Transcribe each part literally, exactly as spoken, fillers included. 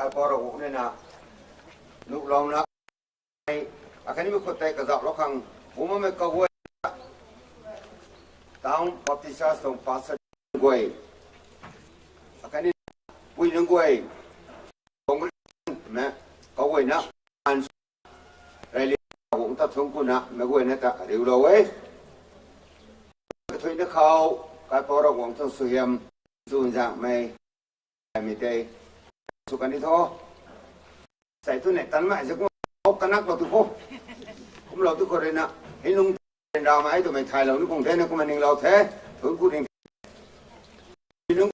Kaipouc Ravguangc rui na nuhlouna, akhatni mi khou tei kazauhlou khang, bumamei kaguay, Town Baptist Church tuang pastor guay, akhatni pui nunc guay, congregation mei kaguayna, an rally guang ta thungc kuna meic guayna ta riulou e. Kathuina khou, Kaipouc Ravguangc tuang suaihiam, chwn zaengmei, mei tei, sw kan ni tho. Sai tu nei tan mai se kum, hou kanak lou tu khou. Kumlou tu khou rui na, hei nung ryanramei twmei thaylou ni kum the, na kumna ninglou the, thun ku ding. Nung,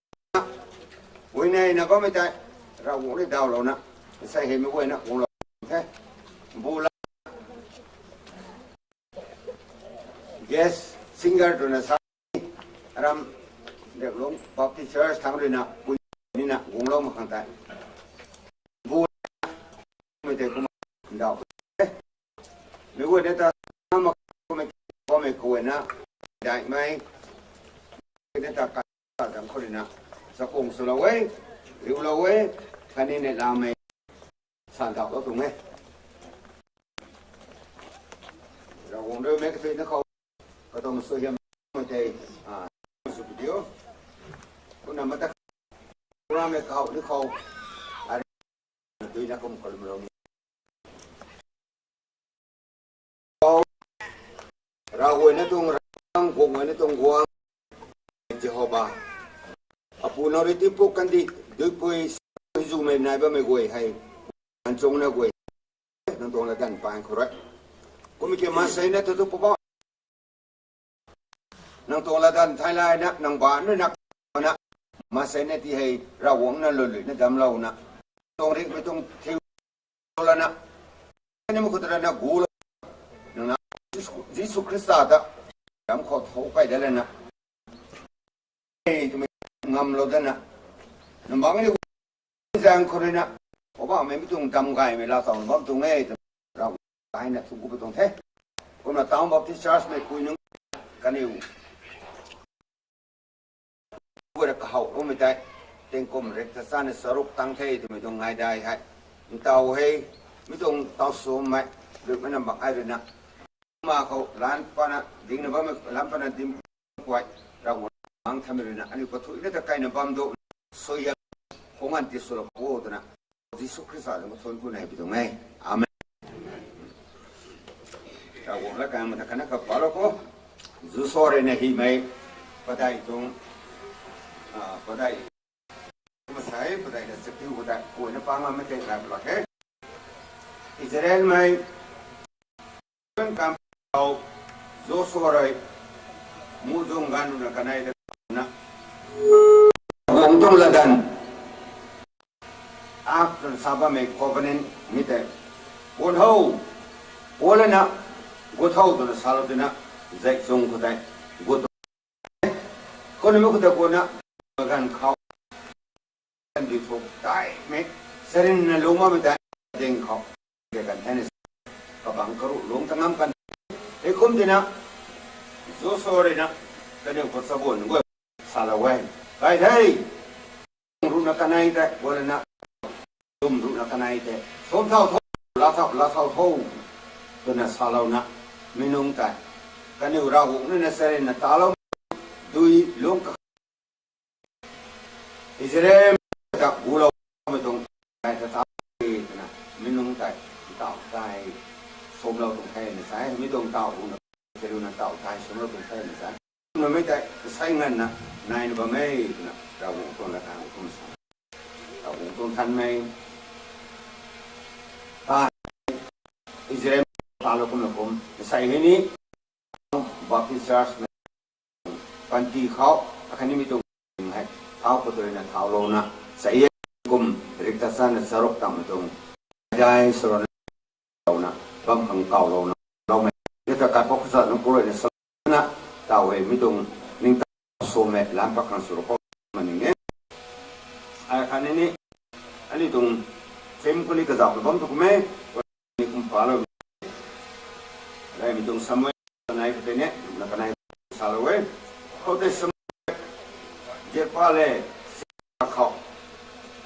uinei na bammei tei, Ravguangc rui dawlouna, sai hei meic guayna guanglou the. Bu la, guest singer twna sa, aram, Deklung Baptist Church thangc rui na, pui nina guanglou mak khang tei, bu mei tei kumna daw. Meic guayna ta, mak kumei, kumei kaguayna, daihmei, na ta ka, ka zang khou rui na, chakung swlou e, riulou e, khatni neihlamei, san thauhlou tuang e. Ravguangc rui mei kathuina khou, katuang suaihiam mei tei, a, sw video. Kumna mata, kumna mei khou, ni khou, a, duina kum kalumlou ni. Ravguayna tuang Ravguangc, guangc guayna tuang guangc, Jehova. Apu nang rui tiipu kandih, duipui, zumei nai bammei guay hei, anchungna guay, nang tuang latdanv paan khou rui. Kumna ki maansei na tu tu papa. Nang tuang latdanv theilayna, nang baanc rui na, na, maansei na ti hei, Ravguangc na lwnluina damclouna. Tuang ringhmei tuang thiu lana, ni mi khou ta rana gulou, nang na, Jisu, Jisu Khrista ta, dam khou thou kai da lana. Ei, twmei ngamlou dana. Nang bang ni zaeng khou rui na, Poubauhmei mi tuang dam gaymei laatow bam tuang e, twna, Ravguangc na thungc ku pu tuang the. Kumna Town Baptist Church mei pui nunc, kaniw, guay rui kahowloumei tei, tingkum rik ta chana charuk tang the twmei tuang ngaidai hei, ntaw hei, mi tuang taw swmei, rikmei na mak ai rui na, ma khou lan pana dingna bammei, lan pana dim kuay, Ravguangc mang thamei rui na, aniu kathuicna ta kaina bam du, suaihiam, khou nganv tiswlou pu twna, Jisu Khrista zanc kathuan ku nei pi tuang e. Amen. Ravguangc lat kang mata kana kapalou khou, Joshua rui na hymei, padeih tuang, a, padeih, masei padeih na chakiu padeih kuayna pa ngammei tei rai pla khe. Israelmei, kam khou, Joshua rui, muhzwng ganv rui na kanei ta na, Ravguangc tuang latdanv, ak twna sa bammei covenant mi tei, guang tho, guang lana, guang tho twna salou tina, zai chung khou tei, guang tho, kumna mi khou tei guangna, ganv khou, kandih thuk daihmei, charynna lungc bammei tei, ding khou, kei kan thena, kabang karuh lungc ta ngam kan, hei kum tina, Joshua rui na, kaniw khou chabuan guay, salou e, kai the, ruhna kanei tei, guang lana, tum ruhna kanei tei, sum thau tho, laa thau, laa thau tho, twna salouna, mi nungc tei, kaniw Ravguangc rui na charynna talou, dui lungc ka Israel ta guloumei tuang kai ta tau e twna, mi nungc tei, taw tei, sumlou tuang the na sa e, mi tuang taw runa, kariuna taw tei sumlou tuang the na sa e. Kumna mei tei, sai nganvna, naina bam e twna, Ravguangc tuang latdanv kum sa. Ravguangc tuang thanmei, ta, Israel, talou kumna kum, sai hei ni, Baptist Church na, panty khou, akhatni mi tuang hei, thau khou tei na thaulouna, sa e kum, rik ta chana charuk tangmei tuang, dai salouna, louna, bam khang kawlouna, loumei, ni ta Kaipouc Khrista nunc khou rui na salouna, taw hei mi tuang, ningtow swmei, lam pat khang sw rou khou, ma ning e. Akhatni ni, aniu tuang, theme khou ni kazauh na bam tu kum e, ni kum palou, reymei tuang Samuel, kanei khou tei ni, na kanei salou e, khou tei Samuel, Jeph le, khou,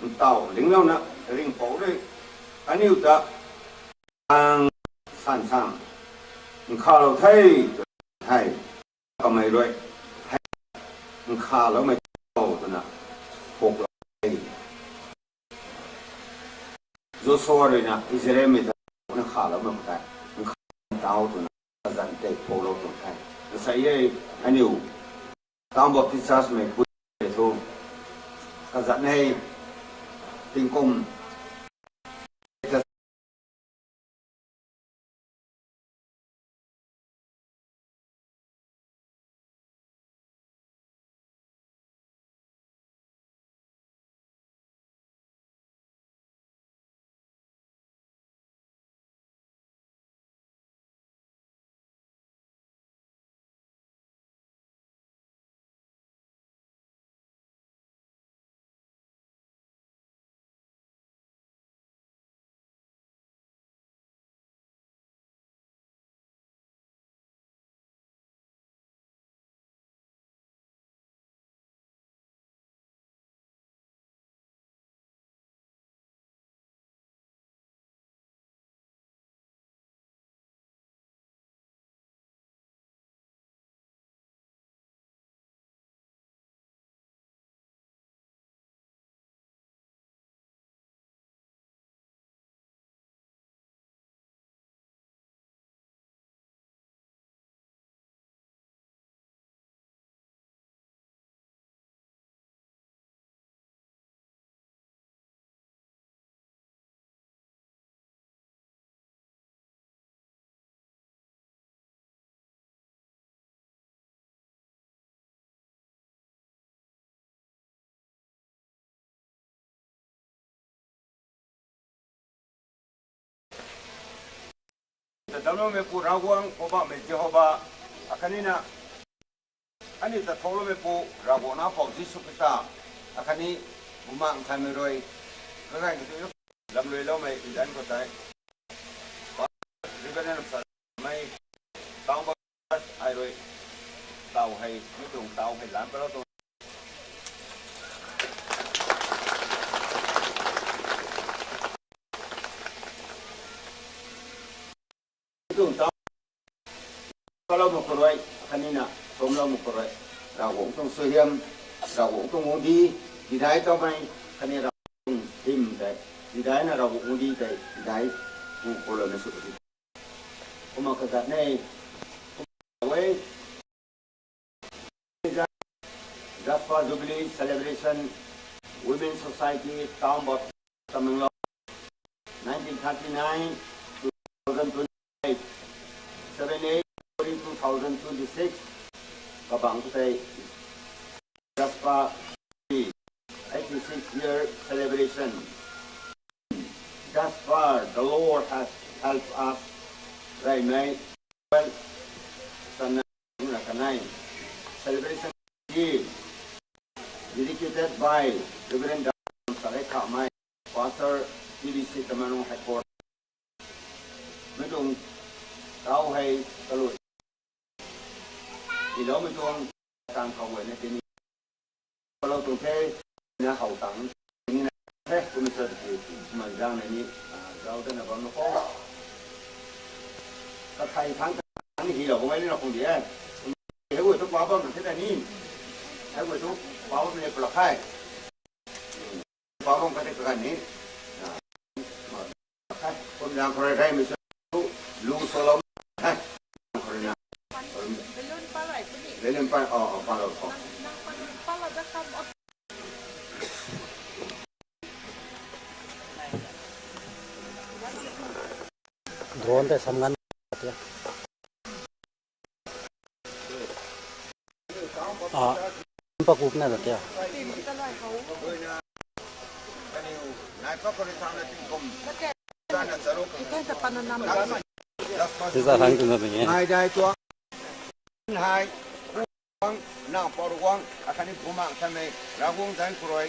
ntaw linglouna ringhpouc rui aniu ta ang san sang nkhavlou the, tw the. Kamei rui hei nkhavloumei tho twna phuklou the. Joshua ruina Israelmei ta nkhavloumei khou tei nkhavlou tau twna kazanc tei phuklou tuang the. Asei e, aniu Town Baptist Church mei pui thu kazanc e, tingkum Tadamloumeipu Ravguangc, Poubauhmei Jehova, akhatnina aniu ta thouloumeipu Ravguangc Nac Pou Jisu Khrista, akhatni Bumaengh Nthanmei rui kaganv kathuicna lamluiloumei nzian khou tei, Reverend Namsamei, Town Baptist ai rui taw hei, mi tuang taw hei lan palou tuang. Mi tuang taw palou mak khou rui, akhatnina thumlou mak khou rui, Ravguangc tuang suaihiam, Ravguangc tuang guangcdic tidai tawmei, khatni Ravguangc tuang hym tei tidaina, Ravguangc guangcdic tei tidai pu khou louna sw di. Kumna kazat e, kumna e, Jasper Jubilee Celebration, Women Society, Town Baptist Tamenglong, nineteen thirty-nine to two thousand twenty-five, seven eight February two thousand twenty-six, kabangc khou tei Jasper eighty-six year celebration. Thus far, the Lord has helped us. Reymei, well, sana, na kanei. Celebration dedicated by Reverend Doctor Salai Khamei, Pastor, T B C Tamenglong Headquarters. Mi tuang taw hei kalui tiiloumei tuang tang khou guayna tini palou tuang the, na how tang tini na the, kumna sa tiki, kumna zang na ni, ah, zau dana bam na khou. Kathei thang thang ni hilou bam ni na khang di e. Hei guay tu pa bam na the ta ni. Hei guay tu pa bam ni pula khai. Pabang kati kakan ni. Kum zang khou rui reymei sw lu swlou. Khou rui na. Balloon pa lai puni. Balloon pa, oh, oh, pa lou, oh. Nang, nang balloon pa la da kam, oh. Drone tei sam ngan. Ah, pakupna ta tia. Tisa thang tu na bing e. Nai dai tuang hai, Ravguangc, Nang Pou Ravguangc, akhatni Bumaengh Nthanmei, Ravguangc zanc khou rui,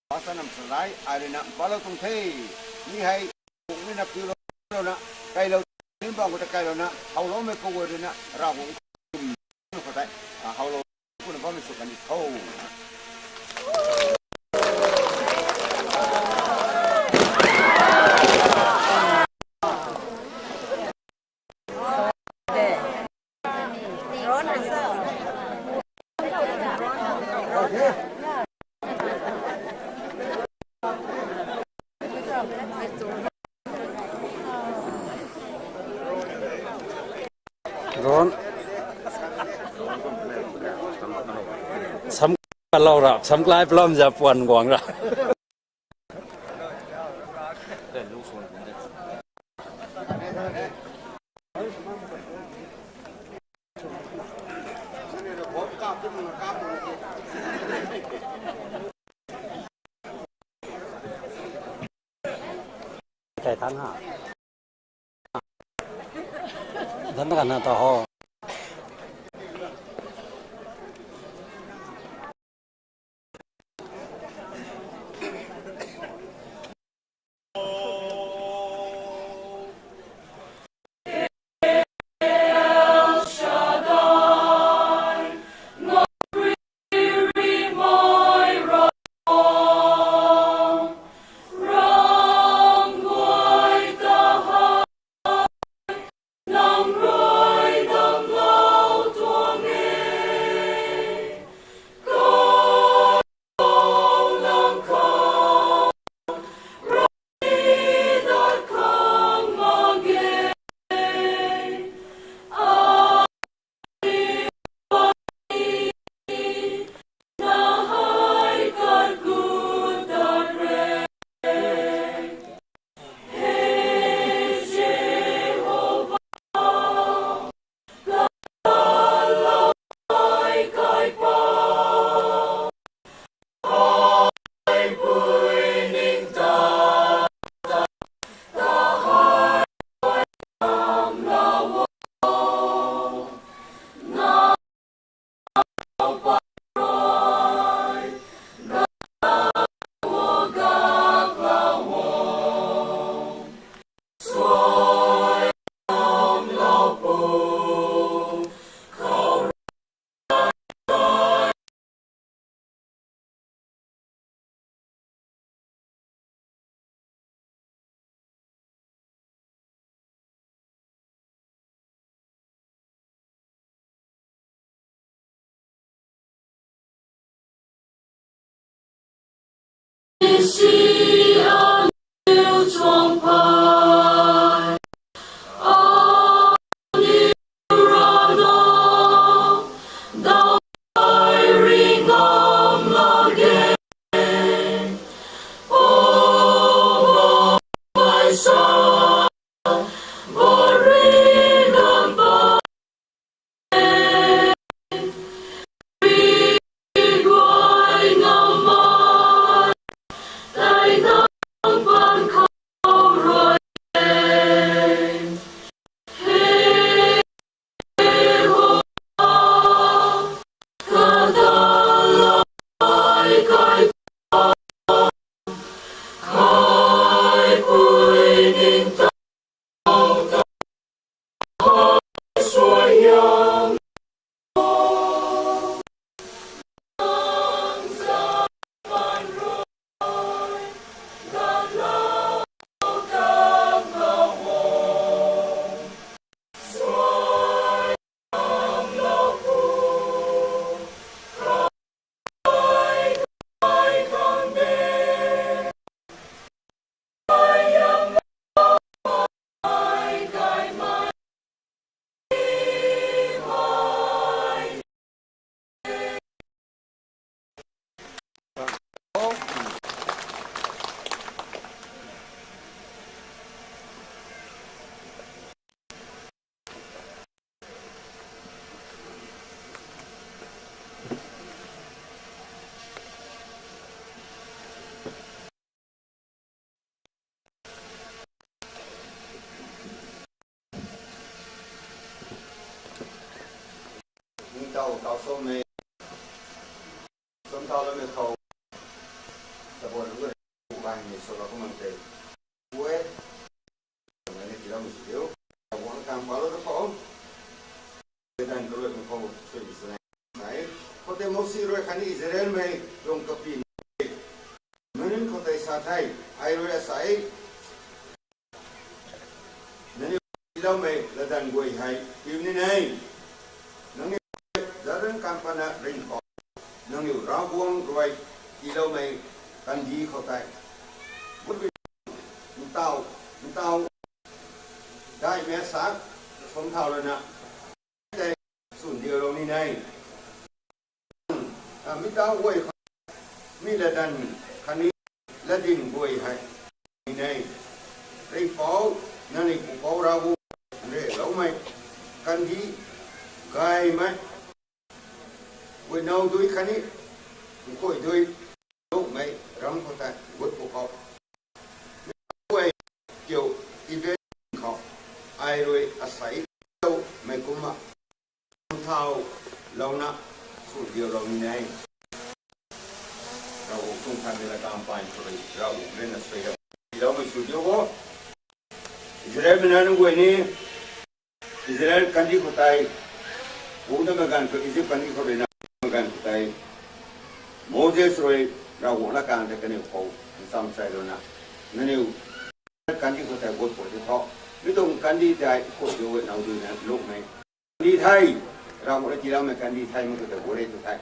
Pastor Namsalai, ai rui na palou tuang the. Mi hei, kungmei na piulou na, kailou, nin bang khou ta kailou na, howloumei kaguay rui na, Ravguangc, khou tei, ah, howlou, kuna bammei sw kan ni tho. Ron. Sam kalau ra, sam klai plom ja puan guang ra. Kai tan ha. Dan ta kan na ta ho. Ningtow tau sommei, sum thau loumei khou, sabon nunc guay, bang ni sw lou kumna tei, ue, kumna ni tiiloumei sw diu, wang kang palou ta khou, dan kalou khou sui sw nai, khoutei Mosi rui khatni Israelmei tuang kapy, meic nunc khou tei sa the, ai rui asei, nangniw tiiloumei latdanv guay hei piu ni e. Nangniw Jordan kan pana ringh khou, nangniw Ravguangc rui tiiloumei kandih khou tei, but rui, tau, tau, dai me sa, sum thau lana, tei, sun diu lou ni nei. A, mi tau guay, mi ladan, khatni, ladin guay hei, ni nei. Rei pou, nani pu pou Ravguangc, re loumei, kandi, gaymei, guay now dui khatni, nkhuay dui, lukmei, ram khou tei, gut pu khou. Guay, kiu, event khou, ai rui, asei, mei kumna, thau, louna, su diu lou ni nei. Ravguangc tuang khan de la kam pai khou rui, Ravguangc rui na sui da. Loumei su diu o. Israel mei na nunc guay ni, Israel kandi khou tei, pu na mei ganv khou Egypt kandi khou rui na, mei ganv khou tei, Moses rui, Ravguangc la kang tei kaniw khou, ncham chai lou na, naniw, kandi khou tei gut khou tei tho, mi tuang kandi tei khou diu e now dui na lukmei. Kandi thei, Ravguangc rui tiiloumei kandi thei, mi khou tei gut e tu thei.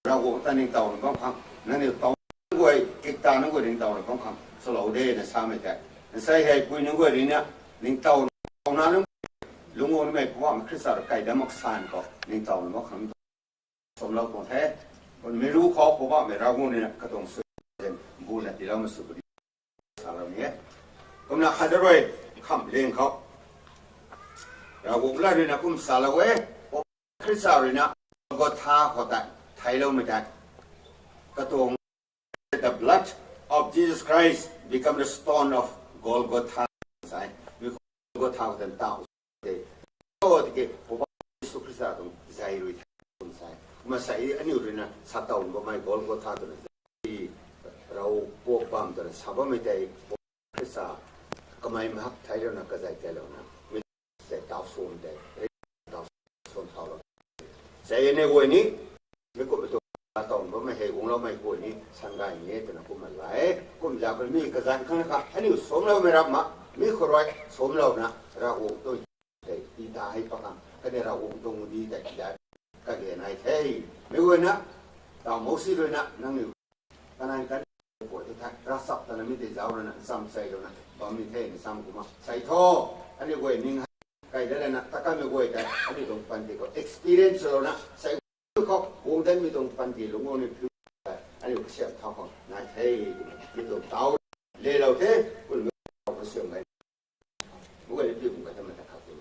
Ravguangc ta ningtowna bam khang, nangniw taw guay, kikta nunc guay ningtowna bam khang, swlou de na samei tei. Nsei hei pui nunc guay rui na, ningtow, towna nunc, lungc guangmei Poubauhmei Khrista rui kai dam mak san khou, ningtowna bam khang, sumlou tuang the. Kun mei ru khou Poubauhmei Ravguangc rui na, katuang sui, buna tiiloumei sw puni. Salou ni e. Kumna khat da rui, kham leng khou. Ravguangc la rui na kum salou e, Khrista rui na, Golgotha khou tei, theiloumei tei. Katuang, the blood of Jesus Christ become the stone of Golgotha. Sai, mi Golgotha khou tei tau. Te, o, tiki, Poubauhmei Jisu Khrista tuang zei rui thei, kum sai. Kumna sai, aniu rui na, sa taw bammei Golgotha twna zei. Rau puak bam twna sa bammei tei, Khrista, kamei mahak theilouna, kazei kailouna. Mi tei tau sum tei, tau sum thau lou. Sai aniu guay ni, mi kum tu, sa taw bammei hei, guangloumei guay ni, sangay ni, twna kumna lai. Kum za khou mi kazanc khang kha, aniu sumloumei rap ma, mi khou rui, sumlouna, Ravguangc tu, tei, ti ta hei pa khang, kaniw Ravguangc tuang di tei, ti ta, kage nai the. Mi guay na, tau Mosi rui na, nangniw, kanai kan, guay tu thei, ravchap tana mi tei zauc rui na, ncham chai lou na, bammei the, ncham kumna, sai tho, aniu guay ning hei, kai da lana, ta kanmei guay tei, aniu tuang panty khou, experience lou na, sai khou, guang danmei tuang panty, lungc guang ni phu, aniu kasiam thau khou, nai the, mi tuang tau, lelou the, kun mi tau kasiam gay. Guay ni pi kum kai ta mei ta khat tu,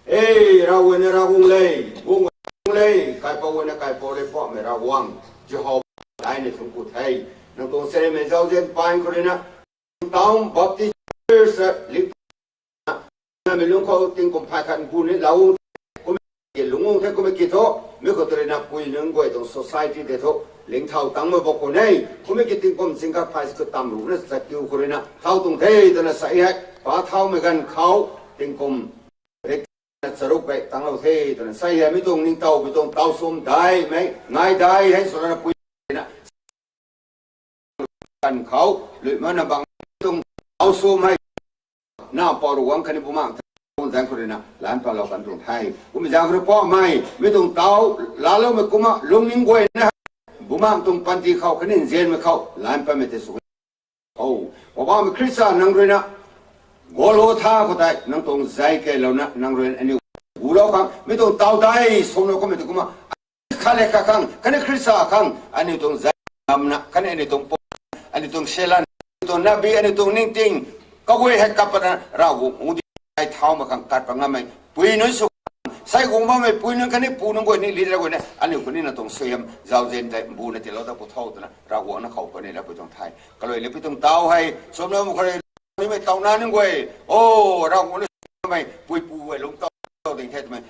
e, Ravguangc na Ravguangc le, guang le, kaipouc na kaipouc le, Poubauhmei Ravguangc, Jehova, dai ni thungc ku the, nang tuang charynmei zauzian pan khou rui na, Town Baptist Church, ling, namei lungc khou tingkum phay khat bu ni lau, kum ki lungc the, kum ki tho, mi khou tu rui na pui nunc guay tuang society tei thu, ling thau tangmei bak khou ne, kum ki tingkum sing khat phay si khou tam ru na sa kiu khou rui na, thau tuang the, twna sa hei, pa thaumei ganv khou, tingkum, rik na charuk bei tanglou the, twna sa hei, mi tuang ningtow, mi tuang tau sum dai, mei, ngai dai, hei, swna pui, na, ganv khou, lui mana bang, tuang, tau sum hei, na pau ru guang khatni bumaengh, tuang zaeng khou rui na, lan palou kan tuang the, kum zaeng khou rui Poubauhmei, mi tuang tau, laaloumei kumna, lungning guay na, bumaengh tuang panty khou, khatni nzianmei khou, lan patmei tei sw, o, Poubauhmei Khrista nang rui na, Golgotha khou tei, nang tuang zei kailouna, nang rui na aniu, gulou khang, mi tuang tau dai, sumlou kummei tu kumna, khat le khat khang, khatni Khrista khang, aniu tuang zei, namna, khatni aniu tuang pum, aniu tuang selan, aniu tuang nabi, aniu tuang ningting, kaguay hei kap patna, Ravguangc udi, ai thau mak khang kat pat ngammei, pui nunc sw, sai guang bammei pui nunc khatni pu nunc guay ni, leader guay ni, aniu khou ni na tuang suaihiam, zauzian tei, bu na tiilou ta pu tho twna, Ravguangc na khou khou ni la pui tuang the. Kalui le pui tuang tau hei, sumlou mak khou rui, nimei tau na nunc guay, o, Ravguangc ni sumei, pui pu guay lungc tau, tau ding the twmei,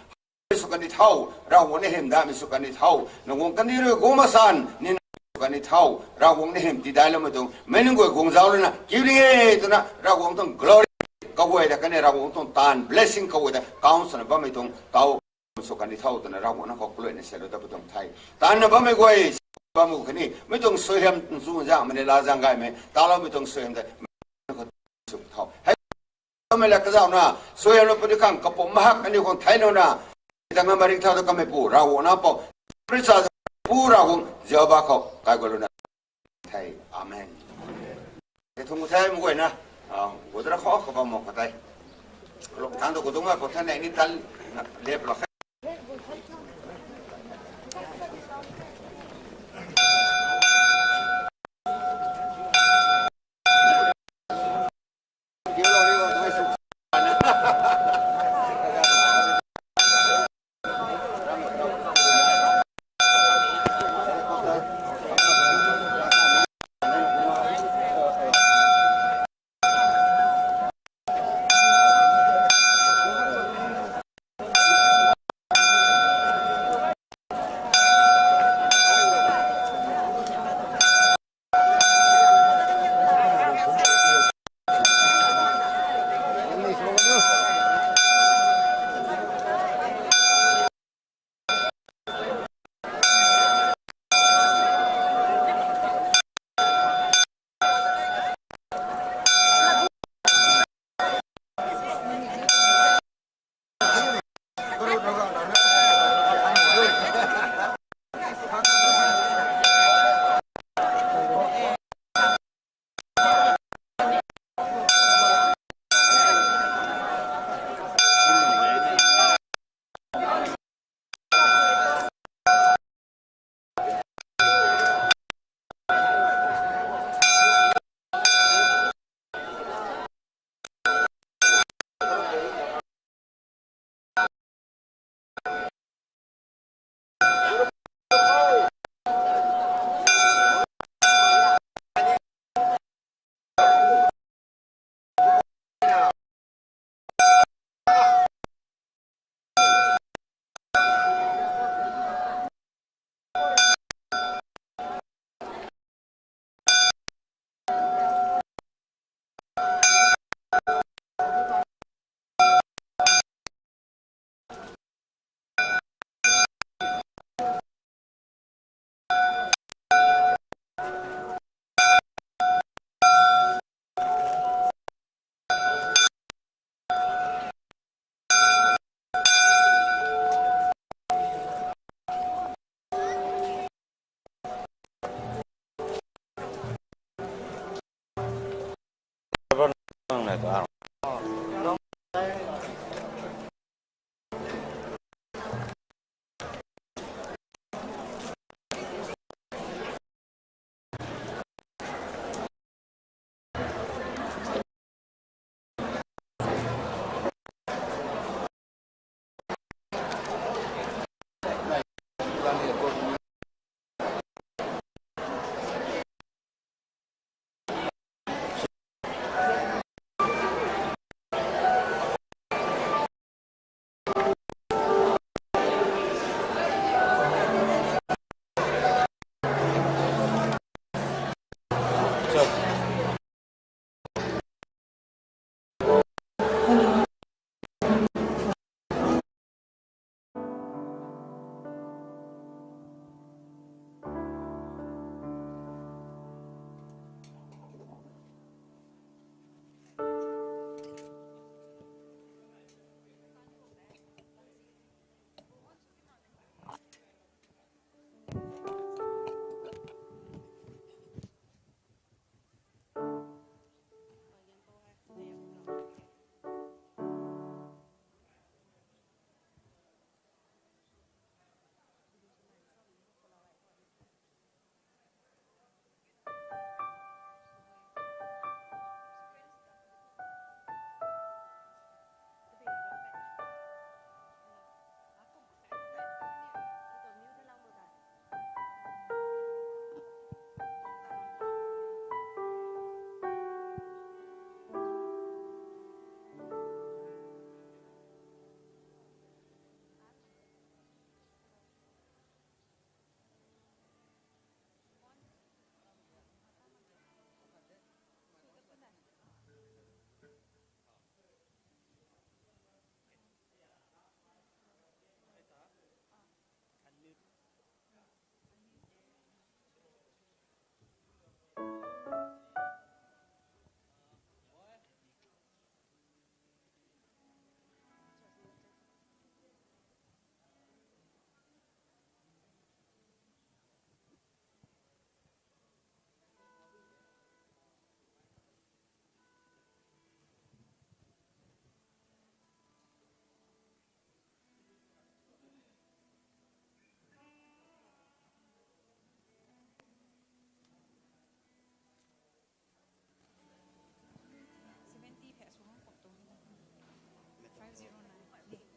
sw kan di tho, Ravguangc ni hym damei sw kan di tho, na guang kan di rui guang masan, ni na sw kan di tho, Ravguangc ni hym tiidailoumei tuang, mei nunc guay guang zauc rui na, kiu ri e twna, Ravguangc tuang glory, kaguay ta khatni Ravguangc tuang taanv, blessing kaguay ta, council na bammei tuang, tau, sw kan di tho twna, Ravguangc na khou kalui na salou ta pu tuang the. Taanv na bammei guay, bam khou khatni, mi tuang suaihiam, nchung zaengmei ni la zaeng gaymei, taloumei tuang suaihiam tei, sw tho. Hei, mei la kazauhna, suaihiam lou puni khang kapumc mahak aniu khang theilouna, ta ngam ring thau ta kamei pu, Ravguangc na pou, Khrista pu Ravguangc, Jehova khou, kai gulouna, the. Amen. Thung the mei guayna, a, gudra khou kabam mak khou tei. Lok thang tu kudungmei khou than ni tan lep lak khe.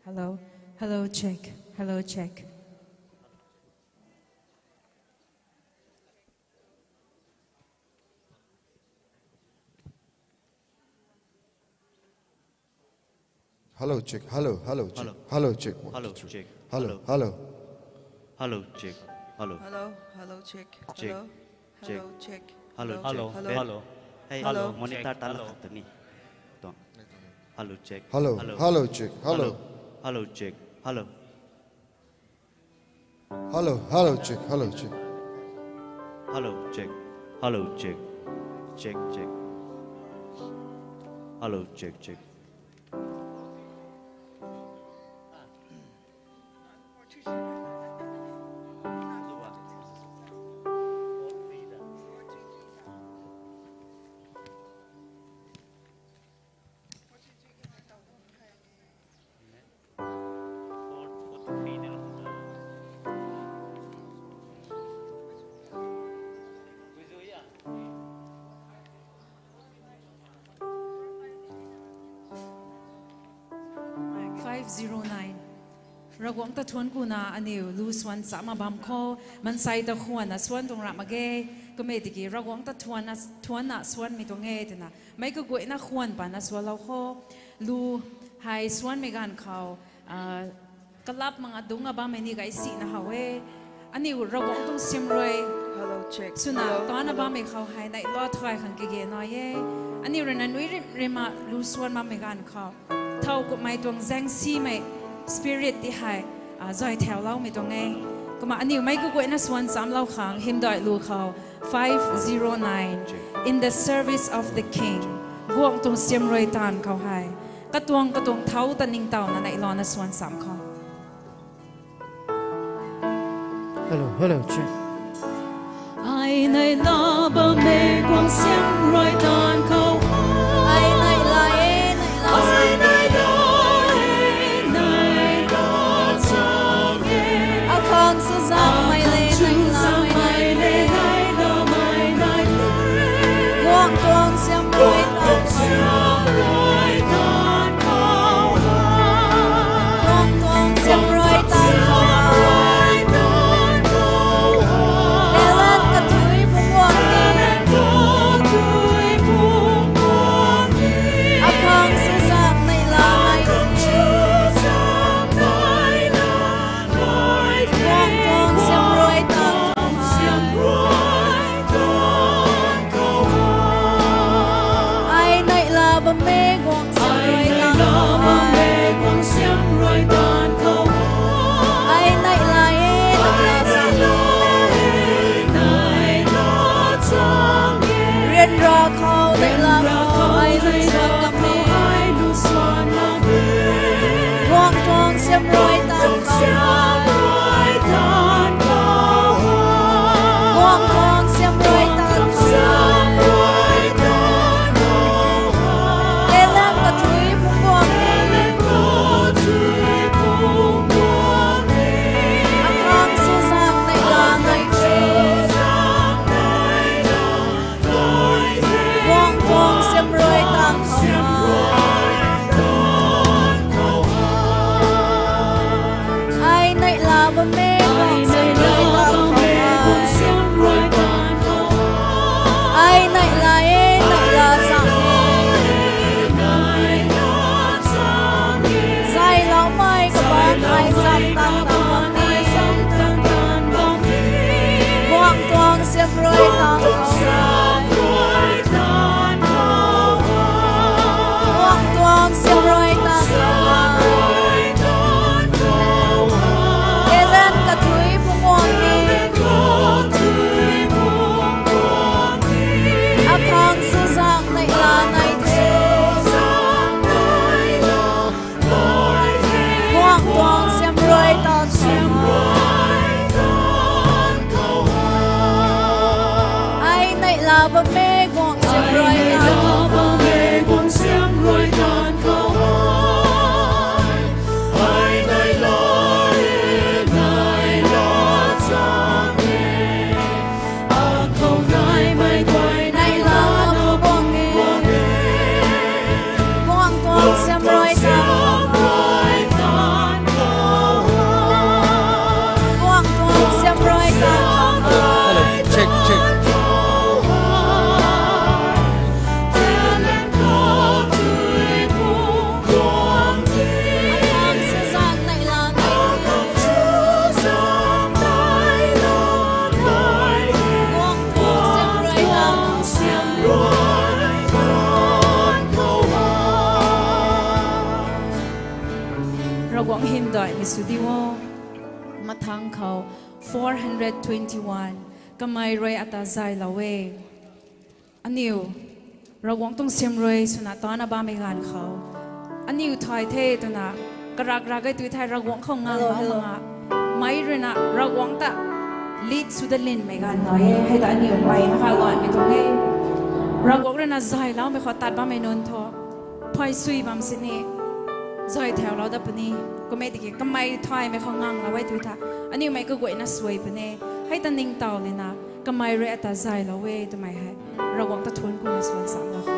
Hello, hello, check, hello, check. Hello, check. Hello, hello, check. Hello. Hello, check. One, Hello, two, three. Check. Hello, Hello. Hello. Hello, check. Hello. Hello, hello, check. Check. Hello. Check. Hello, Hello, check. Hello. Hello. Hey, Hello. Monitor Check. Tala Hello. Katani. Tuang. Hello, check. Hello, Hello. Hello, check. Hello. Hello. Hello, check. Hello. Hello, hello, check. Hello, check. Hello, check. Hello, check. Check, check. Hello, check, check. Five zero nine. Ravguangc ta thuanc kuna aniu lu swan chama bam khou, mansei ta khwanna swan tuang ram mak ge, kummei tiki Ravguangc ta thuanna, thuanna swanmei tuang e twna, meic kaguayna khwan pana swanlou khou, lu hei swanmei ganv khou, ah, kalap mak nga dungc a bammei ni gay sina how e. Aniu Ravguangc tuang siamruai Hello, check. Swna Hello, tana hello. Bammei khou hei neihla thay khang kage nai e. Aniu rui na nui rim rima lu swan bammei ganv khou, thow kummei tuang zaengsimei spirit ti hei, ah, zay thauloumei tuang e. Kumna aniu meic kaguayna swan chamlou khang hymdaih lu khou, five zero nine, In the Service of the King. Guangc tuang siamruai taanv khou hei, katuang katuang thow ta ningtowna neihlana swan cham khou. Hello, hello, check. Ai neihla bammei guangc siamruai taanv khou. Ai neihla e, neihla e, neihla chang e. Akhang sazanmei le, neihlamei le, neihlamei le. Guangc tuang siamruai taanv khou. Guangc tuang siamruai taanv khou. Talent kathui phungc guang e. Akhang sazanmei la nai. Guangc tuang siamruai taanv khou. Ai neihla bammei guangc siamruai taanv khou. Ai neihla e, neihla chang e. Ryanra khou neihla khou ai lu swan ngam e. Guangc tuang siamruai taanv khou. Guangc tuang siamruai taanv khou. Talent kathui phungc guang e. Akhang sazanmei la nai. Guangc tuang siamruai taanv khou. Ai neih Hymn daihmei sw di o. Mathang khou four hundred twenty-one. Kamei rui ata zaylou e. Aniu Ravguangc tuang siam rui swna tana bammei ganv khou, aniu thay the twna karak rak e tui thei Ravguangc khou nganglou mak a, meic ruina Ravguangc ta lead sw da linmei ganv nai e. Hei ta aniu mei na kha lanmei tuang e. Ravguangc ruina zayloumei khou tat bammei nunc thu phay sui bam sini zay thaulou dat puni. Kummei tiki kamei thaymei khou nganglou e tui tha, aniu mei kaguayna suai puni. Hei ta ningtow lena kamei rui ata zaylou e twmei hei Ravguangc ta thuanc kuna suan samlou kho.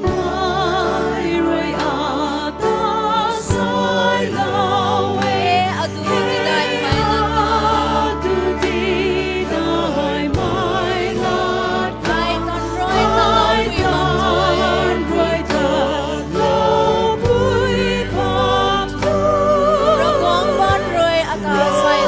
Kamei rui ata zaylou e, atu ti daihmei lat, atu ti daihmei lat, ai tan rui ta, ai tan rui ta, loupui bam tu. Ravguangc pan rui ata zay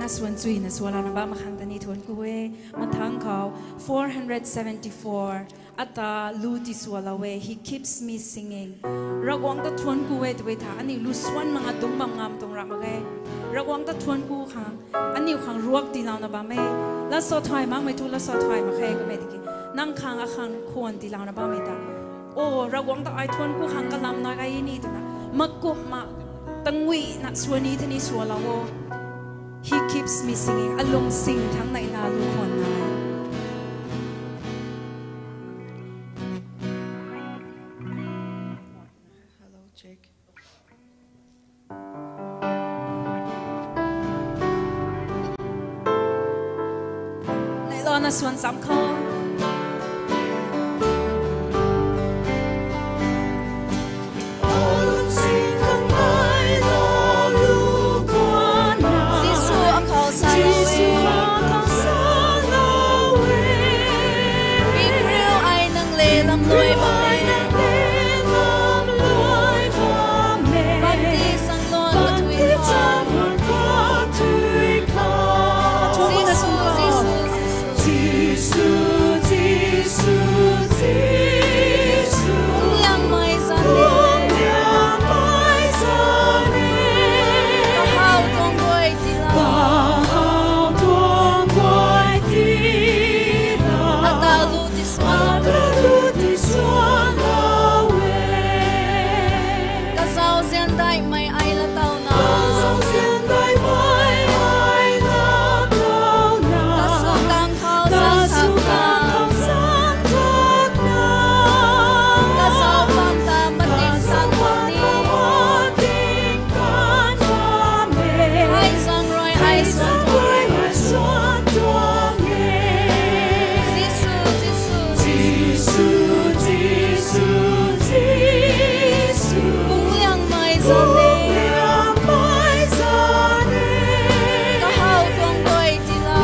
Suan chuina sualana bam khang ta ni thuanc ku e. Mathang khou four hundred seventy-four. Ata lu ti sualou e, He keeps me singing. Ravguangc ta thuanc ku e tw e tha, aniu lu suan mak nga dungc bam ngam tuang ra mak ge. Ravguangc ta thuanc ku khang, aniu khang ruak tiilouna bam e. Lat sa thay makmei thu lat sa thay mak khe kamei tiki, nang khang akhang khwan tiilouna bammei ta. O, Ravguangc ta ai thuanc ku khang kalam nai gay ni twna, makumna, tanguina suan ni thani sualou o. He keeps me singing. Alung sing thangc neihla lu khwan nai. Hello, check. Neihlouna suan cham khou. Jisu akhou salou e. Pi kriu ai nang le lam luai bam e. Baptism luan kathui khou. Jisu, Jisu, Jisu. Bung liangmei zanc e. Kahaw tuang guay tiilou. Ata lu ti suan. Kazauzian daihmei ai lat towna. Kasuang kang khou zang thakna. Kazauh bam ta matin zang bam ni. Ai zang rui ai suan tuang e. Jisu, Jisu, Jisu. Bung liangmei zanc e. Kahaw tuang guay tiilou.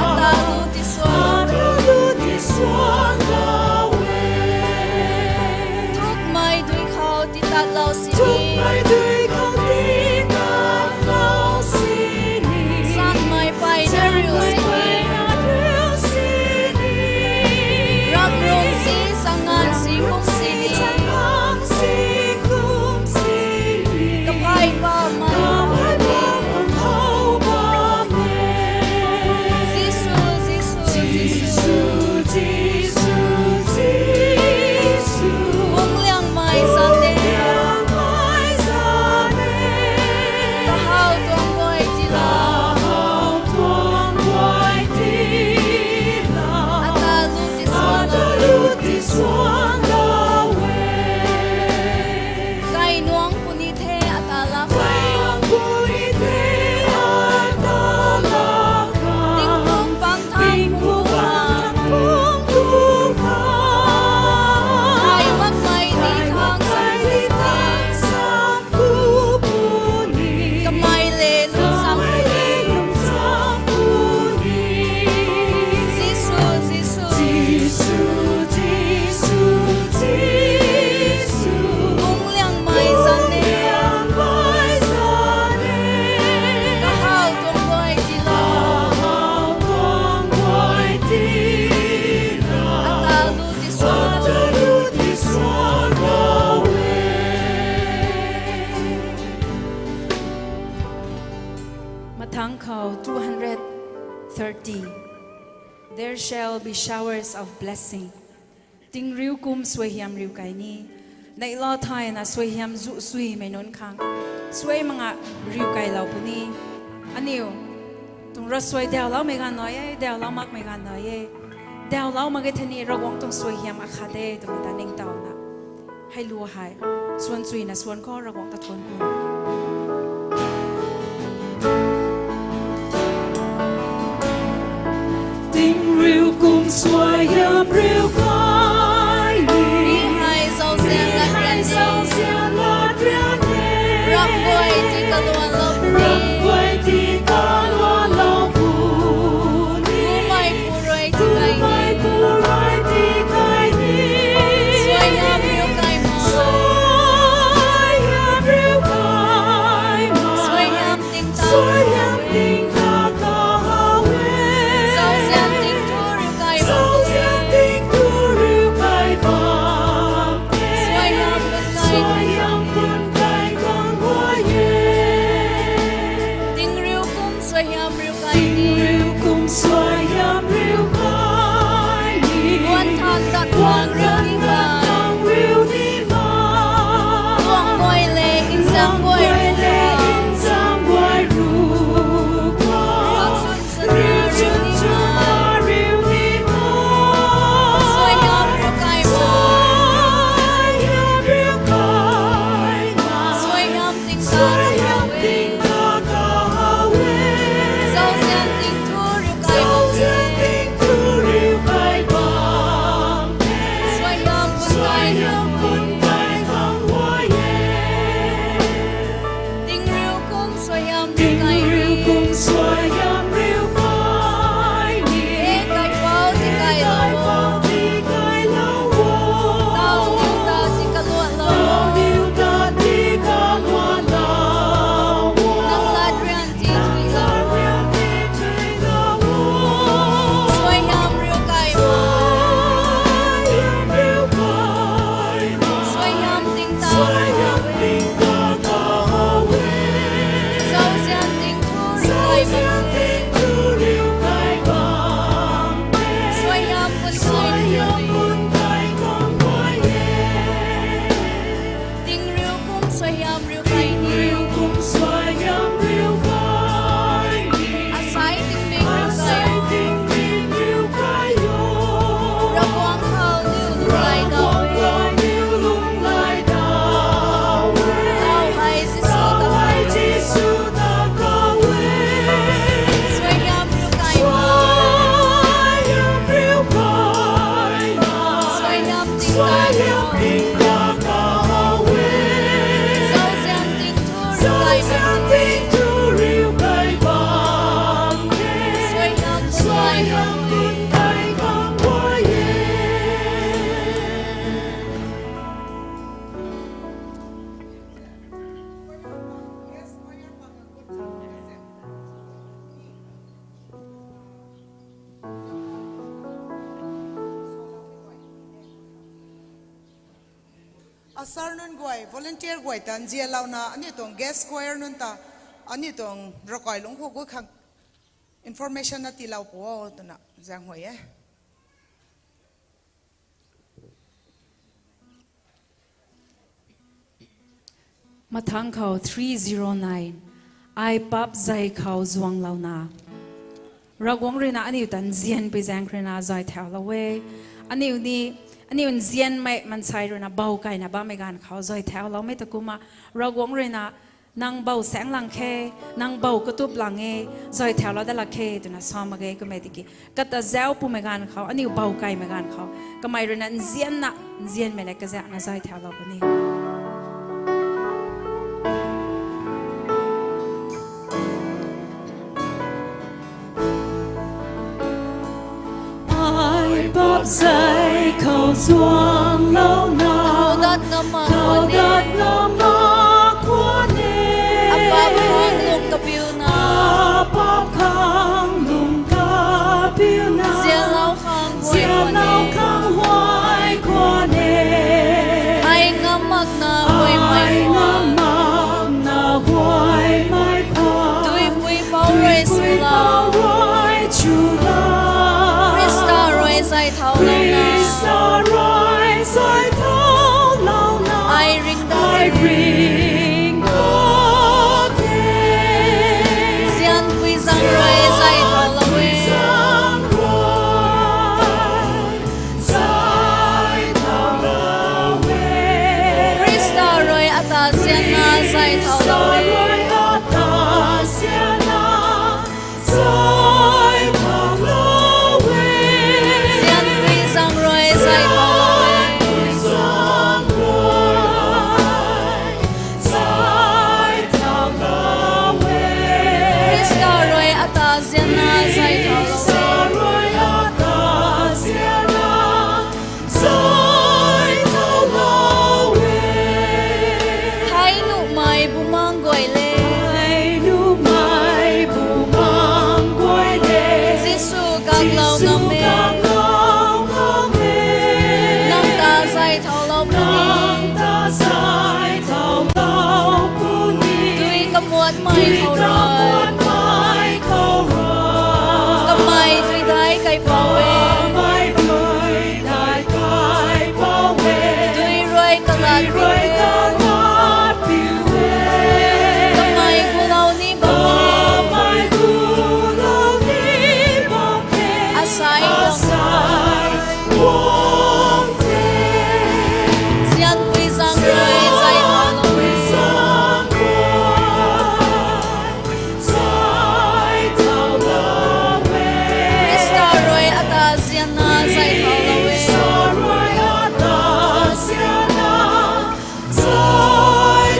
Ata lu ti suan. Thukmei dui khou titatlou sini. Sangmei peyna riu sini. Ramrung si, sangngan si, kum sini. Kaphey pa man. Jisu, Jisu, Jisu. Bung liangmei zanc e. Kahaw tuang guay tiilou. Ata lu ti suan. Kainuang puni the ata lak khang. Tingkum pang thang pung khang. Ai makmei ni thang sam. Kamei le lungsam puni. Jisu, Jisu. Bung liangmei zanc e. Kahaw tuang guay tiilou. Ata lu ti suan. Mathang khou two hundred thirty. There shall be showers of blessing. Tingriu kum suaihiam riu kai ni. Neihla thayna suaihiam zu suimei nunc khang. Suai mak nga riu kailou puni. Aniu tuang ravsuai dauloumei ganv nai e, daulou makmei ganv nai e. Daulou mak ge thei ni Ravguangc tuang suaihiam akhat e twmei ta ningtowna. Hei lu hei. Suan chuina suan khou Ravguangc ta thuanc ku. Tingriu kum suaihiam riu kai ni. Mi hei zauzian lat rian e. Ramh guay ti kaluanlou puni. Ramh guay ti kaluanlou puni. Kummei pu rui ti kai ni. Kummei pu rui ti kai ni. Suaihiam riu kai mo. Suaihiam riu kai. Suaihiam riu kai ni. Guan than tat khang riu ni ma. Guang guay le nzian guay le nzian guay ru. Riu chun chun riu ni ma. Suaihiam riu kai ma. Suaihiam riu kai ma. Suaihiam ting ta riu kai ma. Zauzian ting thu riu kai bam e. Suaihiam bun kai bam e. Ting riu kum suaihiam riu kai ni. Ting riu kum suaihiam riu kai ni. E kaipouc ti kai lou o. Tau niw ta ti kaluat lou o. Tau niw ta ti kaluat lou o. Nang lat rian ti thui lou o. Suaihiam riu kai ma. Suaihiam ting ta. Zauzian ting thu riu kai ma. Suaihiam bun kai ma. Ting riu kum suaihiam riu kai ni. Asai ting mik riu kai o. Ravguangc khou niw lunghlaic dau e. Tau hei Jisu ta kau e. Suaihiam riu kai ma. Suaihiam ting ta kau e. Zauzian ting thu riu kai bam e. Suaihiam bun kai bam e. Usher nunc guay, volunteer guay ta nzianlouna, aniu tuang guest choir nunc ta, aniu tuang ravkai lungc khou gut khang information na tiilou pu o twna zaenghuay e. Mathangc khou three zero nine, ai paap zei khou zuanglouna. Ravguangc rui na aniu ta nzianpui zaeng khou rui na zay thaulou e. Aniu ni, aniu nzianmei maansei rui na bou kaina bammei ganv khou zay thauloumei ta kumna, Ravguangc rui na, nang bou saeng lang khe, nang bou katup lang e, zay thaulou dat lak khe twna sa mak ge. Kummei tiki kata zauc pumei ganv khou, aniu bou kaimei ganv khou, kamei rui na nzianna, nzianmei le kazakna zay thaulou puni. Ai paap zei khou zuanglouna, khou dat ngam mak khwan e. Apaap khang lung kapiuna. Apaap khang lung kapiuna. Nzianlou khang huay khwan e. Ai ngam makna huaymei khwan. Ai ngam makna huaymei khwan. Duipui pouc rui swlou. Khrista rui zay thaulouna. Khrista rui zay thaulouna. Ai ring dat the. Ai ring dat the. Nzianpui zaeng rui zay thaulou e. Khrista rui ata nzianna zay thaulou e. Nzianpui zaeng rui zay thaulou. Kai pau e. Dui rui kalat piu e. Kamei gulou ni bam the. Asai bam the. Zianpui zang rui zay thau lou e. Khrista rui ata zianna zay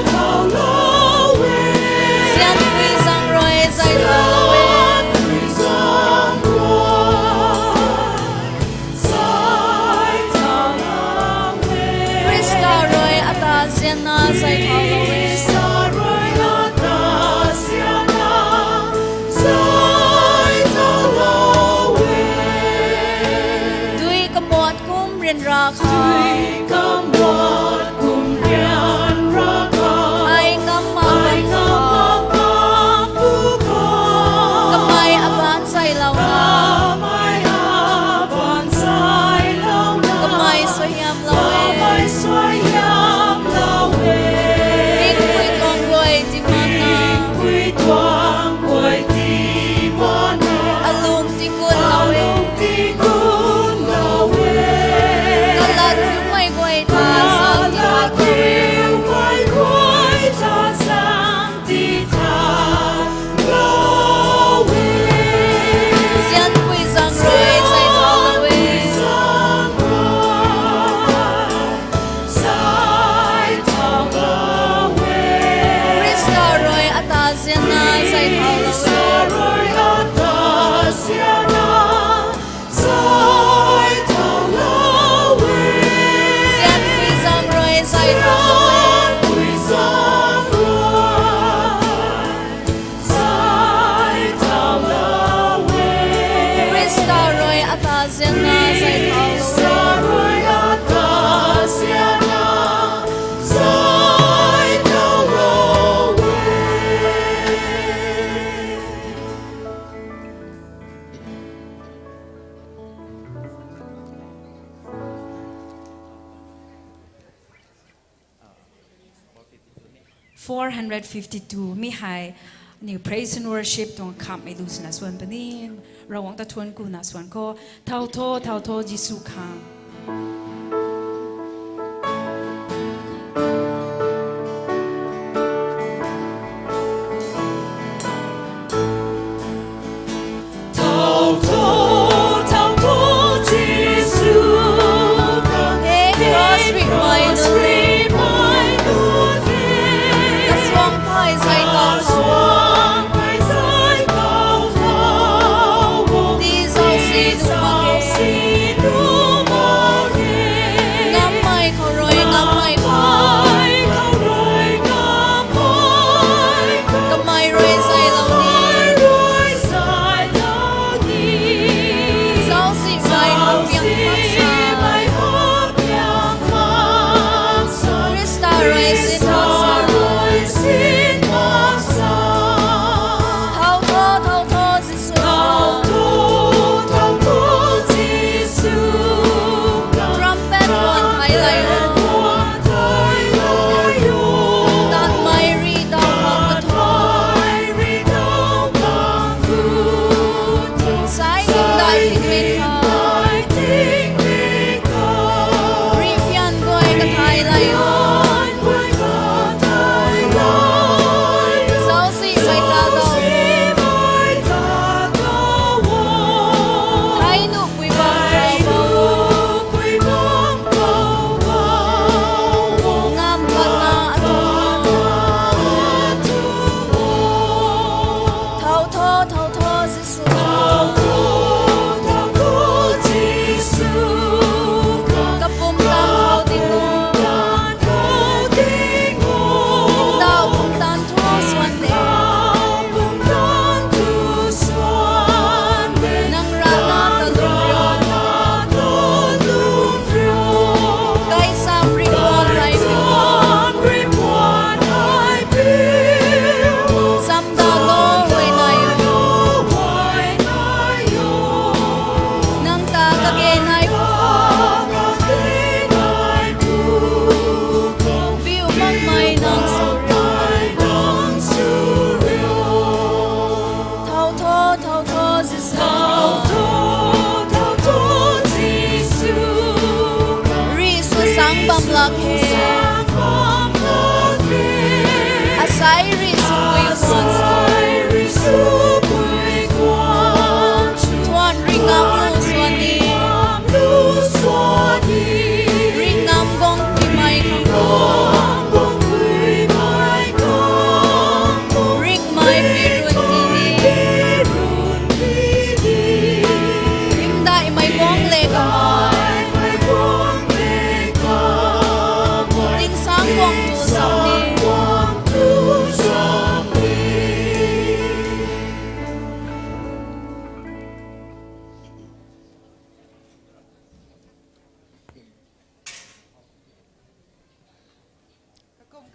thau lou e. Zianpui zang rui zay thau lou e. Khrista rui ata zianna zay thau lou e. Dui kamuat kum ryanra khou. Ai ngam mak bam khou. Kamei abaanc zaylouna. Kamei suaihiamlou e. Tingpui tuang guay tiimanna. Alung tikunlou e. Kalat riumei guay ta zang ti tha. Zianpui zang rui zay thau lou e. Khrista rui ata zianna zay thau lou e. Zianpui zang rui zay thau lou e. Khrista rui ata zianna zay thau lou e. Four hundred fifty-two mi hei aniu praise and worship tuang khammei lu swna swan puni. Ravguangc ta thuanc kuna swan khou. Thau tho, thau tho, Jisu khang. Cross rui mei nunc e. Kasuang phay zay kau tho. Tii zauc si nu mak ge. Ngammei khou rui ngammei khou. Kamei rui zaylou ni.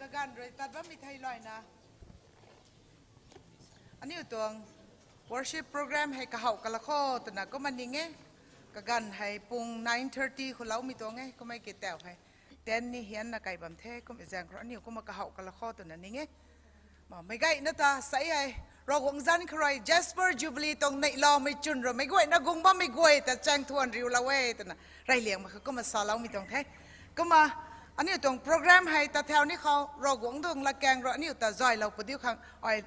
Kaganv rui tat bammei thei luaina, aniu tuang worship program hei kahouh kala kho twna kumna ning e. Kaganv hei pung nine thirty khou loumei tuang e, kummei ke tau hei ten ni hianna kai bam the, kum zaeng khou aniu kumna kahouh kala kho twna ning e. Meic gayna ta sa hei, Ravguangc zanc khou rui Jasper Jubilee tuang neihloumei chwn rui meic guayna guang bammei guay ta chaeng thuan riulou e twna reyliang mak kha kumna saloumei tuang the. Kumna aniu tuang program hei ta thau ni khou Ravguangc tuang latkaeng rui aniu ta zaylou padiu khang ai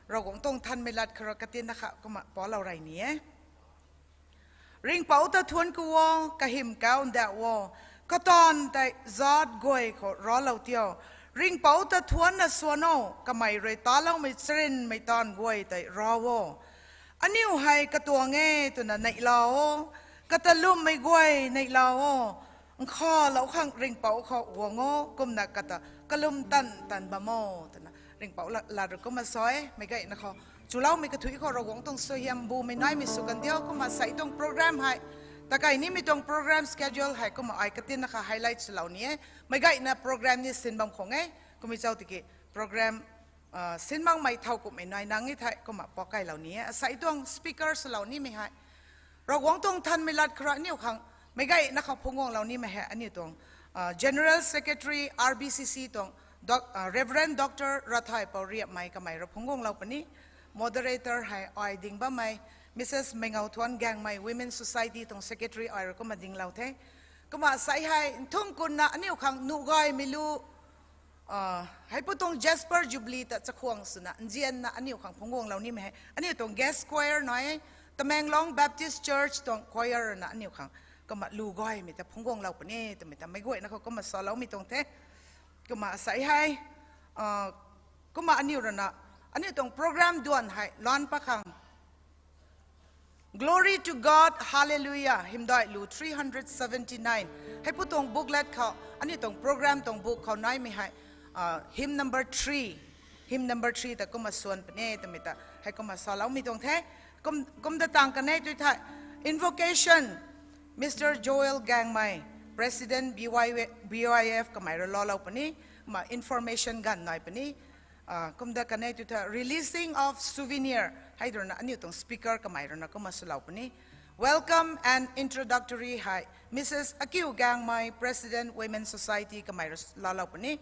Ravguangc tuang nthanmei lat khou rui katinna kha kumna paulou rey ni e. Ringhpouc ta thuanc ku o, kahym kau ndauh o, kataanv tei zaat guay khou raclou tio. Ringhpouc ta thuancna swan o, kamei rui taloumei charynmei taanv guay tei ra o. Aniu hei katuang e twna neihlou o, kata lwmmei guay neihlou o. Nkhavlou khang Ringhpouc khou guang o, kumna kata kalum tan tan bam o twna Ringhpouc la- lat rui kumna sa e. Meic gayna khou chuloumei kathuic khou Ravguangc tuang suaihiam bumei naimei sw kan diu. Kumna sei tuang program hei, takai nimei tuang program schedule hei kumna ai katinna kha highlight swlou ni e. Meic gayna program ni sin bam khang e. Kummei chau tiki program sin makmei thowkumhmei nai nang e thei kumna pakailou ni e. Asei tuang speaker swlou nimei hei Ravguangc tuang nthanmei lat khou rui aniu khang meic gayna khou phungc guanglou nimei hei aniu tuang General Secretary R B C C tuang Reverend Doctor Rathaipou Riapmei kamei rui phungc guanglou puni. Moderator hei ai ding bammei Mrs Meingou Thuan Gaengmei, Women Society tuang Secretary ai rui kumna dinglou the. Kumna sei hei nthung kunna aniu khang nuh gaymei lu heipu tuang Jasper Jubilee ta chakhwang swna nzianna aniu khang phungc guanglou nimei hei aniu tuang guest choir nai e, Tamenglong Baptist Church tuang choir na aniu khang kumna lu gaymei ta phungc guanglou puni twmei ta meic guayna khou kumna saloumei tuang the. Kumna sei hei kumna aniu rui na aniu tuang program duan hei lan pat khang Glory to God, Hallelujah, hymdaih lu three hundred seventy nine. Heipu tuang booklet khou, aniu tuang program tuang book khou naimei hei hymn number three, hymn number three ta kumna swan puni twmei ta hei kumna saloumei tuang the. Kum- kumta tang kanei tu thei invocation, Mr Joel Gaengmei, President B Y F kamei rui laalou puni. Kumna information ganv nai puni. Kumta kanei tu thei releasing of souvenir hei rui na aniu tuang speaker kamei rui na kumna swlou puni. Welcome and introductory hei Mrs Akiu Gaengmei, President Women Society kamei rui laalou puni.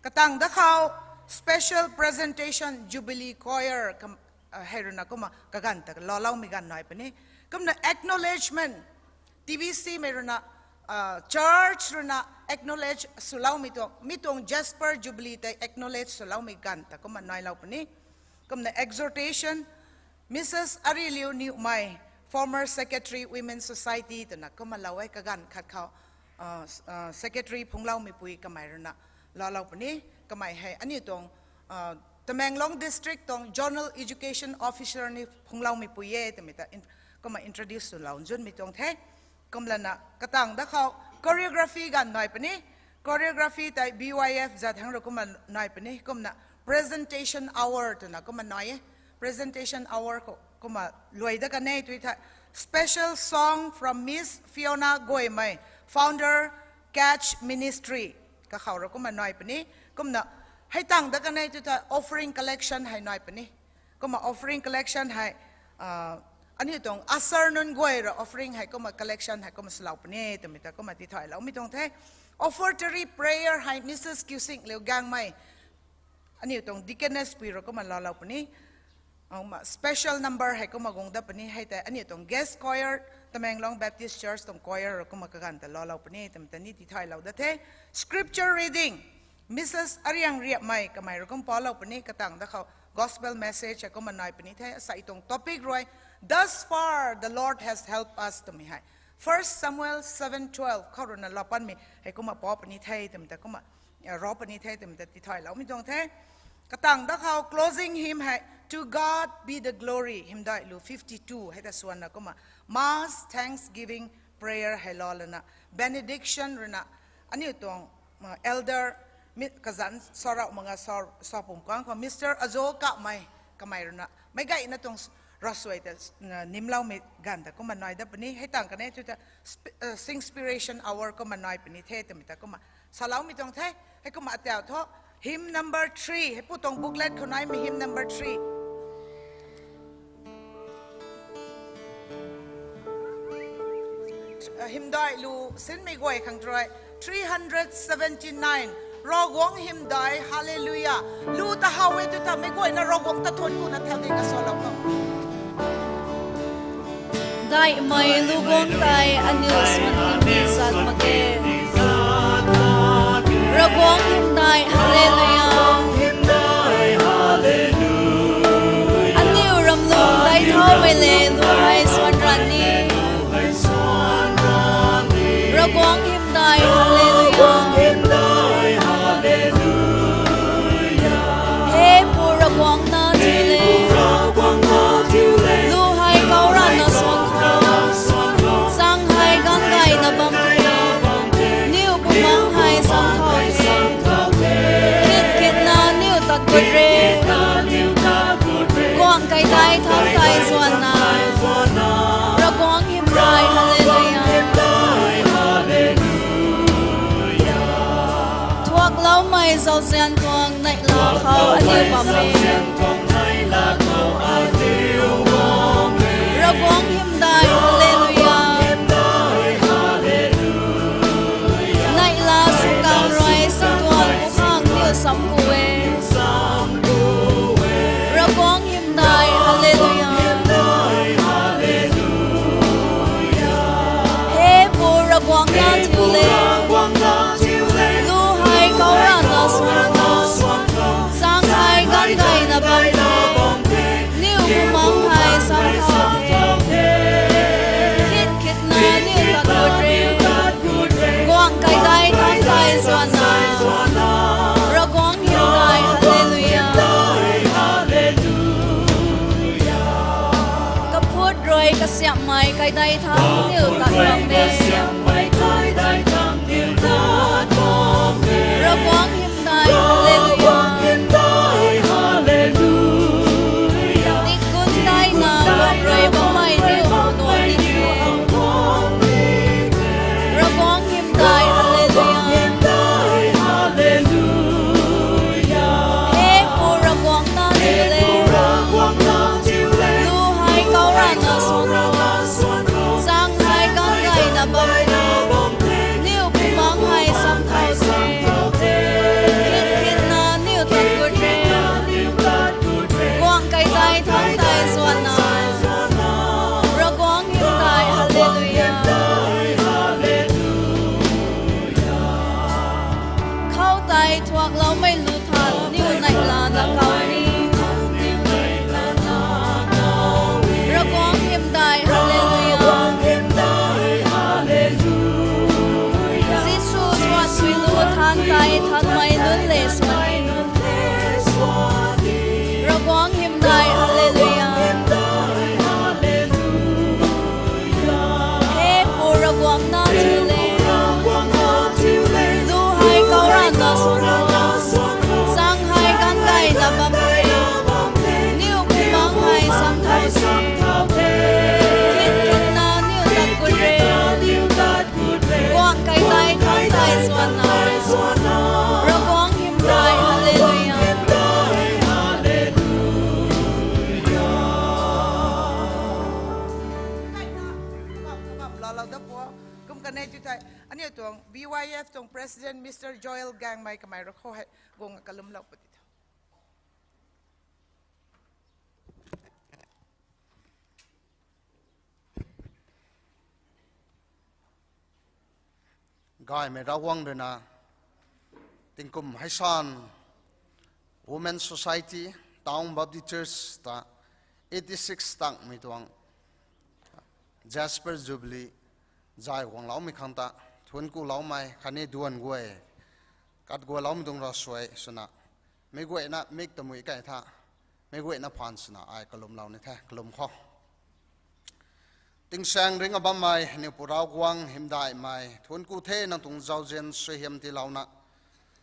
Katang da khou special presentation Jubilee Choir hei rui na kumna kaganv ta laaloumei ganv nai puni. Kumna acknowledgement, T B C mei rui na church rui na acknowledge swloumei tuang, mi tuang Jasper Jubilee tei acknowledge swloumei ganv ta kumna nailou puni. Kumna exhortation, Mrs Ariliu Niumei, former secretary Women Society twna kumna lou e, kaganv khat khou secretary phungcloumeipui kamei rui na laalou puni. Kamei hei aniu tuang Tamenglong district tuang zonal education officer ni phungcloumeipui e twmei ta kumna introduce swlou nzunmei tuang the. Kumlana katang da khou choreography ganv nai puni. Choreography tei B Y F zat hang rui kumna nai puni. Kumna presentation hour twna kumna nai e. Presentation hour khou kumna luai da kanei tu thei special song from Miss Fiona Goimei, founder Catch Ministry, kakhou rui kumna nai puni. Kumna hei tang da kanei tu thei offering collection hei nai puni. Kumna offering collection hei aniu tuang usher nunc guay rui offering hei kumna collection hei kumna swlou puni twmei ta kumna tithaylou mi tuang the. Offertory prayer hei Mrs Kiusingliu Gaengmei, aniu tuang deaconess pui rui kumna laalou puni. Special number hei kumna guang da puni. Hei tei aniu tuang guest choir, Tamenglong Baptist Church tuang choir rui kumna kaganv ta laalou puni twmei ta ni tithaylou da the. Scripture reading, Mrs Ariang Riapmei kamei rui kumna palou puni. Katang da khou gospel message hei kumna nai puni the. Asei tuang topic rui Thus far the Lord has helped us twmei hei First Samuel seven twelve khou rui na laa panmei hei kumna pa puni the twmei ta kumna ra puni the twmei ta tithaylou mi tuang the. Katang da khou closing hymn hei To God be the glory, hymdaih lu fifty two hei ta swanna kumna mass thanksgiving prayer hei laalana benediction rui na aniu tuang elder kazanc sarau manga sa pum kang khou Mr Azo Kamei, kamei rui na meic gayna tuang ravsuai ta nimloumei ganv ta kumna nai da puni. Hei tang kanei tu ta singspiration hour kumna nai puni the twmei ta kumna saloumei tuang the. Hei kumna atau thu Hymn number three, hei pu tuang booklet khou naimei hymn number three. Hymdaih lu sinmei guay khang thrui, three hundred seventy-nine. Ravguangc hymdaih, Hallelujah. Lu ta how e tu ta mei guayna Ravguangc ta thuanc kuna thau ding a salou khou. Daihmei lu guang tei aniu swan hymni zat mak ge. Ravguangc hymdaih, Hallelujah. Aniu ramlung dai thaumei le lu hei swan ran ni. Ravguangc hymdaih, Hallelujah. He Pu Ravguangc na thiu le. Lu hei kau rana swan khou, chang hei ganv gayna bam the. Niw bumaengc hei sam thau the. Kit kitna niw tat gut re. Guangc kaidai thangc tei zuanna. Ravguangc hymdaih, Hallelujah. Thuakloumei zauzian tuang neihla khou aniu bam e. Ravguangc hymdaih, Hallelujah. Neihla sukang rui satuan kukhang niw sam ku e. Ravguangc hymdaih, Hallelujah. He Pu Ravguangc na thiu le. Lu hei kau rana swan khou, chang hei ganv gayna bam the. Niw bumaengc hei sam thau the. Kit kitna niw tat gut re. Guangc kaidai thangc tei zuanna. Ravguangc hymdaih, Hallelujah. Kaphut rui kasiamhmei kaidai thangc niw tat bam e. Ravguangc hymdaih, Hallelujah. Tingkun daina guang rui bammei niw nuan ni. Ravguangc hymdaih, Hallelujah. He Pu Ravguangc na thiu le. Lu hei kau rana swan khou, chang hei ganv gayna bam the. Niw bumaengc hei sam thau the. Kit kitna niw tat gut re. Guangc kaidai thangc tei zuanna. Ravguangc hymdaih, Hallelujah. Khou tei thuakloumei lu than niw neihlana kau ni. Ravguangc hymdaih, Hallelujah. Jisu thuan sui lu than tei thanmei nunc le swan. Ravguangc hymdaih, Hallelujah. He Pu Ravguangc na thiu le. Lu hei kau rana swan khou, chang hei ganv gayna bam the. Niw bumaengc hei sam thau the. Kit kitna niw tat gut re. Guangc kaidai thangc tei zuanna. Ravguangc hymdaih, Hallelujah. Kum kanei tu thei, aniu tuang B Y F tuang President Mister Joel Gangmei kamei rui khou hei guang kalumlou pw di tho. Gaymei Ravguangc rui na, tingkum hei san, Women Society, Town Baptist Church ta eighty-six tangmei tuang Jasper Jubilee zay guangloumei khang ta, thuanc kuloumei khatni duan guay, kat guayloumei tuang ravsuai swna, meic guayna mik tamui kai tha, meic guayna phaan swna ai kalumlou ni the, kalum khou. Tingsaeng ringc a bammei, aniu Pu Ravguangc hymdaihmei, thuanc ku the nang tuang zauzian suaihiam tiilouna.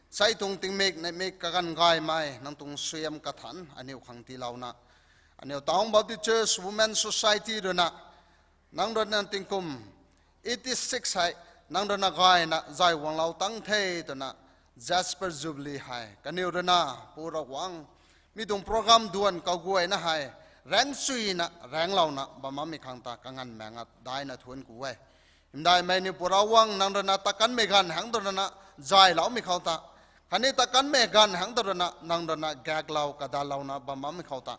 Sei tuang tingmik, neihmik kaganv gaymei, nang tuang suaihiam kathanc, aniu khang tiilouna. Aniu Town Baptist Church Women Society rui na, nang rui na tingkum eighty-six hei, nang rui na gayna zay guanglou tang the twna, Jasper Jubilee hei kaniw rui na, Pu Ravguangc, mi tuang program duan kaguayna hei raengchuina raenglouna bam bammei khang ta kanganv maeng a daihna thuanc ku e. Hymdaihmei ni Pu Ravguangc, nang rui na takanmei ganv hangc ta rui na zayloumei khou ta, khatni takanmei ganv hangc ta rui na nang rui na gaeklou kadalouna bam bammei khou ta,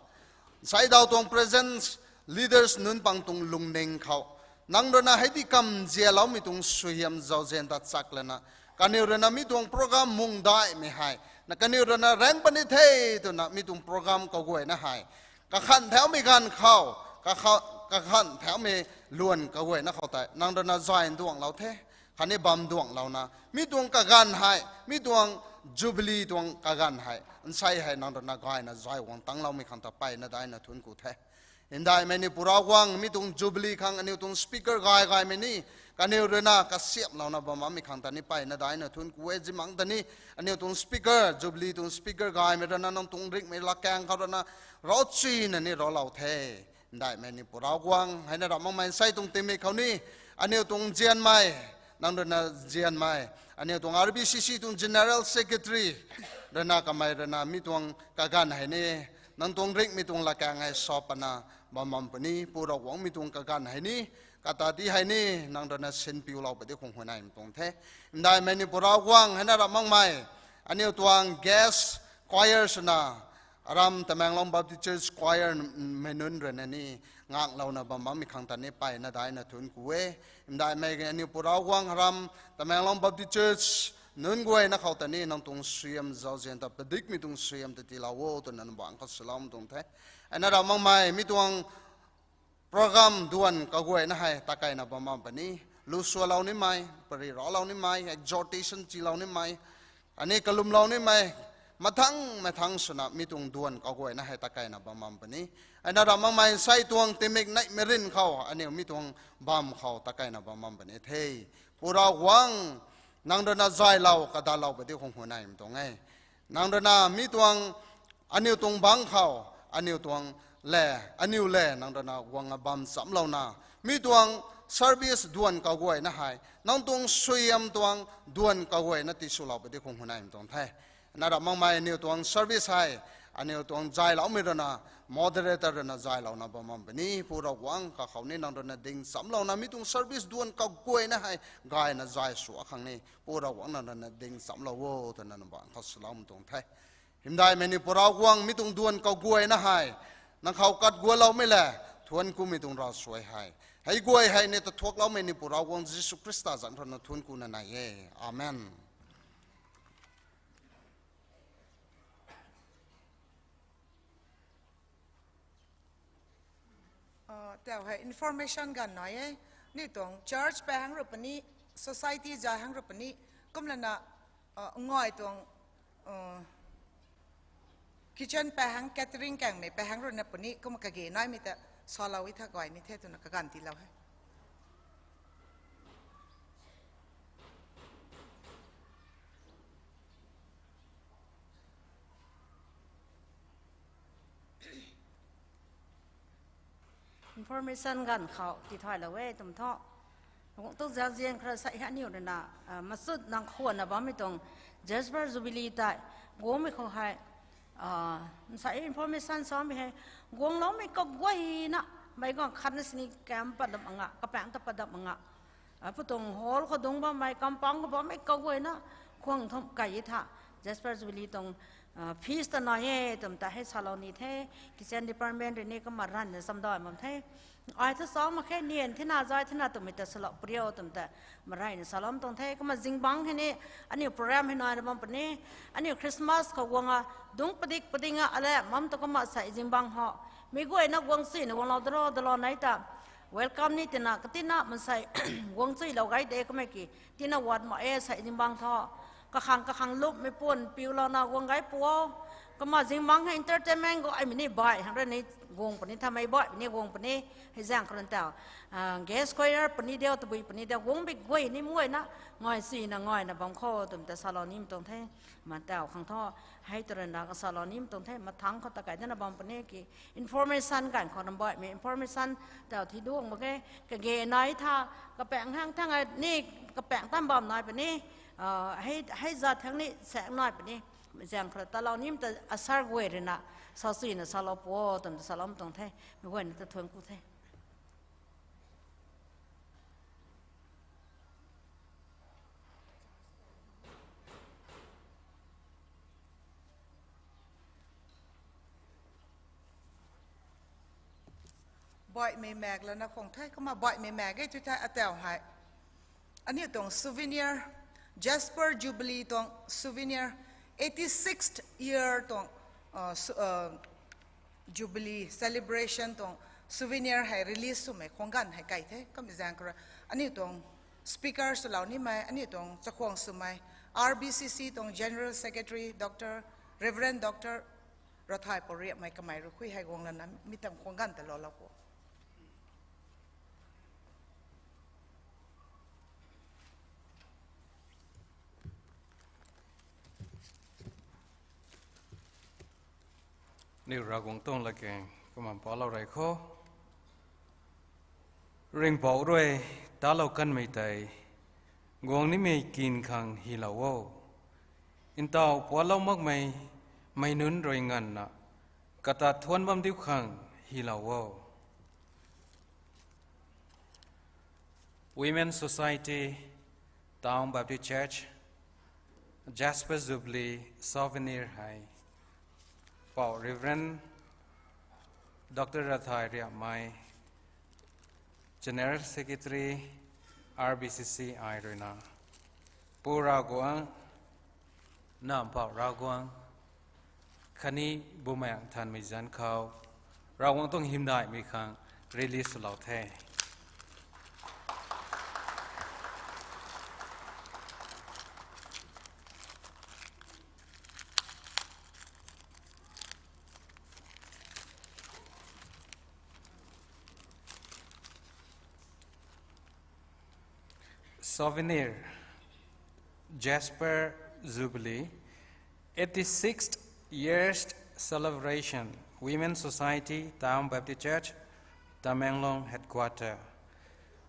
nsei daw tuang present leaders nunc pang tuang lungning khou, nang rui na hei di kamzianloumei tuang suaihiam zauzian ta chak lana, kaniw rui na mi tuang program mungdaihmei hei na kaniw rui na raeng puni the twna mi tuang program kaguayna hei kakhan thaumei ganv khou, kakha-, kakhan thaumei luan kaguayna khou tei nang rui na zay nduanglou the, khatni bam nduanglouna mi tuang kaganv hei, mi tuang Jubilee tuang kaganv hei nsei hei nang rui na gayna zay guang tangloumei khang ta mpeyna daihna thuanc ku the. Hymdaihmei ni Pu Ravguangc, mi tuang Jubilee khang aniu tuang speaker gay gaymei ni kaniw rui na kasiamhlouna bam bammei khang ta ni mpeyna daihna thuanc ku e. Zimang ta ni aniu tuang speaker, Jubilee tuang speaker gaymei rui na nang tuang ringhmei latkaeng khou rui na ravchuina ni raclou the. Hymdaihmei ni Pu Ravguangc, hei na ram makmei nsei tuang tingmik khou ni aniu tuang nzianmei, nang rui na nzianmei, aniu tuang R B C C tuang General Secretary rui na, kamei rui na mi tuang kaganv hei ni nang tuang ringhmei tuang latkaeng hei sa pana bam bam puni. Pu Ravguangc, mi tuang kaganv hei ni, kata di hei ni nang rui na sinpiulou puni di khang huayneymei tuang the. Hymdaihmei ni Pu Ravguangc, hei na ram makmei aniu tuang guest choir swna aram Tamenglong Baptist Church choir mei nunc rui na ni nganglouna bam bammei khang ta ni mpeyna daihna thuanc ku e. Hymdaihmei aniu Pu Ravguangc, aram Tamenglong Baptist Church nunc guayna khou ta ni nang tuang suaihiam zauzian ta padikmei tuang suaihiam ta tiilou o twna nang bangc khou saloumei tuang the. Hei na ram makmei mi tuang program duan kaguayna hei takeyna bam bam puni. Lu sualou nimei, pary raclou nimei, exhortation tiilou nimei, aniu kalumlou nimei, mathang mathang swna mi tuang duan kaguayna hei takeyna bam bam puni. Hei na ram makmei nsei tuang tingmik neihmei rin khou aniu mi tuang bam khou takeyna bam bam puni the. Pu Ravguangc, nang rui na zaylou kadalou puni di khang huayneymei tuang e. Nang rui na mi tuang aniu tuang bangc khou, aniu tuang le, aniu le nang rui na guang a bam chamclouna, mi tuang service duan kaguayna hei nang tuang suaihiam tuang duan kaguayna tiswlou puni di khang huayneymei tuang the. Na ram makmei aniu tuang service hei aniu tuang zayloumei rui na, moderator rui na zaylouna bam bam puni. Pu Ravguangc, kakhou ni nang rui na ding chamclouna mi tuang service duan kaguayna hei gayna zay sw khang ni Pu Ravguangc, nang rui na ding chamclou o twna nang bangc khou saloumei tuang the. Hymdaihmei ni Pu Ravguangc, mi tuang duan kaguayna hei nang khou kat gualoumei le thuanc kumei tuang ravsuai hei, hei guay hei ni ta thuakloumei ni Pu Ravguangc Jisu Khrista zanc rui na thuanc kuna nai e. Amen. Tau hei information ganv nai e. Ni tuang church pahang rui puni, society zay hang rui puni, kumlana ngai tuang kitchen pahang, catering kangmei pahang rui na puni, kumna kage naimei ta salou e tha gay ni the twna kaganv tiilou he. Information ganv khou tithaylou e twm thu, guang tu zauzian khara sa hei aniu rui na, masut nang khwanna bammei tuang Jasper Jubilee tei guangmei khou hei, nsa information samei hei guangloumei kaguayna, meic guang khatna sini kam pat dam anga, kapaeng ta pat dam anga, pu tuang hall khou dungc bammei, compound khou bammei kaguayna khwang thum key e tha. Jasper Jubilee tuang feast ta nai e twm ta hei salou ni the. Kitchen department rui ni kumna ranvna chamdai bam the. Ai thu sa mak khe, nian thina zay thina twmei ta salou pariu twm ta marayna saloumei tuang the. Kumna zingbangc hei ni aniu program hei naina bam puni. Aniu Christmas khou guang a dungc padik pading a ale mam tu kumna sei zingbangc ho, mei guayna guang chuina guanglou daro dalou nai ta welcome ni tina katina mansei guang chuilou gay de kummei ki tina wat mak e sei zingbangc thu. Kakhang kakhang lupmei puan piulouna guang gay pu o. Kumna zingbangc hei entertainment guaymei ni baih hang rui ni guang puni, thamei baihmei ni guang puni. Hei zaeng khou rui tau guest choir puni diu, tabui puni diu, guangmei guay ni mei guayna ngai chuina ngaina bam kho twm ta salou nimei tuang the. Ma tau khang thu, hei tu rui na kasalou nimei tuang the. Mathangc khou ta key dana bam puni ki information ganv khou na baihmei information tau thi duang mak ge. Kage nai tha, kapaeng hang thang a ni, kapaeng tam bam nai puni. Ah, hei, hei zat thang ni saek nai puni, zaeng khou rui talou nimei ta asar guay rui na, sa suina salou pu o, twna ta saloumei tuang the, mei guayna ta thuanc ku the. Baihmei maek lana khang the, kumna baihmei maek e tu the atau hei. Aniu tuang souvenir, Jasper Jubilee tuang souvenir, eighty-sixth year tuang, uh, su-, uh, Jubilee celebration tuang souvenir hei release swmei khang ganv hei kai the, kamei zaeng khou rui. Aniu tuang speaker swlou nimei, aniu tuang chakhwang swmei, R B C C tuang General Secretary, Doctor, Reverend Doctor Rathai Poriapmei kamei rui khui hei guang lana mi tam khang ganv ta loulou pu. Niw Ravguangc tuang latkaeng kumna palou rey khou, Ringhpouc rui talou kanmei tei guang nimei kin khang hylou o. Ntaw pualou makmei mei nunc rui nganvna kata thuanc bam diu khang hylou o. Women Society, Town Baptist Church, Jasper Jubilee Souvenir hei Pou Reverend Doctor Rathai Riamei, General Secretary, R B C C I ruina, Pu Ravguangc, Nac Mpouh Ravguangc, khatni Bumaengh Nthanmei zanc khou Ravguangc tuang hymdaihmei khang release swlou the. Souvenir, Jasper Jubilee, eighty-sixth Year Celebration, Women Society, Town Baptist Church, Tamenglong Headquarter.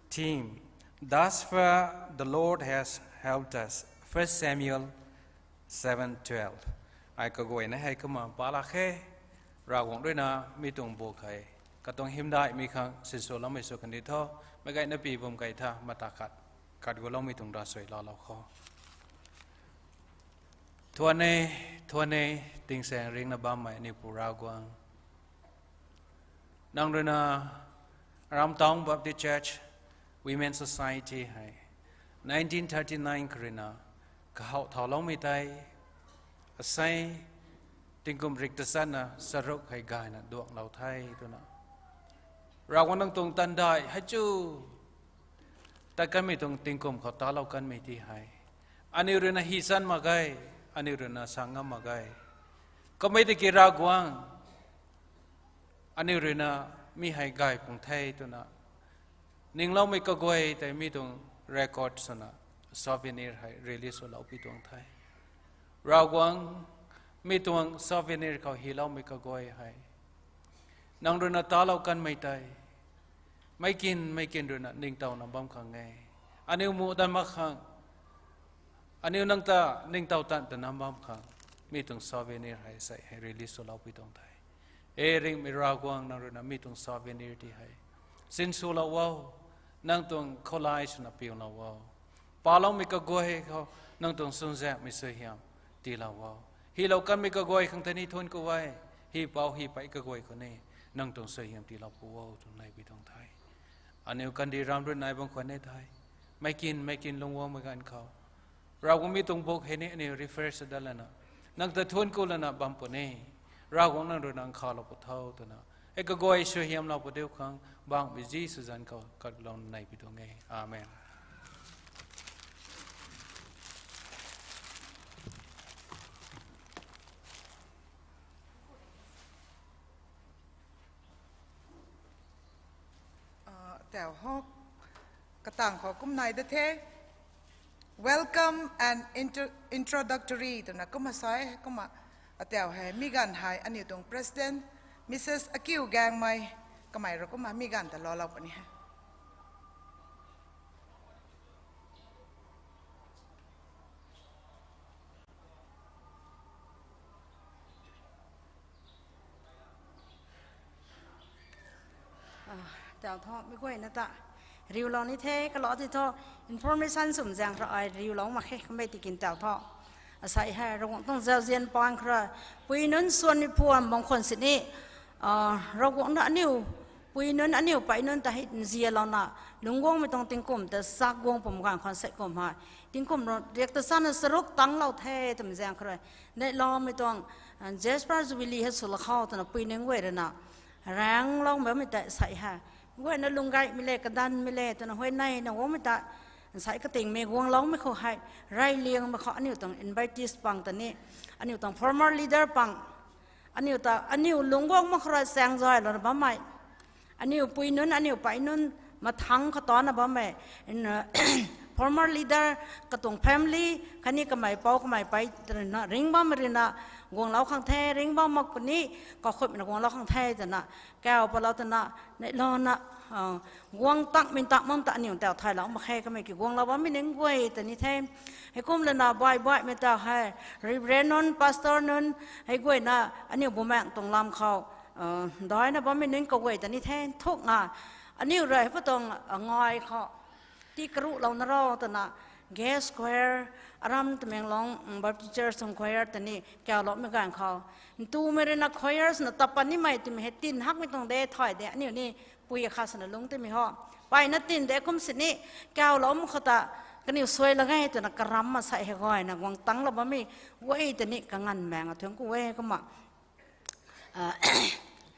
Theme, Thus far the Lord has helped us, First Samuel seven twelve. Ai kaguayna hei kumna palak khe, Ravguangc ruina mi tuang buk hei katuang hymdaihmei khang sinswloumei sw kan di tho, meic gayna pi bam kei tha, mata khat, kat guloumei tuang ravsuai laalou khou. Thuan e, thuan e, tingsaeng ringna bammei aniu Pu Ravguangc. Nang ruina Ramtang Baptist Church Women Society hei nineteen thirty-nine khou ruina kahaw thauloumei tei, asei tingkum rik tachatna charuk hei gayna duanglou the twna, Ravguangc nang tuang tandaih hei chu tat kanmei tuang tingkum khou talou kanmei ti hei aniu ruina hy chan mak ge, aniu ruina sa ngam mak ge. Kummei tiki Ravguangc, aniu ruina mi hei gay pung the twna ningloumei kaguay tei mi tuang record swna souvenir hei release swlou pi tuang the. Ravguangc, mi tuang souvenir khou hyloumei kaguay hei nang ruina talou kanmei tei meic kin meic kin ruina ningtowna bam khang e. Aniu muh tan mak khang, aniu nang ta ningtow tan tana bam khang, mi tuang souvenir hei sei hei release swlou pi tuang the. E ringhmei Ravguangc, nang ruina mi tuang souvenir ti hei sinswlou o, nang tuang khoulai swna piulou o. Paloumei kaguay khou nang tuang suaihiamei suaihiam tiilou o. Hylou kanmei kaguay khang tei ni thuanc ku e, hy pou hy pei kaguay khou ni nang tuang suaihiam tiilou pu o twna nei pi tuang the. Aniu kandih ram rui nai bam khwan e the. Meic kin meic kin lungc guangmei ganv khou Ravguangc mi tuang buk hei ni aniu refresh dat lana, nang ta thuanc ku lana bam puni. Ravguangc nang ruina nkhavlou pu tho twna, hei kaguay suaihiamlou pu diu khang, Bangmei Jisu zanc khou katlouna nei pi tuang e. Amen. Ah, tau ho, katang khou kum nai da the. Welcome and intro-, introductory twna kumna sa e, kumna atau hei mi ganv hei aniu tuang President, Missus Akiu Gangmei, kamei rui kumna mi ganv ta loulou puni he. Tau tho, mi guayna ta riulou ni the, kalou ti tho, information sum zaeng khra ai riulou mak khe, kamei ti kin tau tho. Asei hei, Ravguangc tuang zauzian pang khra, pui nunc suan ni puan bang khwan sini, ah, Ravguangc na aniu, pui nunc aniu pei nunc ta hei nzianlouna, lungc guangmei tuang tingkum ta sak guang pum ganv khwan sei kum hei. Tingkum ro, riak ta sana saruk tanglou the, twmei zaeng khra. Neihloumei tuang, ah, Jasper Jubilee hei sw la khou twna pui nunc guay rui na, raenglou bammei ta sei hei. Guayna lunggaymei le, kadanmei le, twna huayney na guangmei ta, sei katingmei guangloumei khou hei, reyliangmei khou aniu tuang invitees pang ta ni, aniu tuang former leader pang, aniu ta, aniu lungc guang mak khou rui chaeng zaylouna bammei, aniu pui nunc, aniu pei nunc, mathangc khou tana bammei, former leader, katuang family, khatni kamei pou, kamei pei, twna ringc bammei rui na, guanglou khang the, ringc bam mak puni, kakhutmei na guanglou khang the, twna, kau palou twna, neihlouna, ah, guang tangmei tang mam ta aniu tau thaylou mak khe, kamei ki guanglou bammei ning guay ta ni the. Heikum lana baih baihmei tau hei, Reverend nunc, Pastor nunc, hei guayna, aniu bumaengc tuang lam khou, ah, daina bammei ning kaguay ta ni the, thuk nga, aniu rui hei pa tuang, ah, ngai khou, ti karuhlouna ro twna, guest choir, aram Tamenglong, mm, Baptist Church tuang choir ta ni kauloumei ganv khou. Ntumei rui na choirs na tapan nimei twmei hei tin hakmei tuang de thay de, aniu ni pui akhat swna lungc timei ho. Peyna tin de kum sini, kauloumei khou ta, kaniw suai la ge twna karam masei hei guayna guang tanglou bammei, guay ta ni kanganv maeng a thuanc ku e kumna. Ah,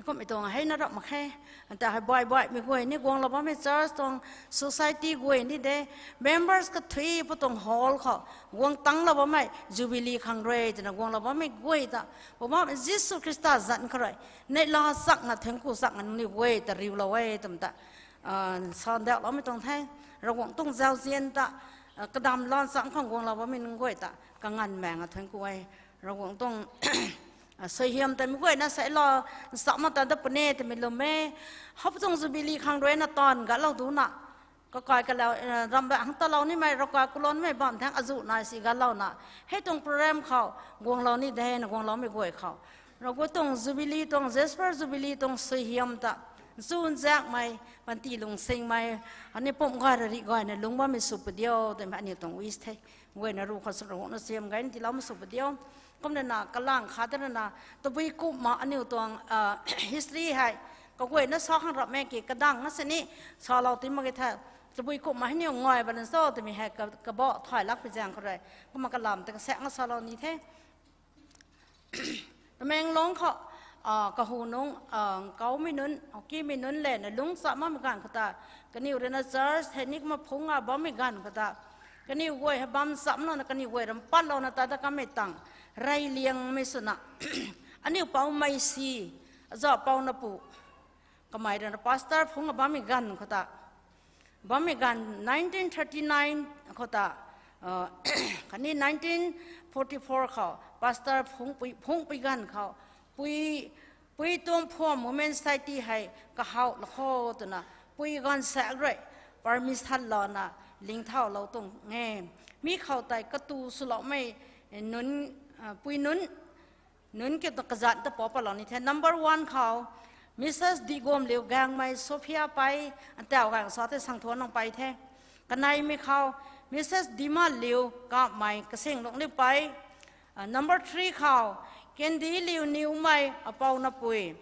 kummei tuang hei na rap mak khe. Anta hei baih baihmei guay ni guanglou bammei church tuang society guay ni de. Members kathui pu tuang hall khou guang tanglou bammei Jubilee khang rui twna guanglou bammei guay ta. Pu bammei Jisu Khrista zanc khou rui. Neihla chakna thuanc ku chakna nangniw guay ta riulou e twmei ta. Ah, sandauhloumei tuang the. Ravguangc tuang zauzian ta. Ah, kadam lan chang khang guanglou bammei nunc guay ta. Kanganv maeng a thuanc ku e. Ravguangc tuang Ah, suaihiam ta mi guayna sei lo, nsa ma ta da pune twmei lwm e. Hap tuang Jubilee khang rui na taanv gatlou duna. Kakai kalau, eh, ramh baih hang talou nimei, ravkai kulon mei bam thang azuh nai si gatlouna. Hei tuang program khou, guanglou ni de na guangloumei guay khou. Ravguangc tuang Jubilee tuang, Jasper Jubilee tuang suaihiam ta. Nchunzaekmei, panty lungsingmei, ani pumc gay rarih gayna lungc bammei sw padiu, twmei aniu tuang wish the. Guayna ru khou sw Ravguangc na siam gay na tiiloumei sw padiu. Kumna na kalang khat na, tabui kumna aniu tuang, ah, history hei, kaguayna sa khang rapmei ki kadang na sini, salou ti mak ki the, tabui kumna hei niw ngai balan so twmei hei ka, kabah thay lak pi zaeng khou rui. Kumna kalam ta kasaek na salou ni the. Tamenglong khou, ah, kahunungc, ah, kaumei nunc, Kukimei nunc le na lungc cha makmei ganv khou ta, kaniw rui na church hei ni kumna phungc a bammei ganv khou ta, kaniw guay hei bam chamlouna, kaniw guay ram patlouna ta da kamei tang, reyliangmei swna, aniu pou mei si, aza pou na pu, kamei rui na pastor phungc a bammei ganv khou ta, bammei ganv nineteen thirty nine khou ta, ah, khatni nineteen forty four khou pastor phungc pui, phungc pui ganv khou, pui, pui tuang phuam Women Society hei kahawh la kho twna, pui ganv saekc rui, permission louna, lingthaulou tuang e. Mi khou tei katu swloumei, nunc, ah, pui nunc, nunc kiu ta kazanc ta pou palou ni the. Number one khou, Mrs Diguamliu Gaengmei Sophia pei, antau gaeng sa the sangthuan nang pei the. Kaneimei khou, Mrs Dimaliu Kapmei Kasinglungliu pei. Ah, number three khou, Kendiliu Niumei apou na pui.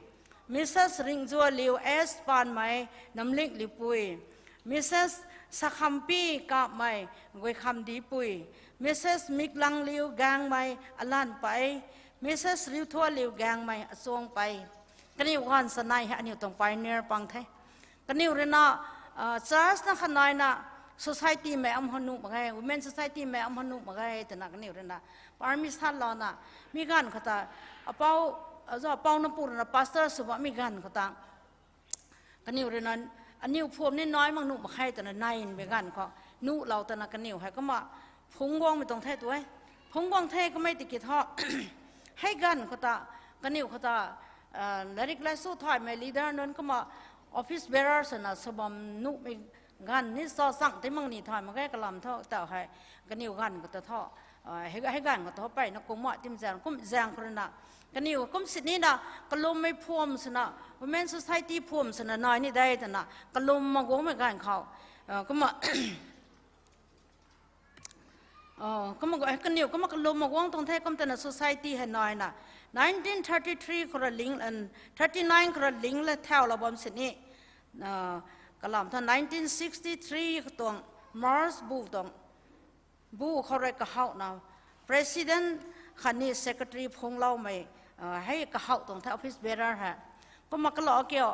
Mrs Ringzualiu S Panmei Namlikliu pui. Mrs Sakhampi Kapmei Guikhamdi pui. Mrs Miklangliu Gaengmei Alan pei. Mrs Riuthualiu Gaengmei Achuang pei. Kaniw ganv chanei hei aniu tuang pioneer pang the. Kaniw rui na, ah, church na khatnaina society mei am hou nuh mak ge, women society mei am hou nuh mak ge twna kaniw rui na permission louna, mi ganv khou ta, apou, aza apou na pu rui na pastor sw bammei ganv khou ta, kaniw rui na, aniu phuam ni nai mak nuh mak khe twna naimei ganv khou, nuhlou twna kaniw hei kumna, phungc guangmei tuang the tu e. Phungc guang the kamei tiki thu, hei ganv khou ta, kaniw khou ta, ah, lairik laisu thaymei leader nunc kumna, office bearer swna sw bam nuhmei ganv ni sa chang ti mak ni thay mak ge kalam thu tau hei, kaniw ganv khou ta thu, ah, hei, hei ganv khou ta peyna kumna tim zaeng, kum zaeng khou rui na, Kaniw kum sini na, kalummei phuam swna, women society phuam swna nai ni de twna, kalum ma guangmei ganv khou. Kumna, kaniw kumna kalum ma guang tuang the kum twna society hei naina. Nineteen thirty-three khou ra ling, thirty-nine khou ra ling le thaulou bam sini. Kalam tha nineteen sixty-three khou tuang March bu tuang bu khou rui kahowna, president khatni secretary phungloumei, hei kahow tuang the office bearer hei. Kumna kalou kiu,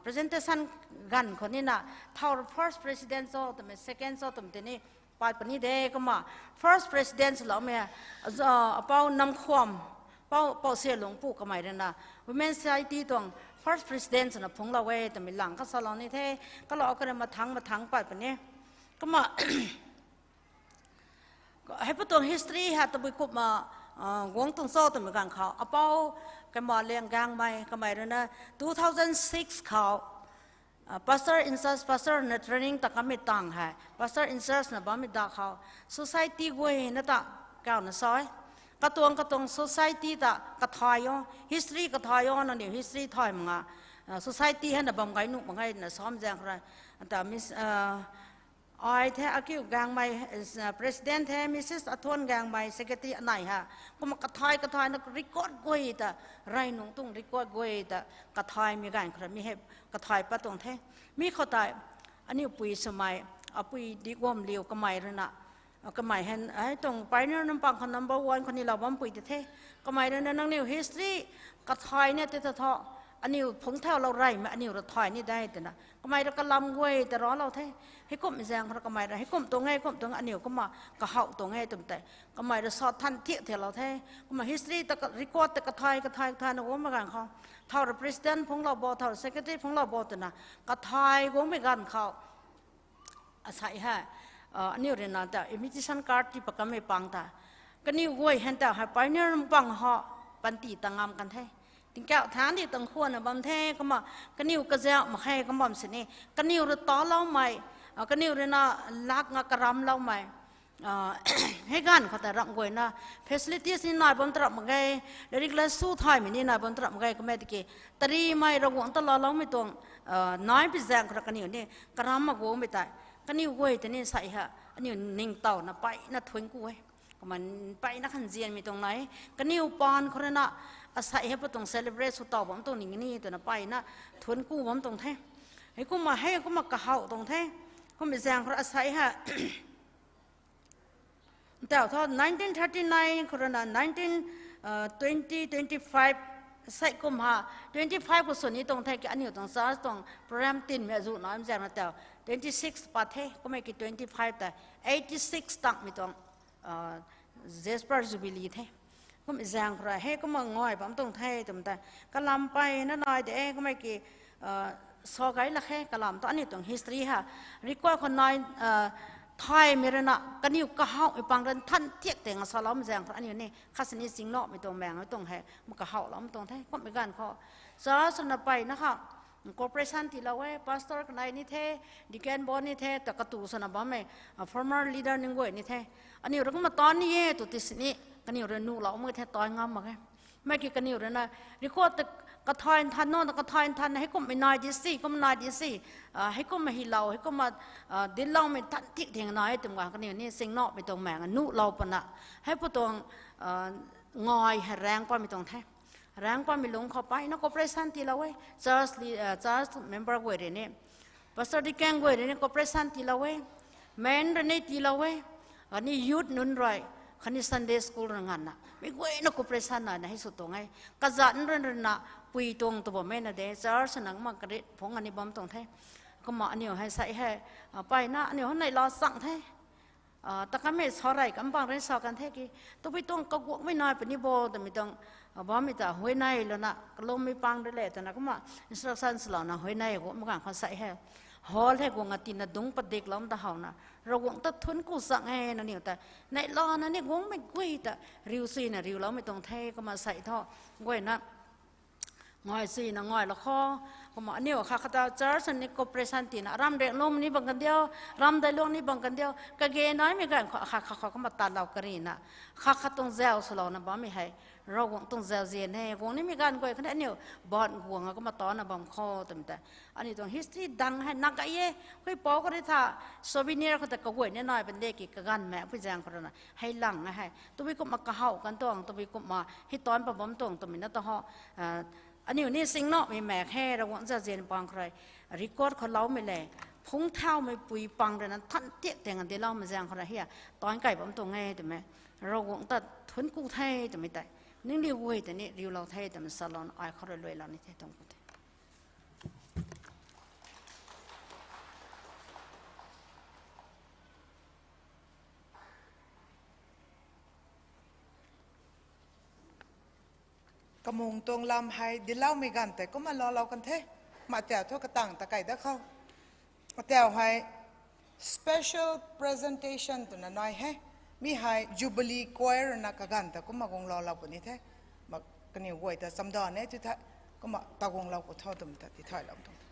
presentation ganv khou nina, thau first president cho twmei second cho twmei tini, pat puni de kumna, first president swloumei, apou Namkhwam, pou, pou Sialungpu kamei ruina, Women Society tuang first president swna phunglou e twmei lang kasalou ni the, kalou kare mathang mathang pat puni. Kumna, heipu tuang history hei tabui kumna, guang tuang cho twmei ganv khou, apou, Kaimaliang Gangmei kamei ruina, two thousand six khou, pastor in charge, pastor na training ta kamei tang hei, pastor in charge na bammei da khou, society guay na ta, kauna sa e. Katuang katuang society ta kathay o, history kathay o, nangniw history thay mak nga, society hei na bam gay nuh mak ge na sam zaeng khou rui. Ata Miss, ai the akiu Gangmei, president the, Missus Athuan Gangmei, secretary anei hei. Kumna kathay kathay na record guay ta, rey nungc tuang record guay ta, kathaymei ganv khou rui mi hei, kathay pat tuang the. Mi khou tei, aniu pui swmei, apui Diguamliu kamei ruina, kamei hei, hei tuang pioneer nampang khou number one khou ni lou bampui ti the. Kamei ruina nangniw history kathay ni tei ta thu, aniw phungc thaulou reymei aniw ra thay ni de twna. Kamei rui kalam guay ta raclou the. Heikum zaeng khou rui kamei rui, heikum tuang e, kum tuang aniw kumna kahow tuang e twmei tei. Kamei rui sa than thiak thiaklou the. Kumna history ta record ta kathay, kathay, kathay na guangmei ganv khou. Thau rui president phunglou bo, thau rui secretary phunglou bo twna. Kathay guangmei ganv khou. Asei hei, aniw ruina ta invitation card tii pat kanmei pang ta. Kaniw guay hei ta hei pioneer nampang hou, panty ta ngam kan the. Tingkauh than di tang khwanna bam the, kumna kaniw kazauh mak khe kum bam sini. Kaniw rui taloumei, kaniw ruina lak nga karamloumei. Hei ganv khou ta ramh guayna, facilities ni nai bam ta ramh mak ge, lairik la su thaymei ni nai bam ta ramh mak ge, kummei tiki, tarimei Ravguangc ta laaloumei tuang, nai pi zaeng khou rui kaniw ni, karam mak guangmei tei, kaniw guay tei ni sei hei, aniw ningtowna peyna thuanc ku e. Kumna peyna khanzianmei tuang nai, kaniw paan khou ruina, asei hei pa tuang celebrate sw tow bam tuang ning ni twna peyna thuanc ku bam tuang the. Heikumna hei kumna kahow tuang the. Kummei zaeng khou rui asei hei, tau thu nineteen thirty-nine khou ruina nineteen, twenty, twenty-five, sei kum ha, twenty-five khou sw ni tuang the ki aniw tuang church tuang program tinmei azuh na zaeng na tau, twenty-six pat the, kummei ki twenty-five ta, eighty-six tangmei tuang, Jasper Jubilee the. Kummei zaeng khou rui hei kumna ngai bam tuang the twmei ta, kalam peyna nai de, kummei ki, sa gay lak khe, kalam tu aniw tuang history hei, record khou nai, thaymei ruina, kaniw kahowmei pang rui nthan thiak teng saloumei zaeng khou rui aniw ni, khat sini singnamei tuang maengmei tuang hei, ma kahowloumei tuang the, kummei ganv khou. Church swna peyna kha, cooperation tiilou e, pastor kanei ni the, deacon bo ni the, ta katu swna bammei, former leader ning guay ni the. Aniw rui kumna tan ni e tw ti sini, kaniw rui nuhloumei the tan ngam mak ge. Mei ki kaniw ruina, record ta kathay nthan no, ta kathay nthan na, heikummei nai di si, kum nai di si, heikummei hilou, heikumna, dincloumei nthan thik thing nai e twmei ganv kaniw ni singnamei tuang maeng nuhlou pana. Heipu tuang, ngai hei raeng patmei tuang the. Raeng patmei lungc khou peyna cooperation tiilou e, church member guay rui ni. Pastor deacon guay rui ni cooperation tiilou e, men rui ni tiilou e, khatni youth nunc rui, khatni Sunday school rui nganvna, mei guayna cooperation naina hei sw tuang e. Kazanc rui ruina, pui tuang tu bammei na de, church nang ma karit phungc ani bam tuang the. Kumna aniw hei sei hei, peyna aniw hei neihla chang the. Ta kamei sa rey kam bang rui sa kan the ki, tabui tuang kaguangmei nai puni bo twmei tuang, bammei ta huayney louna, kalummei pang rui le twna kumna instruction swlouna huayney guangmei ganv khou sei hei, hall hei guang a tina dungc padikloumei ta howna, Ravguangc ta thuanc ku chang e nangniw ta, neihlana ni guangmei guay ta, riu suina riuloumei tuang the kumna sei thu, guayna, ngai suina ngailou khou, Kumna aniu khat khat ta church ni cooperation tina, ram rek lum ni bang kan diu, ram dai lung ni bang kan diu, kage naimei ganv khou khat khat khou kumna tatlou karina, khat khat tuang zau swlouna bammei hei, Ravguangc tuang zauzian e, guang nimei ganv guay khatni aniu, bot guang a kumna tana bam khou twmei tei. Aniu tuang history dang hei nak gay e, hui pou kari tha, souvenir khou ta kaguay ni nai pan de ki kaganv mak pui zaeng khou rana, hei lang hei, tabui kumna kahaw kan tuang, tabui kumna hei taanc pa bam tuang twmei na ta ho, aniu ni sing naumei mak khe, Ravguangc zauzian pang khou rui, record khou loumei le, phungc thaumei pui pang rui na than tiak teng a diloumei zaeng khou rui hei, taanc kai bam tuang e twmei, Ravguangc ta thuanc ku the twmei tei, ningniw guay tei ni riulou the twmei salouna ai khou rui luailou ni the tuang ku the. Kamung tuang lam hei diloumei ganv tei kumna loulou kan the. Kumna tau thu katang ta kai da khou. Tau hei special presentation twna nai he. Mi hei Jubilee Choir na kaganv ta kumna guang loulou puni the. Ma kaniw guay ta chamdan e tu the. Kumna ta guang lou pu tho twmei ta tithaylou tuang the.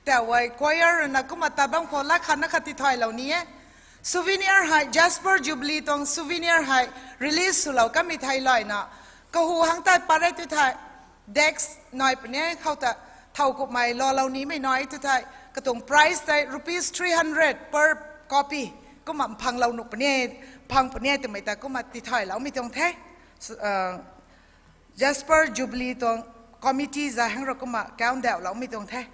Tawai choir na kumna tabam khou la khat na khat tithaylou ni e. Souvenir hei, Jasper Jubilee tuang souvenir hei release swlou kamei thei layna, kahu hang tei pat re tu thei, desk nai puni e, khou ta thow kummei loulou nimei nai tu thei, katuang price tei rupees three hundred per copy. Kumna mphanglou nuh puni e, mphang puni e twmei ta kumna tithayloumei tuang the. Jasper Jubilee tuang committee zai hang rui kumna kaundauhloumei tuang the.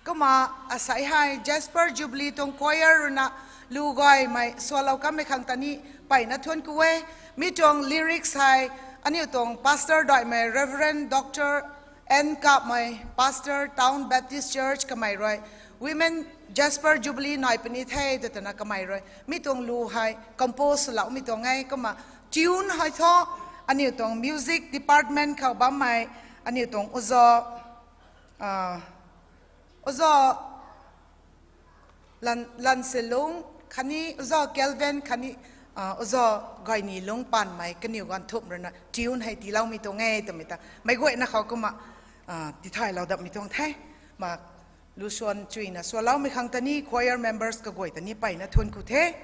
Kumna asei hei Jasper Jubilee tuang choir ruina lu gaymei swlou kanmei khang ta ni mpeyna thuanc ku e. Mi tuang lyrics hei aniu tuang pastor daihmei Reverend Doctor N Kapmei, Pastor, Town Baptist Church, kamei rui Women Jasper Jubilee nai puni the tw twna kamei rui mi tuang lu hei compose swloumei tuang e. Kumna tune hei thu aniu tuang music department khou bammei aniu tuang oza, oza Lanselung khatni oza Kelvin khatni oza Gaynilung Panmei kaniw ganv thumh ruina tune hei tiiloumei tuang e twmei ta meic guayna khou kumna tithaylou datmei tuang the. Ma lusuan chuyna swloumei khang ta ni choir members kaguay ta ni mpeyna thuanc ku the.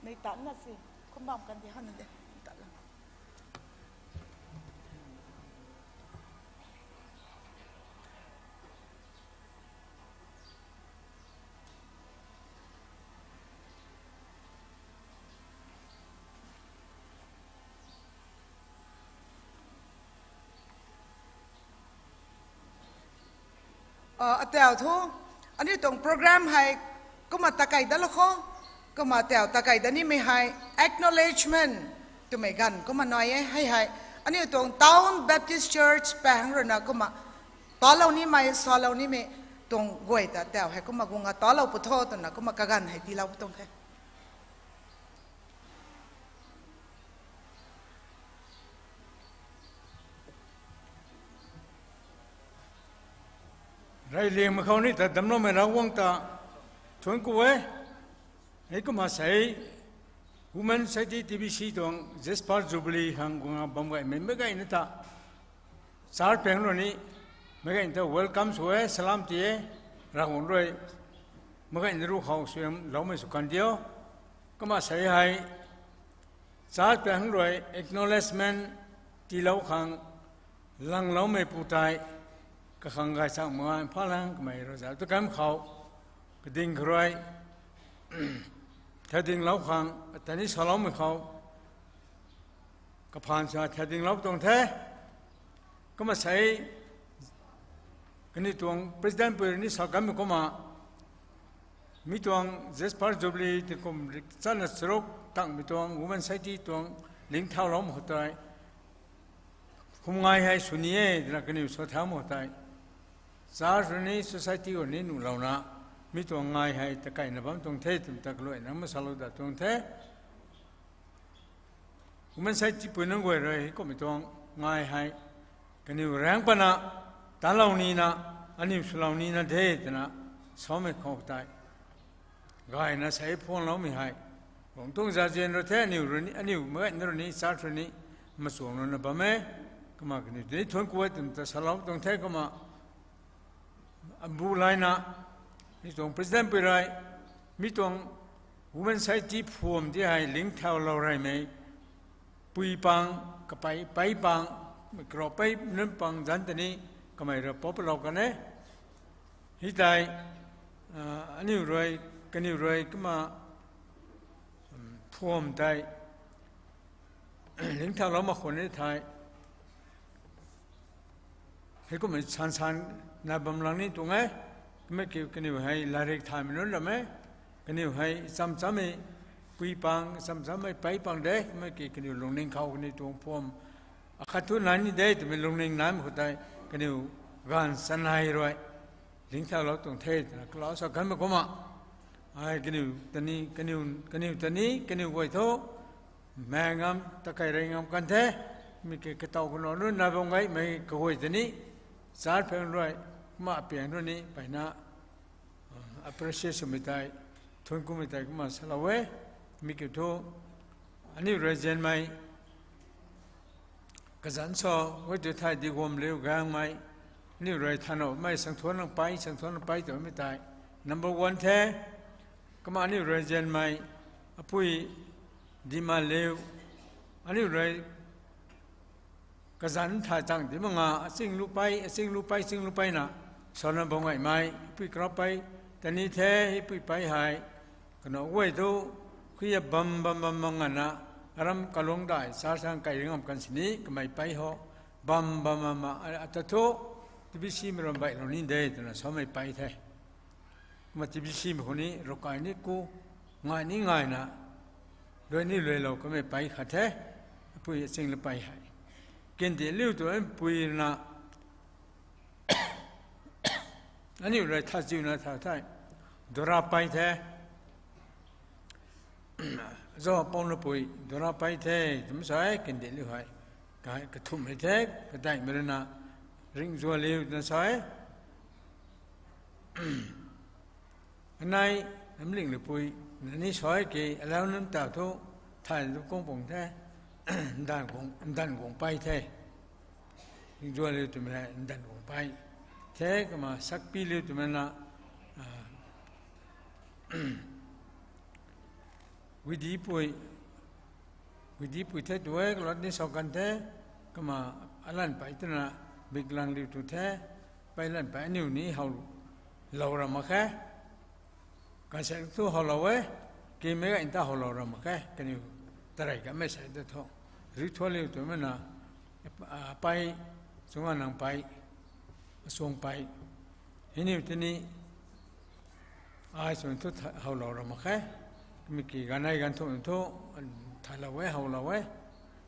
Nei tanna si, kum bam kan di hana de, tat lang. Atau thu, aniu tuang program hei kumna takei dat lou kho, kumna tau takei dat nimei hei acknowledgement twmei ganv kumna nai e. Hei hei aniu tuang Town Baptist Church pahang ruina kumna talou nimei, salou nimei tuang guay ta tau hei kumna guang a talou pw tho twna kumna kaganv hei tiilou pw tuang the. Reyliangmei khou ni ta damcloumei Ravguangc ta thuanc ku e. Hei kumna sei Women Society T B C tuang Jasper Jubilee khang guang a bam gaymei meic guayna ta church pahang rui ni meic guayna ta welcome sw e, salam ti e. Ravguangc rui meic guayna ru khou suaihiamloumei sw kan diu. Kumna sei hei church pahang rui acknowledgement tiilou khang langloumeipu tei kakhang gaychangmei Mphalang kamei rui zauc tu kam khou kading khou rui thadinglou khang ta ni saloumei khou kaphaan sa thadinglou tuang the. Kumna sei kaniw tuang president pui rui ni sa kanmei kumna mi tuang Jasper Jubilee tingkum rik channa charuk tangmei tuang Women Society tuang lingthauloumei khou tei kum ngai hei sw ni e twna kaniw sa thaumei khou tei church rui ni society rui ni nuhlouna mi tuang ngai hei takeina bam tuang the twmei ta kaluaina masalou dat tuang the. Women Society pui nunc guay rui hei kummei tuang ngai hei kaniw raengc pana talou nina, aniw swlou nina de twna samei khou tei gayna sei phuangloumei hei guang tuang zazian rui the. Aniw rui ni, aniw meic guayna rui ni church rui ni machuang lana bam e. Kumna kaniw tei ni thuanc ku e twmei ta salou tuang the. Kumna abu layna mi tuang president pui rui mi tuang Women Society phuam ti hei lingthaulou reymei pui pang, kapei pei pang, karaupei nunc pang zanc ta ni kamei rui pop lou kan e. Hei tei aniw rui, kaniw rui kumna phuam tei lingthaulou mak khwan ni thei hei kummei sansan na bam lang ni tuang e. Kummei kiu kaniw hei lairik thaymei nunc ram e. Kaniw hei cham chammei pui pang, cham chammei pei pang de, mei ki kaniw lungning khou kaniw tuang phuam akhat thu nai ni de twmei lungning naimei khou tei, kaniw gaanv chanei rui lingthaulou tuang the twna kalou sa kanmei kumna, ai kaniw tani, kaniw, kaniw tani, kaniw guay thu, mei ngam, takai rey ngam kan the, mi ki kataw kanac nunc nai bam gaymei kaguay tani, church phang rui, kumna piang rui ni, peyna, appreciate swmei tei, thuanc kumei tei kumna salou e, mi kiu thu, aniu rui zianmei, kazanc sa, guay tu thei di guam liu gangmei, aniu rui thanowmei, sangthuan nang pei, sangthuan nang pei twmei tei, number one the, kumna aniu rui zianmei, apui, di ma liu, aniu rui, kazanc thay tang di mak nga, aching lu pei, aching lu pei, aching lu pei na, sana bam gaymei, pui karapei, tani the, pui pei hei, kanac guay thu, khuiya bam, bam, bam, bam ngana, aram kalung dai, sa sang kai ringam kan sini, kamei pei ho, bam, bam, bam, bam, ata thu, T B C mei ram baih lou ni de, twna samei pei the. Kumna T B C mei khou ni, ravkai ni ku, ngai ni ngaina, luai ni luailou kamei pei khat the, apui aching lu pei hei. Kandih liu tu pui na, aniu rui thaziuna tha thei, dura pei the, zo pou na pui, dura pei the, twmei sa e, kandih liu hei. Ka, kathumhmei the, kadaihmei rui na, ringzua liu twna sa e. Anei, namling lipui, nani sa e ki, alau nunc ta thu, thay tu kung pung the, ndanv guang, ndanv guang pei the. Ringzua liu twmei hei, ndanv guang pei the, kumna sakpi liu twmei na, guidipui, guidipui the tu e, kalot ni sa kan the, kumna alan pei twna, biklang liu tu the, pei lan pei aniu ni how lou ra mak khe. Kansei thu howlou e, kimei gay ta howlou ra mak khe, kaniw tarey kamei sei ta thu. Ri thuanc liu twmei na, pei, chunga nang pei, achuang pei. Hei niw tini, ai chwn thu howlou ra mak khe, mi ki ganei gan thu thu, thaylou e, howlou e,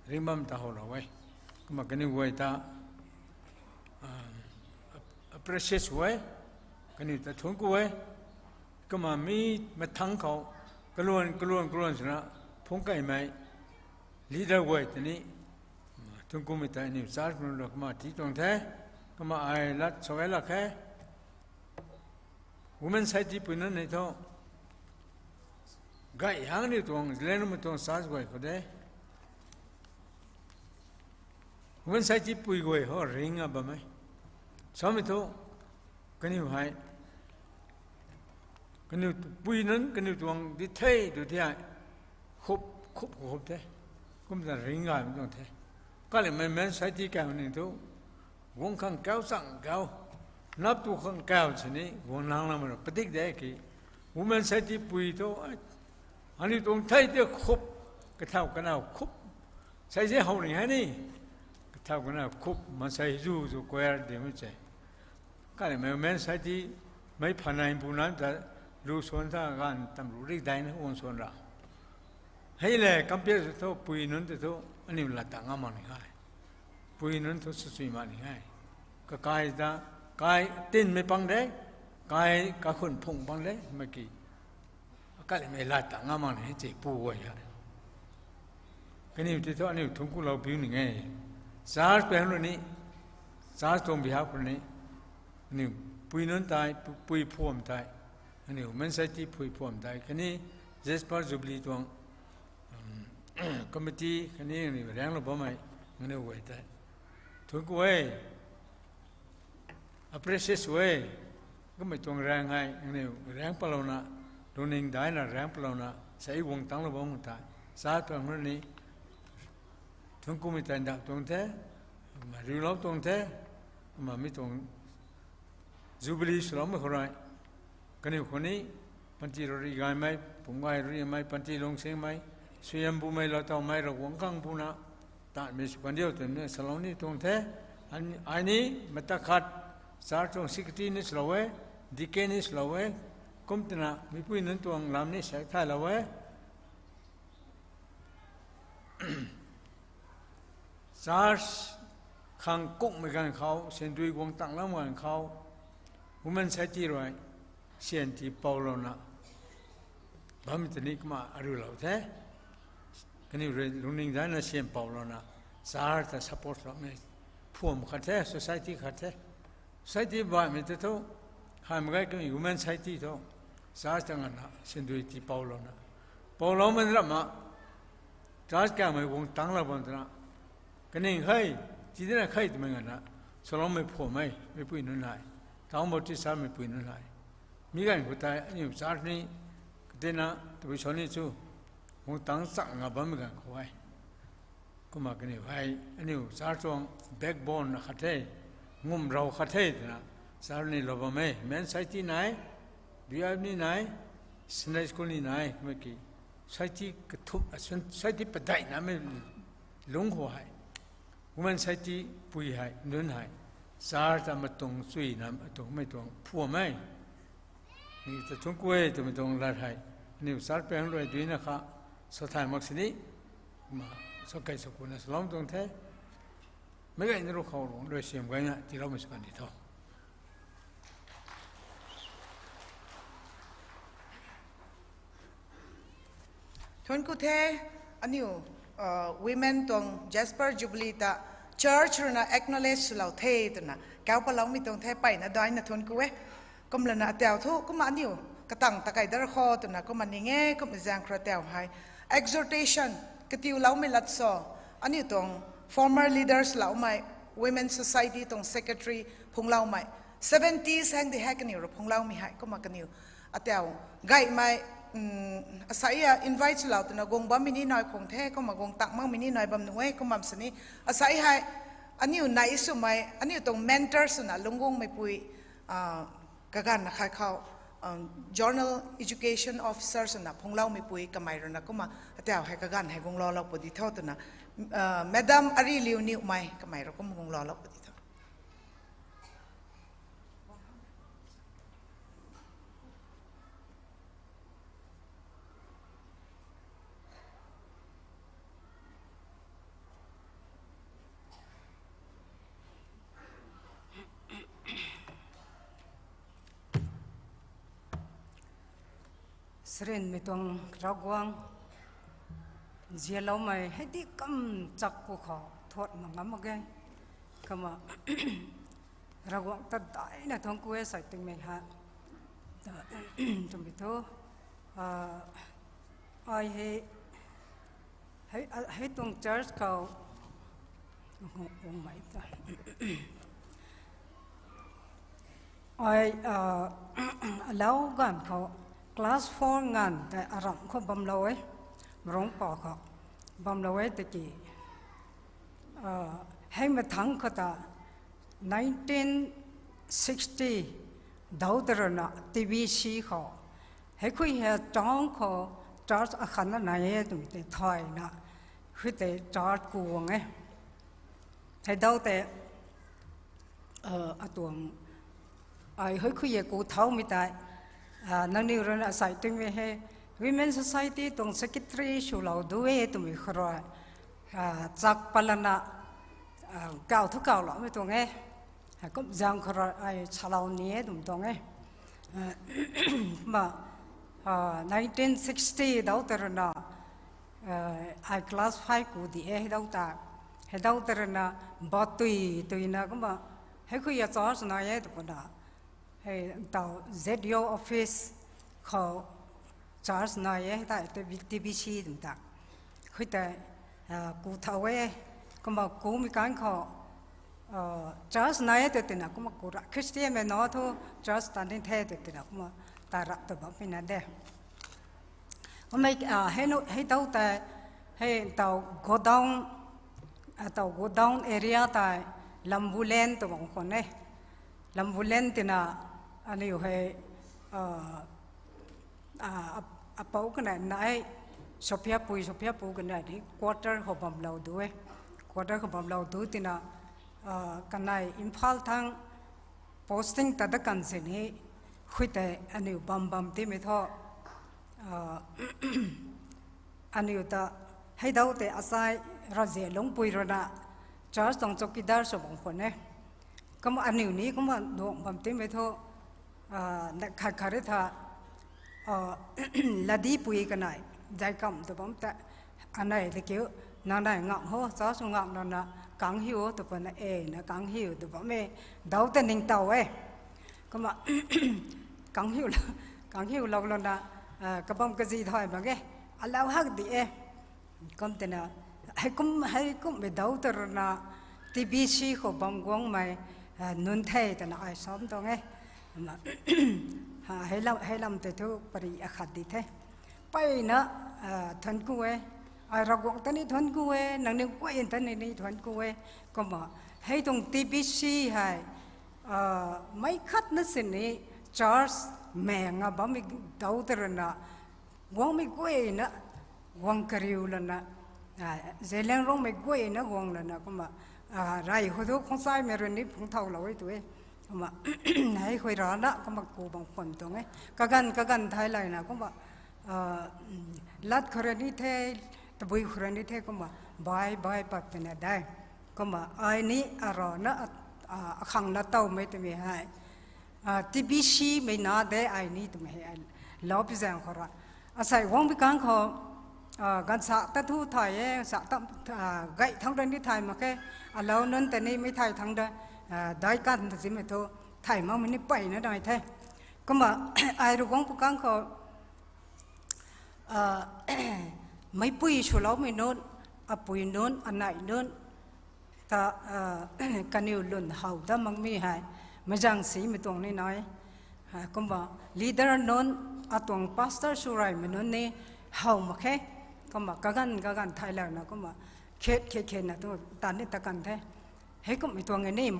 ringbam ta howlou e. Kumna kaniw guay ta, appreciate sw e, kaniw ta thuanc ku e, kumna mi mathangc khou, kaluan, kaluan, kaluan swna, phungc kaimei, leader guay tini, thuanc kumei ta aniw church nunc rui kumna tii tuang the, kumna ai lat sa e lak khe, Women Society pui nunc nei thu, gay hang niw tuang, Zeliangrongmei tuang church guay khou de. Women Society pui guay ho ringna bam e. Samei thu, kaniw hei, kaniw pui nunc, kaniw tuang di the tu ti hei, khup, khup, khup the. Kumna ringgaymei tuang the. Kalimei Women Society kau ni thu, guang khang kau chang kau, nap tu khang kau sini, guang nang lam ra padik de ki. Women Society pui thu, aniu tuang thei ti khup, kathau kanow khup, sai se how ni hei ni, kathau kanow khup, maansei zu zu choir de mei se. Kalimei Women Society mei phanei bu nan ta, lu suan ta ganv tamru rik daina guang suan ra. Hei le, compare sw thu, pui nunc ta thu, aniu lat ta ngam mak ni hei. Pui nunc thu swsui mak ni hei. Kakai ta, kai tinmei pang de, kai kakhun phung pang de, mei ki. Kalimei lat ta ngam mak ni hei, che pu guay hei. Kaniw ti thu aniu thuanc kulou piu ni e. Church pang rui ni, church tuang behalf rui ni, aniu pui nunc tei, pu-, pui phuam tei, aniu Women Society pui phuam tei, khatni Jasper Jubilee tuang, committee khatni aniu raenglou bammei, aniu guay tei thuanc ku e, appreciate sw e, kummei tuang raeng hei, aniu raeng palouna, lungning daina raeng palouna, sei guang tangclou bam tei, church pang rui ni, thuanc kumei tei ndauh tuang the, kumna riulou tuang the, kumna mi tuang Jubilee swloumei khou rui, kaniw khou ni, panty rui ri gaymei, pum gay rimei, panty lungsingmei, suaihiam bumei, lou tawmei, Ravguangc khang buna, tanmei sw kan diu twna salou ni tuang the, ai ni, mata khat, church tuang secretary ni swlou e, deacon ni swlou e, kum twna, mipui nunc tuang lam ni saek thaylou e, Church khang kukmei ganv khou, sandui guang tanglam ganv khou, Women Society rui syan tii poulouna bammei tei ni kumna ariulou the. Kaniw rui lungning daina syan poulouna, church ta support loumei phuam khat the, society khat the. Society baihmei tei thu, haimei gay kaniw Women Society thu, church ta nganvna sandui tii poulouna, pouloumei ramna, church kaengmei guang tanglou bam twna, kaning khe, tii dina khe twmei nganvna, saloumei phuam e, meipui nunc hei, Town Baptist Church meipui nunc hei. Mi ganv khou tei aniu church ni, katina tabui sa ni chu, guang tang chang nga bammei ganv khou e. Kumna kaniw hei, aniu church tuang backbone akhat the, ngumrou khat the twna, church ni lou bam e, Women Society nai, B Y F ni nai, Sunday School ni nai, kumna ki, society kathumh, society padeih namei lungc khou hei, Women Society pui hei, nunc hei, church ta matuang chuina, atuang mei tuang phuam e. Mi ta thungc ku e twmei tuang lat hei, aniu church pang rui duina kha, sa thay mak sini, kumna, sa kei sa kuna salou tuang the, meic gayna ru khou rui siam gayna tiiloumei sw kan di tho. Thuanc ku the, aniu, women tuang Jasper Jubilee ta church ruina acknowledge swlou the twna kauc paloumei tuang the, mpeyna daina thuanc ku e. Kumlana atau thu, kumna aniu katang ta kai dar kho twna kumna ning e, kumna zaeng khou rui atau hei exhortation, katiuloumei lat sa, aniu tuang former leaders loumei, Women Society tuang secretary phungloumei, seventies hang di hei kaniw rui phungloumei hei, kumna kaniw atau gaymei, asai a invite swlou twna guang bammei ni nai khang the, kumna guang tang makmei ni nai bam nuh e, kum bam sini, asai hei, aniu nai swmei, aniu tuang mentor swna lungc guangmeipui, kaganv na khai khou, zonal education officer swna phungloumeipui kamei ruina kumna atau hei kaganv hei guangloulou pu di tho twna, madam Ariliu Niwmei kamei rui kum guangloulou pu di tho. Sarinmei tuang Ravguangc, zialoumei hei di kam chak pu khou thuat mak ngam mak ge. Kumna Ravguangc ta daina thuanc ku e, sai tingmei ha, twmei thu, ai hei, hei tuang church khou, ai, alou ganv khou class four nganv tei aramh khou bamlou e, Marungpa khou bamlou e tiki, hei mathangc khou ta nineteen sixty dau tei ruina T B C khou, hei khui hei town khou church akhatna nai e twmei tei thayna, khui tei church ku guang e. Hei dau tei, atuang, ai hei khui e ku thaumei tei, nangniw ruina asai tingmei hei, Women Society tuang secretary swlou du e twmei khou rui, chak palana, kau thu kauloumei tuang e. Heikum zaeng khou rui ai salou ni e twmei tuang e. Kumna, nineteen sixty dau tei ruina, ai class five ku di e, hei dau ta, hei dau tei ruina, batui tuina kumna, hei khui a church nai e tw kumna, hei ntaw Z D O office khou church nai e, hei ta T B C twmei ta, khui tei, ku thau e, kumna kumei kan khou, church nai e tw tina kumna ku ra, Christianmei na thu church ta ni the tw tina kumna ta rap ta bammei na de. Kummei, hei dau tei, hei ntaw godown, ntaw godown area tei Lambulen tw bam khwan e. Lambulen tina aniu hei, apou kanei nai, Sophiapui, Sophiapu kanei ni quarter khou bamlou du e. Quarter khou bamlou du tina, kanei Imphal thangc posting ta dat kan sini, khui tei aniu bam bam timei thu, aniu ta Hei dau tei asai ravzian lungpui rui na church tuang chowkidar sw bam khwan e. Kumna aniu ni kumna duang bam timei thu, a, na khat khat rui tha, a, ladipui kanei, zaikamv tw bam ta, anei ta kiu, nang nai ngak ho, church sw ngak nana, kang hiu o tw pana e na kang hiu tw bam e, dau ta ningtow e. Kumna kang hiu, kang hiu lou lana, a, kabam kazi thay mak ge, alau hak di e. Kum tina, hei kum, hei kummei dau ta rui na, T B C khou bam guangmei, a, nunc the twna ai sam tuang e. Kumna, a, hei lam, hei lam tei thu pari akhat di the. Mpeyna, a, thuanc ku e. Ai Ravguangc ta ni thuanc ku e, nangniw guay ta ni ni thuanc ku e. Kumna, hei tuang T B C hei, a, meic khatna sini church meng a bammei dau ta rui na, guangmei guayna, guang kariu lana, a, Zeliangrongmei guayna guang lana, kumna, a, rey khou thu khwangsaimei rui ni phungc thow lou e tu e. Kumna, hei khui rana, kumna ku bam khwan tuang e. Kaganv, kaganv thai layna, kumna, a, lat khou rui ni the, tabui khou rui ni the, kumna, bai, bai pat twna dai. Kumna, ai ni arana, a, a, akhang na towmei twmei hei. A, T B C mei na de ai ni twmei hei, ai loupi zaeng khou ra. Asei guangbi kang khou, a, ganv sa ta thu thay e, sa ta, a, gay thangc rui ni thay mak khe, alou nunc ta ni mei thay thangc rui, a, dai kan ta zimei thu, thay makmei ni mpeyna nai the. Kumna, ai rui guang pu kang khou, a, meicpui swloumei nunc, apui nunc, anei nunc, ta, a, kaniw lwn how dat makmei hei, meic zaeng simei tuang ni nai. A, kumna leader nunc, atuang pastor sw reymei nunc ni how mak khe. Kumna kaganv, kaganv thai layna kumna khet, khet, khetna tu tan ni ta kan the. Hei kummei tuang e ni,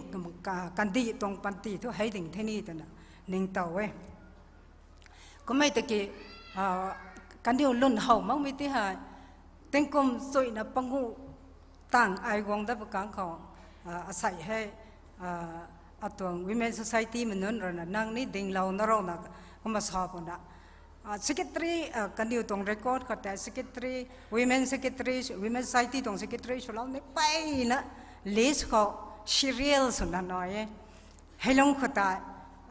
ka-, kandih tuang panty thu hei ding the ni twna ningtow e. Kummei tiki, a, kaniw lwn how makmei ti hei, tingkum chuina panguh tang ai guang dat pu kang khou, a, asei hei, a, atuang Women Society mei nunc rui na, nang ni dinglouna rou na, kumna sa puna. A, secretary, a, kaniw tuang record khou tei secretary, women secretary, women society tuang secretary swlou ni mpeyna list khou serial swna nai e. Hei lung khou tei,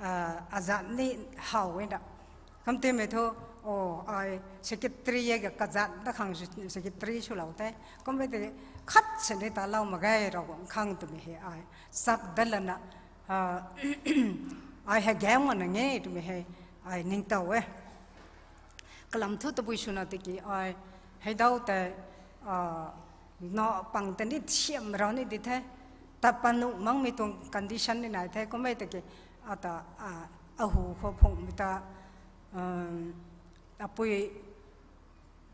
a, azat ni how e na. Kum timei thu, o, ai secretary e ka kazat ta khang secretary swlou the. Kummei tei khat sini talou mak ge Ravguangc khang twmei hei ai chap dat lana, a, ai hei gaeng mana nge twmei hei ai ningtow e. Kalam thu tabui swna tiki ai hei dau tei, a, na pang ta ni thiam rau ni di the. Tat panuh makmei tuang condition ni nai the. Kummei tiki ata, a, ahu khou phungmei ta, um, apui,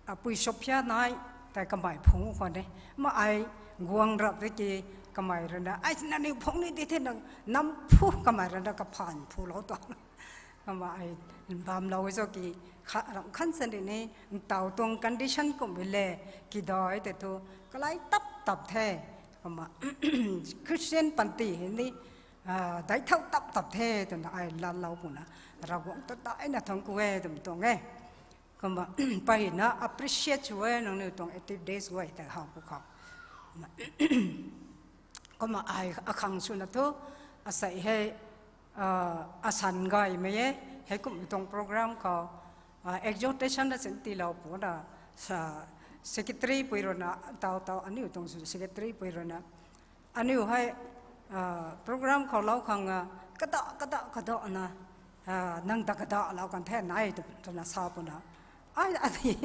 apui Sophia nai tei kamei phungc khwan e. Ma ai guang rap tiki kamei rui na, ai nangniw phungc ni di the nang, nam phu kamei rui na kaphaan phulou tuang. Kumna ai bamlou e cho ki, kha, ram khan sini ni, ntaw tuang condition kummei le, kidai tei thu, kalai tap tap the. Kumna Christian panty hei ni, a, daic thau tap tap the twna ai latlou puna, Ravguangc ta daina thuanc ku e twmei tuang e. Kumna mpeyna appreciate sw e nangniw tuang active days guay tei how pu khou. Kumna ai akhang swna thu, asei hei, a, asan gaymei e, heikumhmei tuang program khou, a, exhortation na sin tiilou puna, sa, secretary pui rui na, tau tau aniu tuang secretary pui rui na, aniu hei, a, program khou lou khang, a, kada, kada, kadana, a, nang ta kadalou kan the nai tw, twna sa puna. Ai, ai,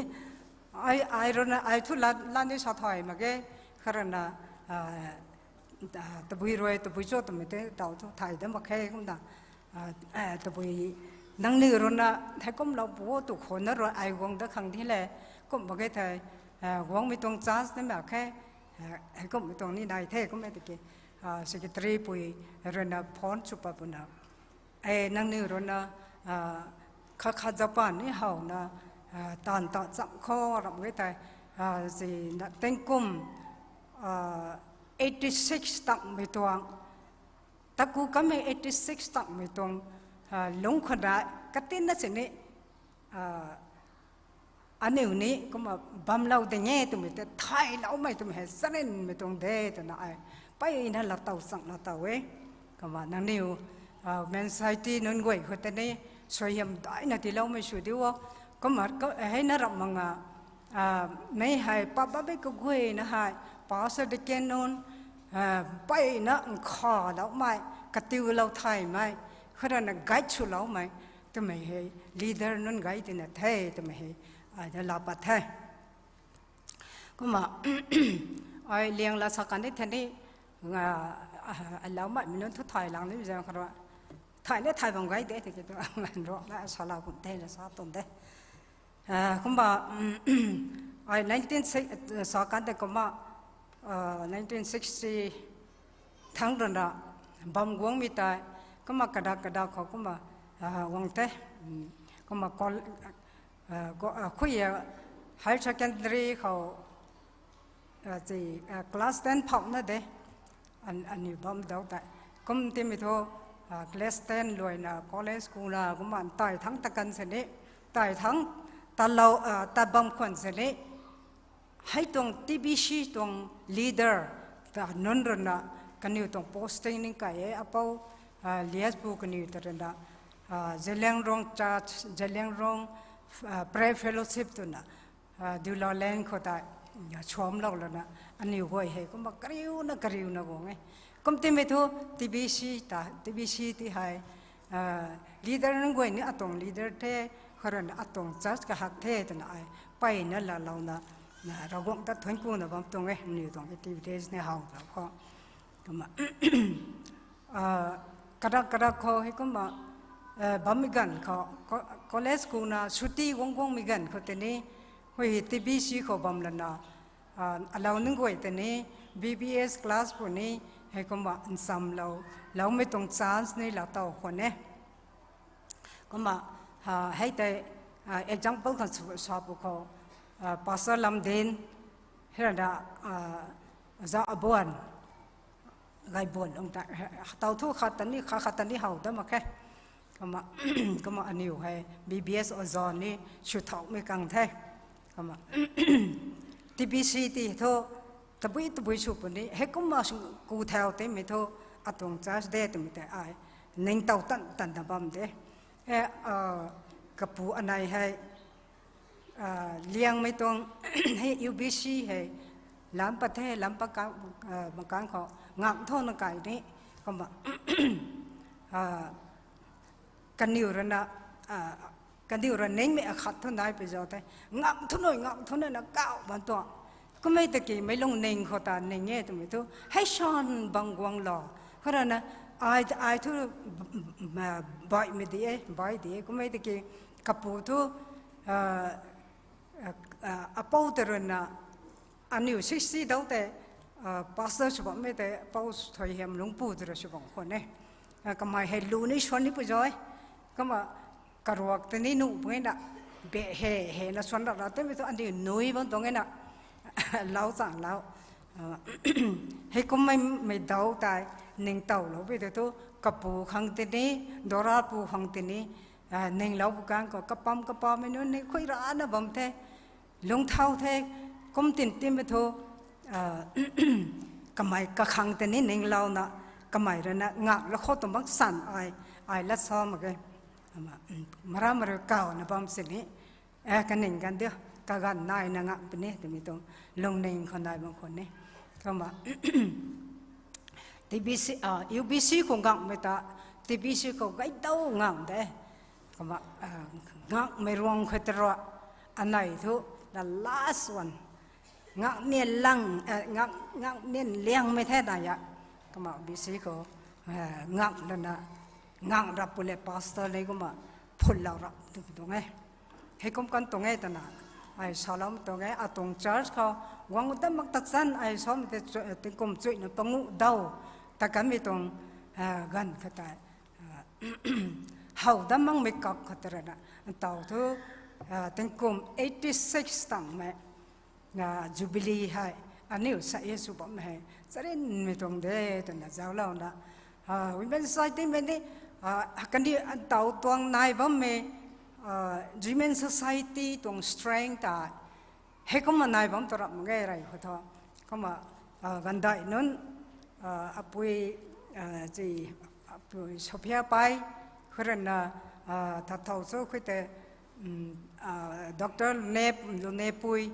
ai, ai rui na, ai thu la, la ni sa thay mak ge, kha rui na, a, a, tabui rui, tabui cho twmei tei tau thu thay dat mak khe kumna, a, a, tabui nangniw rui na, thei kumlou pu tu khou na rui ai guang dat khang di le, kum mak ge thei, a, guangmei tuang chance ni mak khe, a, hei kummei tuang ni nai the kummei tiki, a, secretary pui rui na phone sw pat puna. E, nangniw rui na, a, kha kha Japan ni howna, a, taanv ta cham khou ram ge tei, a, zi na tingkum, a, eighty six tangmei tuang, taku kamei eighty six tangmei tuang, a, lungc khou na, katinna sini, a, aniu ni kumna bamlou ding e twmei tei thayloumei twmei hei charynmei tuang de twna ai mpeyna laa tow chang laa tow e. Kumna nangniw Women Society nunc guay khou tei ni suaihiam daina tiiloumei sw diu o. Kumna heina ram manga mei hei pap bammei kaguayna hei pastor, deacon nunc mpeyna nkhaloumei, katiulou thaymei, kharana guide swloumei twmei hei leader nunc guide tina the twmei hei ai da laa pat the. Kumna ai liang la sa kan ni the ni, aloumei mi nunc thu thay lang ni zaeng khou rui thay ni thay bam guay de tiki tu nruak la salou kum the la sa tuang de. Kumna ai nineteen sa kan tei kumna nineteen sixty thangc rana bam guangmei tei kumna kadak kadak khou kumna guang the. Kumna khui higher secondary khou class ten phouna de aniw bam dau tei kum timei thu class ten luaina college kuna kumna tai thangc ta kan sini, tai thangc talou tat bam khwan sini hei tuang TBC tuang leader ta nunc rana kaniw tuang posting ning kai e apou Liaspu kaniw ta rana Zeliangrong Church, Zeliangrong Prayer Fellowship twna Dulalen khou tei suamlou lana aniw guay hei kumna kariuna kariuna guang e. Kum timei thu TBC ta TBC ti hei leader nunc guay ni atuang leader the, kharana atuang church kahak the twna ai mpeyna laalouna Ravguangc ta thuanc kuna bam tuang e. Aniw tuang activities ni how ta khou kumna kadak kadak khou hei kumna bammei ganv khou college kuna chuti guang guangmei ganv khou tei ni hui TBC khou bam lana alou nunc guay tei ni BBS class pu ni hei kumna nchamlou loumei tuang chance ni laa tow khwan e. Kumna hei tei example khang sa pu khou Pastor Lamdin, hei rana Za Abuan, Gaibuan lung ta taw thu khat ta ni khat khat ta ni how da mak khe. Kumna aniw hei BBS oza ni sw thoumei kang the. Kumna TBC ti thu tabui tabui sw puni hei kumna sw ku thau timei thu atuang church de twmei tei ai ningtow tan tan na bam de. Kapu anei hei liangmei tuang hei UBC hei lam pat the, lam pat makang khou ngam thona kai ni kumna kaniw rana kaniw ra ningmei akhat thu nai pui zau the, ngam thu nui ngam thu nui na kau bam tuang. Kummei tiki meic lungning khou ta ning e twmei thu hei san bang guang lo. Kharana ai ai thu baihmei di e, baih di e. Kummei tiki kapu thu apou ta rana aniw sixty dau tei pastor sw bammei tei apou Thuaihiam Lungpu ta ra sw bam khwan e. Kamei hei lu ni suan ni pui zau e. Kumna karuak ta ni nuh pui na be he he na suan ra ra temei thu aniw nui bam tuang e na lau chang lau. Hei kummeimei dau tei ningtowlou pui tei thu kapu khang tei ni, Dorapu khang tei ni ninglou pu kang khou kapam kapammei nunc ni khui rana bam the, lungcthau the, kum tin timmei thu kamei kakhang tei ni ninglouna kamei rana ngak la khou tuang bak san ai ai lat sa mak ge. Mara mara kawna bam sini kaning ganv di kaganv naina ngak puni twmei tuang lungning khou nai bam khwan e. Kumna TBC, UBC khou ngakmei ta TBC khou gaydaw ngak de. Kumna ngakmei ruang khou tei rui anei thu the last one ngak nian lang, ngak ngak nian liangmei the na ya. Kumna BC khou ngak lana ngak rap pu le pastor ni kumna phunlou rap tu tuang e. Hei kum kan tuang e twna ai salou tuang e. Atuang church khou guang dam mak ta chan ai sam tei tingkum chuihna panguh dau ta kanmei tuang ganv kha tei how dam makmei kak kha tei rana ntaw thu tingkum eighty six tangmei Jubilee hei aniu sa e sw bam hei charynmei tuang de twna zauclouna Women Society mei ni kaniw ntaw tuang nai bammei Women Society tuang strength ta hei kumna nai bam tu rap mak ge rey khou thu. Kumna gandai nunc, apui, apui Sophia Pai, khou ruina, ta thau cho khou tei, doctor Lune, Lunepui,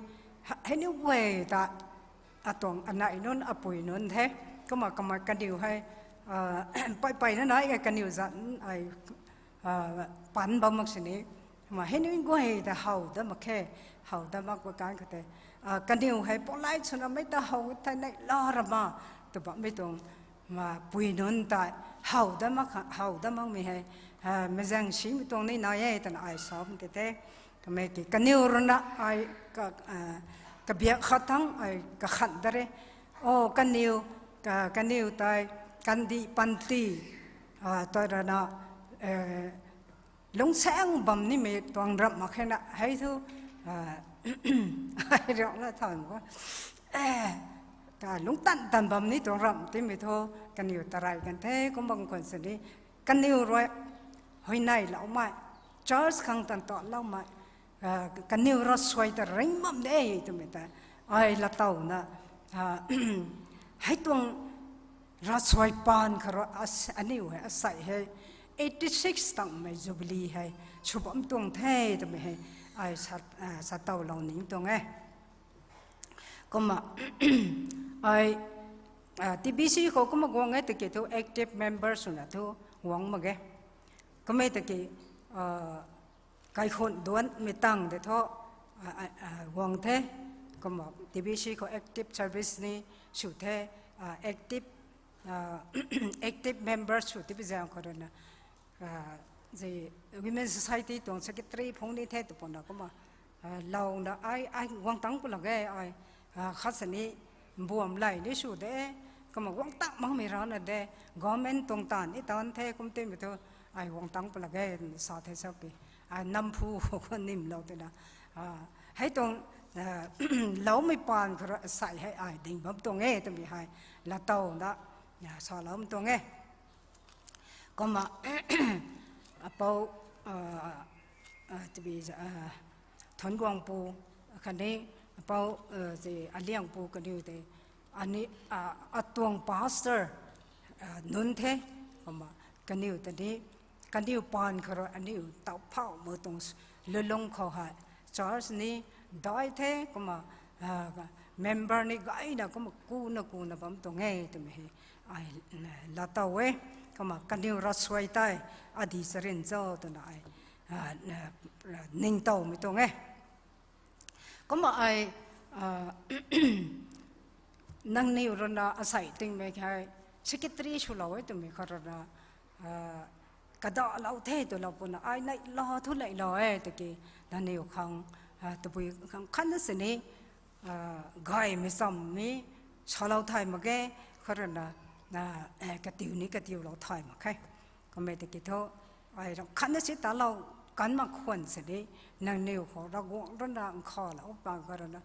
hei ni guay ta atuang anei nunc apui nunc the. Kumna kamei kaniw hei, pei peyna nai e kaniw zan ai, pan bam mak sini. Kumna hei ni guay ta how dat mak khe, how dat mak pa kan khou tei, kaniw hei polite swna mei ta how thei nei la rama, tw bammei tuang, pui nunc tei how dat mak, how dat makmei hei, meizaeng simei tuang ni nai e twna ai sa bam tei the. Kamei ki kaniw ruina ai, kabiak khat thangc ai kakhan dat re. O kaniw, kaniw tei kandih panty, tei ruina, lungsaeng bam nimei tuang ramh mak khe na hei thu, ai riakna than khou, lungctan tan bam ni tuang ramh timei thu, kaniw ta rey kan the. Kum bang khwan sini, kaniw rui huayneyloumei, church khang tan taloumei, kaniw ravsuai ta ring bam de twmei ta ai latowna, hei tuang ravsuai paan khou rui aniw hei asei hei eighty six tangmei jubilee hei sw bam tuang the twmei hei ai sa, satowlou ning tuang e. Kumna ai, TBC khou kumna guang e tiki thu active member swna thu guang mak ge. Kummei tiki kaikhunh duanmei tang tei thu guang the. Kumna TBC khou active service ni sw the, active, active member sw tipi zaeng khou ruina, Women Society tuang secretary phung ni the tw puna kumna, louna ai, ai guang tang pu lak ge ai, khat sini mbuam lay ni sw de, kumna guang tang makmei rana de, government tuang taanv ni taanv the kum timei thu, ai guang tang pu lak ge sa the sa ki, ai namphu khou nimlou twna, hei tuang, loumei paan khou rui asei hei ai ding bam tuang e twmei hei latowna, saloumei tuang e. Kumna, apou, tibi, Thunguangpu, khatni apou, Aliangpu kaniw tei, ani, atuang pastor nunc the. Kumna kaniw ta ni, kaniw paan khou rui aniw taw phauhmei tuang lulung khou hei church ni dai the. Kumna member ni gayna kumna kuna kuna bam tuang e twmei hei ai latow e. Kumna kaniw ravsuai tei adi charin cho twna ai ningtowmei tuang e. Kumna ai, nangniw ruina asei tingmei hei secretary swlou e twmei khou ruina, kadalou the twlou puna ai neihla thu neihla e tiki nangniw khang, tabui khang khatna sini gaymei chammei salou thay mak ge, khou ruina, katiu ni katiulou thay mak khe. Kummei tiki thu, ai ram khatna si talou kan mak khwan sini, nangniw khou Ravguangc ruina nkhavlou pa khou ruina,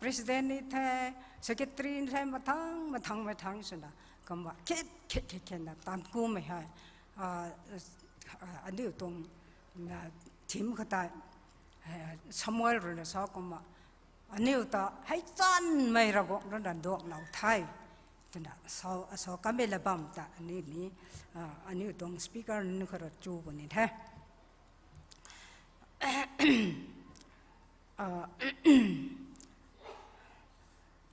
president ni the, secretary ni the, mathang mathang mathang swna, kumna khet khet khet khetna taanv kumei hei, aniu tuang, thim khou tei, Samuel ruina sa kumna, aniu ta hei chanmei Ravguangc ruina duaklou the twna sa, sa kanmei la bam ta aniu ni, aniu tuang speaker nunc khou rui chu puni the.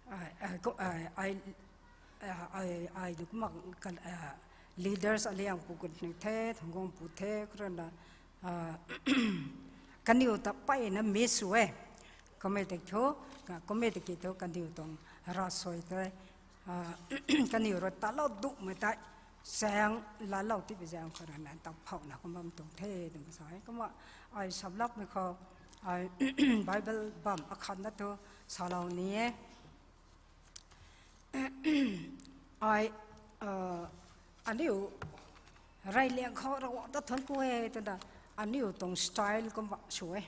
Ai, ai, ai, ai, ai, ai, kumna, leaders Aliangpu kaniw the, Thunguangpu the, khou ruina, kaniw ta peyna miss sw e. Kummei tei thu, kummei tiki thu kaniw tuang ravsuai tei, kaniw rui talou dumei tei, saeng laalou tipi zaeng khou ruina taw phauhna kum bam tuang the twna sa e. Kumna ai samlapmei khou, ai Bible bam akhatna thu salou ni e. Ai, aniu reyliang khou Ravguangc ta thuanc ku e twna, aniu tuang style kumna sw e.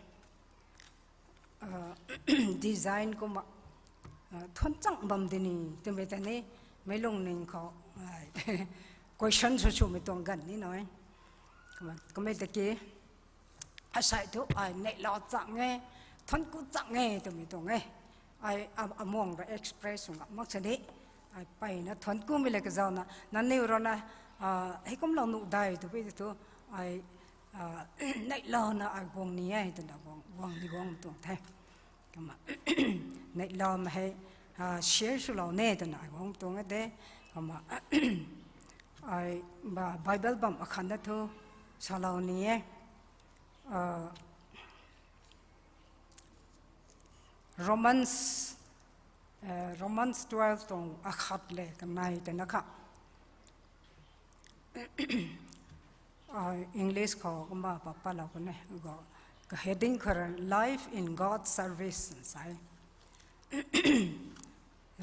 Design kumna, thuanc chang bam di ni twmei ta ni, meic lungning khou, question sw swmei tuang ganv ni nai. Kummei tiki, asei thu ai neihla chang e, thuanc ku chang e twmei tuang e. Ai a, amuang ra express sw ngam mak sini. Ai mpeyna thuanc kumei le kazauna, nangniw rana, ah, heikumlou nuh dai tw pi thu, ai, ah, neihlana ai guang ni e twna guang, guang ni guang tuang the. Kumna, neihlana hei, ah, share swlou ne twna ai guang tuang e de. Kumna, ai, ba, Bible bam akhat na thu, salou ni e. Ah, Romans, eh, Romans twelve tuang akhat le kanei tei na kha. Ah, English khou kumna pa, palou kan e, go, ka heading khou rui Life in God's Service sa e.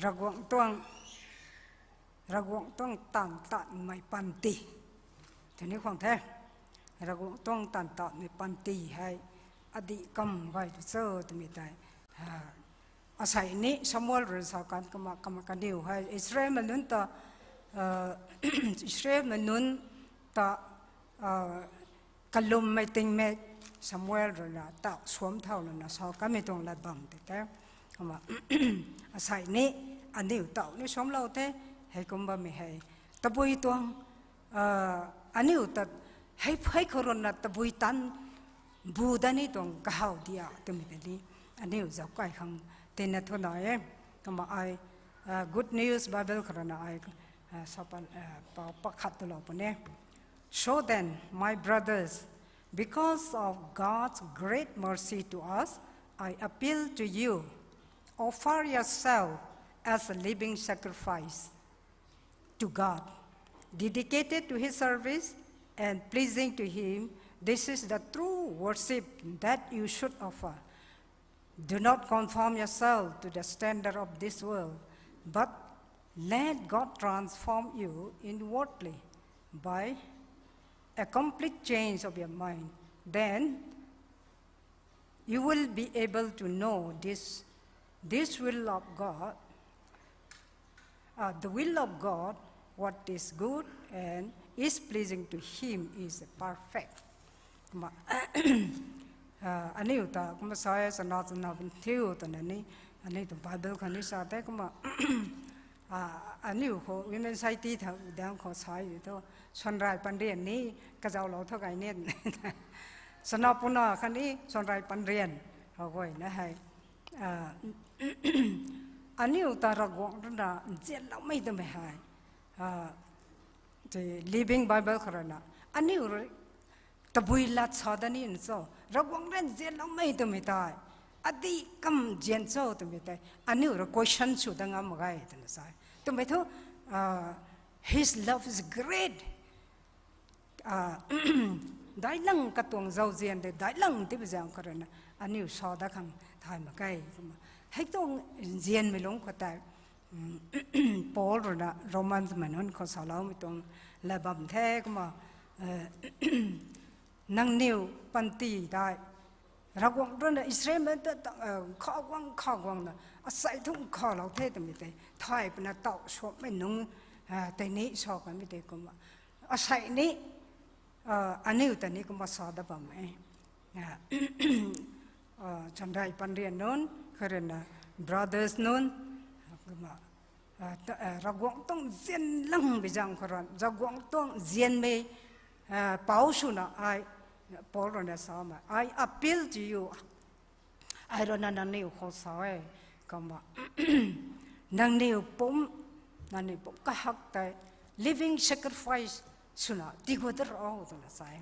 Ravguangc tuang, Ravguangc tuang taanv tatmei panty. Tini khwang the. Ravguangc tuang taanv tatmei panty hei adih kam gay tu cho twmei tei. Ah, asei ni Samuel rui sa kan kumna, kumna kaniw hei Israelmei nunc ta, ah, Israelmei nunc ta, ah, kalummei tingmik Samuel rui na tau suam thau lana sa kanmei tuang lat bam tei te. Kumna, asei ni aniw tau ni suamlou the, heikum bammei hei. Tabui tuang, ah, aniw ta hei, hei khou rui na tabui tan bu da ni tuang kahaw dia twmei tei ni aniw zauc kai khang tina thu na e. Kumna ai, ah, Good News Bible khou rui na ai, ah, sa pa, ah, pau pakhat twlou puni e. So then, my brothers, because of God's great mercy to us, I appeal to you, offer yourself as a living sacrifice to God, dedicated to His service and pleasing to Him. This is the true worship that you should offer. Do not conform yourself to the standard of this world, but let God transform you inwardly by a complete change of your mind. Then you will be able to know this, this will of God, uh, the will of God, what is good and is pleasing to Him is perfect. Kumna, ah, aniw ta kumna sa e, sana sana bun thiu twna ni, aniw ta Bible khou ni sa the kumna, ah, aniw khou Women Society tha dang khou sa e tu, sanrai panrian ni kazauclou tho gay ni. Sana puna khatni sanrai panrian, hou guay na hei. Ah, aniw ta Ravguangc rui na nzianloumei twmei hei. Ah, the Living Bible khou rui na, aniw rui tabui lat sa da ni cho, Ravguangc rui nzianloumei twmei tei, adih kam nzian cho twmei tei, aniw rui question sw da ngam mak ge twna sa e. Twmei thu, ah, His love is great. Ah, dailang katuang zauzian de, dailang tibi zaeng khou rui na, aniw sa dat khang thay mak ge. Kumna, hei tuang nzianmei lungc khou tei, Paul rui na Romans mei nunc khou saloumei tuang lat bam the kumna, eh, nangniw panty tei, Ravguangc rui na Israelmei ta, ta, eh, kha guang, kha guangna, asei thu nkhavlou the twmei tei, thay puna tau suammei nunc, eh, tei ni sa kanmei tei kumna. Asei ni, ah, aniw ta ni kumna sa dat bam e. Ah, ah, chanrai panrian nunc, kha rui na brothers nunc, kumna, ah, ta, ah, Ravguangc tuang nzianlang bi zaeng khou rui, Ravguangc tuang nzianmei, ah, pou swna ai, Paul rui na sa ma, I appeal to you. Ai rui na nangniw khou sa e, kumna, nangniw pum, nangniw pum kahak tei, living sacrifice swna tii gu dat ro twna sa e.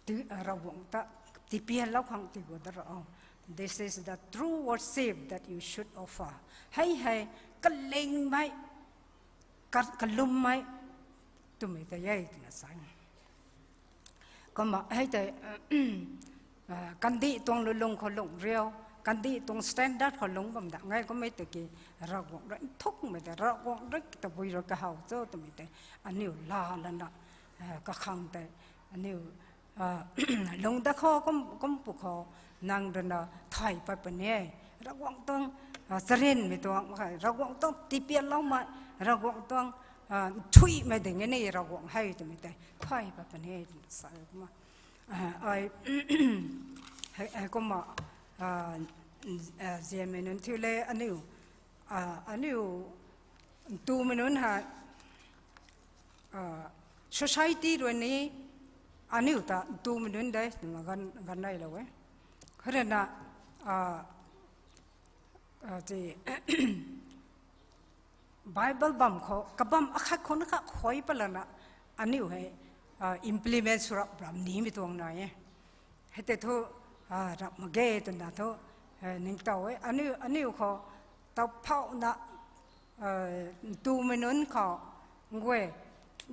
Tii, Ravguangc ta tipianlou khang tii gu dat ro. This is the true worship that you should offer. Hei hei, kalingmei, ka, kalummei twmei tei e twna sa e. Kumna hei tei, ah, kandih tuang lulung khou lungc riu, kandih tuang standard khou lungc bam dat nge kummei tiki, Ravguangc rui nthukmei tei, Ravguangc rui tabui rui kahaw cho twmei tei, aniw laa lana, ah, kakhang tei, aniw, ah, lungc dat khou kum, kum pu khou, nang rui na thay pat puni e. Ravguangc tuang, ah, charynmei tuang, Ravguangc tuang tipianloumei, Ravguangc tuang, ah, nthuihmei ding e ni Ravguangc hei twmei tei thay pat puni e twna sa e kumna. Ai, kumna, zianmei nunc thiu le aniu, aniu, tumei nunc hei, society rui ni, aniu ta tumei nunc de twna ganv, ganv neilou e. Kharana, Bible bam khou kabam akhat khou na kha khuay palana, aniu hei implement sw rap ram nimei tuang nai e. Hei tei thu, rap mak ge twna thu, ningtow e. Aniu, aniu khou, taphouna, tumei nunc khou, guay,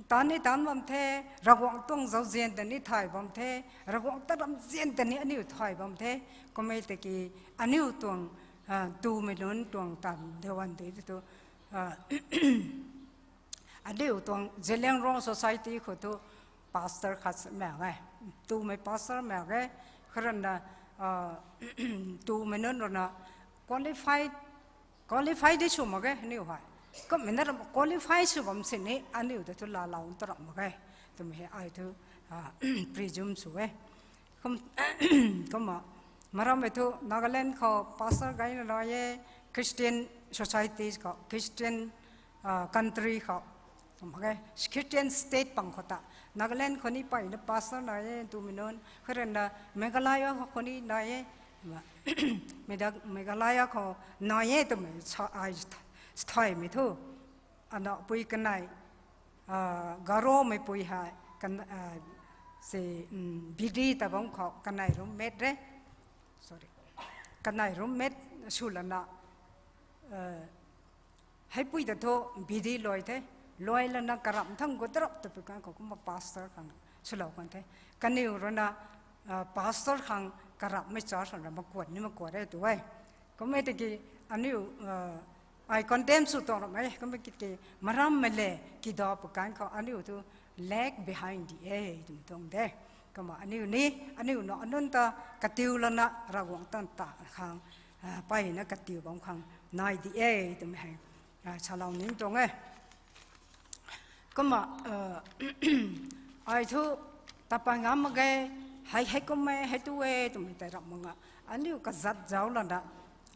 taanv ni taanv bam the, Ravguangc tuang zauzian ta ni thay bam the, Ravguangc ta ramzian ta ni aniu thay bam the, kummei tiki aniu tuang, tumei nunc tuang taanv de wan de tu, aniu tuang Zeliangrong Society khou thu pastor khat mak e, tumei pastor mak e, kharana, tumei nunc rui na qualify, qualify di sw mak ge aniu hei. Kumna ram qualify sw bam sini aniu ta thu laalou ta ram mak ge twmei hei ai thu presume sw e. Kumna, maram e thu Nagaland khou pastor gayna nai e, Christian society khou, Christian country khou, mak ge, Christian state pang khou ta, Nagaland khou ni peyna pastor nai e tumei nunc, kharana Meghalaya khou ni nai e, Meghalaya khou nai e twmei sa ai, sthaymei thu, anapui kanei, Garomeipui hei, se, bidi ta bam khou kanei roommate re, sorry, kanei roommate swlana, heipui ta thu bidi luai the, luai lana karamh thang gu darap ta pui kan khou kumna pastor khang swlou kan the. Kaniw rui na, pastor khang karamhmei church khang ra makuat ni makuat e tu e. Kummei tiki aniu, ai condemn sw tuang ramh e, kummei tiki marammei le kida pui kan khou aniu thu lag behind di e twmei tuang de. Kumna aniu ni, aniu na anunc ta katiu lana Ravguangc tan ta khang, peyna katiu bam khang nai di e twmei hei salou ni tuang e. Kumna, ai thu tapan ngam mak ge, hei hei kum e, hei tu e twmei tei ramh mak nga, aniu kazat zauc lana,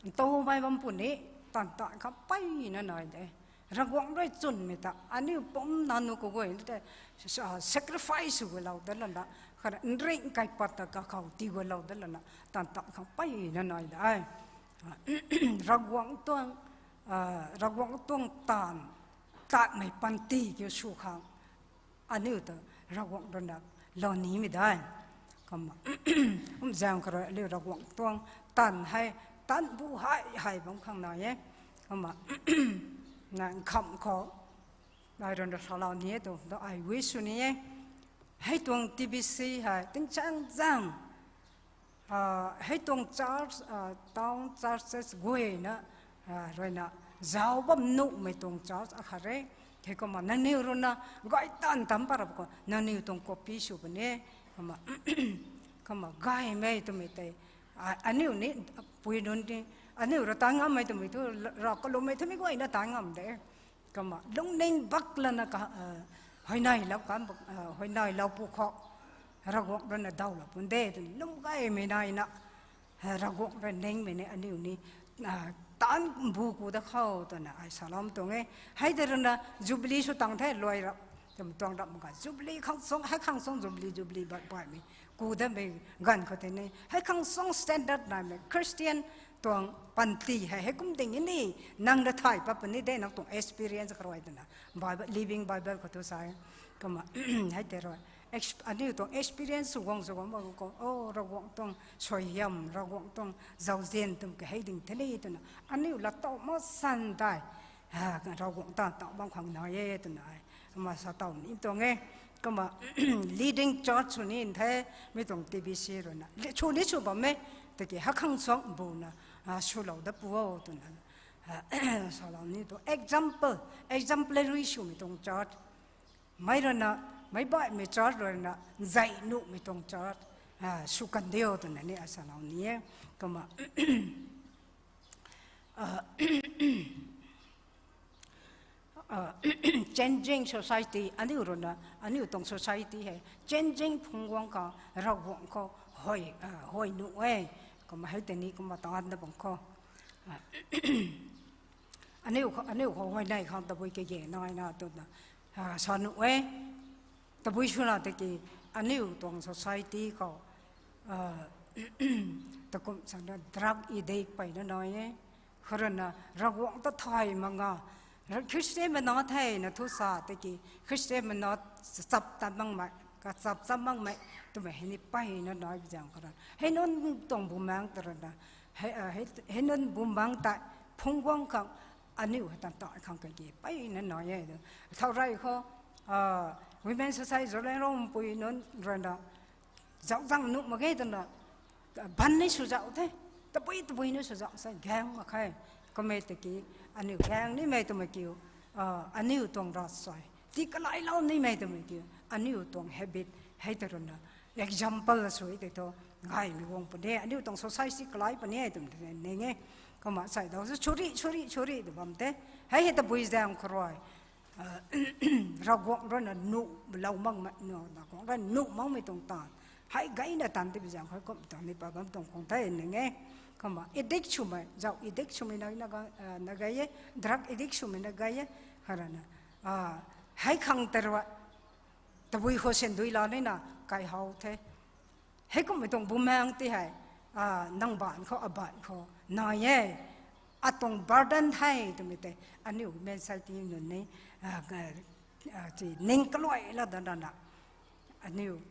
ntaumei bam puni, taanv ta khang peyna nai de. Ravguangc rui chwnmei ta aniu pum nanu kaguay tei sacrifice sw gulou dat lana, kha nring kaipat ta kakhou tii gulou dat lana, taanv ta khang peyna nai de. Ravguangc tuang, Ravguangc tuang taanv, taanvmei panty kiu sw khang, aniu ta Ravguangc rui na lou nimei de. Kumna, kum zaeng khou rui aniu Ravguangc tuang taanv hei, taanv bu hei hei bam khang nai e. Kumna, na nkham khou, ai rui na salou ni e tu, tu ai wish sw ni e. Hei tuang T B C hei tingsaengzaeng, hei tuang church, town churches guayna rui na zauc bam nuhmei tuang church akhat re. Hei kumna nangniw rui na gay taanv tam pat rap khou nangniw tuang copy sw puni. Kumna, kumna gaymei twmei tei, aniu ni, pui nunc ni, aniu rui taanv ngammei twmei thu, rav kalummei twmei guayna taanv ngam de. Kumna lungning bak lana ka, huayneylou kan, huayneylou pu khou, Ravguangc rui na dawlou pun de twna lung gaymei naina, Ravguangc rui ningmei ni aniu ni taanv bu ku da khou twna ai salou tuang e. Hei tei rui na Jubilee sw tang the luai rap, twmei tuang rap mak ka Jubilee khang suang, hei khang suang Jubilee, Jubilee baihmei ku damei ganv khou tei ni hei khang suang standard naimei Christian tuang panty hei hei kum ding ni, nang da thay pat puni de, nang tuang experience kha rui twna, Bible, Living Bible khou tu sa e. Kumna, hei tei rui, aniu tuang experience sw guang sw guang bam khou, o Ravguangc tuang suaihiam, Ravguangc tuang zauzian twmei kahei ding the ni twna aniu lat tow masan tei, Ravguangc taanv taw bam khang nai e twna ai, kumna sa tow ni tuang e. Kumna, leading church sw ni the, mi tuang T B C rui na sw ni sw bam e, tiki hei khang suang bu na swlou dat pu o twna salou ni tu, example, exemplary swmei tuang church, mei rui na, meic baihmei church rui na, nzei nuhmei tuang church sw kan diu twna ni ai salou ni e. Kumna, changing society, aniu ruina, aniu tuang society hei changing phungc guang khang Ravguangc khou huay, huay nuh e. Kumna hei tei ni kumna taanv da bam khou, aniu khou, aniu khou huayney khang tabui kage naina twna sa nuh e. Tabui swna tiki aniu tuang society khou takum sana drug addict peyna nai e. Khou ruina Ravguangc ta thay mak nga, Khristianmei na thena thu sa tiki Khristianmei na chap ta makmei, kachap chap makmei twmei hei ni peyna nai bi zaeng khou rui, hei nunc tuang bumaengc ta ruina, hei nunc bumaengc tei phungc guang khang aniu hei tan ta khang kage peyna nai e. Thau rey khou Women Society Zeliangrongpui nunc ruina zauc zang nuh mak ge twna ban ni sw zauc the. Tabui tabui ni sw zauc sa gaeng mak khe. Kumna tiki aniu gaeng nimei twmei kiu, aniu tuang ravsuai tii kalailou nimei twmei kiu, aniu tuang habit hei ta ruina example sw tei thu gaymei guang puni, aniu tuang society kalai puni e twmei ning e. Kumna sai dau suri suri suri tw bam the. Hei hei tabui zaeng khou rui Ravguangc ruina nuh lou makmei, Ravguangc ruina nuh makmei tuang taanv hei gayna tan ti bi zaeng khou kum tuang ni pa bam tuang khang the ning e. Kumna addict swmei, zauc addict swmei na, na gay e, drug addict swmei na gay e. Khou ruina hei khang ta rui tabui khou syan dui la nina kai how the. Heikummei tuang bumaengc ti hei nang baanc khou, abaanc khou nai e, atuang burden hei twmei tei aniu Women Society nunc ni ning kaluai la dana, aniu,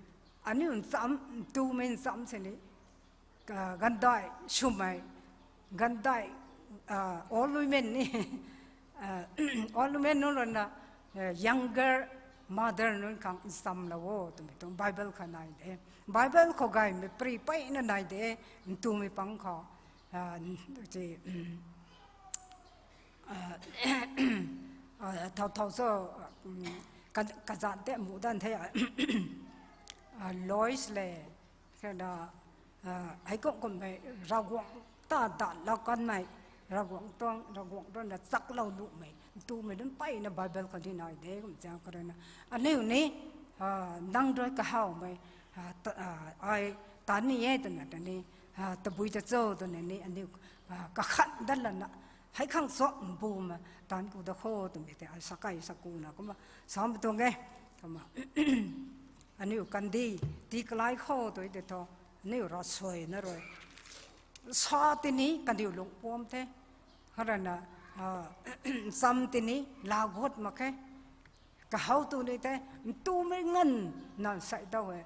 aniu ncham, ntumei ncham sini, gandai swmei, gandai, old women ni, old women nunc ruina younger mother nunc khang nchamlou o twmei tuang Bible khou nai de. Bible khou gaymei pary peyna nai de, ntumei pang khou thau thau cho, kazanc tei mu dan the, Lois le, kana, heikum kummei Ravguangc ta datlou kanmei, Ravguangc tuang, Ravguangc ruina chaklou nuhmei ntumei nunc peyna Bible khou ni nai de. Kum zaeng khou ruina aniu ni nang rui kahawmei ai tan ni e twna ta ni, tabui ta cho twna ni aniu kakhan dat lana, hei khang cho mbumei taanc ku da kho twmei tei ai sakai sakuna kumna sam tuang e. Kumna aniu kandih tii kalai khou tei tei thu, aniu ravsuai na rui sa tini kaniw lungpuam the. Khou ruina cham tini laa gut mak khe. Kahow tu ni tei ntumei nganv nan sai dau e,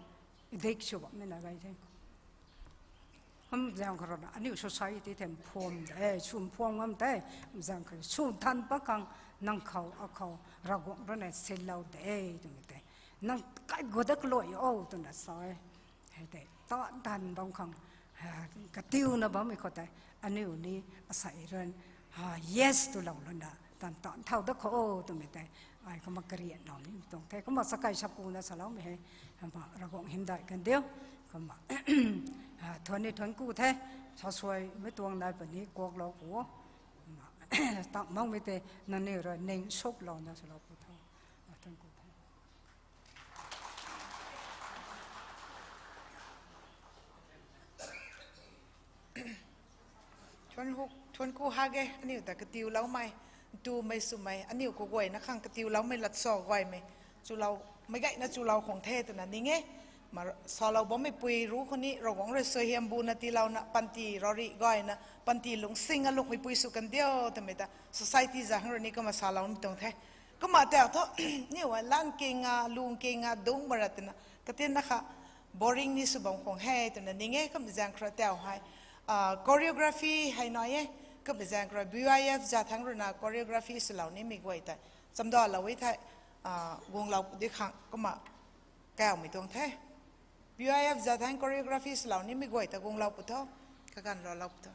addict sw bammei na gay the. Kum zaeng khou ruina aniu society tei mphuam de, sw mphuam ngam tei, zaeng khou sw than pat khang nang khou akhou Ravguangc ruina sinlou de twmei tei, nang kai gut dat kaluai o twna sa e. Hei tei taanv taanv bam khang katiuna bammei khou tei aniu ni asei rui yes twlou lana tan tan thau dat khou o twmei tei ai kumna karianlou ni tuang the. Kumna sakai sakuna saloumei hei, kumna Ravguangc hymdaih kan diu. Kumna thuan ni thuan ku the, sasuaimei tuang nai puni kuaklou ku o. Kumna tak makmei tei nangniw rui ning suklouna swlou ku tho. Thuan ku the. Thuan ku hak e, aniu ta katiuloumei, ntumei swmei, aniu kaguayna khang katiuloumei lat sa guaymei, chulou, meic gayna chulou khang the twna ning e. Salou bammei pui ru khou ni Ravguangc rui suaihiam buna tiilouna panty rari gayna panty lungsing a lungmei pui sw kan diu twmei ta society zaeng rui ni kumna saloumei tuang the. Kumna tei thu, niw a lan kinga, lung kinga, dungc mara twna, katinna kha boring ni sw bam khang he twna ning e. Kumna zaeng khou rui tei hei choreography hei nai e. Kumna zaeng khou rui B Y F zat thangc ruina choreography swlou nimei guay tei chamdalou e thei, guanglou pu di khang kumna kaumei tuang the. B Y F zat thangc choreography swlou nimei guay ta guanglou pu tho, kaganv loulou pu tho.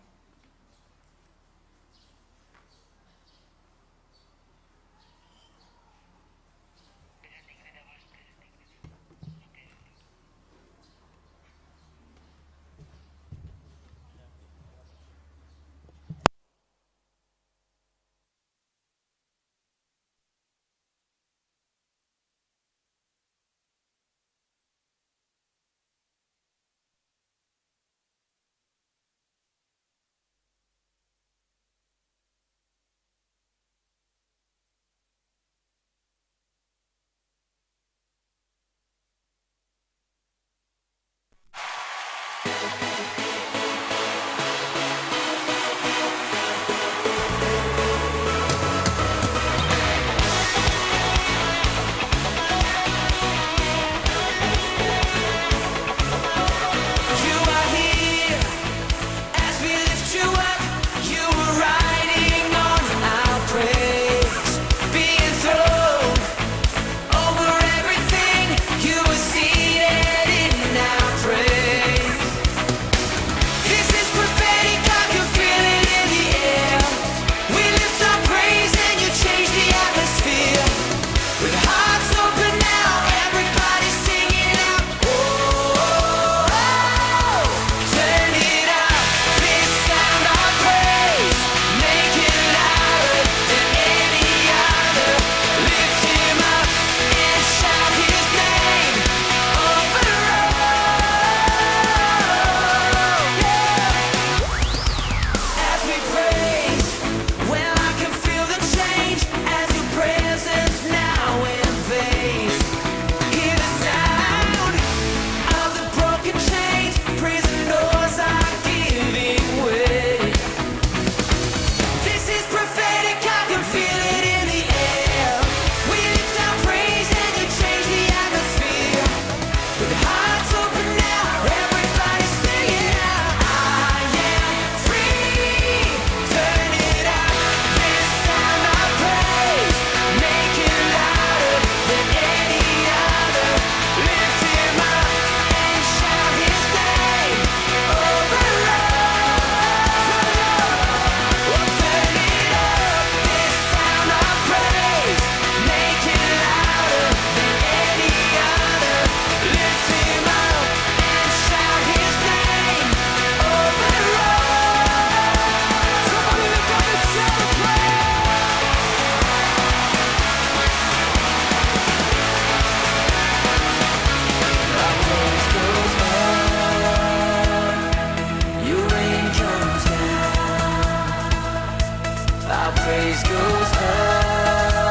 Praise goes up,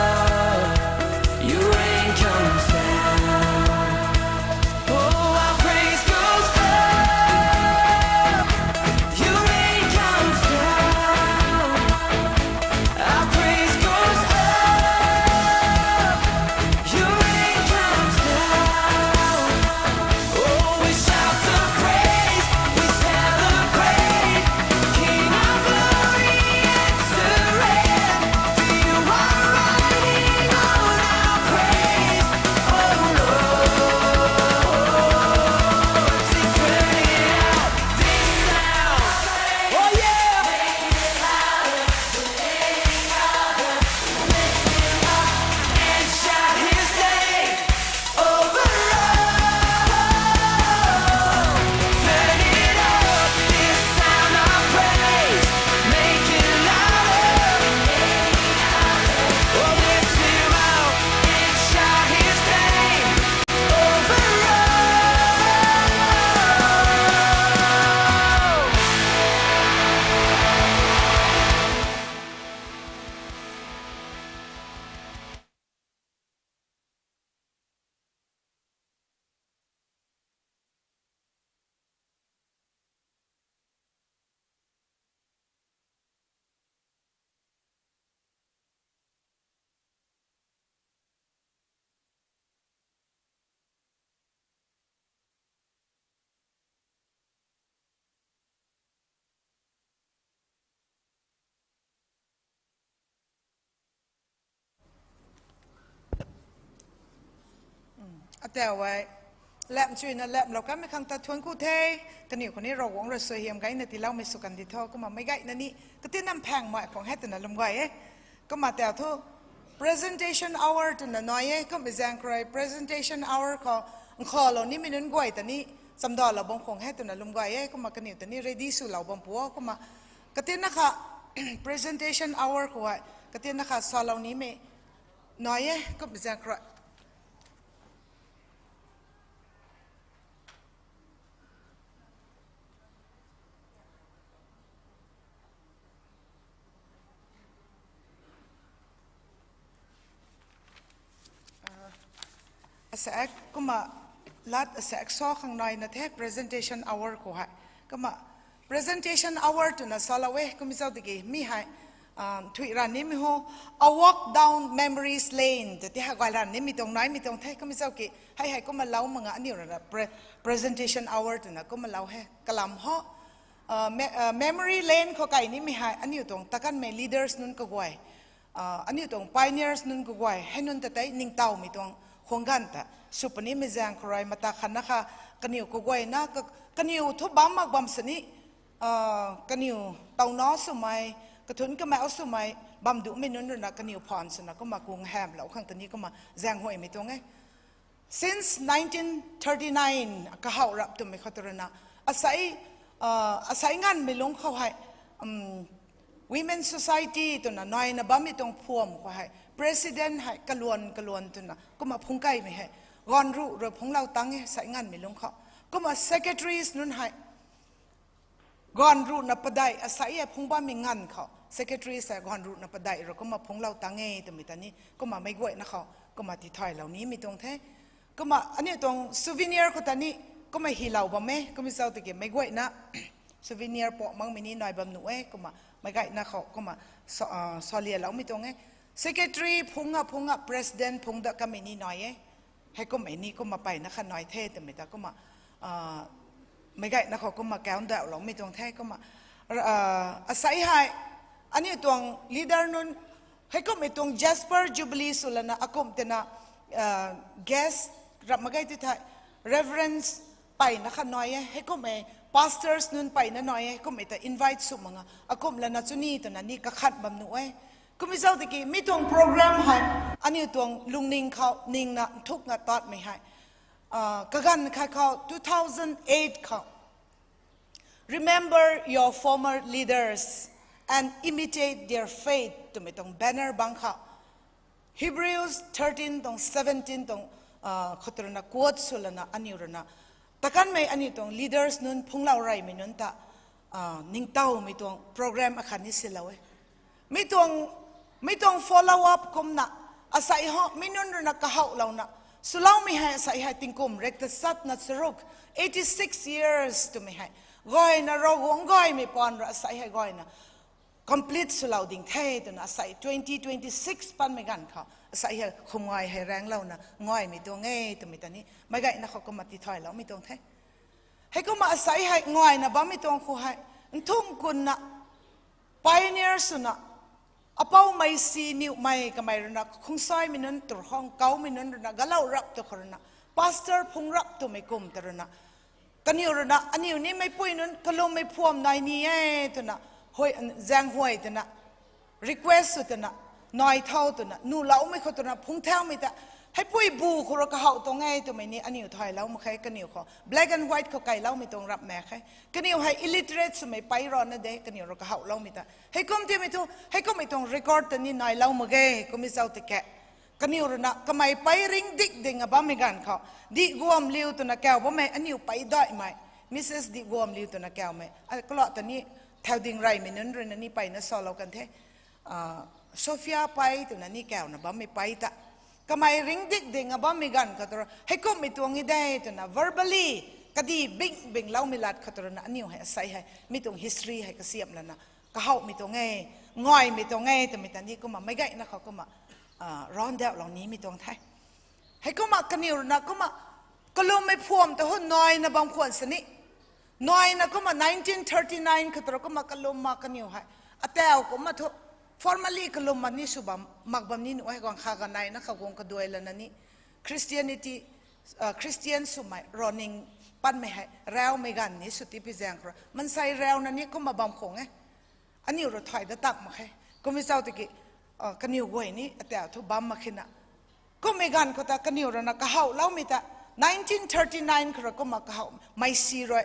your rain comes down. Oh, our praise goes up, your rain comes down. Our praise goes up, your rain comes down. Oh, we shout some praise, we celebrate. King of glory, answer it. For you are riding on our praise. Oh Lord, sing, turn it up, this sound. Oh yeah. And shout his name over all. Turn it up, this sound of praise. Make it louder. Oh, lift him up and shout his name over all. Atau e, lam chuina lamlou kanmei khang ta thuanc ku the. Kaniw khou ni Ravguangc rui suaihiam gayna tiiloumei sw kandi tho. Kumna meic gayna ni katina mphaeng mai khwang hei twna lwm guay e. Kumna tau thu presentation hour twna nai e. Kumna zaeng khou rui presentation hour khou nkhavlou nimei nunc guay ta ni chamdalou bam khwang hei twna lwm guay e. Kumna kaniw ta ni ready swlou bam pu o. Kumna katina kha presentation hour khou hei katina kha salou nimei nai e. Kumna zaeng khou rui asa ek kumna lat asa ek sa khang naina the presentation hour khou hei. Kumna presentation hour twna salou e. Kumna zauc tiki mi hei thui ran nimei ho, a walk down memories lane ta ti hei guay ran nimei tuang naimei tuang the. Kumna zauc ki hei hei kumna lou mak nga aniu rui na presentation hour twna kumna lou he kalam ho. Memory lane khou kai nimei hei aniu tuang takanmei leaders nunc kaguay, aniu tuang pioneers nunc kaguay hei nunc ta tei ningtowmei tuang khwang ganv ta sw punimei zaeng khou rui mata khatna kha kaniw kaguayna kaniw thu bam mak bam sini kaniw towna swmei, kathunc kamei swmei bam duhmei nunc rui na kaniw phaan swna kumna kung hamhlou khang ta ni kumna zaenghuaymei tuang e. Since nineteen thirty-nine kahouh rap twmei khou ta rui na asei, asei nganvmei lungc khou hei Women Society twna naina bammei tuang phuam khou hei president hei kaluan kaluan twna kumna phungc kaimei hei gaanv ruh rui phungclou tang e sei nganvmei lungc khou. Kumna secretaries nunc hei gaanv ruhna padeih asei e phungc bammei nganv khou secretary sei gaanv ruhna padeih rui kumna phungclou tang e twmei ta ni kumna meic guayna khou kumna tithaylou nimei tuang the. Kumna aniu tuang souvenir khou ta ni kumna hylou bam e. Kumna zauc tiki meic guayna souvenir pak makmei ni nai bam nuh e. Kumna meic guayna khou kumna salialoumei tuang e. Secretary phungc a phungc a president phungc dat kamei ni nai e. Heikummei ni kumna peyna kha nai the twmei ta kumna meic guayna khou kumna kaundauhloumei tuang the. Kumna asei hei aniu tuang leader nunc heikummei tuang Jasper Jubilee swlana akum tina guest rap mak ge ti thei Reverend peyna kha nai e. Heikummei pastors nunc peyna nai e. Heikummei ta invite sw mak nga akum lana chuni twna ni kakhat bam nuh e. Kumna zauc tiki mi tuang program hei aniu tuang lungning khou ningna nthukna tatmei hei kaganv khat khou two thousand eight khou Remember your former leaders and imitate their faith twmei tuang banner bangc khou Hebrews thirteen tuang seventeen tuang khou ta rui na quote swlana aniu rui na takanmei aniu tuang leaders nunc phungclou reymei nunc ta ningtowmei tuang program akhat ni silou e. Mi tuang Mi tuang follow up kumna, asei ho, mi nunc ruina kahoulouna, swloumei hei asei hei tingkum rekta satna charuk, eighty six years twmei hei. Gayna Ravguangc gaymei paan rui asei hei gayna complete swlou ding the twna asei twenty twenty six panmei ganv khou asei hei khum ngai hei raenglouna ngaymei tuang e twmei ta ni meic gayna khou kumna tithaylou mei tuang the. Heikumna asei hei ngayna bammei tuang khou hei, nthung kunna, pioneer swna, apou Meisi Niwmei kamei ruina, Khungsaimei nunc tur khou, Nkaumei nunc ruina, galou rap tu khou ruina, pastor phung rap twmei kum ta ruina, kaniw ruina, aniw ni meipui nunc kalummei phuam nai ni e twna, zaenghuay twna, request sw twna, nai thau twna, nuhloumei khou twna, phung thaumei ta, heipui bu khou rui kahow tuang e twmei ni aniw thaylou mak khe, kaniw khou black and white khou kailoumei tuang rap mak khe. Kaniw hei illiterate swmei pei rana de, kaniw rui kahouloumei ta. Heikum timei thu, heikummei tuang record ta ni nailou mak ge, kummei zauc tiki. Kaniw ruina kamei pei ringdik ding a bammei ganv khou, Dihguamliu twna kau bammei aniw pei daihmei, Mrs Dihguamliu twna kaumei, a, kalou ta ni thau ding reymei nunc ruina ni peyna salou kan the. Sophia pei twna ni kauna bammei pei ta. Kamei ringdik ding a bammei ganv khou tu rui, heikumhmei tuang e de twna verbally, kadih bing bingloumei lat khou tu ruina aniw hei asei hei, mi tuang history hei kasiamh lana, kahouhmei tuang e, ngaymei tuang e twmei ta ni kumna meic gayna khou kumna, a, round out lou nimei tuang the. Heikumna kaniw ruina kumna, kalummei phuam ta hu naina bam khwan sini. Naina kumna nineteen thirty nine khou tu rui kumna kalumna kaniw hei, atau kumna thu, formally kalumna ni sw bam, mak bam ni nuh e, guang kha ga naina khou guang kaduai lana ni, Christianity, Christian swmei, ronning panmei hei, raumei ganv ni sw tipi zaeng khou rui, maansei rauna ni kumna bam khwan e. Aniw rui thay dat tak mak khe. Kummei zauc tiki, a, kaniw guay ni atau thu bam mak khe na. Kummei ganv khou ta kaniw ruina kahouloumei ta, nineteen thirty nine khou rui kumna kahow, Meisi rui,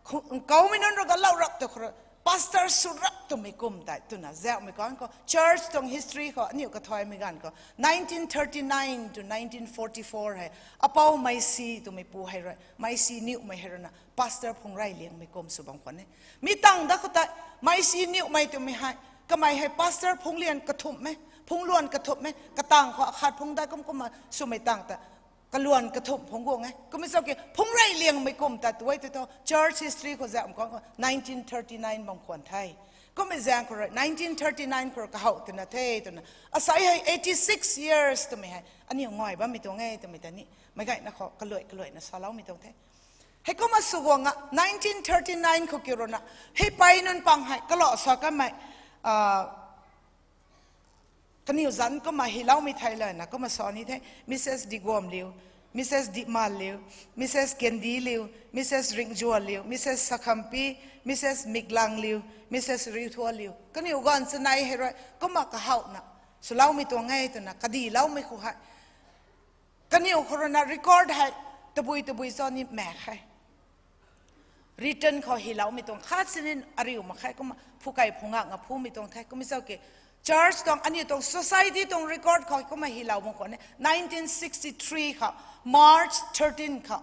Nkaumei nunc rui galou rap tu khou rui, pastor sw rap twmei kum tei twna zauhmei kan khou, church tuang history khou aniw kathaymei ganv khou, nineteen thirty nine to nineteen forty four hei, apou Meisi twmei pu hei rui, Meisi Niwmei hei ruina, pastor phung rey liangmei kum sw bam khwan e. Mi tang da khou tei, Meisi Niwmei twmei hei, kamei hei pastor phung lian kathumh e, phung luan kathumh e, katang khou akhat phung dai kum kumna swmei tang ta, kaluan kathumh phung guang e. Kummei zauc ki, phung rey liangmei kum ta tu e tu thu, church history khou zauhmei kan khou, nineteen thirty nine bam khwan the. Kummei zaeng khou rui, nineteen thirty nine khou rui kahouh twna the twna. Asei hei eighty six years twmei hei, aniw ngai bammei tuang e twmei ta ni, meic gayna khou kaluai kaluaina saloumei tuang the. Heikumna sw guang a, nineteen thirty nine khou ki ruina, hei pei nunc pang hei, kalou sa kanmei, a, kaniw zanc kumna hyloumei thei lana, kumna sa ni the, Mrs Dihguamliu, Mrs Dihmanliu, Mrs Kendyliu, Mrs Ringjualliu, Mrs Sakhampi, Mrs Miklangliu, Mrs Riuthualiu. Kaniw ganv chanei hei rui, kumna kahouhna, swloumei tuang e twna, kadiloumei khou hei. Kaniw khou ruina record hei, tabui tabui cho ni mak khe. Written khou hyloumei tuang khat sini ariu mak khe, kumna phukei phungak nga phumei tuang the, kummei zauc ki. Church tuang, aniw tuang society tuang record khou kumna hylou bam khwan e, nineteen sixty three khou, March thirteen khou.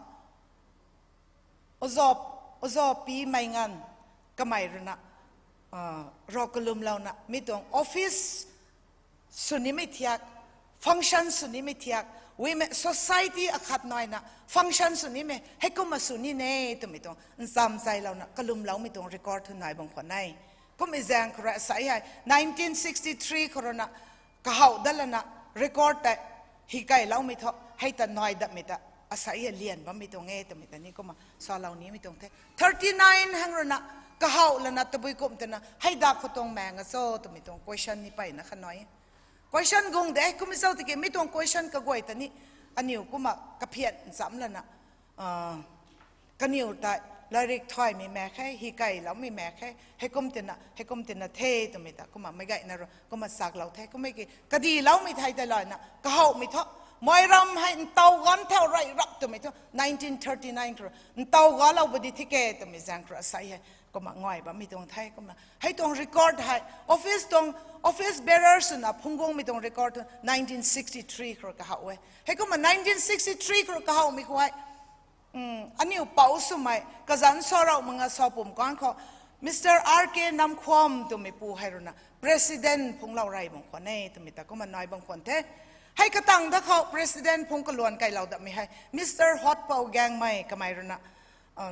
Ozo, Ozo Pi Meingan kamei ruina, a, rou kalumlouna, mi tuang office sw nimei thiak, function sw nimei thiak, women society akhat naina, function sw nimei, heikumna sw ni ne twmei tuang, ncham chailouna, kalumloumei tuang record thu nai bam khwan e. Kummei zaeng khou rui asei hei, nineteen sixty three khou ruina, kahouh dat lana, record tei, hei kailoumei thu, hei ta nai datmei ta, asei hei lian bammei tuang e twmei ta ni kumna, salou nimei tuang the. Thirty nine hang ruina, kahouh lana, tabui kum twna, hei dak khou tuang maeng a cho twmei tuang question ni peyna kha nai e. Question guang de, kummei zauc tiki, mi tuang question kaguay ta ni, aniw kumna, kaphian ncham lana, a, kaniw tei, lairik thaymei mak khe, hei kailoumei mak khe, heikum tina, heikum tina the twmei ta, kumna meic gayna rui, kumna chaklou the, kummei ki, kadiloumei thei tei lana, kahouhmei thu, Moiram hei ntaw ganv thau rey rap twmei thu, nineteen thirty nine khou rui, ntaw galou ba di thi ke twmei zaeng khou rui asei hei, kumna ngai bammei tuang the, kumna. Hei tuang record hei, office tuang, office bearer swna phungc guangmei tuang record thu, nineteen sixty three khou rui kahouh e. Heikumna nineteen sixty three khou rui kahouhmei khou hei, aniu pouc swmei, kazanc sa rou manga sa pum kan khou, Mister R K Namkhwam twmeipu hei ruina president phunglou rey bam khwan e twmei ta kumna nai bam khwan the. Hei katang da khou president phung kaluan kailou datmei hei Mister Hotpou Gangmei, kamei ruina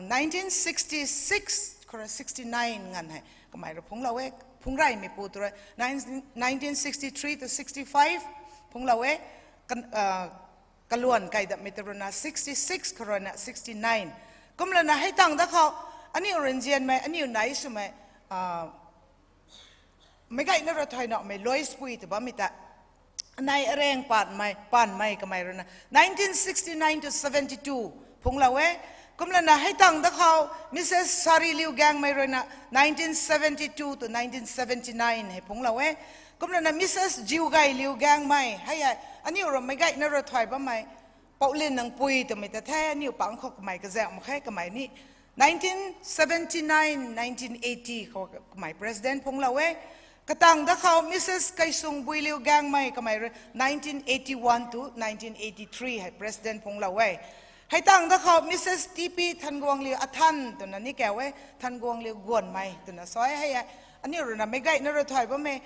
nineteen sixty-six khou rui sixty-nine nganv hei kamei rui phunglou e. Phung reymeipu tu rui nineteen sixty-three to sixty-five phunglou e. Kaluan kai datmei ta ruina sixty-six khou ruina sixty-nine. Kumlana hei tang da khou aniu runzianmei, aniu nai swmei, meicgaymei rui thay naumei Loispui tw bammei ta, anei Areng Panmei, Panmei kamei ruina nineteen sixty-nine to seventy-two phunglou e. Kumlana hei tang da khou Missus Sariliu Gangmei ruina nineteen seventy-two to nineteen seventy-nine hei phunglou e. Kumlana Missus Jiugailiu Gangmei hei hei aniu rui meicgaymei rui thay bammei Poulinnangpui twmei ta the, aniu pang khou kamei kazauh mak khe, kamei ni nineteen seventy-nine, nineteen eighty khou kamei president phunglou e. Katang da khou Missus Kaisungbuiliu Gangmei, kamei rui nineteen eighty-one to nineteen eighty-three hei president phunglou e. Hei tang da khou Missus T P Thanguangliu Athan twna ni kau e, Thanguangliu Guanmei twna sa e hei hei. Aniu ruina meicgaymei rui thay bammei,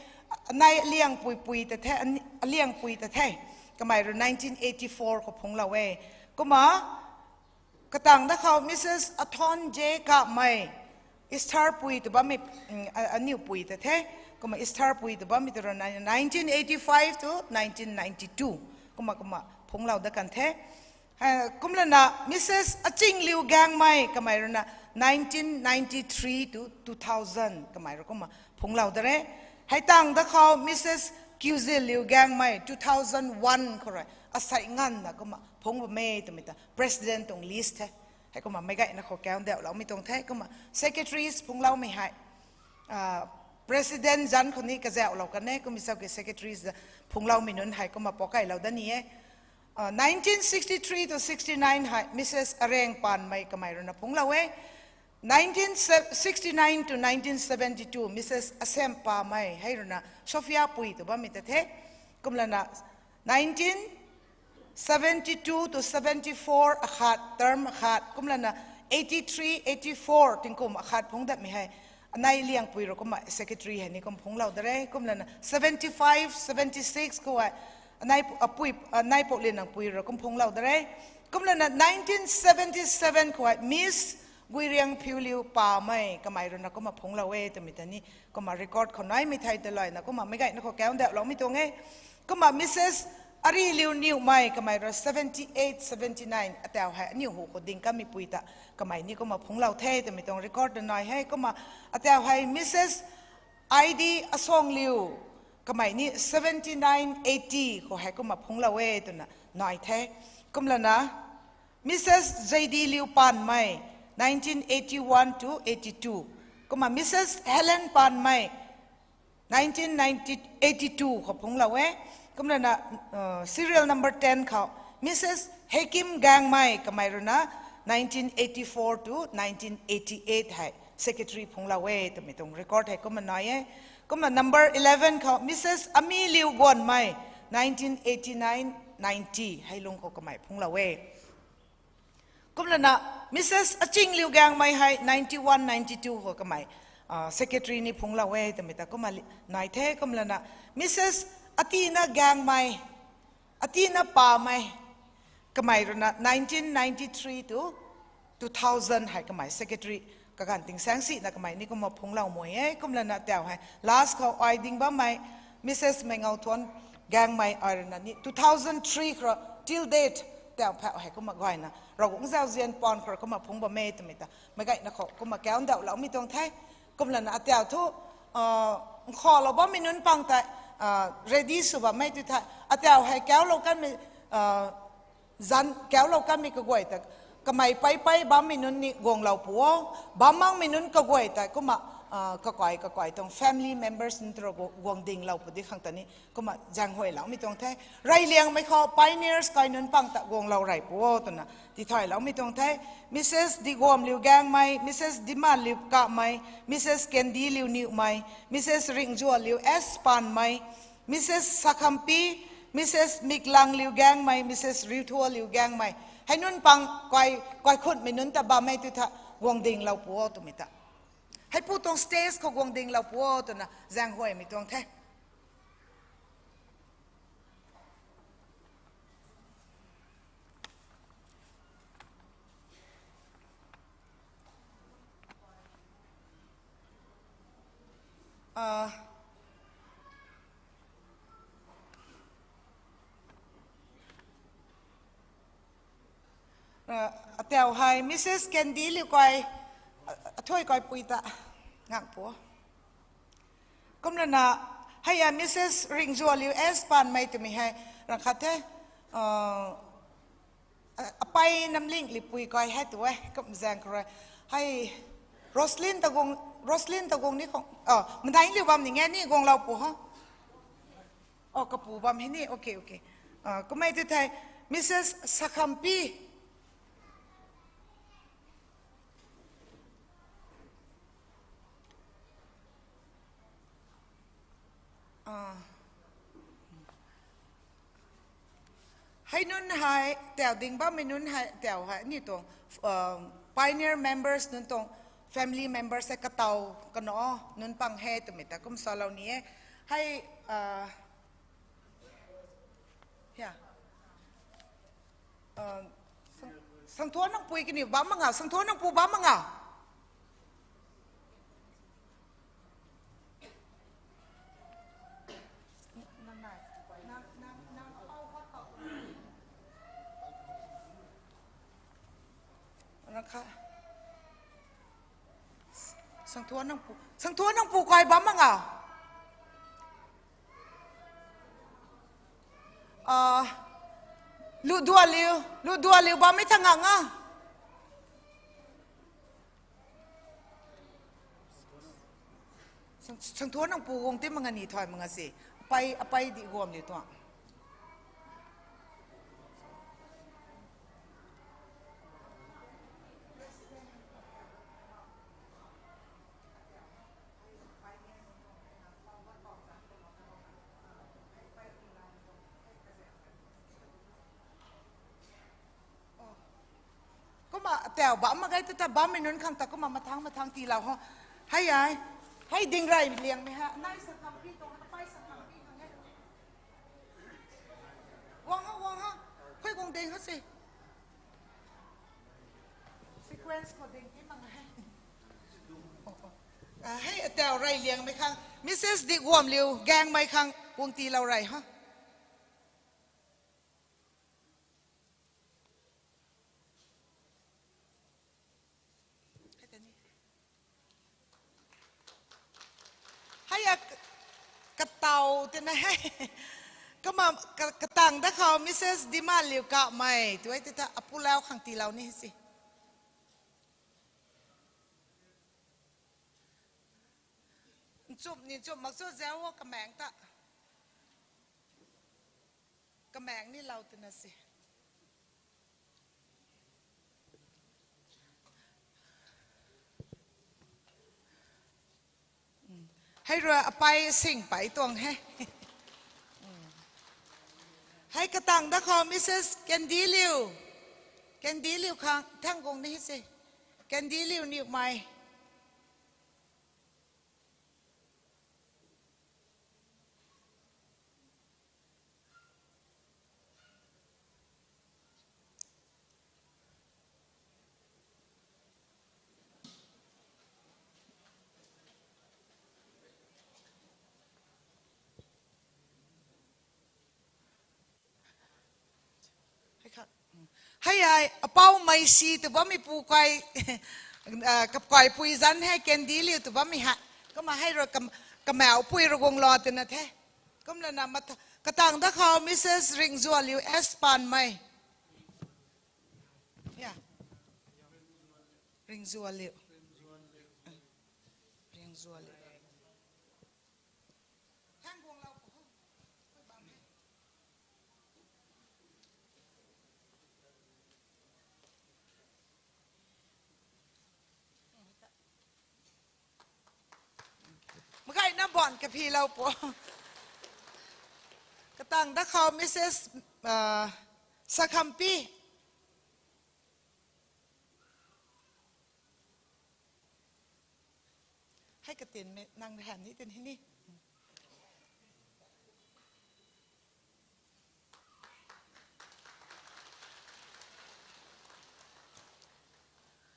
anei Aliangpui pui ta the, Aliangpui ta the. Kamei rui nineteen eighty-four khou phunglou e. Kumna katang da khou Missus Athon J Kamei, Esther pui tw bammei, aniu pui ta the. Kumna Esther pui tw bammei ta rui nineteen eighty-five to nineteen ninety-two. Kumna kumna phunglou dat kan the. Kumlana Missus Achingliu Gangmei, kamei ruina nineteen ninety-three to two thousand kamei rui kumna phunglou da re. Hei tang da khou Missus Kiuziliu Gangmei two thousand one khou rui asei nganvna kumna phung bam e twmei ta president tuang list the. Hei kumna meicgaymei khou kaundauhloumei tuang the. Kumna secretaries phungloumei hei president zanc khou ni kazauhlou kan e, kummei saki secretaries phungloumei nunc hei kumna pakailou dat ni e. Nineteen sixty-three to sixty-nine hei Missus Areng Panmei kamei ruina phunglou e. Nineteen sixty-nine to nineteen seventy-two Missus Asem Pamei hei ruina Sophia pui tw bammei ta the. Kumlana nineteen seventy-two to seventy-four akhat, term akhat, kumlana eighty-three, eighty-four tingkum akhat phung datmei hei anei Liangpui rui kumna secretary hei ni kum phunglou da re. Kumlana seventy-five, seventy-six khou hei anei Poulinnangpui rui kum phunglou da re. Kumlana nineteen seventy-seven khou hei Miss Guiriangphiuliu Pamei kamei ruina kumna phunglou e twmei ta ni kumna record khou naimei thei ta layna kumna meicgaymei khou kaundauhloumei tuang e. Kumna Missus Ariliu Niumei kamei rui seventy-eight, seventy-nine atau hei aniu hu khou ding kanmeipui ta kamei ni kumna phunglou the twmei tuang record ta nai e. Kumna atau hei Missus Aidi Asangliu kamei ni seventy-nine, eighty khou hei kumna phunglou e twna nai the. Kumlana Missus J D Liu Panmei, nineteen eighty-one to eighty-two. Kumna Missus Helen Panmei, nineteen eighty-two khou phunglou e. Kumlana serial number ten khou Missus Hekim Gangmei kamei ruina nineteen eighty-four to nineteen eighty-eight hei secretary phunglou e twmei tuang record hei kumna nai e. Kumna number eleven khou Missus Amiliu Guanmei, nineteen eighty-nine, ninety hei lung khou kamei phunglou e. Kumlana Missus Achingliu Gangmei hei ninety-one, ninety-two khou kamei secretary ni phunglou e twmei ta kumna nai the. Kumlana Missus Atina Gangmei, Atina Pamei kamei ruina nineteen ninety-three to two thousand hei kamei secretary kaganv tingsaeng sina kamei ni kumna phunglou mui e. Kumlana tau hei last khou ai ding bammei Missus Meingauthon Gangmei ai ruina ni two thousand three khou till date tau phau hei kumna gayna Ravguangc zauzian pan khou kumna phung bam e twmei ta meicgaymei khou kumna kaundauhloumei tuang the. Kumlana atau thu nkhavlou bammei nunc pang tei ready sw bammei tu the. Atau hei kauclou kanmei zanc kauclou kanmei kaguay ta kamei peipei bammei nunc ni guanglou pu o. Bam makmei nunc kaguay tei kumna kakai kakai tuang family members nunc tei rui guang dinglou pu di khang ta ni kumna zaenghuayloumei tuang the. Reyliangmei khou pioneers kai nunc pang ta guanglou rey pu o twna tithayloumei tuang the. Missus Diguamliu Gangmei, Missus Dimanliu Kamei, Missus Candyliu Niumei, Missus Ringzualiu S Panmei, Missus Sakhampi, Missus Miklangliu Gangmei, Missus Riuthualiu Gangmei hei nunc pang kai kaikhunmei nunc ta bammei tu tha guang dinglou pu o twmei ta Heipu tuang stage khou guang dinglou pu o twna zaeng huaymei tuang the. Ah, ah, atau hei Missus Candy Liu kai, ah, athuai kai pui ta ngang pu. Kumlana, hei a Missus Ringzua Liu S Panmei twmei hei, rang khat the, ah, a, apai Namling Lipui kai hei tu e, kum zaeng khou rui. Hei, Roslyn Tagung, Roslyn Tagung ni khong, oh, Madaing Liu bam ni nge ni guanglou pu ho. Oh, kapu bam hei ni, okay, okay. Ah, kumei tu thei, Missus Sakhampi. Ah. Hei nunc hei, tau ding bammei nunc hei, tau hei, ni tuang, um, pioneer members nunc tuang, family members hei kataw, kano, nunc pang hei, twmei ta kum salou ni e. Hei, ah, ya. Um, Sang-, Sangthuan Nangpui kaniw bam mak nga, Sangthuan Nangpu bam mak nga. Rakha. Sangthuan Nangpu, Sangthuan Nangpu kai bam mak nga. Ah, Ludua Liu, Ludua Liu bammei thang nga nga. Sang-, Sangthuan Nangpu guang ti mak nga ni thai mak nga se. Apai, apai di guam liu tuang. Kumna tau bam mak ge tu ta bammei nunc khang ta kumna mathang mathang tiilou ho. Hei ai. Hei ding rey liangmei ha. Nai Sakhampi tuang, apai Sakhampi tuang e. Guang ha, guang ha. Khui guang ding ha se. Sequence khou ding ti mak he. Ah, hei atau rey liangmei khang, Missus Diguamliu Gangmei khang guang tiilou rey ha. Hei a k-, kataw tina hei. Kumna ka-, katang dat khou Missus Dimanliu Kamei tu e ti ta apulau khang tiilou ni si. Nchumh ni nchumh mak chu zau o kamaeng ta. Kamaeng ni lou tina se. Hei rui apai Singpai tuang he. Hei katang dat khou Missus Candy Liu. Candy Liu khang thang guang ni se. Candy Liu Niwmei. Hei khat. Hei ai, apau Meisi tw bammei pu kai, ah, kap kai pui zanc hei Candy Liu tw bammei ha. Kumna hei rui kam-, kamau pui rui guanglou tina the. Kumlana matha-, katang dat khou Missus Ringzualiu S Panmei. Ya. Ringzualiu. Ringzualiu. Magaina ban kaphi lou pu. Katang dat khou Missus, ah, Sakhampi. Tin me, nang rui han ni tin hei ni.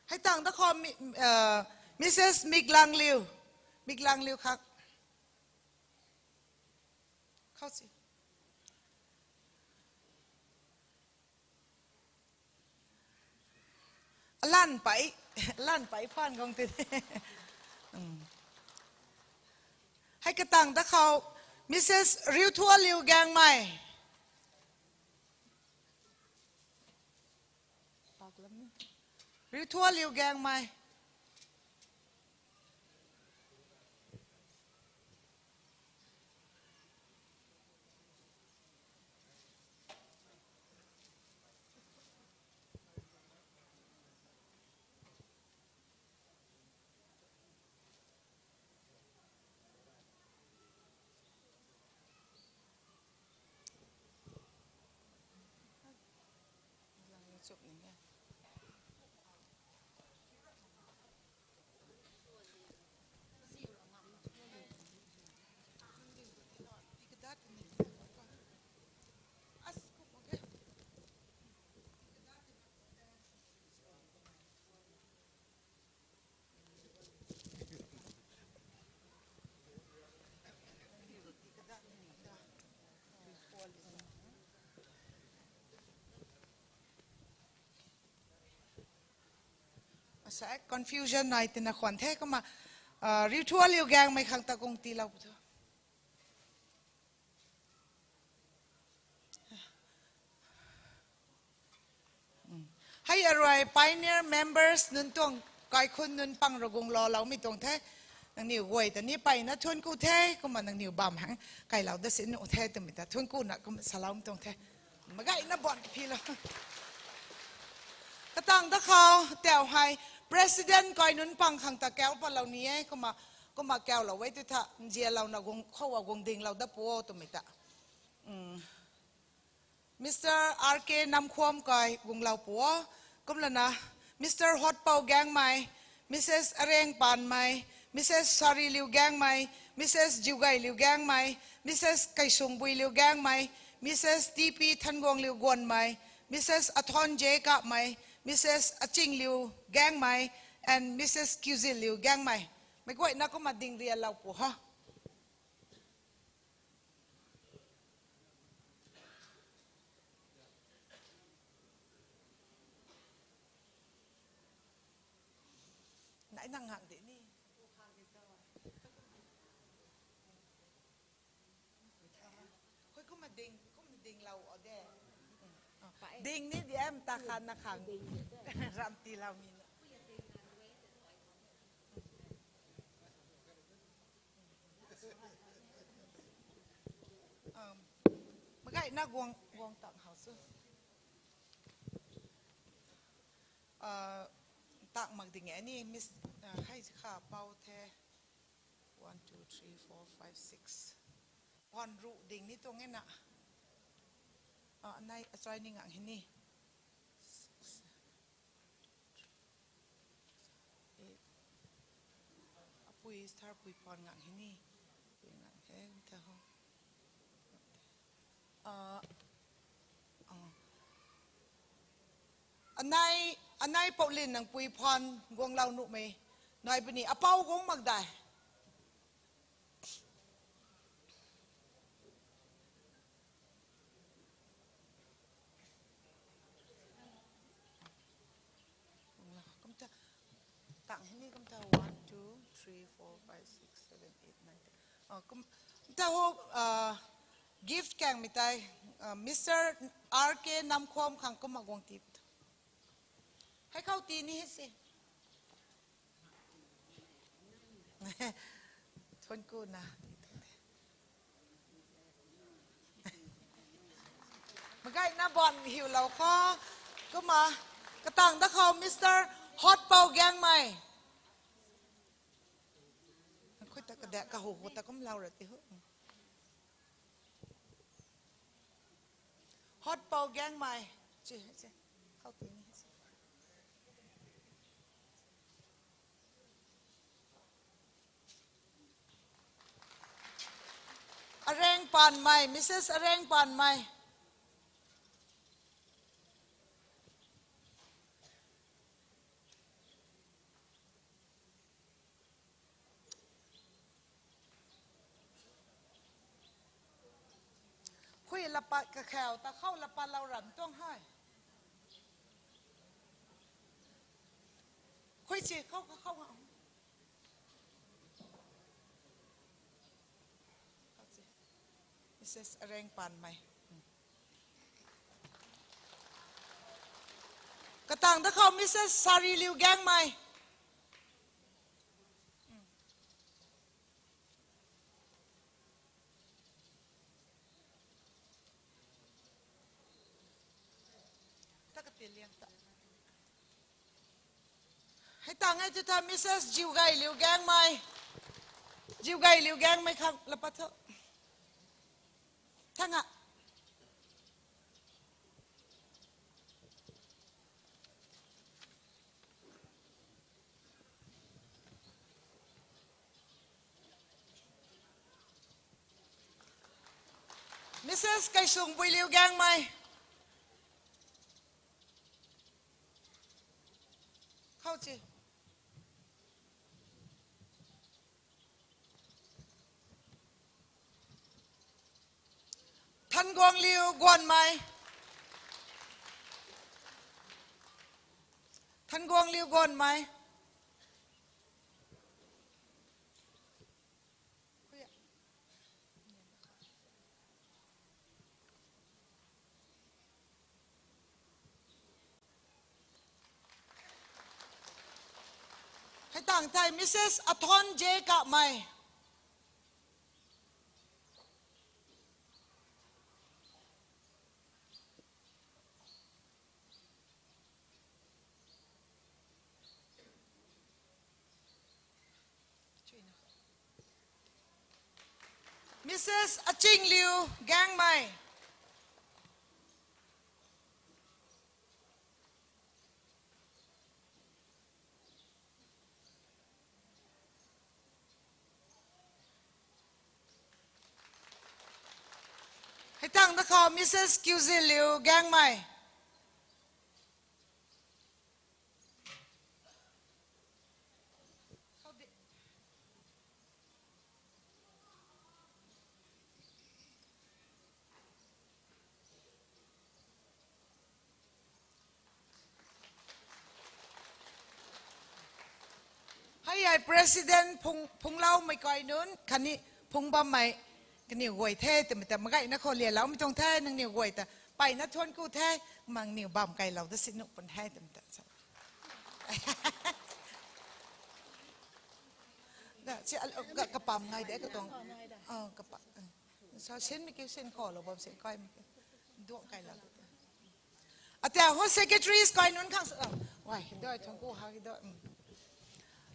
Hei tang da khou mi, uh, Missus Miklangliu. Miklangliu khak. Khou si. Alan pai, alan pai phaan guang tin. Hei katang da khou, Missus Riuthualiu Gangmei. Riuthualiu Gangmei. Asa confusion nai tina khwan the kumna, uh, Riuthualiu Gangmei khang ta kung tiilou pu tho. Hei arui pioneer members nunc tuang kaikhun nunc pang rui guang lou loumei tuang the. Nangniw guay ta ni mpeyna thuanc ku the, kumna nangniw bam hang kailou da sin nuh the twmei ta thuanc ku na kumna saloumei tuang the. Magaina baan kaphi lou. Katang da khou, tau hei, president kai nunc pang khang ta kau patlou ni e, kumna, kumna kaulou e tu tha, nzianlouna guang, khou a guang dinglou da pu o twmei ta. Mister R K Namkhuam kai guanglou pu o, kumlana, Mister Hotpou Gangmei, Missus Areng Panmei, Missus Sariliu Gangmei, Missus Jiugailiu Gangmei, Missus Kaisungbuiliu Gangmei, Missus T P Thanguangliu Guanmei, Missus Athon J Kapmei, Missus Achingliu Gangmei, and Missus Kiuziliu Gangmei. Meic guayna kumna ding rianlou pu ha. Nai nang hak de ni. Khoi kumna ding, kumna dinglou o de. Ding ni di em ta khan na khang. Ram tiiloumei na. Magaina guang, guang tang hou su. Tang mak ding e ni, Miss, hei kha pau the. One, two, three, four, five, six. Phaan ruh ding ni tuang e na. Nai achai ni ngang hei ni. Apui, Sarpui phaan ngang hei ni. Pui ngang hei, ta ho. Anai, anai Poulin nang pui phaan guanglou nuhmei nai puni, apau guang mak dai. Kumta, tang hei ni kumta one, two, three, four, five, six, seven, eight, nine, ten. Kumta ho, gift kangmei tei, Mister R K Namkhuam khang kumna guang ti. Hei khou ti ni hei si. Thuanc ku na. Magaina baan hiulou kho. Kumna, katang da khou Mister Hotpou Gangmei. Khoi ta kadak kahu khou ta kumlou ra ti ho. Hotpou Gangmei. Chi, chi. Khou ti ni, chi. Areng Panmei, Missus Areng Panmei. Khui lapat kakhou ta khou lapat lou ram tuang hei. Khui si khou khou khou. Missus Areng Panmei. Katang da khou Missus Sariliu Gangmei. Hei tang e tu tha Missus Jiugailiu Gangmei. Jiugailiu Gangmei khang lapat tho. Thang a. Missus Kaisungbuiliu Gangmei. Khou si. Thanguangliu Guanmei. Thanguangliu Guanmei. Hei tang thei Missus Athon J Kamei. Missus Achingliu Gangmei. Hei tang da khou Missus Kiuziliu Gangmei. Hei hei President Phung, Phungloumei kai nunc khatni phung bammei kaniw guay the twmei ta magaina khou lialoumei tuang the, nangniw guay ta mpeyna thuanc ku the, mang niw bam kailou da si nuh pun the twmei ta. Kapam ngai de katuang. Sa sinmei kiu sin khoulou bam sin kaimei kiu. Duang kailou. Atia ho secretaries kai nunc khang, ai, doi thuanc ku ha doi.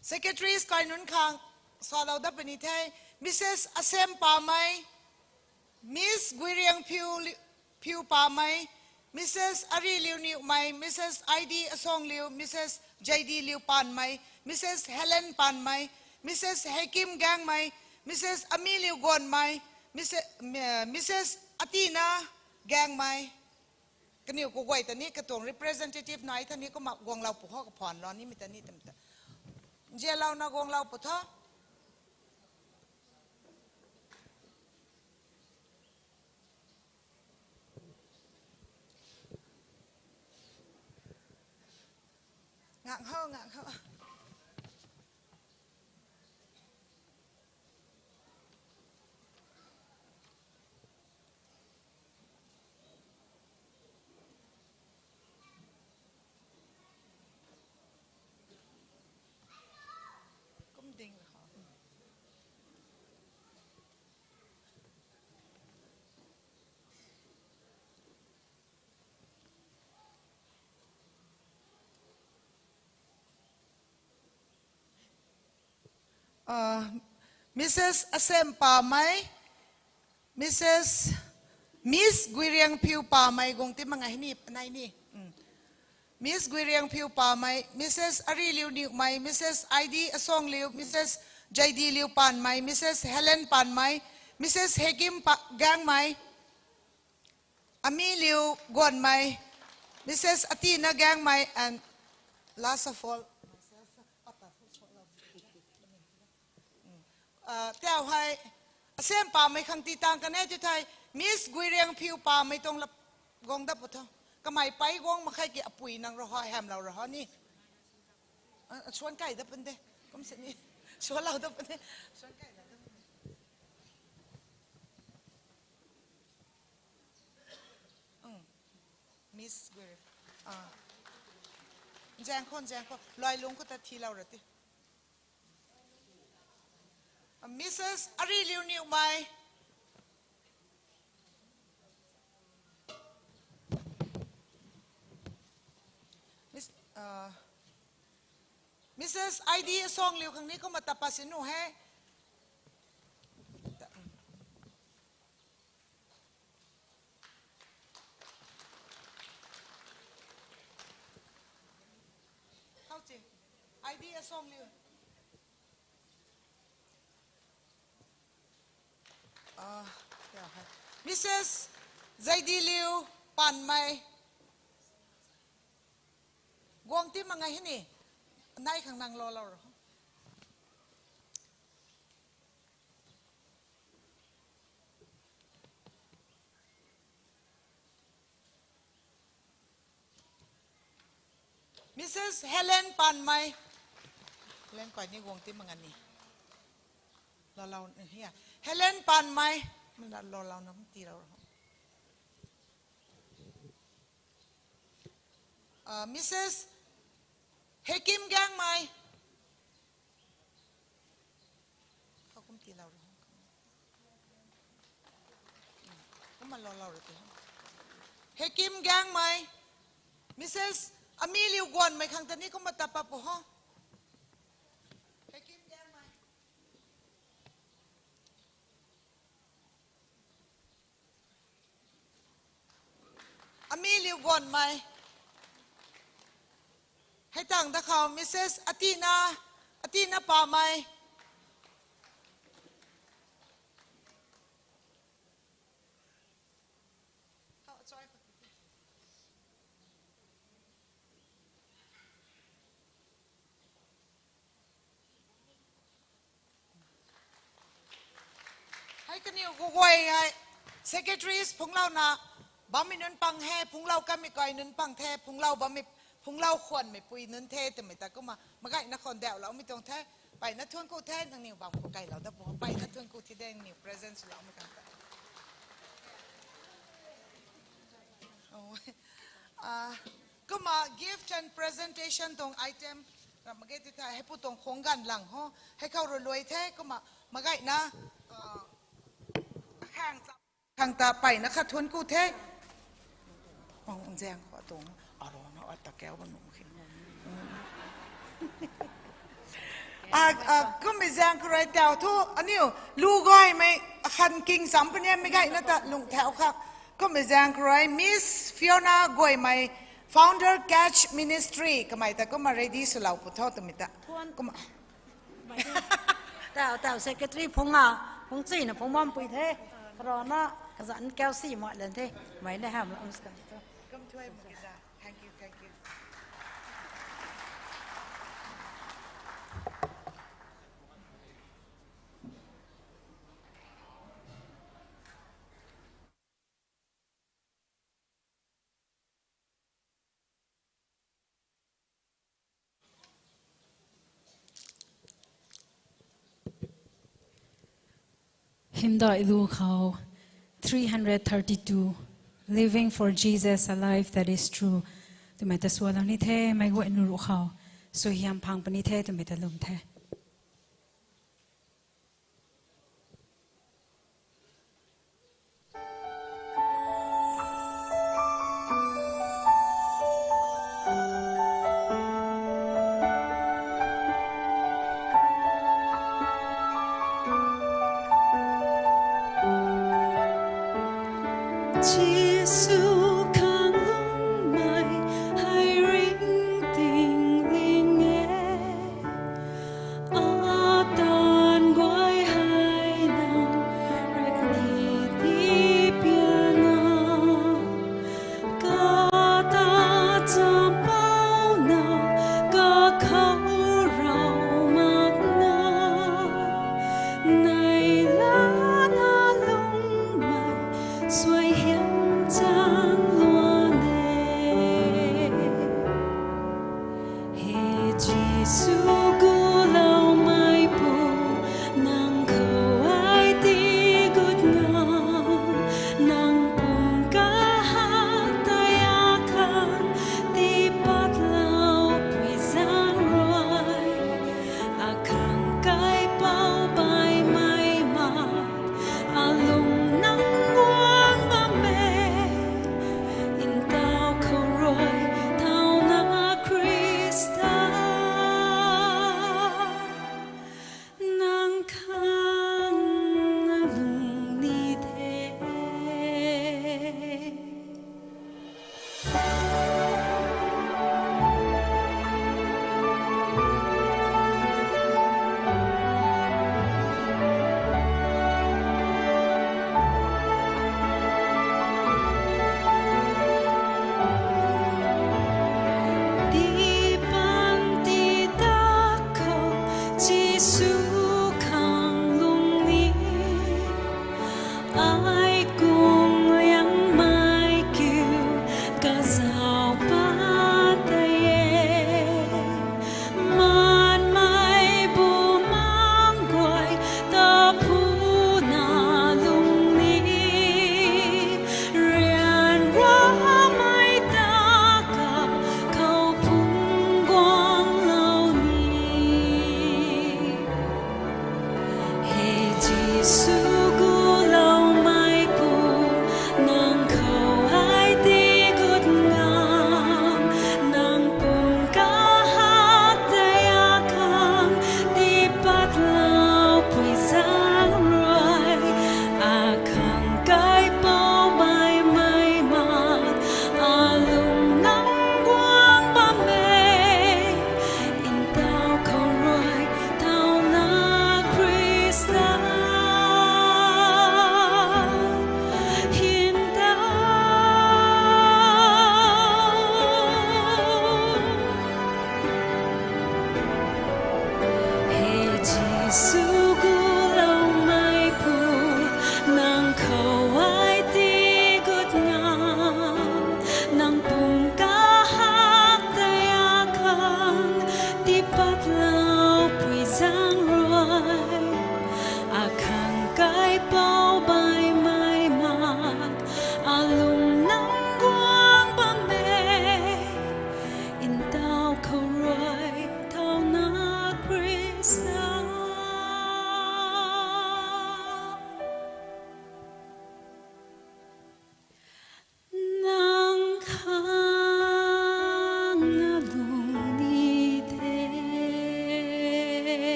Secretaries kai nunc khang salou dat puni the, Missus Asem Pamei, Miss Guiriang Phiu, Phiu Pamei, Missus Ariliu Niumei, Missus I D Asangliu, Missus J D Liu Panmei, Missus Helen Panmei, Missus Hekim Gangmei, Missus Amiliu Gonmei, Missus, Missus Atina Gangmei. Kaniw khou guay ta ni katuang representative nai tha ni kumna guanglou pu ho kaphan lou nimei ta ni tam ta. Nzianlouna guanglou pu tho. Ngak ho, ngak ho. Kum ding ho. Missus Asem Pamei, Missus, Miss Guiriang Phiu Pamei guang ti mak nga hei ni, panei ni. Miss Guiriang Phiu Pamei, Missus Ariliu Niumei, Missus I D Asangliu, Missus J D Liu Panmei, Missus Helen Panmei, Missus Hekim Pa-, Gangmei, Amiliu Guanmei, Missus Atina Gangmei, and last of all, uh, tau hei, asem pamei khang ti tang kan e ti thei, Miss Guiriang Phiu pamei tuang lap guang dat pu tho. Kamei pei guang mak khe ki apui nang rui hei hamlou rui hei ni. Ah, suan kai dat pun de. Kum sini. Suan lou dat pun de. Suan kai dat pun de. Mm. Miss Guiriang. Ah. Zang khou, zang khou. Luai lung khou ta thi lou ra ti. Missus Ariliu Niumei. Miss, uh, Missus I D Asongliu khang ni kumna tapa sini he. How to? I D Asongliu. Ah, yeah, hi. Missus Zaidiliu Panmei. Guang ti mak ngai hini. Nai khang nang lou lou ro. Missus Helen Panmei. Helen kai ni guang ti mak ngai ni. Lou lou ni hia. Helen Panmei. Mala lou lou na ti lou ro. Ah, Missus Hekim Gangmei. Khou kum ti lou ro. Kumna lou lou ro ti. Hekim Gangmei. Missus Amiliu Guanmei khang ta ni kumna tapa pu ho. Hekim Gangmei. Amiliu Guanmei. Hei tang da khou Missus Atina, Atina Pamei. Hei kaniw guay hei, secretaries phunglouna bammei nunc pang the, phunglou kamei kai nunc pang the, phunglou bammei, phunglou khwanmeipui nunc the twmei ta kumna, magaina khwan dauhloumei tuang the, mpeyna thuanc ku the, nangniw bam khou kailou dat pu, mpeyna thuanc ku thi de, nangniw present swloumei khang ta. Ah, kumna gift and presentation tuang item, ram mak ge ti the, heipu tuang khang ganv lang ho, hei khou rui luai the, kumna magaina, ah, khang ta mpeyna khat thuanc ku the. Ang zaeng khou tuang, arona ata kau ba num khe. Ah, ah, kumna zaeng khou rui tau thu, aniu, lu gaymei, akhan king cham puni mei gayna ta lung thau kha. Kumna zaeng khou rui Miss Fiona Guaymei, Founder Catch Ministry, kamei ta kumna ready swlou pu tho twmei ta. Kumna. Tau, tau secretary phungna, phung china phung bampui the. Arona, kazanc kau si mak lan the. Mei na hamlou, um, skan tho. Thank you, thank you. Hymdaih lu khou three hundred thirty-two, Living for Jesus, a Life That Is True twmei ta sualou ni the, meic guayna ruc khou suaihiam phang puni the twmei ta lwm the. Jisu kanglungmei hei ringting ling e, atan guay hei nang rui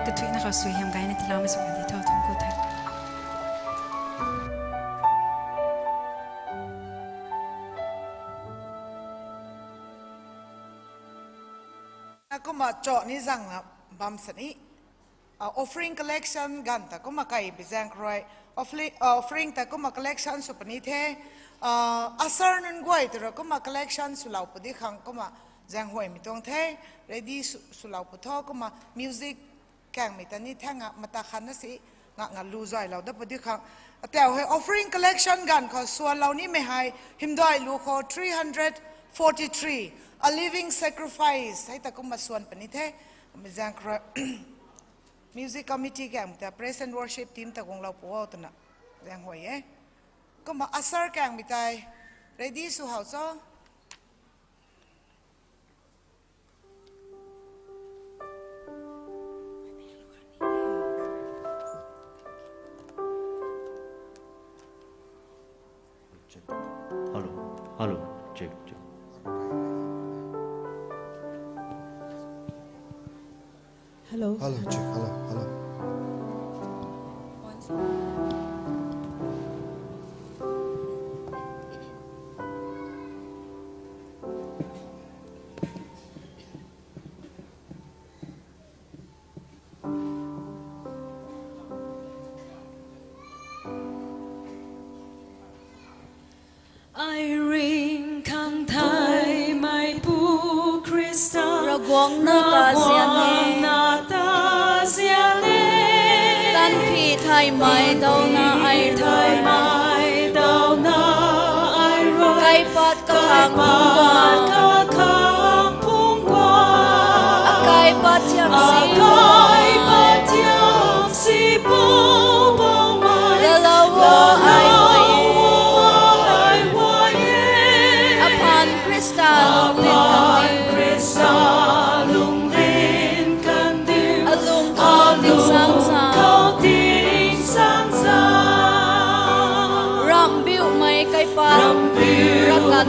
Kathuina khou suaihiam gayna tiiloumei sw kan di tho, thangc ku the. Kumna cho ni zangna bam sini. Ah, offering collection ganv ta kumna kai bi zaeng khou rui. Offering, ah, offering ta kumna collection sw puni the. Ah, usher nunc guay ta rui kumna collection swlou pu di khang kumna zaenghuaymei tuang the. Ready sw, swlou pu tho kumna music kaengmei ta ni thangc a mata khat na si ngak nga lu zaylou dat pu di khang. Atau hei offering collection ganv khou swanlou nimei hei hymdaih lu khou three hundred forty-three, a living sacrifice. Hei ta kumna swan puni the. Kumna zaeng khou rui. Music committee kaeng ta praise and worship team ta guanglou pu o twna zaenghuay e. Kumna usher kaengmei tei ready sw hou cho. Check. Hello. Hello. Check, check. Hello. Hello, check. Hello, hello. Ai ring khang thaymei Pu Khrista, Ravguangc na ta zian e, na ta zian e. Tanphi thaymei downa ai rui, thaymei downa ai rui, kaipat kakhang phungc guang, kakhang phungc guang, akaipat thiam si, akaipat thiam si Poubauhmei, laalou o, ai huay e. Aphaan Khrista lunghlin kan diu, Khrista lunghlin kan diu, alung khou tingsaengzaeng, alung khou tingsaengzaeng, ramhbiumei kaipat, ramhbiumei ravkat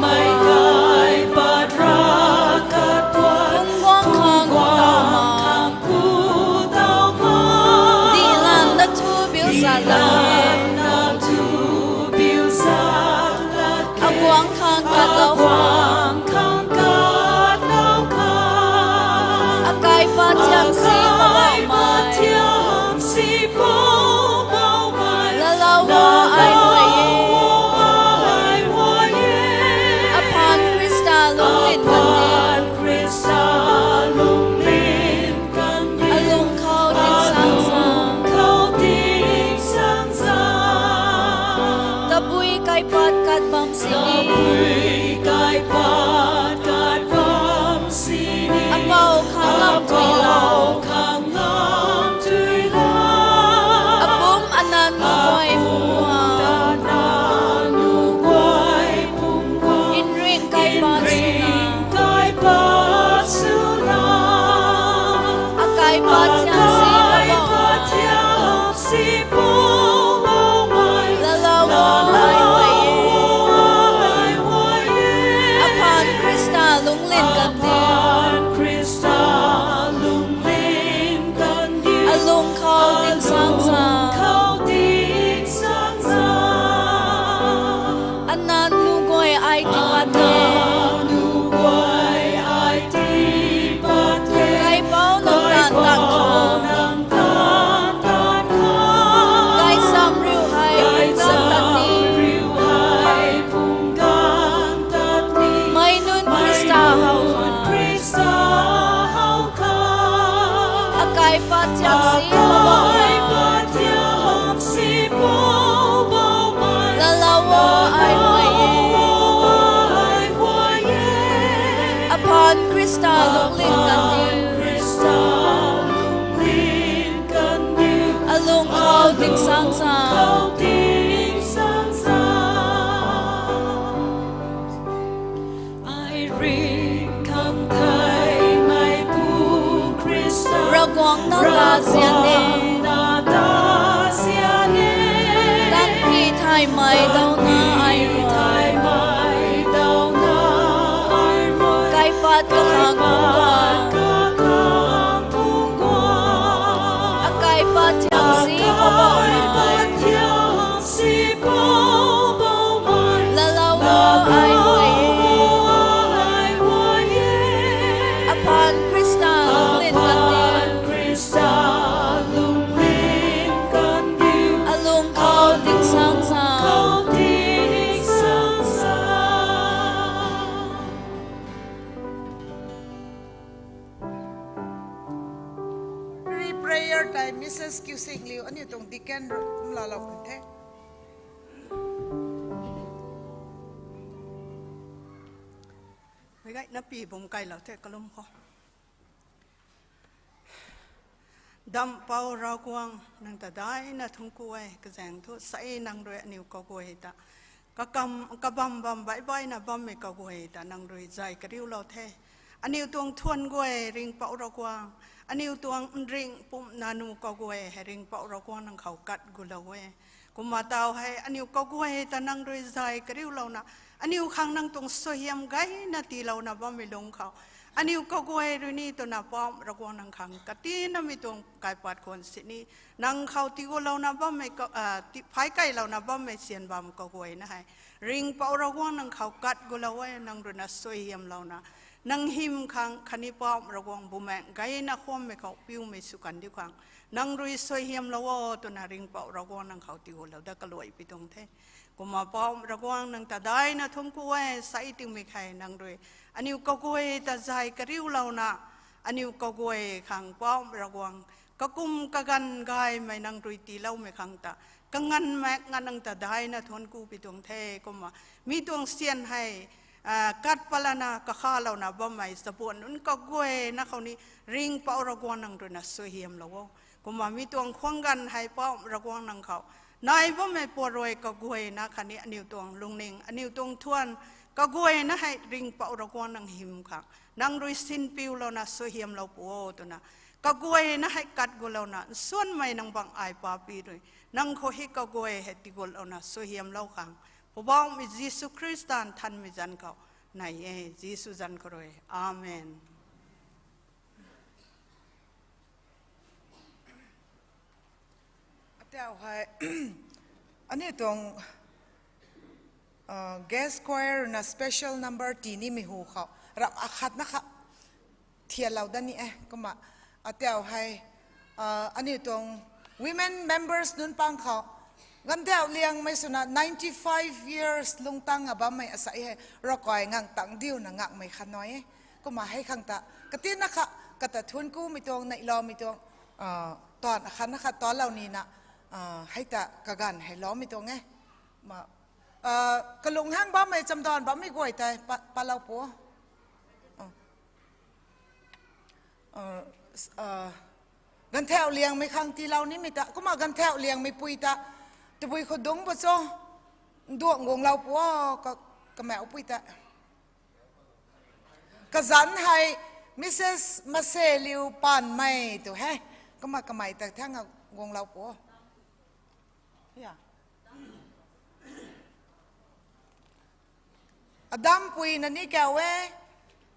kaipat, ravkat tuang, phungc guang khang, phungc guang khang, dihlana thu biu zat lak, dihlana thu biu zat lak, aguang khang katlou, aguang khang katlou khang, akaipat thiam si, akaipat thiam si Poubauhmei, laalou o, ai huay e. Aphaan Khrista lunghlin kan diu, Khrista lunghlin kan diu, alung khou tingsaengzaeng, alung khou tingsaengzaeng. Tabui kaipat kat bam sini, tabui kaipat kat bam sini, apou khang lam tui la, apou khang lam tui la, apumc ananc guay phungc guang, ananc guay phungc guang, nring kaipat swna, nring kaipat swna, akaipat thiam si, akaipat thiam si Poubauhmei, laalou o, ai huay e. Aphaan Khrista lunghlin kan diu, aphaan Khrista lunghlin kan diu, alung khou tingsaengzaeng, alung khou tingsaengzaeng. Ananc nu guay ai tiipat the, ananc nu guay ai tiipat the, kaipouc nang taanv tat khang, nang taanv tat khang, gaychamv riu hei, gaychamv riu hei phungc ganv tat ni, mei nunc Khrista how khang, Khrista how khang, akaipat thiam si, akaipat thiam si Poubauhmei, laalou o, ai huay e. Aphaan Khrista lunghlin kan diu, aphaan Khrista lunghlin kan diu, alung khou tingsaengzaeng, alung khou tingsaengzaeng. Ai ring khang thaymei Pu Khrista, Ravguangc na ta zian e, Ravguangc na ta zian e. Tanphi thaymei downa ai rui, thaymei downa ai rui, kaipat kakhang phungc guang, kakhang phungc guang, Ai Missus Kiusing Liu, aniu tuang deacon rui kumlaalou kan the. Meic gayna pi bum kailou the kalum khou. Dampou Ravguangc, nang ta daina thuanc ku e, kazaeng thu sa e nang rui aniu kaguay ta. Kakam, kabam bam baih baihna bammei kaguay ta nang rui zay kariulou the. Aniu tuang thuanc guay ringhpouc Ravguangc, aniu tuang nring pumna nu kaguay hei ringhpouc Ravguangc nang khou kat gulou e. Kumna taw hei aniu kaguay ta nang rui zay kariulouna, aniu khang nang tuang suaihiam gayna tiilouna bammei lungc khou, aniu kaguay rui ni twna Pou Ravguangc nang khang katinamei tuang kaipat khwan sini, nang khou tiigulouna bammei ka-, ah, ti-, phay kailouna bammei syan bam kaguayna hei ringhpouc Ravguangc nang khou kat gulou e, nang ruina suaihiamlouna, nang hym khang khatni Pou Ravguangc Bumaengh gayna khwammei khou piumei sw kan diu khang nang rui suaihiamlou o twna ringhpouc Ravguangc nang khou tiigulou dat kaluai pi tuang the. Kumna Pou Ravguangc nang ta daina thuanc ku e, sa e tingmik hei nang rui aniu kaguay ta zay kariulouna, aniu kaguay khang Pou Ravguangc kakum kaganv gaymei nang rui tiiloumei khang ta kanganv mak nga nang ta daina thuanc ku pi tuang the. Kumna mi tuang syan hei, ah, kat patlana kakhalouna bammei chabuan nunc kaguayna khou ni ringhpouc Ravguangc nang ruina suaihiamlou o. Kumna mi tuang khwang ganv hei Pou Ravguangc nang khou nai bammei puarui kaguayna khatni aniu tuang lungning, aniu tuang thuanc kaguayna hei ringhpouc Ravguangc nang hym khang nang rui sinpiulouna suaihiamlou pu o twna, kaguayna hei kat gulouna nsuanmei nang bang ai Papi rui nang khou hei kaguay hei tiigutlouna suaihiamlou khang Poubauhmei Jisu Khrista nthanmei zanc khou nai e, Jisu zanc khou rui. Amen. Atau hei, aniu tuang, uh, guest choir na special number tinimei hu khou ram akhatna kha thianlou dat ni e. Kumna atau hei, uh, aniu tuang women members nunc pang khou, Ganvthau Liangmei swna ninety five years lungtang a bammei asei hei ravkai ngang tang diuna ngakmei khat nai e. Kumna hei khang ta katinna kha kata thuanc kumei tuang, neihloumei tuang, ah, taanv akhatna kha talou nina, ah, hei ta kaganv hei loumei tuang e. Ma, ah, kalung hang bammei chamdan bammei guay tei pa, palou pu. Ah, ah, Ganvthau Liangmei khang tiilou nimei ta, kumna Ganvthau Liangmei pui ta, tabui khou dungc bo cho, nduangc guanglou pu o, ka, kamauh pui ta. Kazanc hei Missus Maseliu Panmei tu he. Kumna kamei ta thangc a guanglou pu. Ya. Adampui na ni kau e.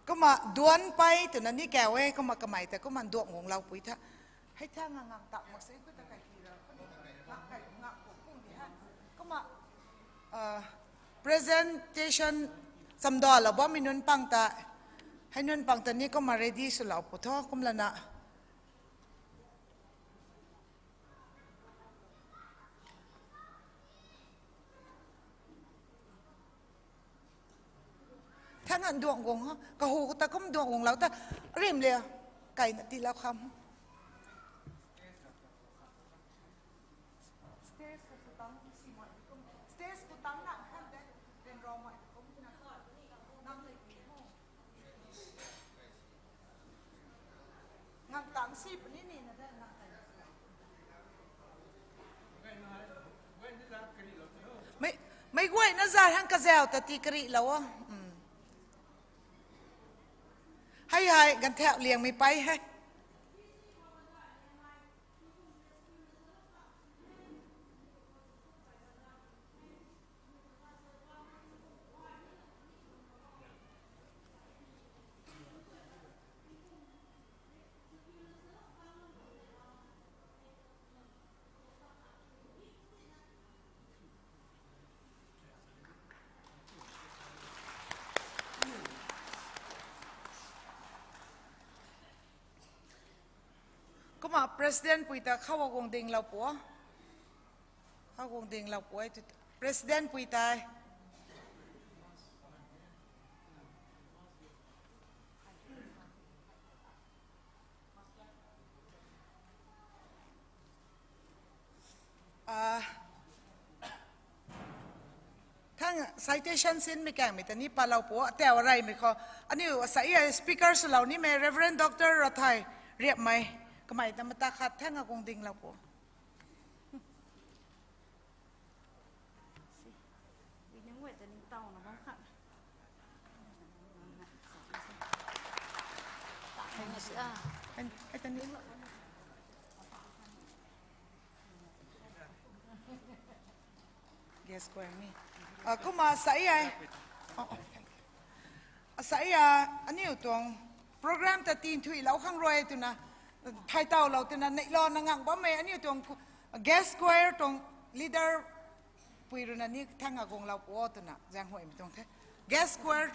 Kumna Duanpei twna ni kau e. Kumna kamei ta kumna nduangc guanglou pui tha. Hei thangc a ngang tak mak se ku ta kai ti ra. Ngang kai ngang ku kung di ha. Kumna, ah, presentation chamdalou bammei nunc pang ta, hei nunc pang ta ni kumna ready swlou pu tho kumlana. Thangc a nduangc guang ha, kahu ta kum nduangc guanglou ta, rim le, kaina tiilou kham. Nang tang si puni ni na da, nang tang. Mei, meic guayna zat hang kazauh ta tii karihlou o. Hmm. Hei hei, Ganvthau Liangmei pei hei. Kumna president pui ta khou guang dinglou pu. Khou guang dinglou pu e tu. President pui tei. Citation sinmei kangmei ta ni palou pu, atau reymei khou. Aniu asai a speaker swlou nimei Reverend Doctor Rathai Riapmei. Kamei ta mata khat thang a kung dinglou pu. Guest choir ni. Ah, kumna asai a. Oh, oh, thank you. Asai a, aniu tuang program ta tinthuilou khang rui twna, thaitawlou twna, neihlou na ngang bammei aniu tuang guest choir tuang leader pui rui na ni thang a guanglou pu o twna zaenghuaymei tuang the. Guest choir.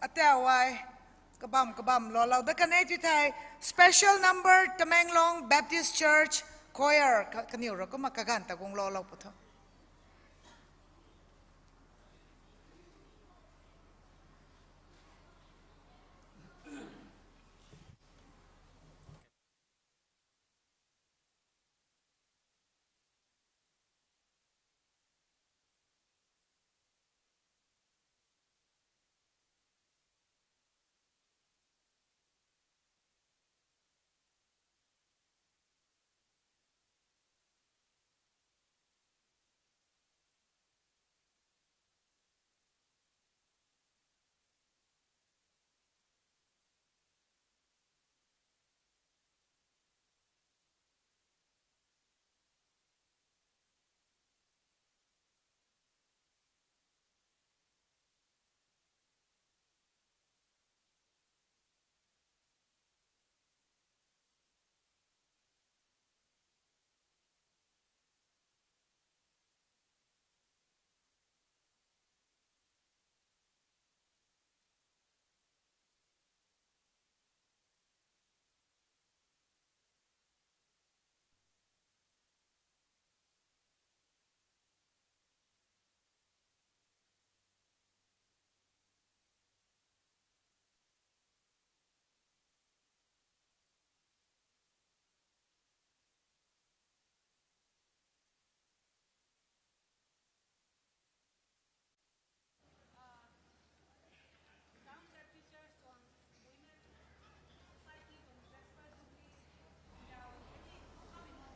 Atau ai, kabam kabam loulou dat kan e ti thei, special number Tamenglong Baptist Church Choir, kaniw rui kumna kaganv ta guanglou lou pu tho.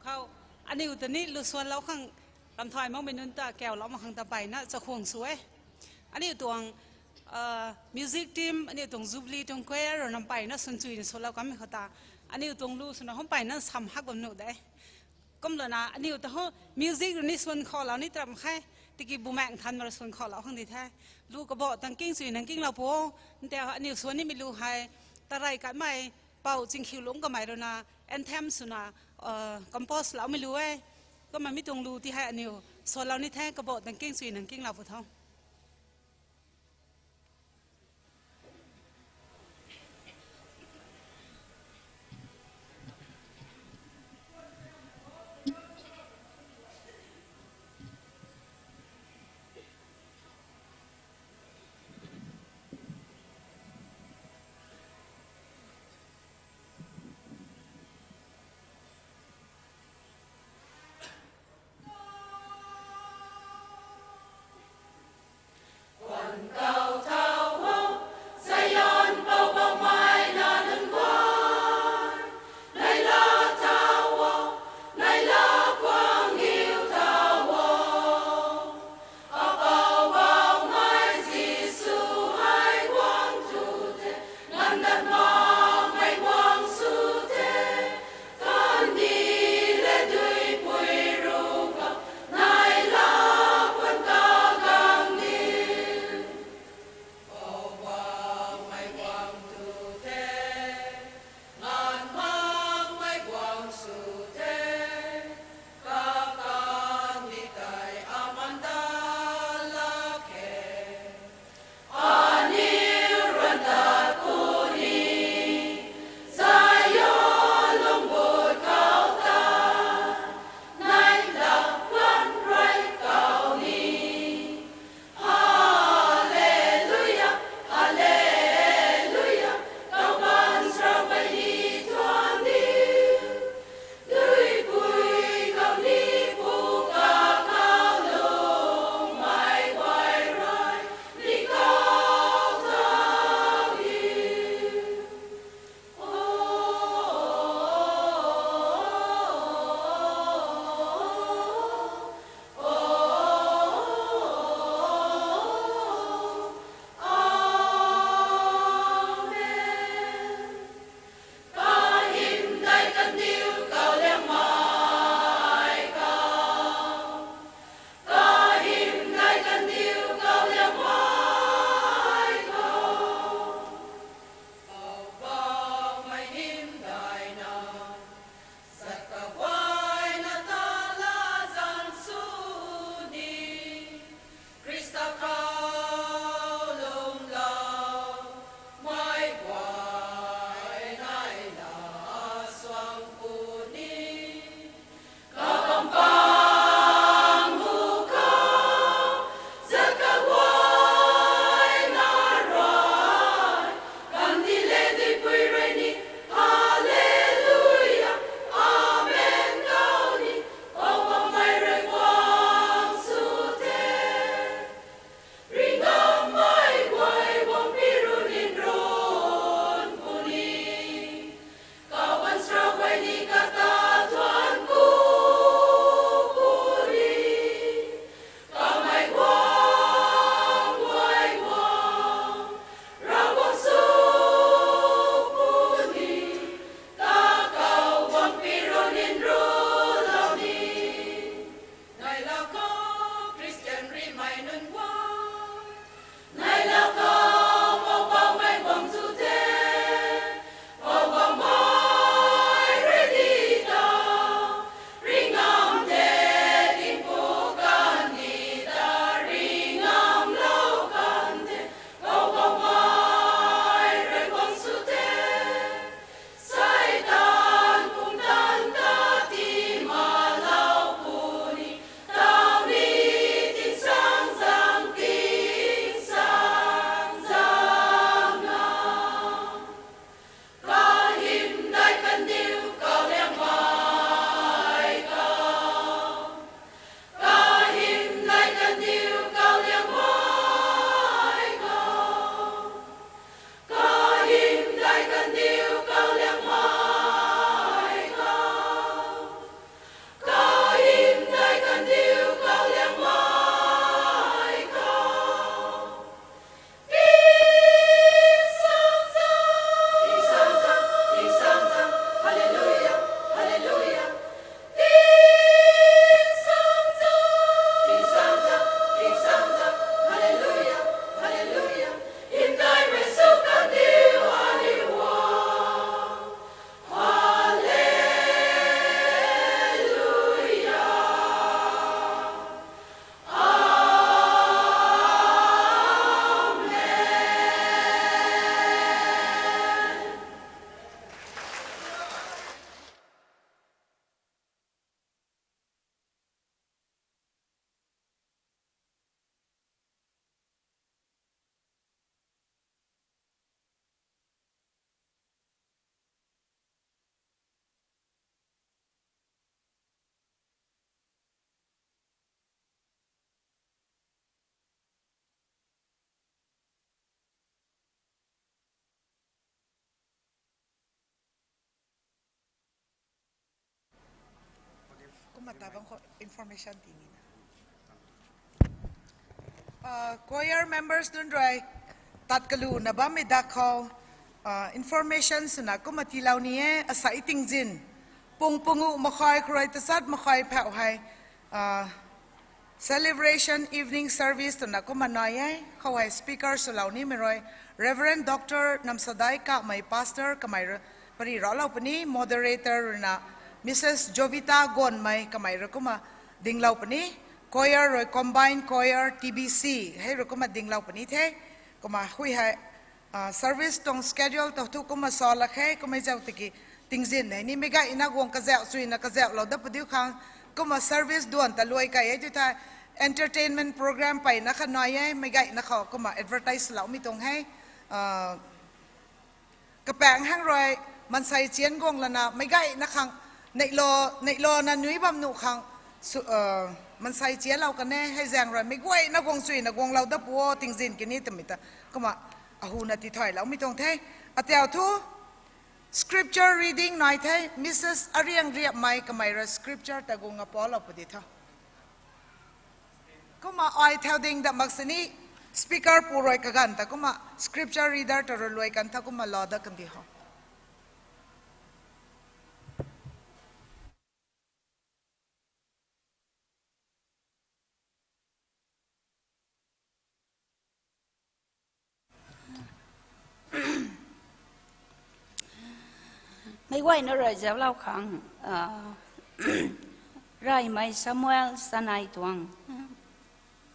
Khou, aniu ta ni lu suanlou khang, ramthai makmei nunc ta kaulou mak khang ta mpeyna chakhwang sw e. Aniu tuang music team, aniu tuang Jubilee tuang choir rui na mpeyna swn chuina swlou kanmei khou ta, aniu tuang lu swna hom mpeyna sam hak bam nuh de. Kumlana aniu ta ho music rui ni swn khoulou ni tram khe, tiki Bumaengh Nthanmei rui swn khoulou khang di the. Lu kabah tang king chuina kinglou pu, nte aniu swan nimei lu hei, tarey katmei, Pou Chingkhiulungc kamei rui na anthem swna compose loumei lu e. Kumna mi tuang lu ti hei aniu swanlou ni the, kabah tang king chuina kinglou pu tho. Tabang khou information ti ni na. Uh, choir members nunc rui tat kalu na bammei dak khou, uh, information swna kumna tiilou ni e, asai tingzin. Pung pungu makhai khrui tasat makhai phau hei, uh, celebration evening service twna kumna nai e, khou hei speaker swlou nimei rui, Reverend Doctor Namsadai Kamei Pastor kamei rui, pari raclou puni, moderator ruina, Missus Jovita Gonmei kamei rui kumna dinglou puni, choir rui combined choir T B C, hei rui kumna dinglou puni the, kumna hui hei, uh, service tuang schedule ta thu kumna sa lak khe, kumna zau tiki tingzin hei ni meic gayna guang kazauh chuina kazauhlou dat padiu khang, kumna service duan ta luai kai e tu thei, entertainment program peyna kha nai e, meic gayna khou kumna advertise loumei tuang hei, uh, kapaeng hang rui, mansei chian guang lana, meic gayna khang, neihlo, neihlona nui bam nuh khang, su-, uh, mansei chianlou kan e, hei zaeng rui, meic guayna guang chuina guanglou dat pu o, tingzin kini twmei ta, kumna, ahuna tithay loumei tuang the, atiau thu, scripture reading nai the, Missus Ariang Riapmei kamei rui scripture ta guang apalou pudi tho. Kumna ai thau ding dat mak sini, speaker pu rui kaganv ta kumna scripture reader ta rui luai kan tha kumna lou dat kandi ho. Meic guayna rui zauclou khang, ah, Reymei Samuel sanei tuang,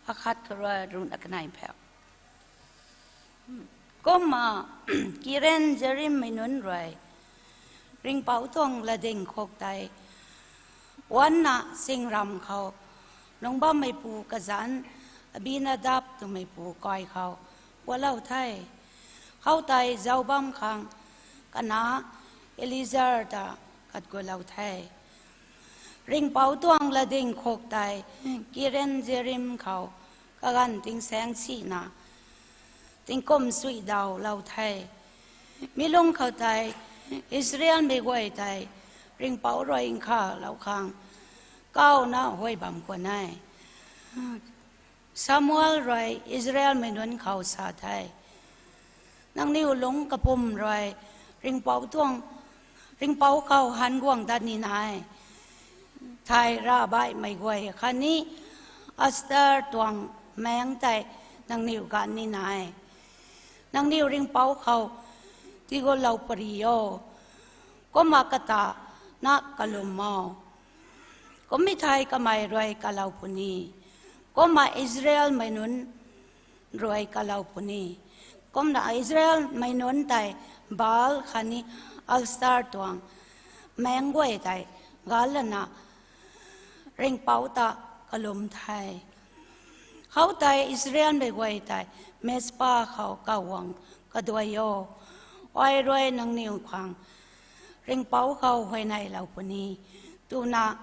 akhat kharui ruhna kanei phau. Kumna, Kiriath-jearimmei nunc rui, Ringhpouc tuang latdyng khuk tei, wanna singramv khou, lungc bammeipu kazanc, Abinadab twmeipu kai khou, pualou the. Khoutei zauc bam khang, kanac, Eleazar ta kat gulou the. Ringhpouc tuang latdyng khuk tei, Kiriath-jearim khou, kaganv tingsaeng sina, tingkum suidawlou the. Mi lungc khou tei, Israelmei guay tei, Ringhpouc rui nkhavlou khang, kauna huay bam khwan e. Samuel rui Israelmei nunc khou sa the. Nangniw lungc kapwm rui, Ringhpouc tuang, Ringhpouc khou han guang dat nina e. Thei ravbaihmei guay khatni Astar tuang maengc tei nangniw ganv nina e. Nangniw Ringhpouc khou tiigutlou pary o. Kumna kata na kalum o. Kummei thei kamei rui kalou puni. Kumna Israelmei nunc rui kalou puni. Kumna Israelmei nunc tei Baal khatni Astar tuang maengc guay tei ganv lana Ringhpouc ta kalum the. Khoutei Israelmei guay tei Mizpa khou kaguang kaduai o. Ai rui nangniw khang Ringhpouc khou huayneylou puni, twna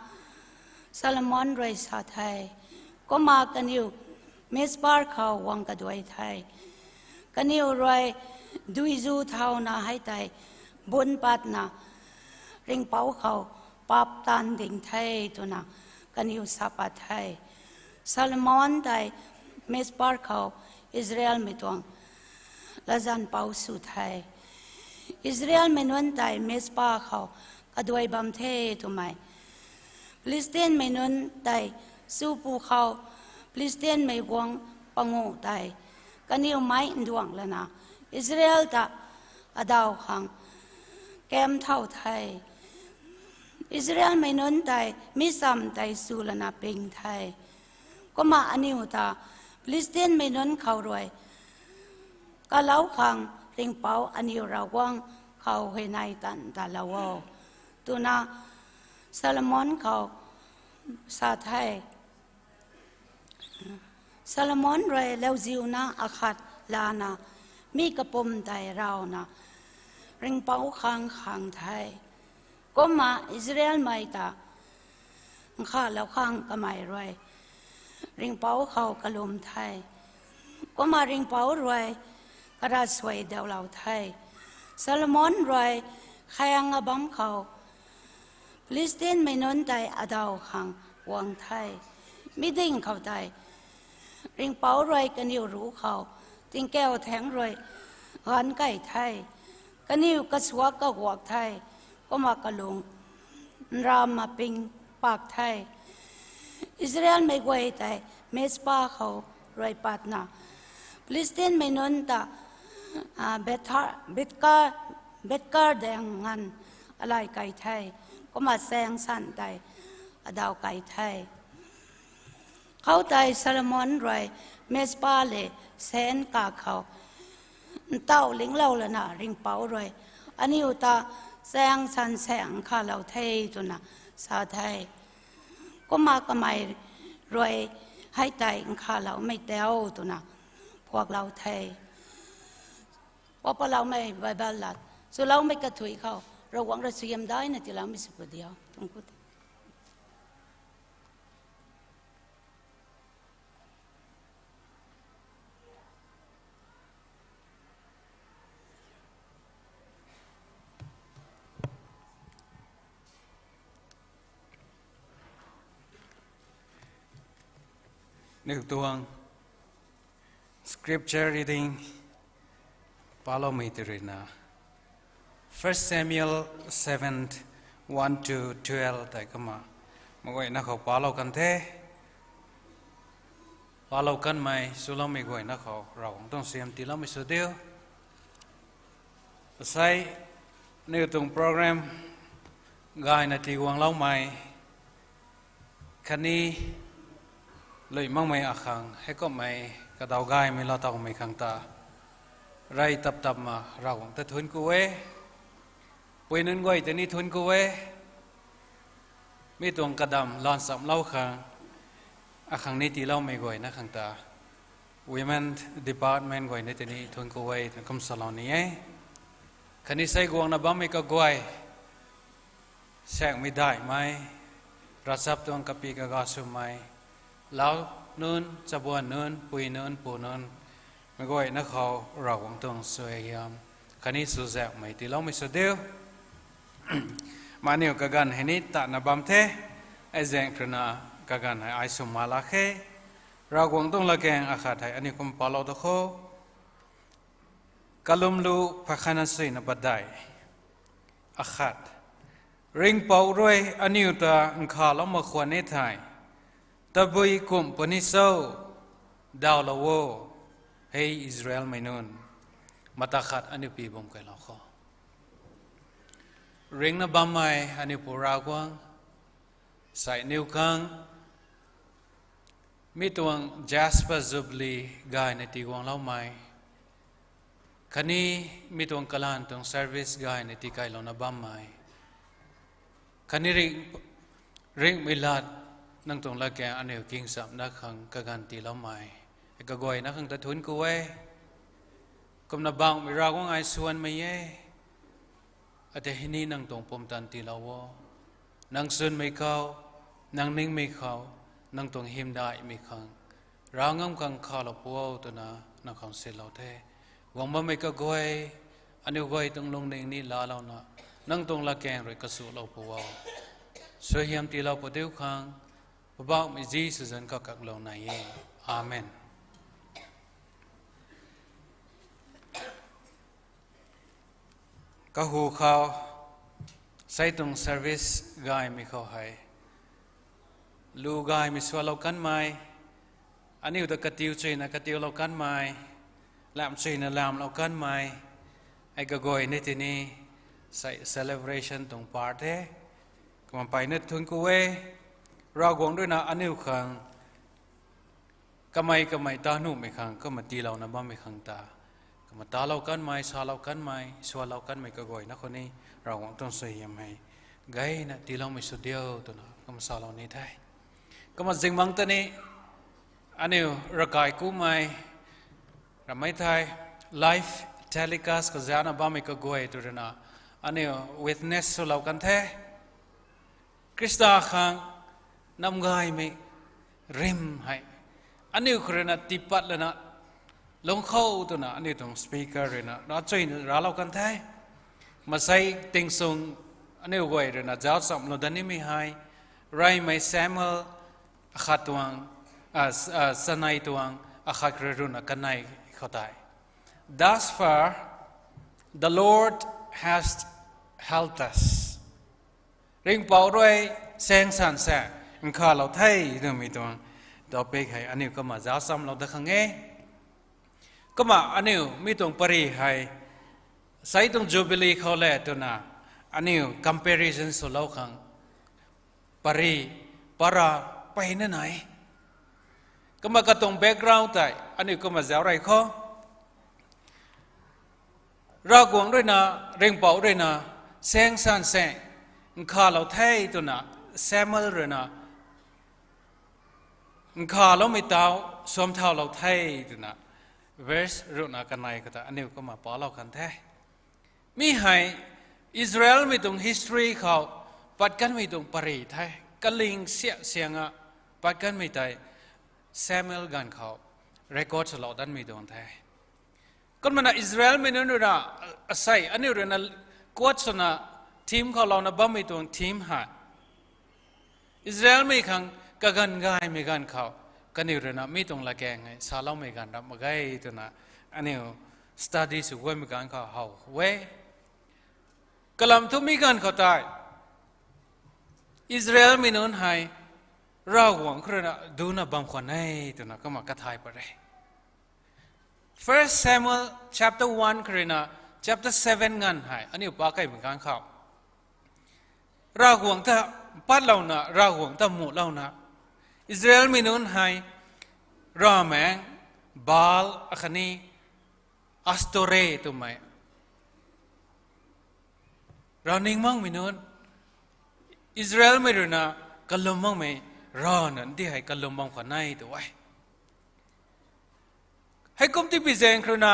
Solomon rui sa the. Kumna kaniw Mizpa khou guang kaduai the. Kaniw rui duizu thauna hei tei bun patna Ringhpouc khou paap taanv ding the twna kaniw sa pat the. Solomon tei Mizpa khou Israelmei tuang latzan pouc sw the. Israelmei nunc tei Mizpa khou kaduai bam the twmei Philistinmei nunc tei chupu khou Philistinmei guang panguh tei kaniw mei nduang lana Israel ta adaw khang kam thau the. Israelmei nunc tei mi cham tei chu lana ping the. Kumna aniw ta Philistinmei nunc khou rui kalou khang Ringhpouc aniw Ravguangc khou huayney tan talou o, twna Solomon khou sa the. Solomon rui lauziuna akhat lana mi kapwm tei rawna Ringhpouc khang khang the. Kumna Israelmei ta nkhavlou khang kamei rui Ringhpouc khou kalum the. Kumna Ringhpouc rui karavsuai daulou the. Solomon rui khaeng abam khou Philistinmei nunc tei adaw khang guang the. Mi ding khou tei ringhpouc rui kaniw ruc khou tingkauh thaengc rui ganv kei the. Kaniw kasuak kaguak the, kumna kalung nramna ping pak the. Israelmei guay tei Mizpa khou rui patna Philistinmei nunc ta Bethkar daeng nganv alay kei the, kumna chaeng san tei adaw kei the. Khoutei Solomon rui Mizpa le Sen kakhou ntauh linglou lana ringhpouc rui, Aniw ta chaeng san saeng nkhavlou the, twna sa the. Kumna kamei rui hei tei nkhavloumei tei twna phuaklou the. Pau paloumei Bible lat chuloumei kathuic khou Ravguangc rui suaihiamdaihna tiiloumei sw pu diu tuang ku the. Aniu tuang scripture reading paloumei tei ruina First Samuel seven, one to twelve tei kumna meic guayna khou palou kan the. Palou kanmei swloumei guayna khou Ravguangc tuang suaihiam tiiloumei sw diu. Asei aniu tuang program gayna tiguangloumei khatni lui makmei akhang heikumhmei kadaw gaymei laa towmei khang ta rey tap tapna Ravguangc ta thuanc ku e. Pui nunc guay tei ni thuanc ku e. Mi tuang kadam lanchamlou khang akhang ni tiiloumei guayna khang ta women department guayna tei ni thuanc ku e twna kum salou ni e. Khatni sei guangna bammei kaguay, saengmei daihmei, ravchap tuang kapi kaga swmei, lau nunc, chabuan nunc, pui nunc, pu nunc, meic guayna khou Ravguangc tuang suaihiam khatni chuzaenghmei tiiloumei sw diu. Maniw kaganv hei ni tatna bam the, azaeng ruina kaganv hei ai sw ma lak khe. Ravguangc tuang latkaeng akhat hei aniu kum palou ta kho. Kalumlu phakhana suina padeih akhat. Ringhpouc rui aniu ta nkhavlou mak khwan e thei, tabui kumh puni cho? Dawlou o, hei Israelmei nunc. Mata khat aniu pi bam kailou kho. Ringcna bammei aniu Pu Ravguangc, sei aniu khang mi tuang Jasper Jubilee gayna tiguangloumei khatni mi tuang kalanv tuang service gayna tikailouna bammei khatni ringh, ringhmei lat nang tuang latkaeng aniu kingchamna khang kaganv tiiloumei kaguayna khang ta thuanc ku e. Kumna bangmei Ravguangc ai swanmei e. Ata hei ni nang tuang pumtan tiilou o. Nang chwnmei khou, nang ningmei khou, nang tuang hymdaihmei khang Ravguangc khang khalou pu o twna nang khang silou the. Guang bammei kaguay, aniu guay tuang lungning ni laalouna nang tuang latkaeng rui kachulou pu o. Suaihiam tiilou pu diu khang, Poubauhmei Jisu zanc khou kaklou nai e. Amen. Kahu khou, sei tuang service gaymei khou hei, lu gaymei sualou kanmei, aniu ta katiu chuyna katiulou kanmei, lam chuyna lamlou kanmei, hei kaguay ni tini, sei celebration tuang part the. Kumna mpeyna thuanc ku e, Ravguangc ruina aniu khang kamei kamei ta nuhmei khang kumna tiilouna bammei khang ta, kumna talou kanmei, salou kanmei, sualou kanmei kaguayna khou ni Ravguangc tuang suaihiam hei gayna tiiloumei sw diu twna kumna salou ni the. Kumna zingbangc ta ni aniu ravkai kumei ramei thei live telecast kazana bammei kaguay tw ruina aniu witness swlou kan the. Khrista khang namgaymei rim hei aniu khou ruina tiipat lana lungc khou twna aniu tuang speaker ruina ravchuyna raclou kan the. Masei tingsung aniu guay ruina zauc chamlou dat nimei hei, reymei Samuel akhat tuang, chanei tuang akhat kharui ruhna kanei khou tei, Thus far the Lord has helped us. Ringhpouc rui saeng san se nkhavlou the twmei tuang topic hei aniu kumna zauc chamlou dat khang e. Kumna aniu mi tuang pary hei sei tuang Jubilee khou le twna aniu comparison swlou khang pary, para peyna nai. Kumna katuang background tei aniu kumna zauc rey khou, Ravguangc ruina, Ringhpouc ruina saeng san se nkhavlou the twna Samuel ruina nkhaloumei tau suam thaulou the twna verse ruhna kanei khou ta aniu kumna palou kan the. Mi hei Israelmei tuang history khou pat kanmei tuang pary the. Kaling siah sianga pat kanmei tei Samuel ganv khou record swlou danmei tuang the. Kumna Israelmei nunc ruina, asei aniu ruina quote swna theme khou louna bammei tuang theme hei Israelmei khang kaganv gaymei ganv khou kaniw ruina mi tuang latkaeng hei saloumei ganv rap mak ge twna aniu study sw guaymei ganv khou how e. Kalam thu mi ganv khou tei Israelmei nunc hei Ravguangc khou ruina duna bam khwan e twna kumna kathay pat re. First Samuel chapter one khou ruina chapter seven nganv hei aniu pa kaimei ganv khou Ravguangc ta patlouna, Ravguangc ta muhlouna, Israelmei nunc hei ravmaengc Baal akhatni Ashtore twmei rav ning makmei nunc, Israelmei ruina kalum makmei rav nunc ti hei kalum bam khwan e tw e. Heikum tipui zaeng khou ruina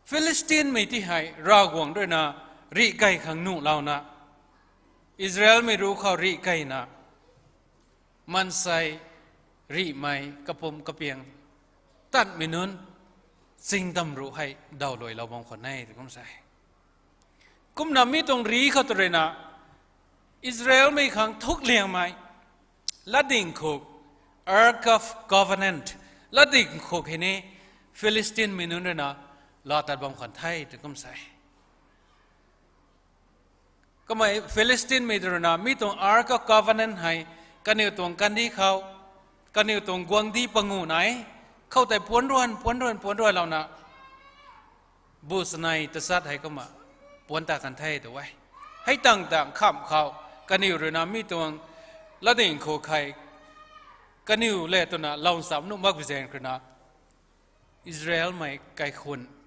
Philistinemei ti hei Ravguangc ruina rih key khang nuhlouna, Israelmei ruc khou rih keyna, maansei rihmei kapumc kapiang tatmei nunc chingdam ruc hei dawluailou bam khwan e tw kum sa e. Kumna mi tuang rih khou tw ruina Israelmei khang thukliangmei latdyng khuk, Ark of Covenant, latdyng khuk hei ni Philistinemei nunc ruina laa tat bam khwan the tw kum sa e. Kamei Philistinemei ruina mi tuang Ark of Covenant hei kaniw tuang kandih khou, kaniw tuang guangcdic panguh nai khou tei puanc ruan puanc ruan puanc ruanlouna bu sanei tachat hei kumna puanc ta kan the tw e. Hei tangv tangv khamh khou kaniw ruina mi tuang latdyng khuk hei kaniw le twna lou nchamc nuh makpui zaeng khou ruina Israelmei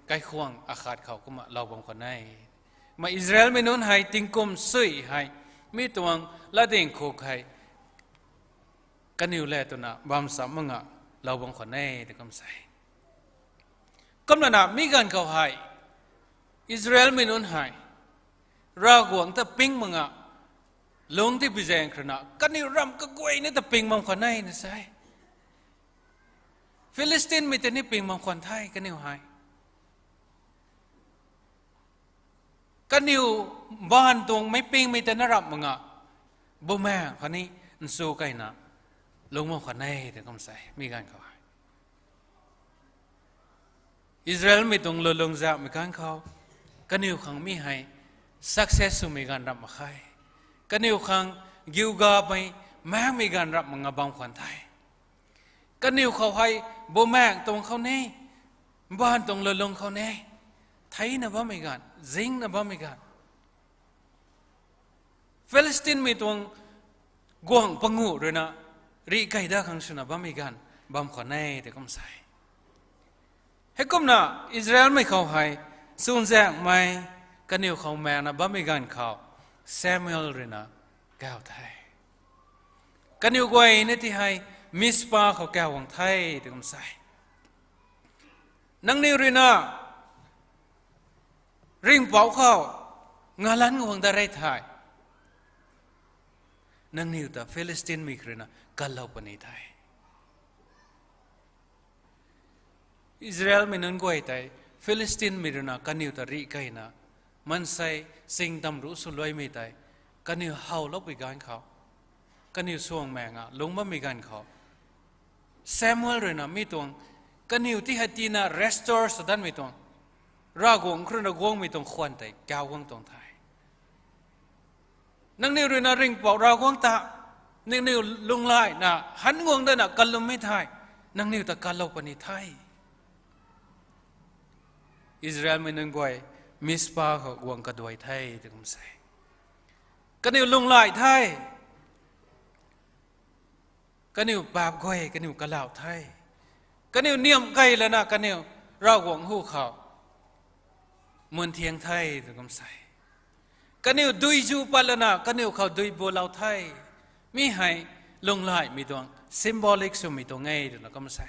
kaikhwang akhat khou kumna lou bam khwan e. Kumna Israelmei nunc hei tingkum sui hei mi tuang latdyng khuk hei kaniw le twna bam nchamc mak nga lou bam khwan e tw kum sa e. Kumlana mi ganv khou hei Israelmei nunc hei Ravguangc ta ping mak nga lungc tipui zaeng khou ruina kaniw ramh kaguayna ta ping bam khwan e na sa e. Philistinemei ta ni ping bam khwan the kaniw hei. Kaniw mbaanv tuang meic pingmei ta na ramh mak nga bumaeng khatni nchu keyna lungc bam khwan e tw kum sa e mi ganv khou hei. Israelmei tuang lulung zauhmei ganv khou kaniw khang mi hei success swmei ganv ramh mak khe. Kaniw khang Gilgalmei maengmei ganv ramh mak nga bam khwan the. Kaniw khou hei bumaeng tuang khou ni, mbaanv tuang lulung khou ni theina bammei ganv, zingna bammei ganv Philistinemei tuang guangc panguh ruina rih key dat khang swna bammei ganv bam khwan e tw kum sa e. Heikumna Israelmei khou hei chuzaenghmei kaniw khou maekna bammei ganv khou Samuel ruina kau the. Kaniw guayna ti hei Mizpa khou kau guang the tw kum sa e. Nangniw ruina Ringhpouc khou ngalanc guang dat re thei, nangniw ta Philistinemei khou ruina kalou puni the. Israelmei nunc guay tei Philistinemei ruina kaniw ta rih keyna maansei chingdam ruc swluaimei tei kaniw howloupui ganv khou kaniw suang maeng a lungc bammei ganv khou, Samuel rui na mi tuang, kaniw ti hei tina restore sw danmei tuang, Ravguangc khou rui na guangmei tuang khwan tei kau guang tuang the. Nangniw rui na ringhpouc Ravguangc ta nangniw lunghlaic na han guang dana kalummei thei, nangniw ta kalou puni the. Israelmei nunc guay Mizpa khou guang kaduai the tw kum se. Kaniw lunghlaic the. Kaniw paap guay kaniw kalau the. Kaniw niamh key lana kaniw Ravguangc hu khou mun thiang the tw kum se. Kaniw dui zu pat lana kaniw khou dui bulou the. Mi hei lunghlaicmei tuang symbolic swmei tuang e twna kum se.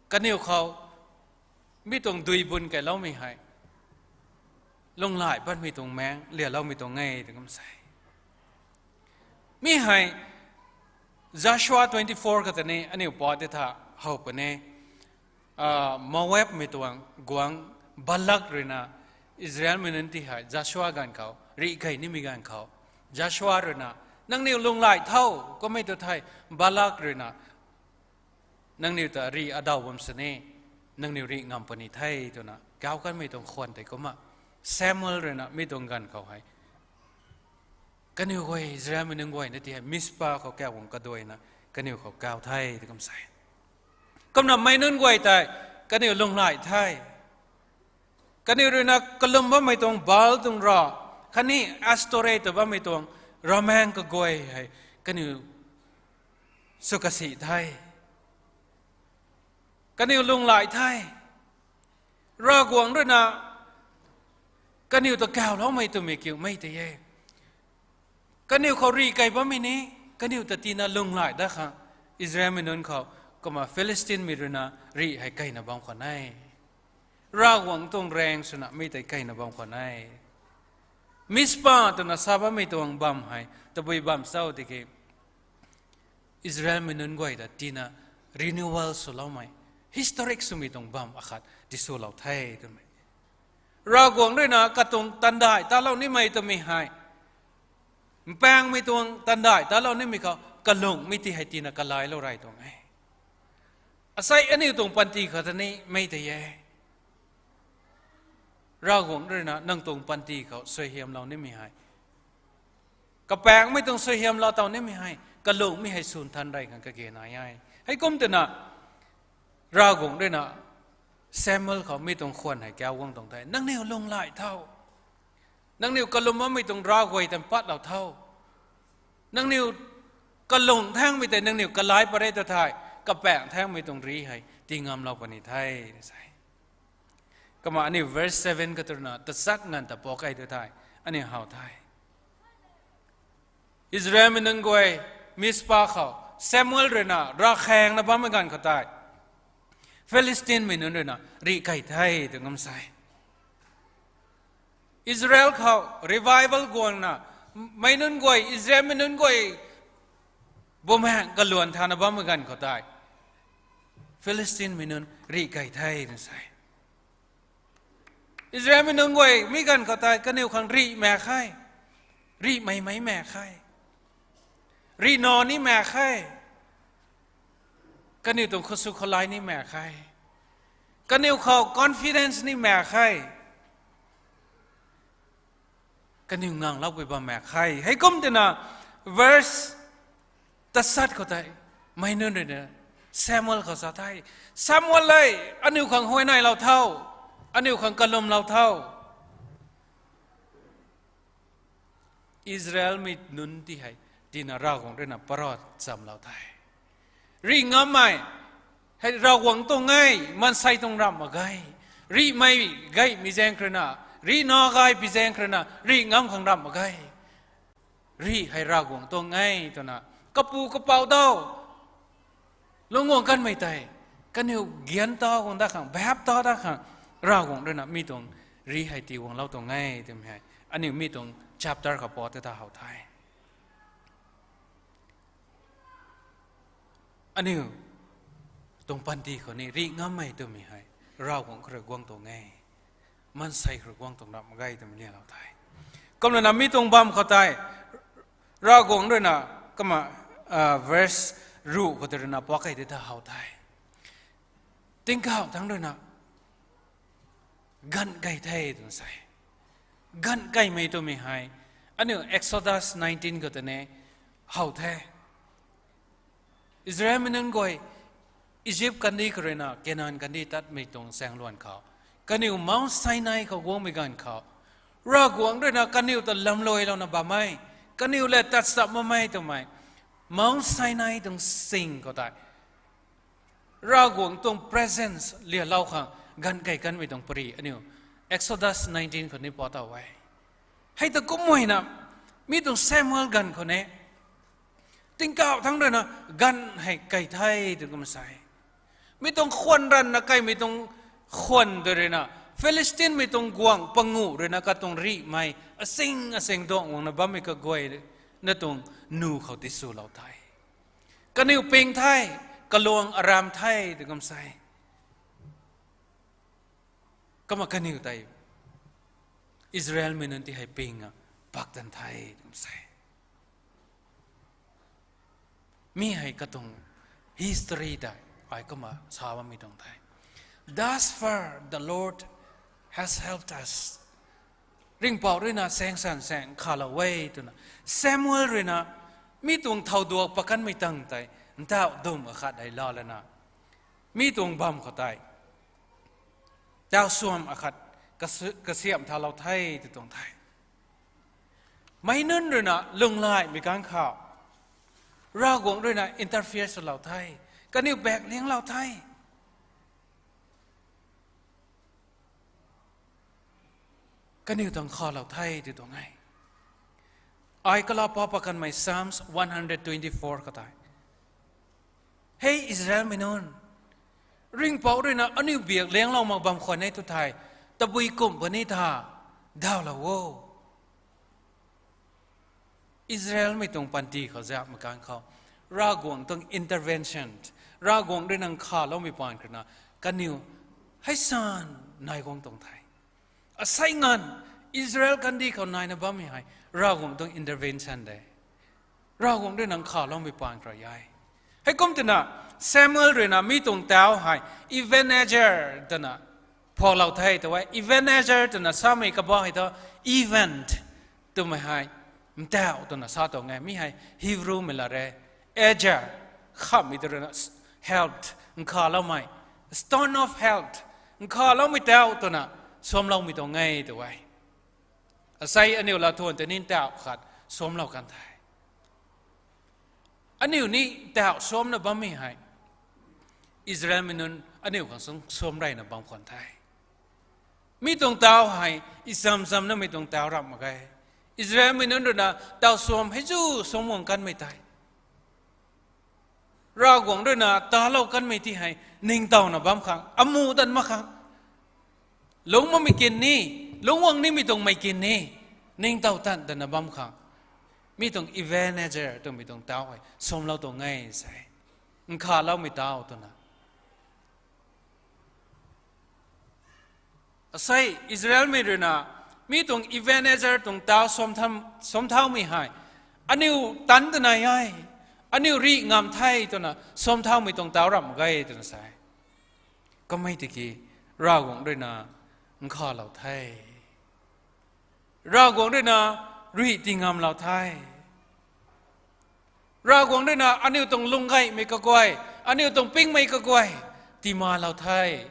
Kaniw khou mi tuang dui bun keyloumei hei lunghlaic patmei tuang maeng lialoumei tuang e tw kum se. Mi hei Joshua twenty four khou tei ni aniu pat tei tha how puni. Moabmei tuang guangc Balak rui na Israelmei nunc ti hei Joshua ganv khou rih key nimei ganv khou, Joshua rui na, nangniw lunghlaic tho, kummei tu thei Balak rui na nangniw ta rih adaw bam sini, nangniw rih ngam puni the twna kau kanmei tuang khwan tei kumna, Samuel rui na mi tuang ganv khou hei kaniw guay, Israelmei nunc guay na ti hei Mizpa khou kau guang kaduaina kaniw khou kau the tw kum se. Kumna meic nunc guay tei kaniw lunghlaic the. Kaniw rui na kalum bammei tuang Baal tuang rav, khatni Astoreth tw bammei tuang ravmaengc kaguay hei kaniw sw kasi the. Kaniw lunghlaic the. Ravguangc rui na kaniw ta kauloumei twmei kiumei tei e. Kaniw khou rih key bammei ni, kaniw ta tina lunghlaic dat khang Israelmei nunc khou, kumna Philistinemei rui na rih hei keyna bam khwan e. Ravguangc tuang rang swna mi tei keyna bam khwan e. Mizpa twna sa bammei tuang bam hei tabui bam cho tiki, Israelmei nunc guay ta tina renewal swloumei, historic swmei tuang bam akhat tiswlou the twmei. Ravguangc rui na katuang tandai talou nimei twmei hei, mpaengmei tuang tandai talou nimei khou kalungmei ti hei tina kalailou rey tuang e. Asei aniu tuang panty khou ta ni mei tei e. Ravguangc rui na nang tuang panty khou suaihiamlou nimei hei, kapaengmei tuang suaihiamlou taw nimei hei, kalungmei hei swn than rey khang kage nai e. Heikum twna Ravguangc rui na Samuel khou mi tuang khwan hei kau guang tuang the. Nangniw lunghlaic tho. Nangniw kalum bammei tuang rav guay tan patlou tho. Nangniw kalung thaengmei tei nangniw kalai pat re ta thei, kapaeng thaengmei tuang rih hei tii ngamlou puni the, sa e. Kumna aniu verse seven khou rui na tachat nganv ta pok key tu thei, aniu how the. Israelmei nunc guay Mizpa khou Samuel rui na ravkhaengna bammei ganv khou tei, Philistinemei nunc rui na rih key the tw ngam sa e. Israel khou revival guangna, meic nunc guay, Israelmei nunc guay Bumaengh kaluan thana bammei ganv khou tei, Philistinemei nunc rih key the tw sa e. Israelmei nunc guay mi ganv khou tei kaniw khang rih maek khe, rihmei mei maek khe, rih nac ni maek khe, kaniw tuang khasuk khalai ni maek khe, kaniw khou confidence ni maek khe, kaniw ngangloupui bam maek khe. Heikum twna verse tachat khou tei, meic nunc rui na Samuel khou sa the, Samuel e, aniu khang huayneylou tho, aniu khang kalumlou tho. Israelmei nunc ti hei tina Ravguangc rui na parot chamlou the. Rih ngammei hei Ravguangc tuang e, maansei tuang ramh mak ge. Rihmei gaymei zaeng khou rui na, rih nac gay pi zaeng khou rui na rih ngam khang ramh mak ge. Rih hei Ravguangc tuang e twna kapu kapouc daw lungc guang kanmei tei, kaniw gian ta guang dat khang, bhap ta dat khang, Ravguangc rui na mi tuang rih hei tii guanglou tuang e twmei hei aniu mi tuang chapter khou pat ta how the. Aniu tuang panty khou ni rih ngammei twmei hei Ravguangc khou rui guang tuang e, maansei khou rui guang tuang ramh mak ge twmei lialou the. Kumna na mi tuang bam khou tei Ravguangc ruina, kumna, verse ruh khou tei ruina puak key tei ta how the. Tingkauh thangc ruina ganv key the twna sa e. Ganv keymei twmei hei aniu Exodus nineteen khou tei ni how the. Israelmei nunc guay Egypt kandih khou ruina Canaan kandih tatmei tuang saengluan khou, kaniw Mount Sinai khou guangmei ganv khou, Ravguangc ruina kaniw ta lamluailouna bammei, kaniw lev tat sap makmei twmei, Mount Sinai tuang sing khou tei Ravguangc tuang presence lialou khang ganv key kanmei tuang pary aniu Exodus nineteen khou ni pa tow e. Hei ta kumna, mi tuang Samuel ganv khou ni tingkauh thangc ruina ganv hei key the twna kumna sa e. Mi tuang khwan ranvna keymei tuang khwan tei ruina, Philistinemei tuang guangc panguh ruina katuang rihmei asing asing duang guangna bammei kaguay na tuang nu khou tiswlou the. Kaniw ping the, kaluang aram the twna kumna sa e. Kumna kaniw tei Israelmei nunc ti hei ping a pak tan the twna kumna sa e. Mi hei katuang history tei ai kumna sa bammei tuang the. Thus far the Lord has helped us. Ringhpouc ruina saeng san saeng nkhavlou e twna Samuel ruina mi tuang thowduak pakanmei tangv tei ntauh dum akhat hei laa lana, mi tuang bam khou tei tauh suam akhat kas- kasiamh thalou the tw tuang the. Meic nunc ruina lunglaimei ganv khou Ravguangc ruina interfere swlou the. Kaniw baek lianglou the. Kaniw tuang nkhavlou the tw tuang e. Ai kalapa pakanmei Psalms one hundred twenty-four khou tei, Hei Israelmei nunc, Ringhpouc ruina aniu baek lianglou mak bam khwan e tw thei, tabui kumh puni tha, dawlou o. Israelmei tuang panty khou zauhmei ganv khou Ravguangc tuang intervention, Ravguangc ruina nkhaloumei paan khou ruina kaniw hei san nai guang tuang the. Asei nganv Israel kandih khou naina bammei hei Ravguangc tuang intervention de. Ravguangc ruina nkhaloumei paan khou rui e. Heikum twna Samuel ruina mi tuang tauc hei Ebenezer twna phaklou the tw e. Ebenezer twna samei kabah hei thu event twmei hei ntauh twna sa tuang e. Mi hei Hebrewmei lat re. Ezer, khamhmei tei ruina helped, nkhaloumei, stone of help, nkhaloumei tauc twna suamloumei tuang e tw e. Asei aniu latthuan tei ni ntauh khat suamlou kan the. Aniu ni ntauh suamna bammei hei Israelmei nunc aniu khang sung suam reyna bam khwan the. Mi tuang tauc hei icham chamnamei tuang tauc ramh mak ge. Israelmei nunc ruina tauh suam hei zu suam guang kanmei tei Ravguangc ruina talou kanmei ti hei ningtowna bam khang, amuh tan mak khang, lungc makmei kin ni, lungc guang nimei tuang mei kin ni, ningtow tan tanna bam khang, mi tuang Ebenezer twmei tuang tauc hei suamlou tuang e se. Nkhaloumei tauc twna Asei Israelmei ruina mi tuang Ebenezer tuang tauc suam thaumei hei aniu tan twna e, aniu rih ngam the twna suam thaumei tuang tauc ramh ge twna sa e. Kamei tiki Ravguangc ruina nkhalou the. Ravguangc ruina rih ti ngamlou the. Ravguangc ruina aniu tuang lunggaymei kaguay, aniu tuang pingmei kaguay tiimalou the.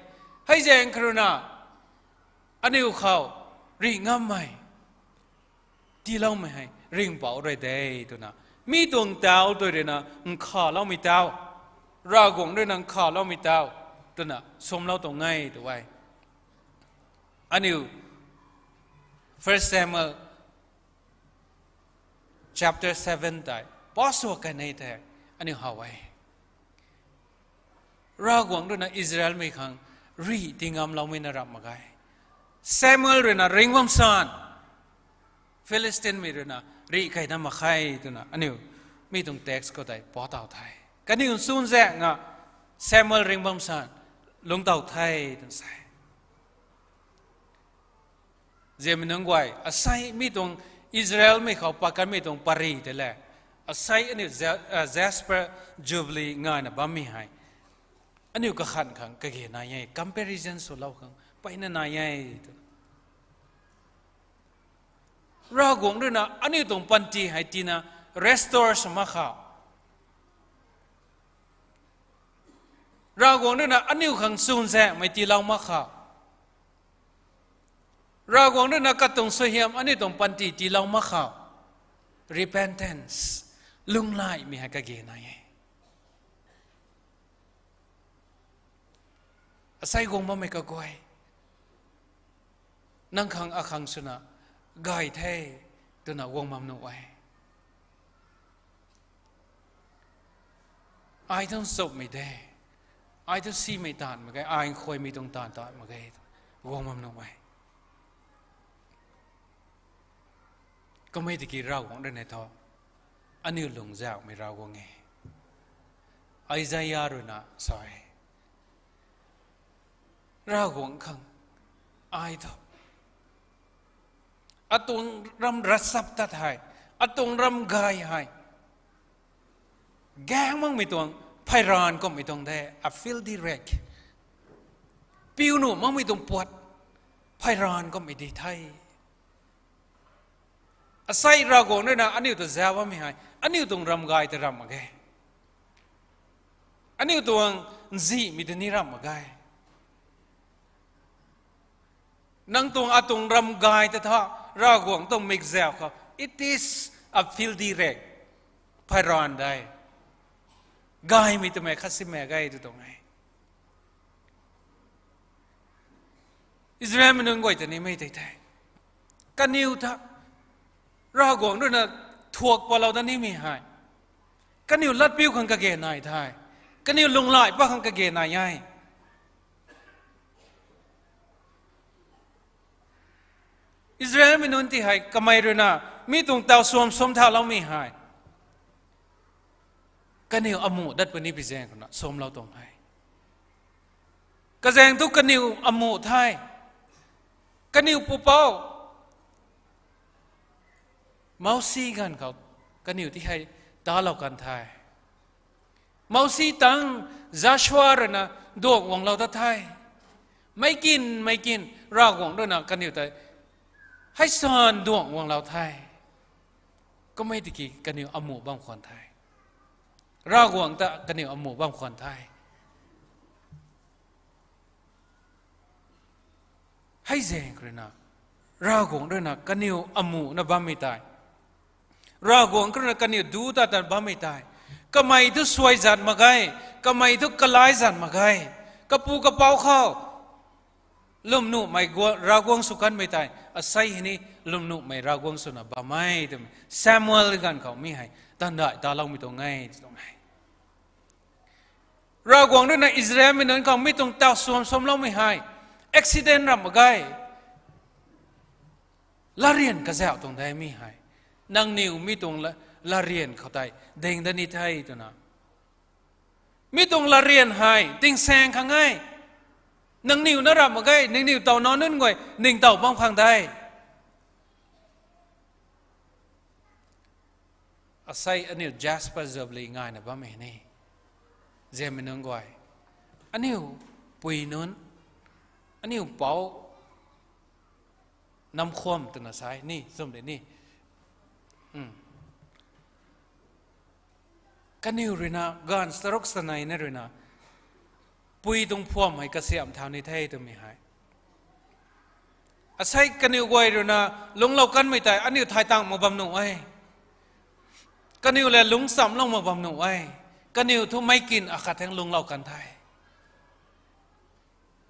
Hei zaeng kha ruina aniu khou rih ngammei tiiloumei hei Ringhpouc rui de twna, mi tuang tauc tei ruina nkhaloumei tauc, Ravguangc ruina nkhaloumei tauc twna suamlou tuang e tw e. Aniu First Samuel chapter seven tei pa sw kanei the, aniu how e. Ravguangc ruina Israelmei khang rih ti ngamloumei na ramh mak ge. Samuel ruina ringc bam san, Philistinemei ruina rih key na mak khe twna aniu mi tuang text khou tei pa taw the. Kaniw nchunzaeng a Samuel ringc bam san lungc taw the twna sa e. Ziamei nunc guay, asei mi tuang Israelmei khou pat kanmei tuang pary tei le Asei aniu ja-, ah, Jasper Jubilee ngaina bammei hei, aniu kakhan khang kage nai e, comparison swlou khang mpeyna nai e tw. Ravguangc ruina aniu tuang panty hei tina restore sw mak khou, Ravguangc ruina aniu khang chwnzaenghmei tiilou mak khou, Ravguangc ruina katuang suaihiam aniu tuang panty tiilou mak khou, repentance, lunglaimei hei kage nai e. Asei guang bammei kaguay, nang khang akhang swna gay the twna guang bam nuh e. Ai thu nchumhmei de, ai thu simei taanv mak ge, ai nkhuaymei tuang taanv taanv mak ge, guang bam nuh e. Kummei tiki Ravguangc ruina thu aniu lungzauhmei Ravguangc e. Isaia ruina sa e, Ravguangc khang ai thu atuang ram ravchap tat hei, atuang ram gay hei, gaeng makmei tuang pheyran kumhmei tuang de, a filthy rag. Piu nuh makmei tuang puat pheyran kumhmei di the. Asei Ravguangc ruina aniu ta zauc bammei hei aniu tuang ram gay ta ramh mak ge. Aniu tuang nzihmei ta ni ramh mak ge. Nang tuang atuang ram gay ta tha, Ravguangc tuang mikzauc khou it is a filthy rag, pheyran de, gaymei twmei khat simei ge tw tuang e. Israelmei nunc guay ta nimei tei the, kaniw tha Ravguangc ruina thuak palou dat nimei hei, kaniw latpiu khang kage nai the, kaniw lunglai pat khang kage nai e. Israelmei nunc ti hei kamei ruina mi tuang taw suam suam thauloumei hei kaniw amuh dat puni pi zaeng khou na suamlou tuang he. Kazaeng thu kaniw amuh the, kaniw pupouc Mousi ganv khou kaniw ti hei talou kan the. Mousi tangc Joshua ruina duang guanglou dat the. Meic kin meic kin Ravguangc ruina kaniw tei hei san duang guanglou the. Kummei tiki kaniw amuh bam khwan the. Ravguangc ta kaniw amuh bam khwan the. Hei zaeng khou ruina Ravguangc ruina kaniw amuhna bammei tei, Ravguangc khou ruina kaniw duc ta tan bammei tei, kamei thu suai zat mak ge, kamei thu kalai zat mak ge, kapu kapouc khou lwmnuhmei gua-, Ravguangc sw kanmei tei asei hei ni lwmnuhmei Ravguangc swna bam e twmei Samuel ganv khou mi hei tandai taloumei tuang e, tuang e. Ravguangc ruina Israelmei nunc khou mi tuang taw suam suamloumei hei accident ramh mak ge. Latryan kazauh tuang de mi hei. Nangniw mi tuang la-, latryan khou tei ding dat ni the twna. Mi tuang latryan hei tingsaeng khang e. Nangniw na ramh mak ge, nangniw taw nac nunc guay ningtow bam khang de. Asei aniu Jasper Jubilee ngaina bammei ni, ziamei nunc guay, aniu pui nunc, aniu pouc, namkhwam twna sa e ni, chum de ni. Kaniw ruina ganv charuk chaneina ruina pui tuang phwam hei kasiamh thau ni the twmei hei. Asei kaniw guay ruina lungclou kanmei tei aniu thay tang mak bam nuh e. Kaniw le lungchamlou mak bam nuh e. Kaniw thu meic kin akhat thangc lungclou kan the.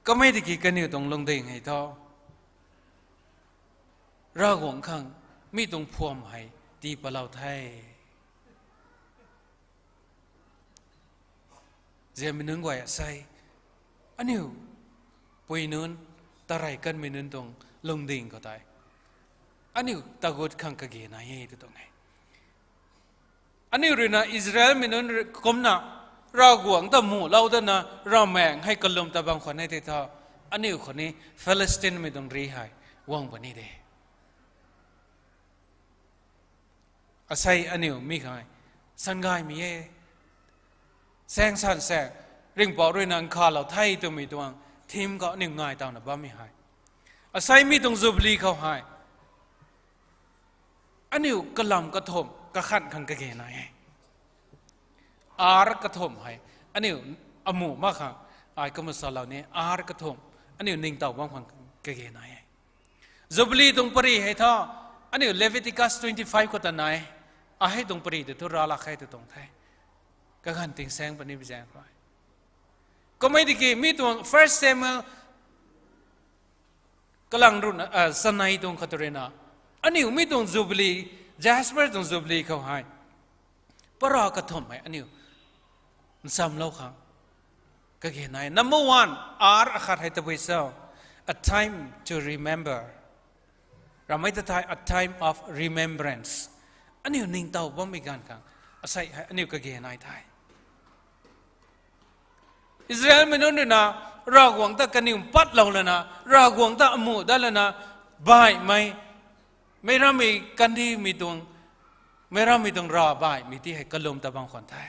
Kamei tiki kaniw tuang lungding hei thu Ravguangc khang mi tuang phwam hei tii palou the. Ziamei nunc guay asei, aniu pui nunc, tarey kanmei nunc tuang lungding khou tei aniu tagut khang kage nai e tw tuang e. Aniu ruina Israelmei nunc ri-, kumna Ravguangc ta muhlou dana ravmaengc hei kalum ta bam khwan e tei thu, aniu khou ni Philistinemei tuang ri hei guang puni de. Asei aniu mi khang Sangaymei e. Saeng san saeng, ringhpouc ruina nkhavlou the twmei tuang theme khou aniu ngai tawna bammei hei, asei mi tuang Jubilee khou hei aniu kalam kathumh kakhan khang kage nai e. Ar kathumh hei aniu amuh mak khang, ai kumna salou ni, ar kathumh aniu ningtow bam khang kage nai e. Jubilee tuang pary hei thu, aniu Leviticus twenty-five khou ta nai, ahei tuang pary tei thu ravlak khe tw tuang the. Kaganv tingsaeng puni bi zaeng khou, kummei tiki mi tuang First Samuel kalang ruhna, chanei tuang khou tu ruina, aniu mi tuang Jubilee, Jasper tuang Jubilee khou hei para kathumh hei aniu nchamlou khang kage nai. Number one, ar akhat hei tabui cho, a time to remember. Ramei ta thei, a time of remembrance. Aniu ningtow bammei ganv khang, asei hei aniu kage nai the. Israelmei nunc ruina Ravguangc ta kaniw mpatlou lana, Ravguangc ta amuh dat lana, baihmei, meic rammei kandihmei tuang, meic rammei tuang ravbaihmei ti hei kalum ta bam khwan the.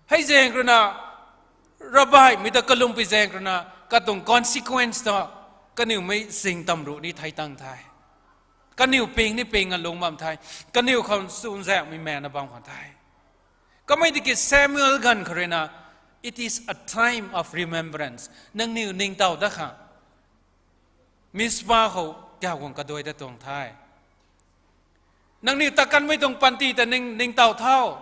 Hei zaeng ruina, ravbaihmei ta kalumpui zaeng ruina, katuang consequence ta, kaniwmei sing tamruh ni thei tang the. Kaniw ping ni ping a lung bam the. Kaniw khou sunzaekmei maekna bam khwan the. Kummei tiki Samuel ganv khou ruina, it is a time of remembrance. Nangniw ningtow dat khang, Mizpah khou kauc guang kaduai ta tuang the. Nangniw ta kanmei tuang panty ta ning, ningtow tho.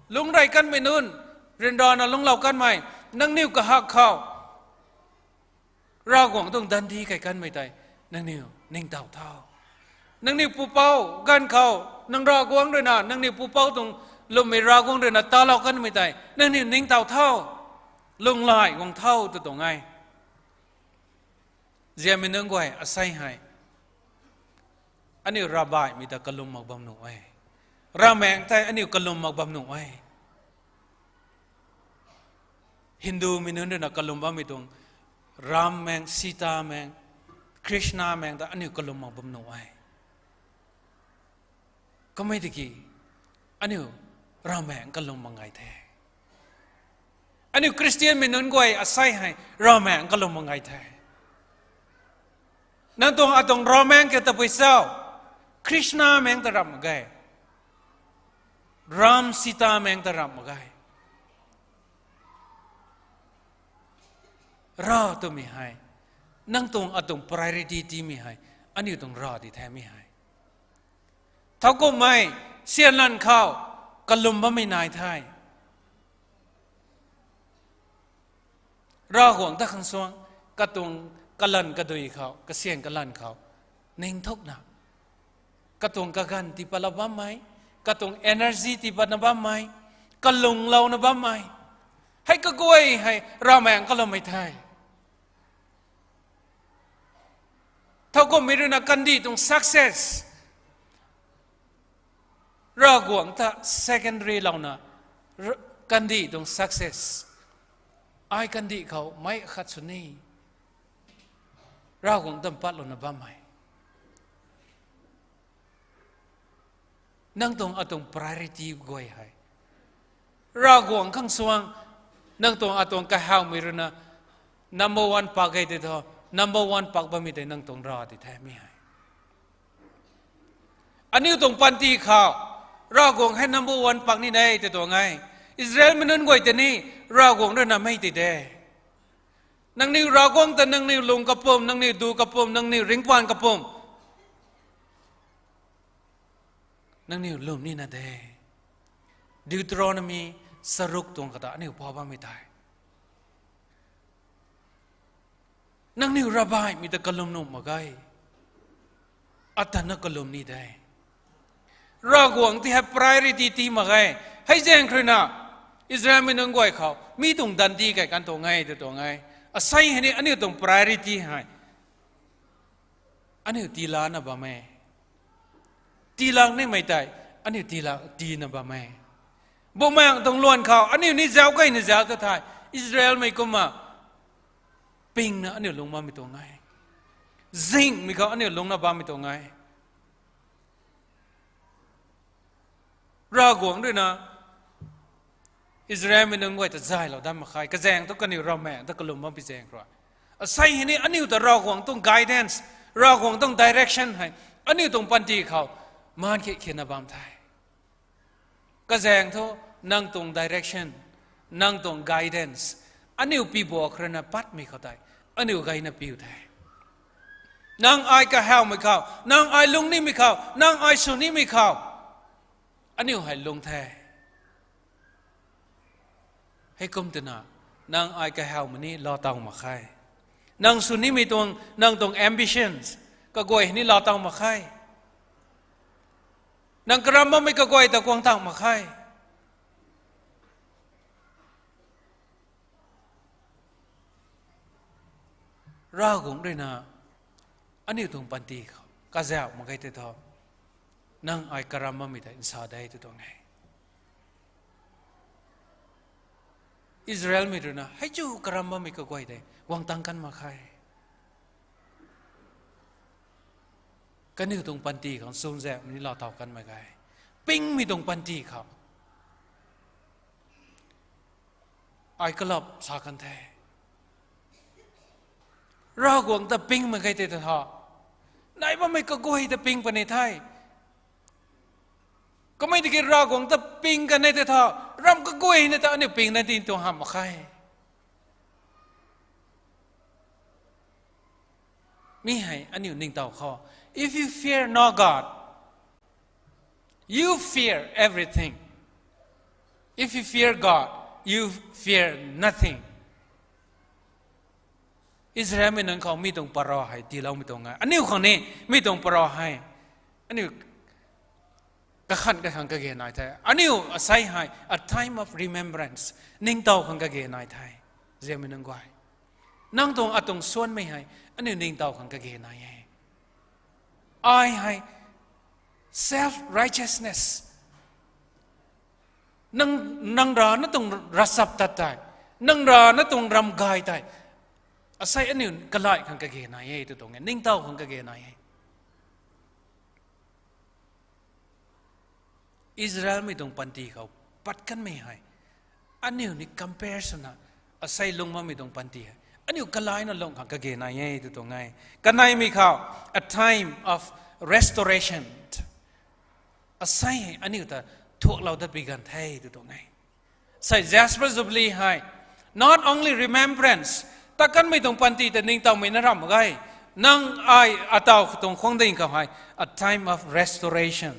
Lungc rey kanmei nunc, ryanrana lungclou kanmei, nangniw kahak khou Ravguangc tuang dandi key kanmei tei nangniw ningtow tho. Nangniw pupouc ganv khou, nang Ravguangc ruina nangniw pupouc tuang lwmmei Ravguangc ruina talou kanmei tei nangniw ningtow tho. Lunghlaic guang tho tw tuang e. Ziamei nunc guay, asei hei aniu ravbaihmei ta kalum mak bam nuh e. Ravmaengc tei aniu kalum mak bam nuh e. Hindumei nunc ruina kalum bammei tuang Ram maengc, Sita maengc, Krishna maengc ta aniu kalum mak bam nuh e. Kummei tiki aniu Ravmaengc kalum mak gay the. Aniu Khristianmei nunc guay asei hei Ravmaengc kalum mak gay the. Nang tuang atuang Ravmaengc kiu tabui cho, Krishna maengc ta ramh mak ge, Ram Sita maengc ta ramh mak ge. Rav twmei hei, nang tuang atuang priority tiimei hei, aniu tuang Rav di the mi hei. Thowkumhmei, syan lan khou kalum bammei nai the. Ravguangc ta khang suang, katuang kalan kadui khou, kasyan kalan khou ningthukna, katuang kaganv tii patlou bammei, katuang energy tii patna bammei, kalunglouna bammei, hei kaguay hei Ravmaengc kaloumei the. Thowkumhmei ruina kandih tuang success, Ravguangc ta secondary louna, kandih tuang success, ai kandih khou meic khat sw ni, Ravguangc ta mpatlouna bammei. Nang tuang atuang priority guay hei Ravguangc khang suang, nang tuang atuang kahawmei ruina number one pak ge tei thu, number one pak bammei tei nang tuang Rav di the mi hei. Aniu tuang panty khou Ravguangc hei number one pak ni de tei tuang e. Israelmei nunc guay tei ni Ravguangc ruina mei tei de. Nangniw Ravguangc ta nangniw lung kapwm, nangniw du kapwm, nangniw ringcpaan kapwm, nangniw lwm nina de. Deuteronomy charuk tuang khou ta aniu pa bammei tei, nangniw ravbaihmei ta kalum nuh mak ge, ata na kalum ni de. Ravguangc ti hei priority tii mak ge. Hei zaeng khruina, Israelmei nunc guay khou mi tuang dandi kai kan tuang e, tw tuang e. Asei hei ni aniu tuang priority hei aniu tiilana bam e. Tiilak nimei tei aniu tiilak tiina bam e. Bumaengc tuang luan khou aniu ni zauc keyna zauc ta thei, Israelmei kumna pingna aniu lungc bammei tuang e. Zingmei khou aniu lungcna bammei tuang e. Ravguangc ruina Israelmei nunc guay ta zaylou dat mak khe. Kazaeng thu kaniw ravmaengc ta kalum bam pi zaeng rui, asei hei ni aniu ta Ravguangc tuang guidance, Ravguangc tuang direction hei aniu tuang panty khou maan khe khena bam the. Kazaeng thu nang tuang direction, nang tuang guidance aniu pi buak ruina patmei khou tei aniu gayna piu the. Nang ai kahawmei khou, nang ai lungnimei khou, nang ai swnimei khou aniu hei lung the. Heikum twna nang ai kahawmei ni lou taw mak khe. Nang swnimei tuang, nang tuang ambitions kaguay hei ni lou taw mak khe. Nang karam bammei kaguay ta guang taw mak khe. Ravguangc ruina aniu tuang panty khou kazauh mak ge tei thu, nang ai karam bammei ta nsa de tw tuang e. Israelmei ruina hei chu karam bammei kaguay tei guang tang kan mak khe. Kaniw tuang panty khang chunzaenghmei ni lou taw kan mak ge. Pingmei tuang panty khou ai kalap sa kan the. Ravguangc ta ping mak ge tei thu, nai bammei kaguay ta ping puni the. Kamei tiki Ravguangc ta ping kan e tei thu, ram kaguay na ta aniu pingna ding tuang hamh mak khe. Mi hei aniu ningtow khou, if you fear no God, you fear everything. If you fear God, you fear nothing. Israelmei nunc khou mi tuang parou hei tiiloumei tuang e. Aniu khang ni mi tuang parou hei aniu kakhan kakhang kage nai the. Aniu asei hei a time of remembrance, ningtow khang kage nai the. Ziamei nunc guay, nang tuang atuang suanmei hei aniu ningtow khang kage nai e. Ai hei self righteousness, nang, nang rana tuang ravchap tat tei, nang rana tuang ram gay tei asei aniu kalai khang kage nai e tw tuang e, ningtow khang kage nai e. Israelmei tuang panty khou pat kanmei hei aniu ni compare swna asei lung bammei tuang panty hei aniu kalaina lung khang kage nai e tw tuang e. Kaneimei khou, a time of restoration. Asei hei aniu ta thuaklou dat pi ganv the tw tuang e. Sei Jasper Jubilee hei not only remembrance, tat kanmei tuang panty ta ningtowmei na ramh mak ge. Nang ai ataw tuang khwang ding khou hei a time of restoration.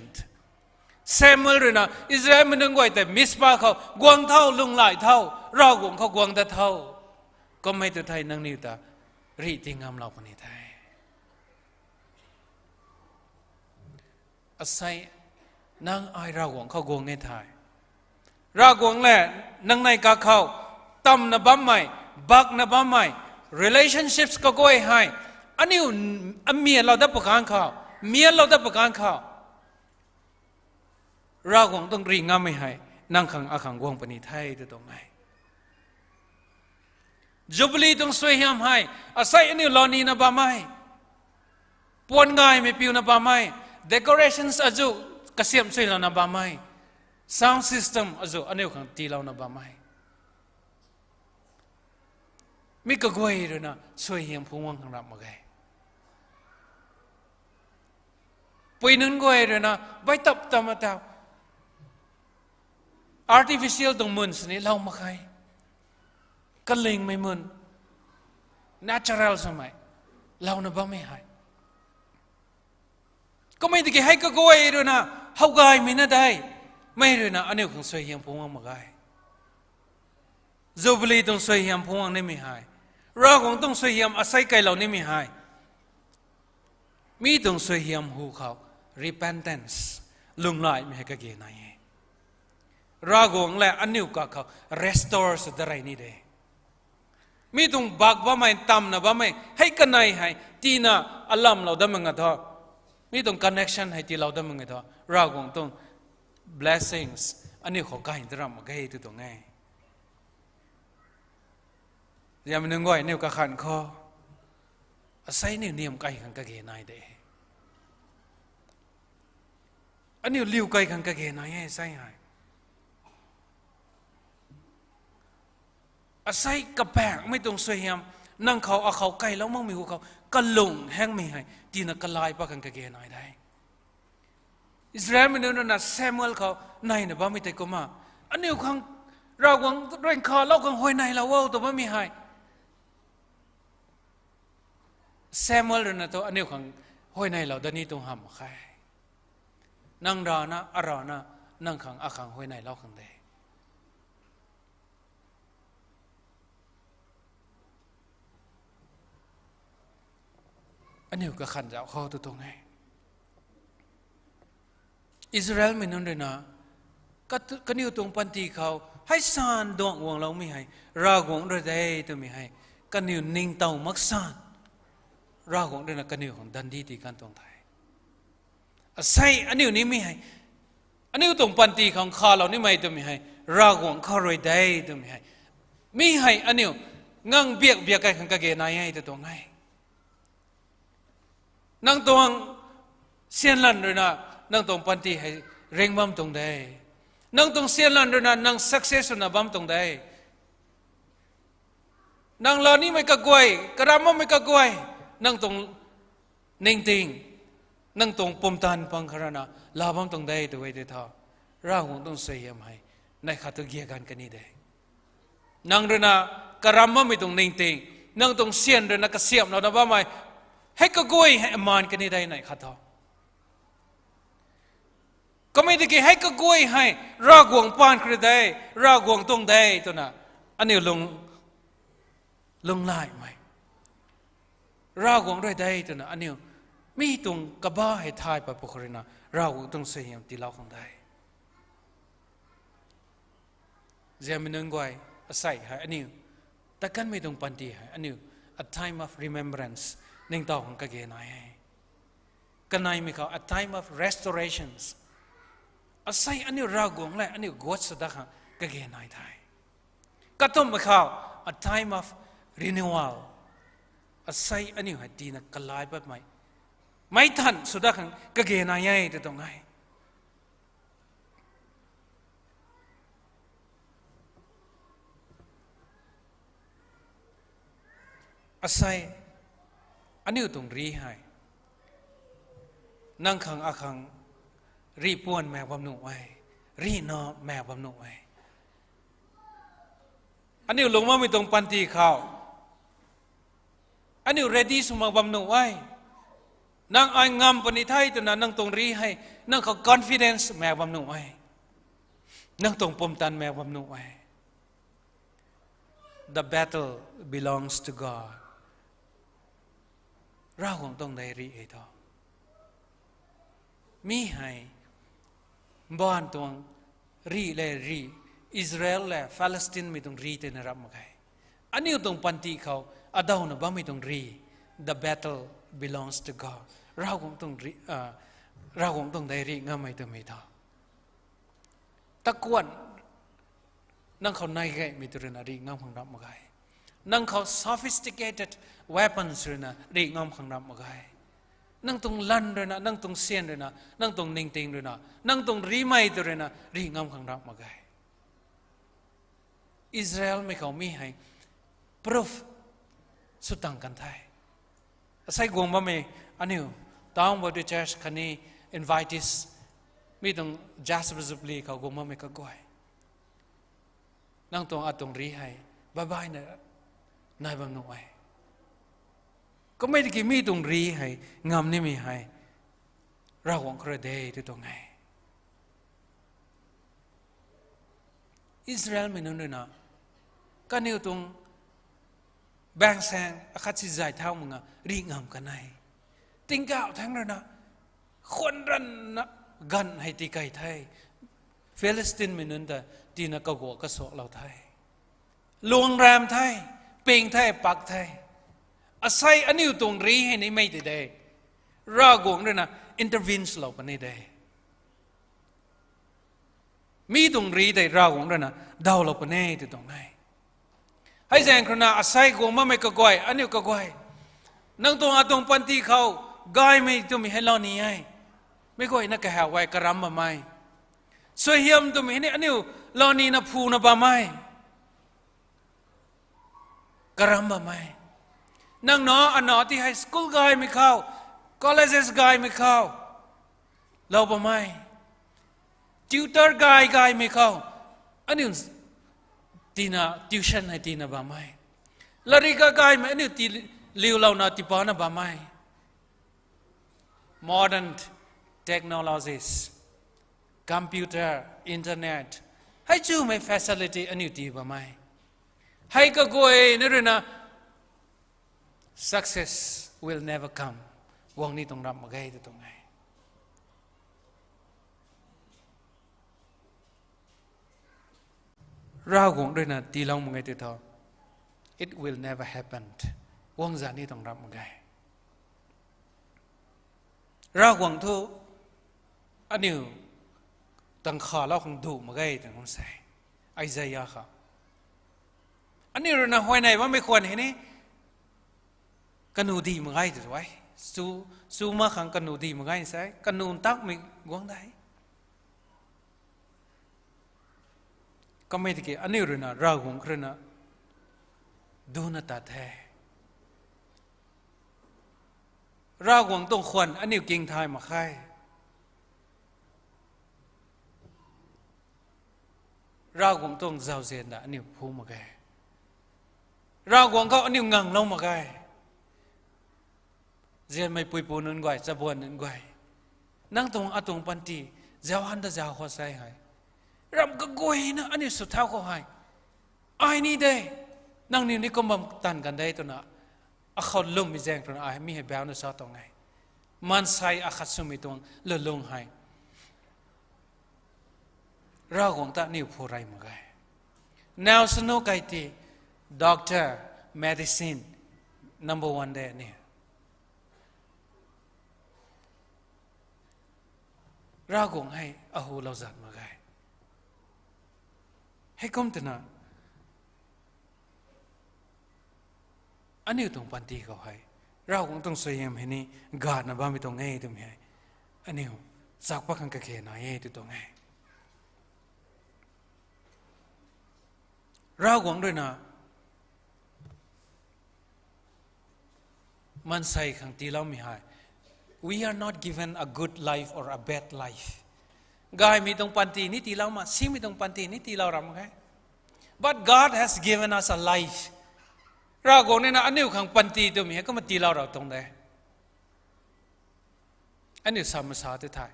Samuel ruina Israelmei nunc guay tei Mizpa khou guang tho, lunghlaic tho, Ravguangc khou guang dat tho. Kummei tu thei nangniw ta rih ti ngamlou puni the. Asei nang ai Ravguangc khou guang e thei, Ravguangc le nang nei kakhou tamna bammei, bakna bammei relationships kaguay hei aniu amialou dat pakanv khou, miallou dat pakanv khou, Ravguangc tuang rih ngammei hei nang khang akhang guang puni the tw tuang e. Jubilee tuang suaihiam hei asei aniu lou nina bammei, puan gaymei piuna bammei, decorations azu kasiamh suilouna bammei, sound system azu aniu khang tiilouna bammei. Mi kaguay ruina suaihiam phungc guang khang ramh mak ge. Pui nunc guay ruina baitap tam a tau artificial tuang mun sini lou mak khe. Kalingmei mun, natural swmei louna bammei hei. Kummei tiki hei kaguay ruina how gaymei na de, mei ruina aniu khang suaihiam phungc guang mak ge. Jubilee tuang suaihiam phungc guang nimei hei, Ravguangc tuang suaihiam asei keylou nimei hei, mi tuang suaihiam hu khou repentance, lunghlaicmei hei kage nai e. Ravguangc le aniu kakhou restore sw da rey ni de. Mi tuang bak bammei, tamna bammei hei kanei hei tiina alamlou dat mak nga thu, mi tuang connection hei tiilou dat mak nga thu, Ravguangc tuang blessings aniu khou gay ta ramh mak ge tw tuang e. Ziamei nunc guay, aniu kakhanh khou, asei niw niam kai khang kage nai de. Aniu liu kai khang kage nai e, asei hei. Asei kapaengmei tuang suaihiam, nang khou akhou kailou makmei hu khou, kalung hengmei hei, tina kalai pat khang kage nai de. Israelmei nunc rui na Samuel khou naina bammei tei kumna, aniu khang Ravguangc rui nkhavlou khang huayneylou o tw bammei hei, Samuel rui na thu aniu khang huayneylou dat ni tuang hamh mak khe. Nang rana, arana, nang khang akhang huayneylou khang de. Aniu kakhan zauc khou tu tuang e. Israelmei nunc rui na, kat-, kaniw tuang panty khou, hei san duang guangloumei hei, Ravguangc rui de twmei hei, kaniw ningtow mak san, Ravguangc rui na kaniw khang dandi tii kan tuang the. Asei aniu nimei hei, aniu tuang panty khang nkhavlou nimei twmei hei, Ravguangc khou rui de twmei hei, mi hei aniu ngang biak biak kai khang kage nai e tw tuang e. Nang tuang syanlan rui na, nang tuang panty hei ring bam tuang de. Nang tuang syanlan rui na, nang success swna bam tuang de. Nang laa nimei kaguay, karam bammei kaguay, nang tuang ningting, nang tuang pumtan pang kharana laa bam tuang de tw e tei tho. Ravguangc tuang suaihiam hei, neih khat thu giak ganv kan ni de. Nang rui na karam bammei tuang ningting, nang tuang syan rui na kasiamhlouna bammei, hei kaguay hei maan kan ni de neih khat thu. Kamei tiki hei kaguay hei, Ravguangc paan khou rui de, Ravguangc tuang de twna, aniu lung, lunglaimei. Ravguangc rui de twna, aniu, mi tuang kaba hei thay pat pwkhou rui na, Ravguangc tuang suaihiam tiilou khang de. Ziamei nunc guay, asei hei aniu, takanmei tuang panty hei aniu, a time of remembrance, ningtow khang kage nai e. Kaneimei khou, a time of restorations. Asei aniu Ravguangc le aniu guat sw dat khang kage nai the. Katumhmei khou, a time of renewal. Asei aniu hei tina kalai patmei, meic than sw dat khang kage nai e tw tuang e. Asei, aniu tuang rih hei, nang khang akhang rih puan maek bam nuh e, rih na maek bam nuh e. Aniu lungc bammei tuang panty khou, aniu ready sw mak bam nuh e. Nang ai ngam puni the twna nang tuang rih hei, nang khou confidence maek bam nuh e. Nang tuang pumtan maek bam nuh e. The battle belongs to God. Ravguangc tuang dei rih e tho. Mi hei, mbaanv tuang rih le rih, Israel le Palestinemei tuang rih tei na rap mak ge. Aniu tuang panty khou, adawna bammei tuang rih, the battle belongs to God. Ravguangc tuang rih, ah, Ravguangc tuang dei rih ngammei twmei tho. Takuanh, nang khou nai gaymei tu rui na rih ngam khang rap mak ge. Nang khou sophisticated weapons rui na rih ngam khang rap mak ge. Nang tuang lan rui na, nang tuang syan rui na, nang tuang ningting rui na, nang tuang rihmei tu rui na rih ngam khang rap mak ge. Israelmei khou mi hei proof sw tang kan the. Asei guang bammei aniu Town Baptist Church khatni invitees, mi tuang Jasper Jubilee khou guang bammei kaguay, nang tuang atuang rih hei bye bye na nai bam nuh e. Kummei tiki mi tuang rih hei ngam nimei hei Ravguangc khou rui de tw tuang e. Israelmei nunc rui na, kaniw tuang baengsaeng akhat si zay thau mak nga rih ngam kan e. Tingkauh thangc rui na, khwan ranvna ganv hei tii kei the. Philistinemei nunc ta tina kaguak kasuaklou the. Luang ram the, ping the, pak the. Asei aniu tuang rih hei nimei tei de, Ravguangc rui na intervene lou puni de. Mi tuang rih tei Ravguangc rui na dawlou puni tw tuang e. Hei zaeng khou rui na asei guang bammei kaguay, aniu kaguay, nang tuang atuang panty khou gaymei twmei hei lou ni e. Mi guayna kahaw e, karam bammei. Suaihiam twmei hei ni aniu lou nina phuna bammei, karam bammei. Nang na, ana ti hei school gaymei khou, colleges gaymei khou lou bammei, tutor gay gaymei khou aniu tina, tuition hei tina bammei. Latrik gaymei aniu ti, liulouna tipana bammei. Modern technologies, computer, internet, hei chumei facility aniu ti bammei. Hei kaguayna ruina success will never come. Guang ni tuang ramh mak ge tw tuang e. Ravguangc ruina tiilou mak ge tei thu, it will never happen. Guang zan ni tuang ramh mak ge. Ravguangc thu aniu tangkhalou khang duh mak ge twna kum se. Isaiah khou, aniu ruina huayney bammei khwan hei ni kanu di mak ge tw e. Chu, chu mak khang kanu di mak ge se, kanu ntakmei guang de. Kamei tiki aniu ruina Ravguangc khou ruina duna tat the. Ravguangc tuang khwan aniu king thay mak khe. Ravguangc tuang zauzian ta aniu phu mak ge. Ravguangc khou aniu nganglou mak ge. Zianmei puipu nunc guay, chabuan nunc guay, nang tuang atuang panty zau han ta zau khou sei hei, ramh kaguayna aniu sw thau khou hei, ai ni de, nangniw ni kum bam tanv kan de twna, akhou lwmmei zaeng twna ai mi hei bauna sa tuang e. Maansei akhat swmei tuang lulung hei Ravguangc ta aniu phu rey mak ge. Now swnu kai ti, doctor, medicine, number one de aniu. Ravguangc hei ahulou zat mak ge. Heikum twna aniu tuang panty khou hei Ravguangc tuang suaihiam hei ni gatna bammei tuang e twmei hei aniu chak pat khang kage nai e tw tuang e. Ravguangc ruina maansei khang tiiloumei hei, we are not given a good life or a bad life. Gaymei tuang panty ni tiilou mak, simei tuang panty ni tiilou ram mak ge. But God has given us a life. Ravguangc ruina aniu khang panty twmei hei kumna tiilou rau tuang de. Aniu sa masa tei thei,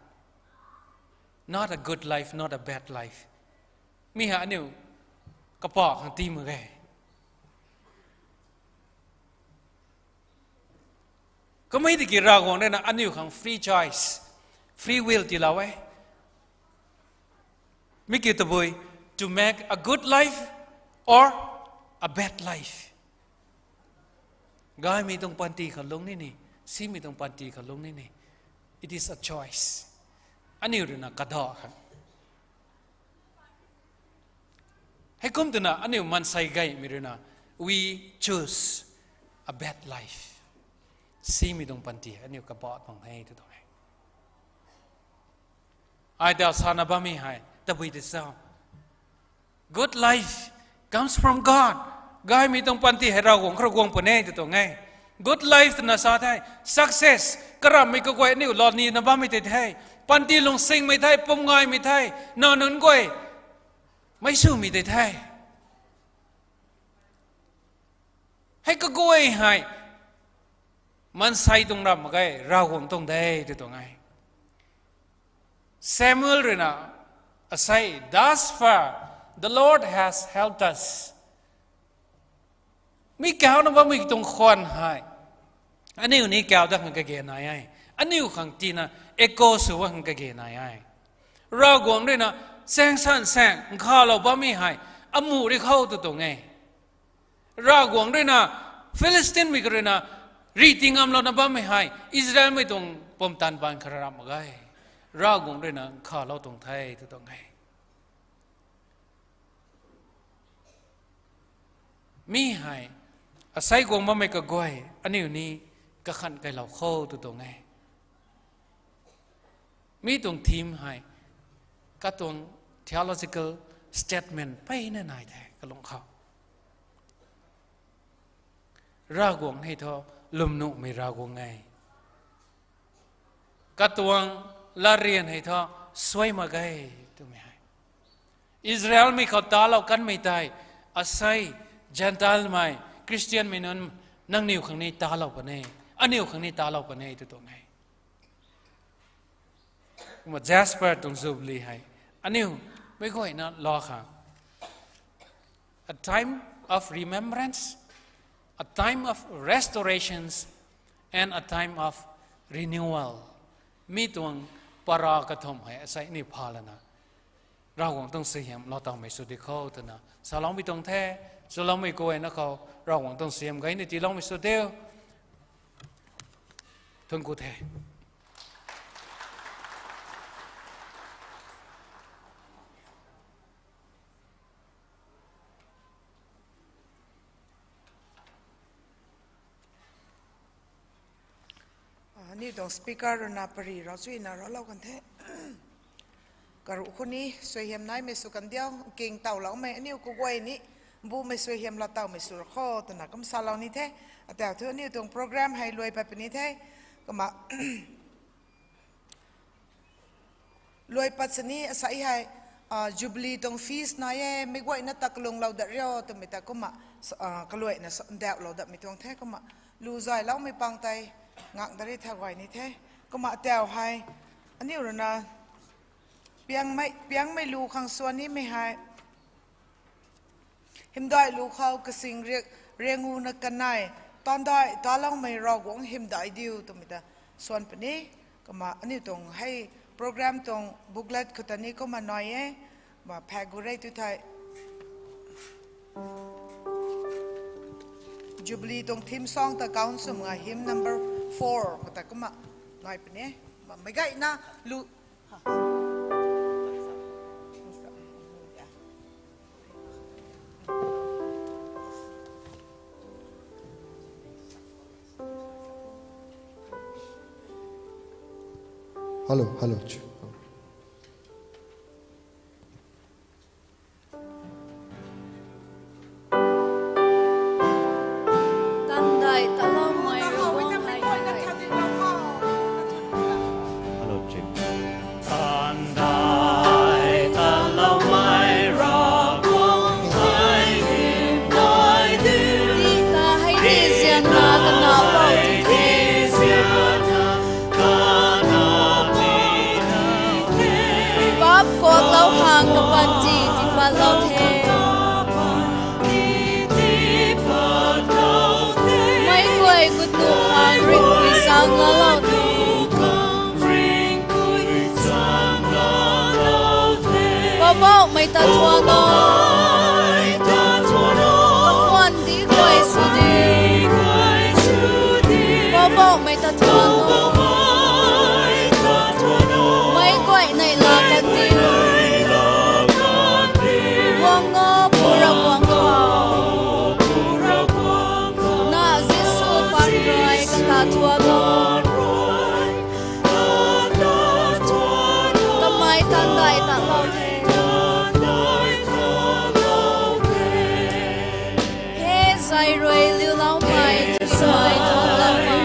not a good life, not a bad life. Mi hei aniu kapah khang tii mak ge. Kamei tiki Ravguangc ruina aniu khang free choice, free will tiilou e. Mi kiu tabui, to make a good life or a bad life. Gaymei tuang panty khou lung ni ni, simei tuang panty khou lung ni ni, it is a choice. Aniu ruina kadaw khang. Heikum twna aniu maansei gaymei ruina, we choose a bad life. Simei tuang panty aniu kabah tuang e tw tuang e. Ai ta sana bammei hei tabui tei sa, good life comes from God. Gaymei tuang panty hei Ravguangc khou rui guang puni e tw tuang e. Good life twna sa the, success, karamhmei kaguay aniu lou nina bammei tei the, panty lungsingmei the, pum ngaymei the, nac nunc guay meic swmei tei the. Hei kaguay hei maansei tuang ramh mak ge, Ravguangc tuang de tw tuang e. Samuel ruina asei, thus far the Lord has helped us. Mi kauna bammei tuang khwan hei aniu ni kau dat khang kage nai e. Aniu khang tina echo sw khang kage nai e. Ravguangc ruina chaeng san saeng nkhavlou bammei hei amuh ri khou tw tuang e. Ravguangc ruina Philistinemei khou ruina rih tingamlouna bammei hei Israelmei tuang pumtan baan khou ramh mak ge. Ravguangc ruina nkhavlou tuang the tw tuang e. Mi hei asei guang bammei kaguay aniu ni kakhan kailou khou tw tuang e. Mi tuang theme hei, katuang theological statement peyna nai the kalung khou. Ravguangc hei thu lwmnuhmei Ravguangc e. Katuang latryan hei thu suai mak ge twmei hei. Israelmei khou talou kanmei tei, asei Gentilemei, Christianmei nunc, nangniw khang ni talou puni, aniw khang ni talou puni tw tuang e. Kumna Jasper tuang Jubilee hei aniu meic guayna lou khang, a time of remembrance, a time of restorations, and a time of renewal. Mi tuang para kathumh hei asei aniu pha lana, Ravguangc tuang suaihiam lou tawmei sw di khou twna saloumei tuang the. Chuloumei guayna khou Ravguangc tuang suaihiam gayna tiiloumei sw diu. Thuanc ku the. Aniu tuang speaker rui na pary rau chuina raclou kan the. Karuh khou ni suaihiam naimei sw kan diu, king tawloumei aniu kaguay ni, mbumei suaihiam lou tawmei sw ra khou twna kum salou ni the. Atau thu aniu tuang program hei luai pat puni the. Kumna luai pat sini asei hei, Jubilee tuang feast nai e, meic guayna ta kalunglou dat rio twmei ta kumna, kaluaina ndauhlou datmei tuang the kumna. Lu zayloumei pang tei ngak dari tha guay ni the. Kumna atau hei, aniu rui na, piangmei, piangmei lu khang swan nimei hei, hymdaih lu khou kasing riak, rianguna kanei, tandai taloumei Ravguangc hymdaih diu twmei ta swan puni. Kumna aniu tuang hei program tuang booklet khou ta ni kumna nai e. Kumna phaek gu rei tu thei, Jubilee tuang theme song ta count swm nga hymn number four khou ta kumna nai puni. Kumna meic guayna lu Hello, hello, check. Tandai taloumei Ravguangc hei. Hello, check. Tandai taloumei Ravguangc hei hymdaih diu. Tii ta hei di zianna kana pou ti the. Paap kuaklou khang kapanty tiipatlou the. Meic guay katu khang ringhpui zaenglalou the. Poubauhmei ta thuan o. Kakhwan dih guay sw di. Poubauhmei ta thuan o. Meic guay neihla kan diu. Guang o, Pu Ravguangc khou. Na Jisu paan rui kata thuan o. Kamei tandai talou the. He zay rui liuloumei, tumei thuanloumei.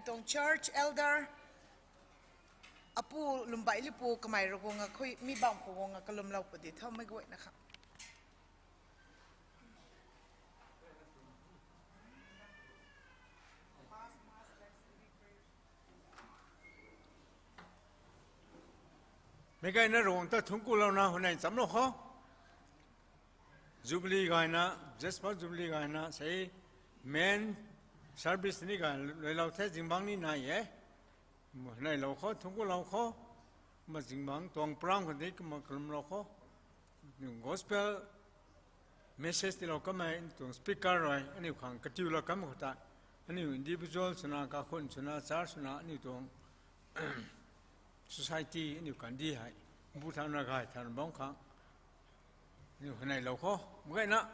Tuang church elder, apu Lumbai Lipu kamei rui guang a khui mi bam khou guang a kalumlou pw di tho mei guayna kha. Meic gayna Ravguangc ta thungc kulouna huayney nchamlou kho. Jubilee gayna, Jasper Jubilee gayna sei main service ni gay luailou the zingbangc ni nai e. Huayneylou kho, thungc kulou kho. Kumna zingbangc tuang program khou di kumna kalumlou kho. Gospel message tiilou kamei tuang speaker rui aniu khang katiulou kam khou ta, aniu individual swna, kakhun swna, church swna, aniu tuang society, aniu kandih hei bu thauna gay thauna bam khang aniu huayneylou kho. Meic gayna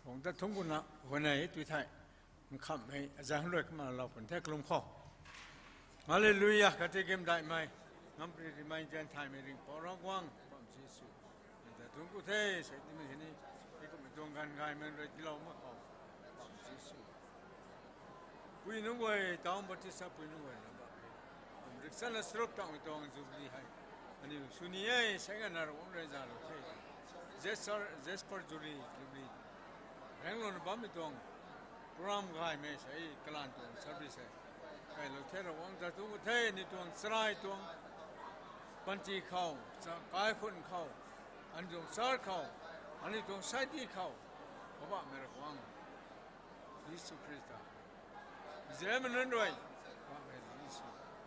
Ravguangc ta thungc kuna huayney tui thei, nkhamhmei azanc rui kumna lou pun the kalum kho. Hallelujah, kati kim daihmei, ngampiri rimei, zian thaymei Ringhpouc Ravguangc, bam Jisu, nang ta thungc ku the, sei timei hei ni, hei kummei tuang ganv gaymei rui tiilou mak khou, bam Jisu. Pui nunc guay, Town Baptist pui nunc guay na bam e. Kum riksanna charuk tangmei tuang Jubilee hei aniu sw ni e, sei gayna Ravguangc rui zalou the. Jasper, Jasper Jubilee, Jubilee rangclouna bammei tuang program gaymei sei kalanv tuang service hei kailou the. Ravguangc ta thungc ku the, aniu tuang charai tuang panty khou, cha-, kaikhun khou, aniu tuang church khou, aniu tuang society khou, Poubauhmei Ravguangc Jisu Khrista, Israelmei nunc rui, Poubauhmei Jisu,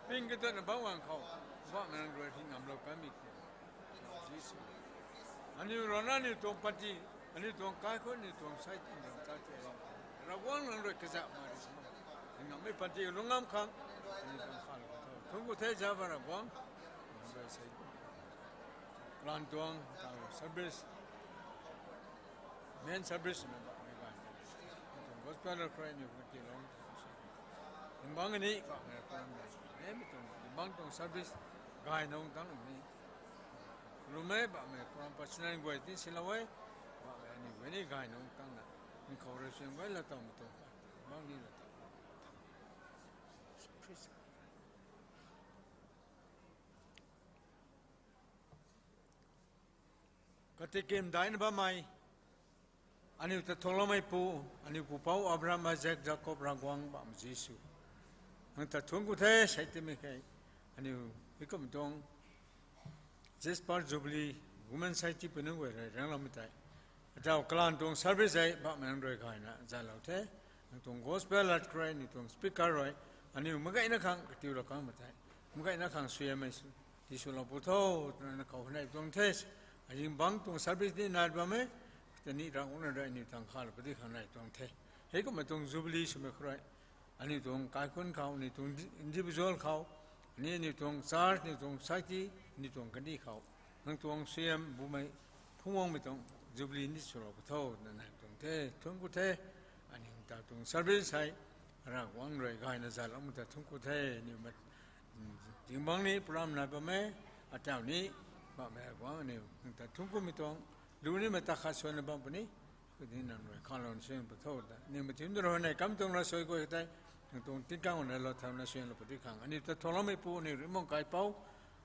ping kaduatna bam ganv khou, Poubauhmei nang rui hing ngamlou kanmei Jisu, aniu rana aniu tuang panty, aniu tuang kaikhun, aniu tuang society, aniu tuang church, Ravguangc nang rui kazauhmei rui, hing ngammei panty lungc ngam khang, aniu tuang khalou tho. Thungc ku the Java Ravguangc, nang rui sei kalanv tuang, tang service, main service swna bammei gay, mi tuang gospel rui aniu katiulou, zingbangc ni bammei program e, mi tuang zingbangc tuang service gay nung tang ni, lwmmei bammei program personal guay ti silou e, bammei aniu guay ni gay nung tangna, nkhou rui suan guay laa towmei tuang, zingbangc ni laa tow, Jisu Khrista. Kati kim daihna bammei, aniu ta thuangloumeipu, aniu pupouc Abraham, Isaac, Jacob Ravguangc bam Jisu, nang ta thungc ku the, sei timei khe, aniu hei kum tuang Jasper Jubilee Women Society pui nunc guay rui rangcloumei tei, ataw kalanv tuang service hei bammei nang rui gayna zalou the. Nang tuang gospel lat khou rui, aniu tuang speaker rui, aniu meic gayna khang katiulou kanmei tei, meic gayna khang suaihiammei sw, tiswlou pu tho, twna khou huayney tuang the. Azingbangc tuang service ni nai bam e, kata ni Ravguangc rui aniu tang khalou pw di khang nai tuang the. Hei kummei tuang Jubilee swmei khou rui, aniu tuang kaikhun khou, aniu tuang individual khou, aniu, aniu tuang church, aniu tuang society, aniu tuang kandih khou, nang tuang suaihiam bumei, phungc guangmei tuang Jubilee ni swlou pu tho, twna nai tuang the, thungc ku the. Aniu ta tuang service hei, Ravguangc rui gayna zaloumei ta thungc ku the, aniu mat, zingbangc ni program nai bam e, ataw ni, bammei Ravguangc aniu nang ta thungc kumei tuang, lu nimei ta khat suanna bam puni, kudi nang rui khalou suan pu tho ta, aniu mathiu rui huayney kam tuang ravsuai guay tei, nang tuang tingkang na lou thauna suanlou pw di khang, aniu ta thuangloumeipu, aniu Ringhmang Kaipouc,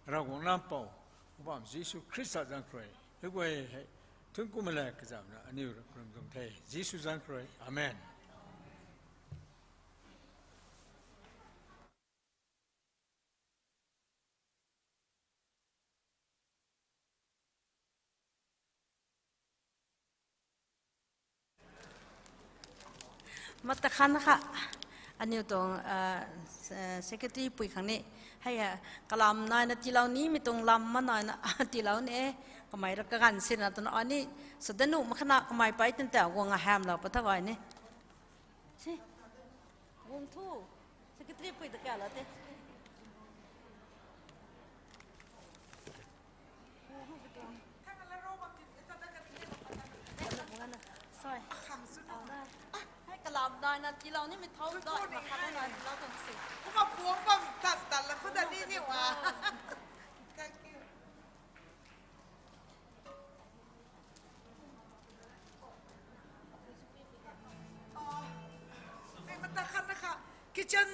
Ravguangc Nac Pou, Poubauhmei Jisu Khrista zanc khou rui, hei guay hei, thungc kumei la kazauhna aniu rui kalum tuang the, Jisu zanc khou rui, amen. Mata khan kha, aniu tuang secretary pui khang ni, hei kalam naina tiilou nimei tuang lam ma naina tiilou ni e, kamei rui kaganv sina twna ani, sadanuh mak khana kamei pei tan ta guang a hamlou pw tha gay ni. Si. Guang thu. Secretary pui ta kala te. Sorry. Hei kalam naina tiilou nimei thau dai ma khat naina tiilou tuang si. Kumna puang bam tat tat la khou da ni ni wa. Thank you. Mei mata khan na kha kitchen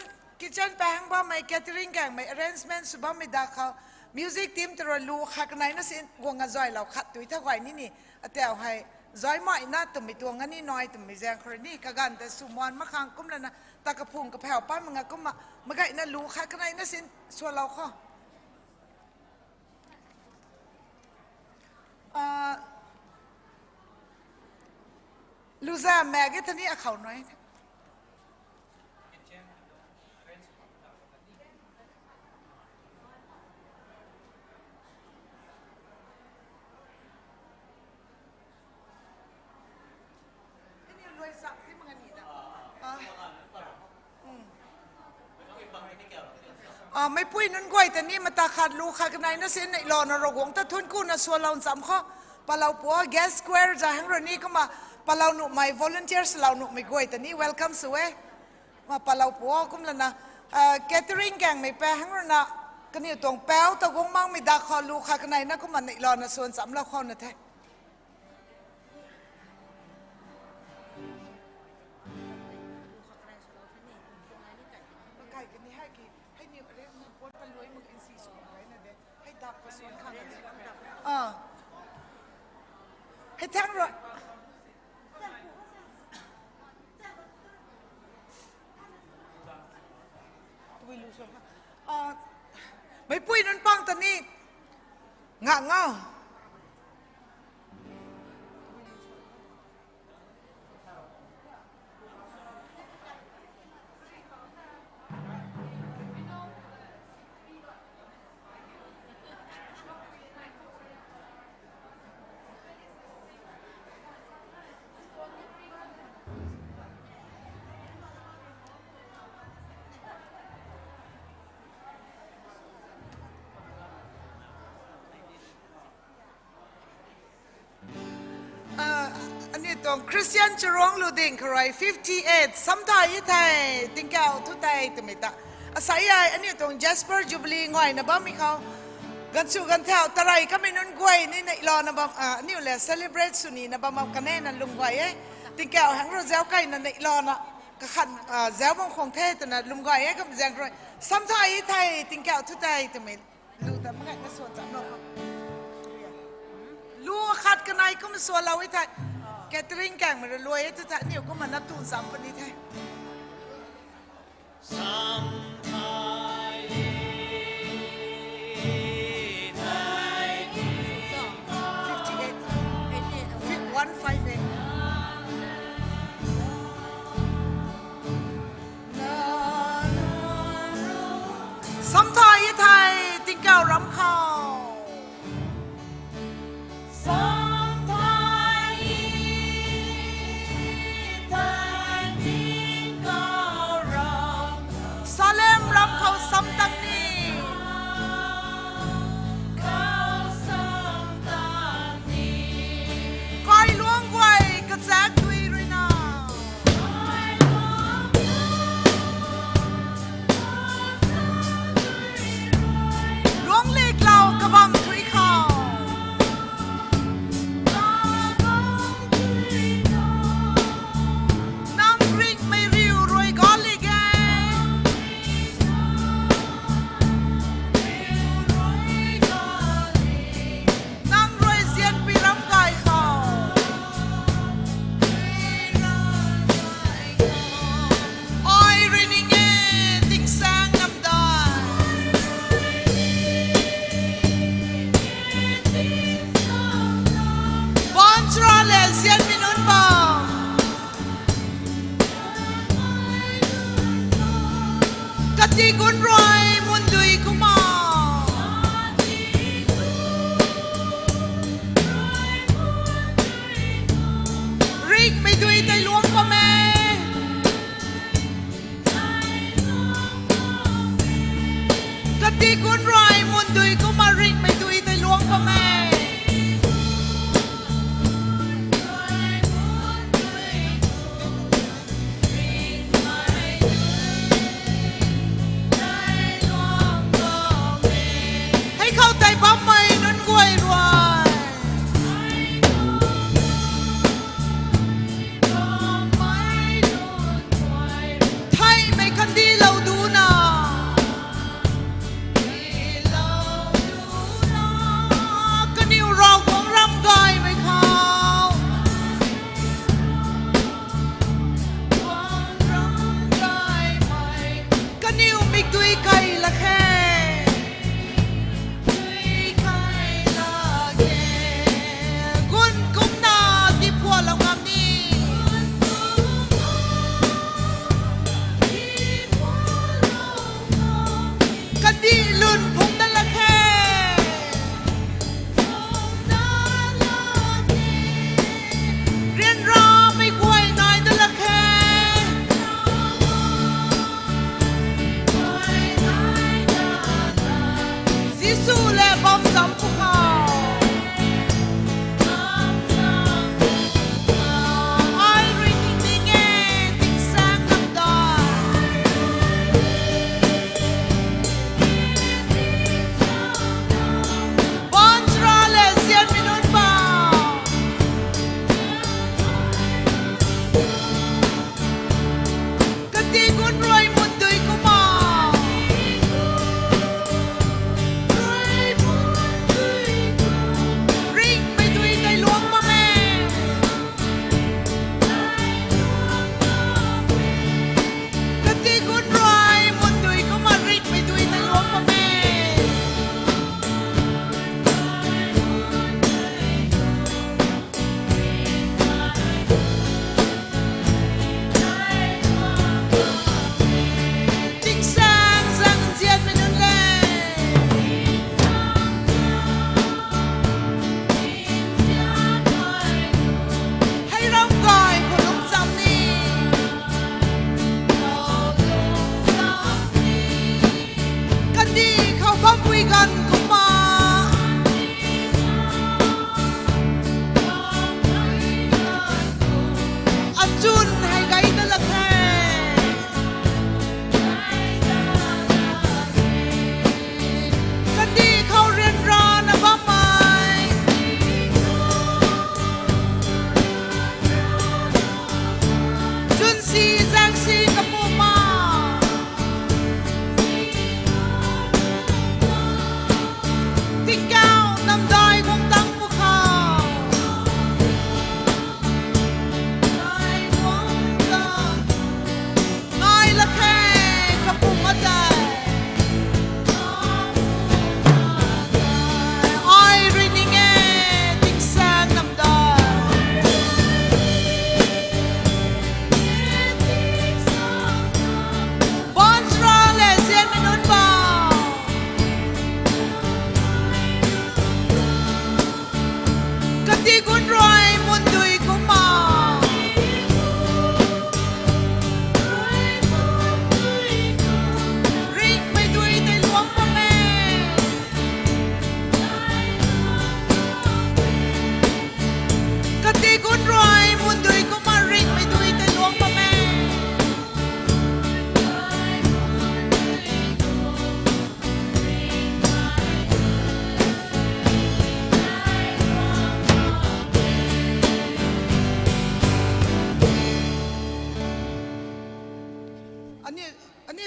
Kitchen pahang bammei, catering kangmei, arrangement sw bammei da khou, music team tei rui lu khat kaneina sin guang azuailou khat tui tha guay ni ni, atau hei, zuaimei na twmei tuang ani nai twmei zaeng khou rui ni, kaganv ta sw muan mak khang kumlana, ta kaphung kaphau pan mak nga kumna, magaina lu khat kaneina sin swlou khou. Ah, luza mak ge thani akhou nai. Ah, meipui nunc guay ta ni mata khat lu khat kaneina sin neihlouna Ravguangc ta thuancku na swlou ncham khou, palou pu guest choir za hang rui ni kumna, palou nuhmei volunteer swlou nuhmei guay ta ni welcome sw e. Ma palou pu kumlana, ah, catering kangmei pa hang rui na, kaniw tuang pau ta guang makmei da khou lu khat kaneina kumna neihlouna sw nchamlou khou na the. Ah. Hei thang rui. Ah, meipui nunc pang ta ni. Nga nga. Ah, aniu tuang Christian Charuang Luding khou rui fifty eight, samtha e thei, tingkauh thu tei twmei ta. Asai ai, aniu tuang Jasper Jubilee ngaina bammei khou. Ganchu ganthau, tarei kamei nunc guay ni neihlouna bam, ah, aniu le celebrate sw nina bam bam kanena lwm guay e. Tingkauh hang rui zauc kaina neihlouna, kakhan, ah, zauc bam khwang the twna lwm guay e, kam zaeng rui. Samtha e thei, tingkauh thu tei twmei. Lu ta mak gayna swan chamlou khou. Lu khat kanei kum swlou e thei. Catering kangmei rui luai e tu thei, aniu kumna nap tu cham puni the. Fifty-eight. Fi-, one five eight. Samtha e thei, tingkauh ram khou. Samtha e thei, tingkauh ram. Salem ram khou samtang ni. Kailuang guay kachak dui rui na. Luang liklou kabam thui khou. Nang ringhmei riu rui gali ge. Nang rui zianpui ram gay khou. Ai rui ning e, tingsaeng namdai. Baanchara le zianmei nunc bam. Kati gun rui mundui kumna. Ringhmei dui tei luang bam e. Kati gun rui mundui kumna ringhmei dui tei luang bam e.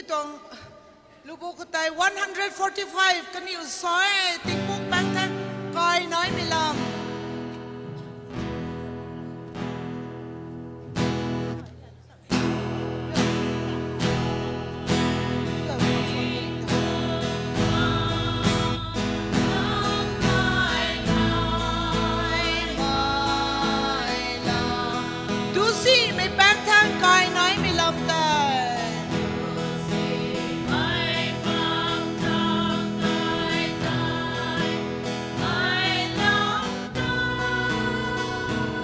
tuang lubu khou tei one hundred forty-five kaniw sa e, Tingpuk Paengthaeng kai naimei lam. Dusimei Paengthaeng kai naimei lam tei.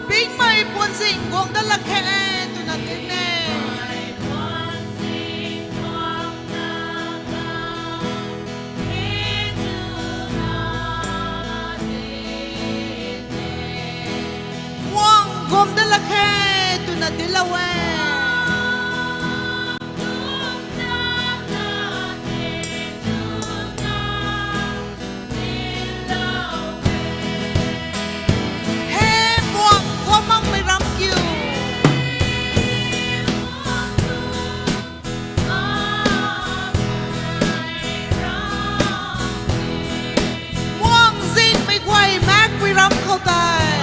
Pingmei puanzing guang dat lak khe twna dinc e. Muang guang dat lak khe twna dinclou e. He muang guang makmei ram kiu. Muang zingmei guay maekpui ram khou tei.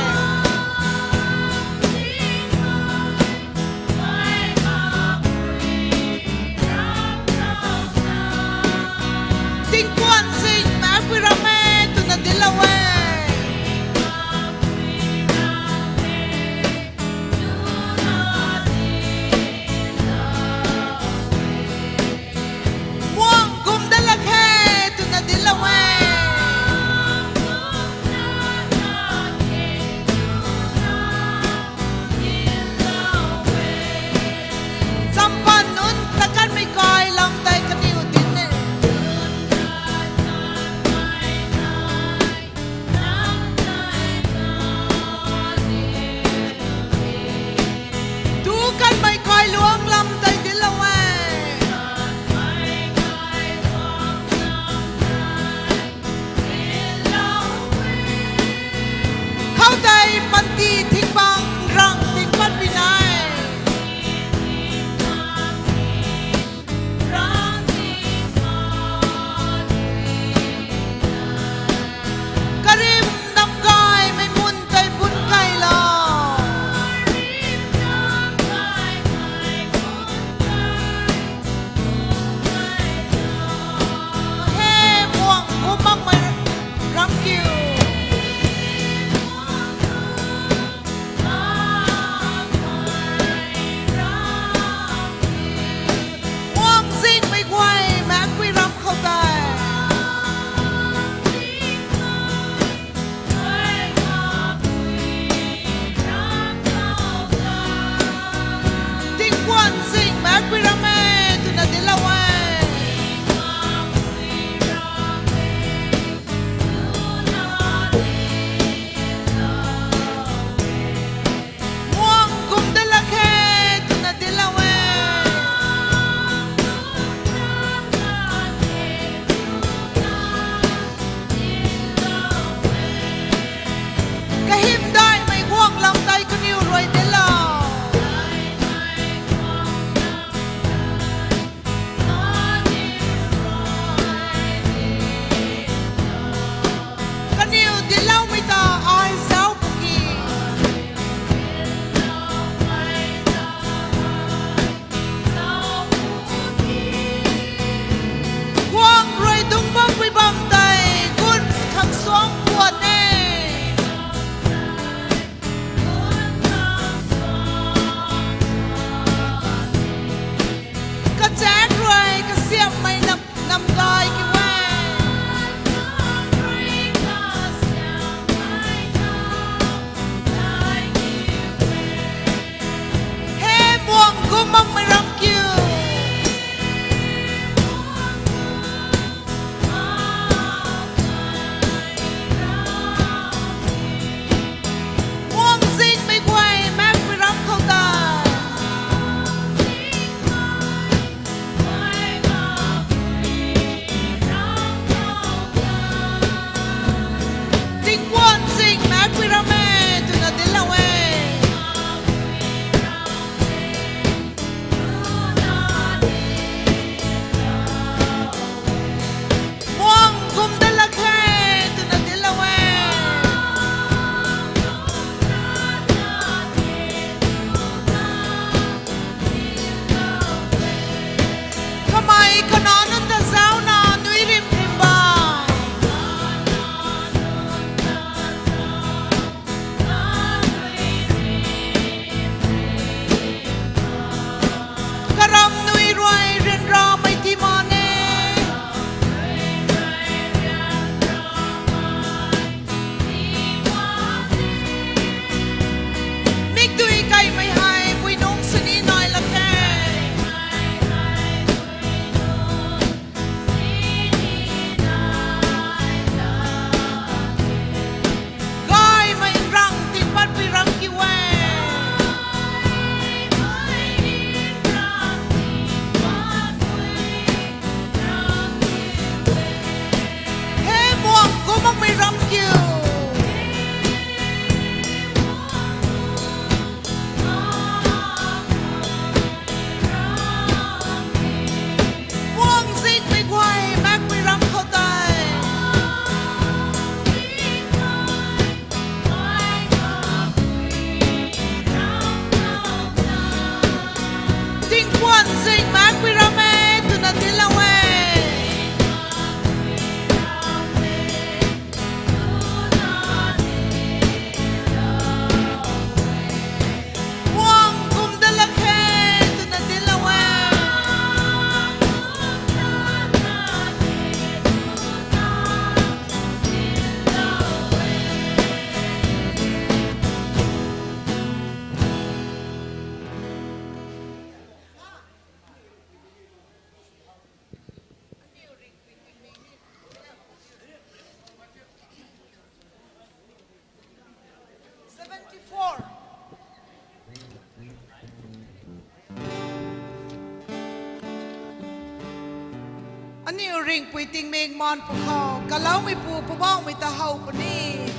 Aniu ringhpui tingmik maan pwkhou, kaloumeipu Poubauhmei ta how puni.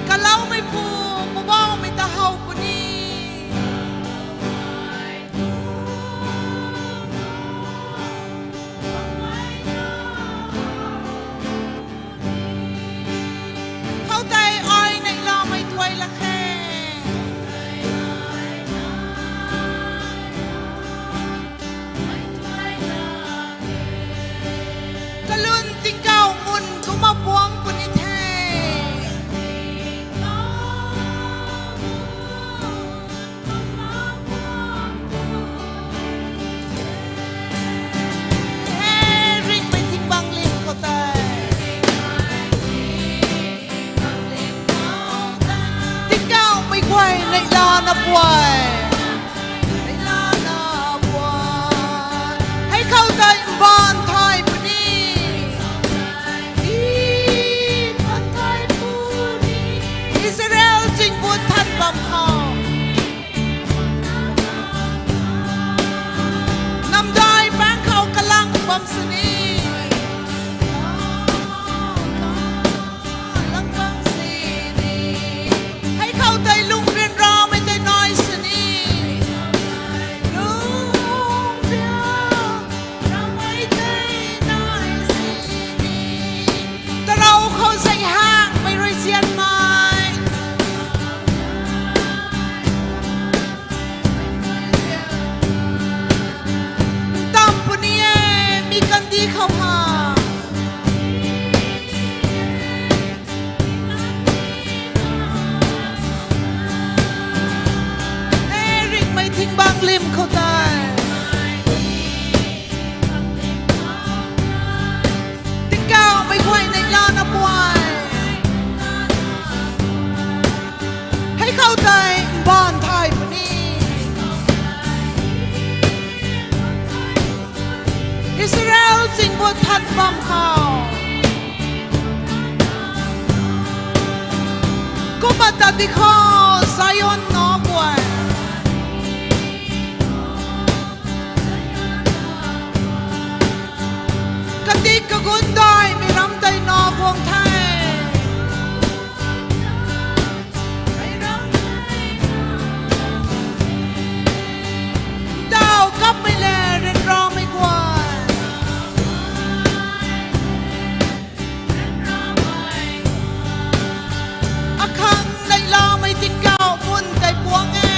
Kaloumeipu Poubauhmei ta how puni. Khoutei ai neihlamei tuay lak khe. Kalun tingkauh mun kumna puang puni the. He ringhmei thing bang lim khou tei, tingkauhmei guay neihlana puay, neihlana puay. Hei khou tei mbaanv thay puni. Mbaanv thay puni. Israel chingbu than bam khou, namdai pang khou kalang bam sini. Lang bam sini. Hei khou tei lung ryanramei tei nai sini. Lung ryanramei tei nai sini. Tarou khou zei hangmei rui zianmei ntam puni e, mi kandih khou ha. E ringhmei thing bang lim khou tei, tingkauhmei guay neihlana puay. Hei khou tei mbaanv thay puni. Israel chingbu than bam khou, kumna ta di khou Zion nac guay, kadik kagun daihmei ram tei nac guang the. Ntaw kapmei le ryanramei guay, akhang neihlamei tingkauh mun tei puang e.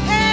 He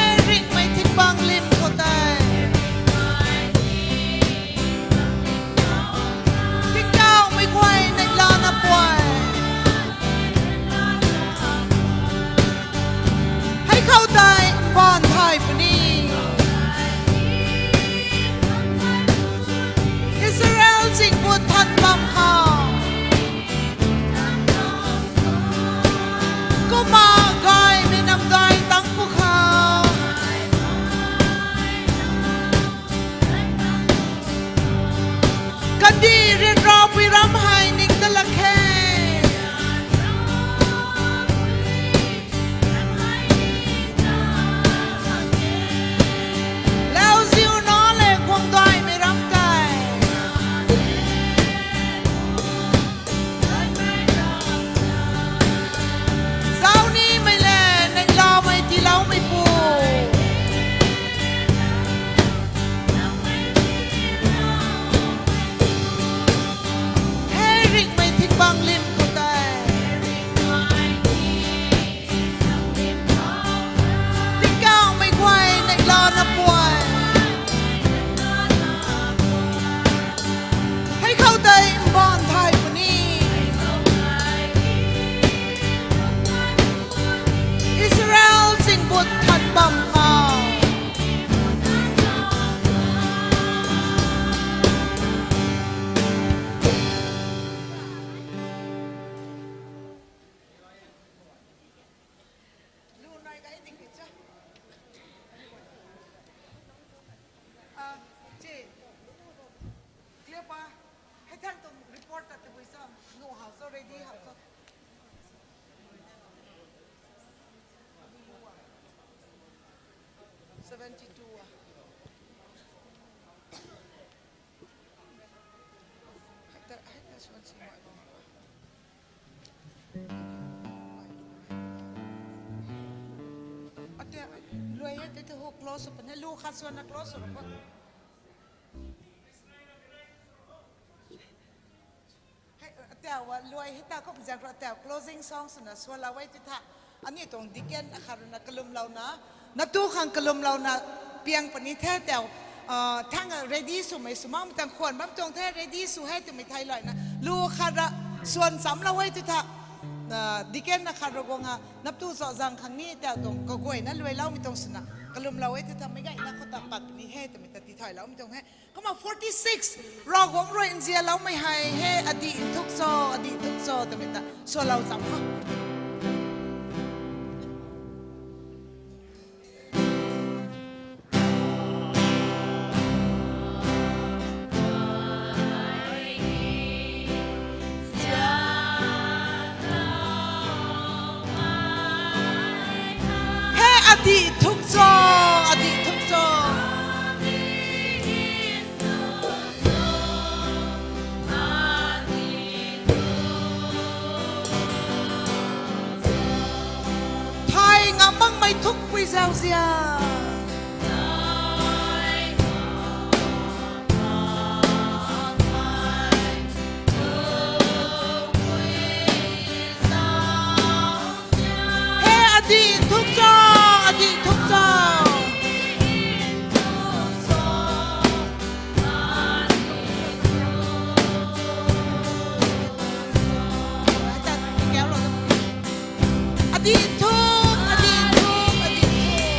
Luai e, tu tu hu close sw puni, lu khat swanna close sw ra. Hei, tau a luai hei ta kum zaeng khou tau closing song swna swlou e tu tha. Aniu tuang deacon akhat rui na kalumlouna, nap tu khang kalumlouna piang puni the tau, ah, thang ready swmei sw makmei tang khwan bam tuang the, ready sw hei twmei thei luaina. Lu khat ra swan chamlou e tu tha. Ah, deacon akhat rui guang a, nap tu zauh zang khang ni tau tuang kaguayna luailoumei tuang swna kalumlou e tu tha, meic gayna khou ta pat puni he twmei ta tithaylou mei tuang he. Kumna forty six, Ravguangc rui nzianloumei hei he, adih nthuk cho, adih nthuk cho twmei ta swlou cham kho. He adih nthuk cho, adih nthuk cho. Thay ngam makmei thukpui zauzian. He adih nthuk cho, adih nthuk cho. Adih nthuk, adih nthuk, adih nthuk.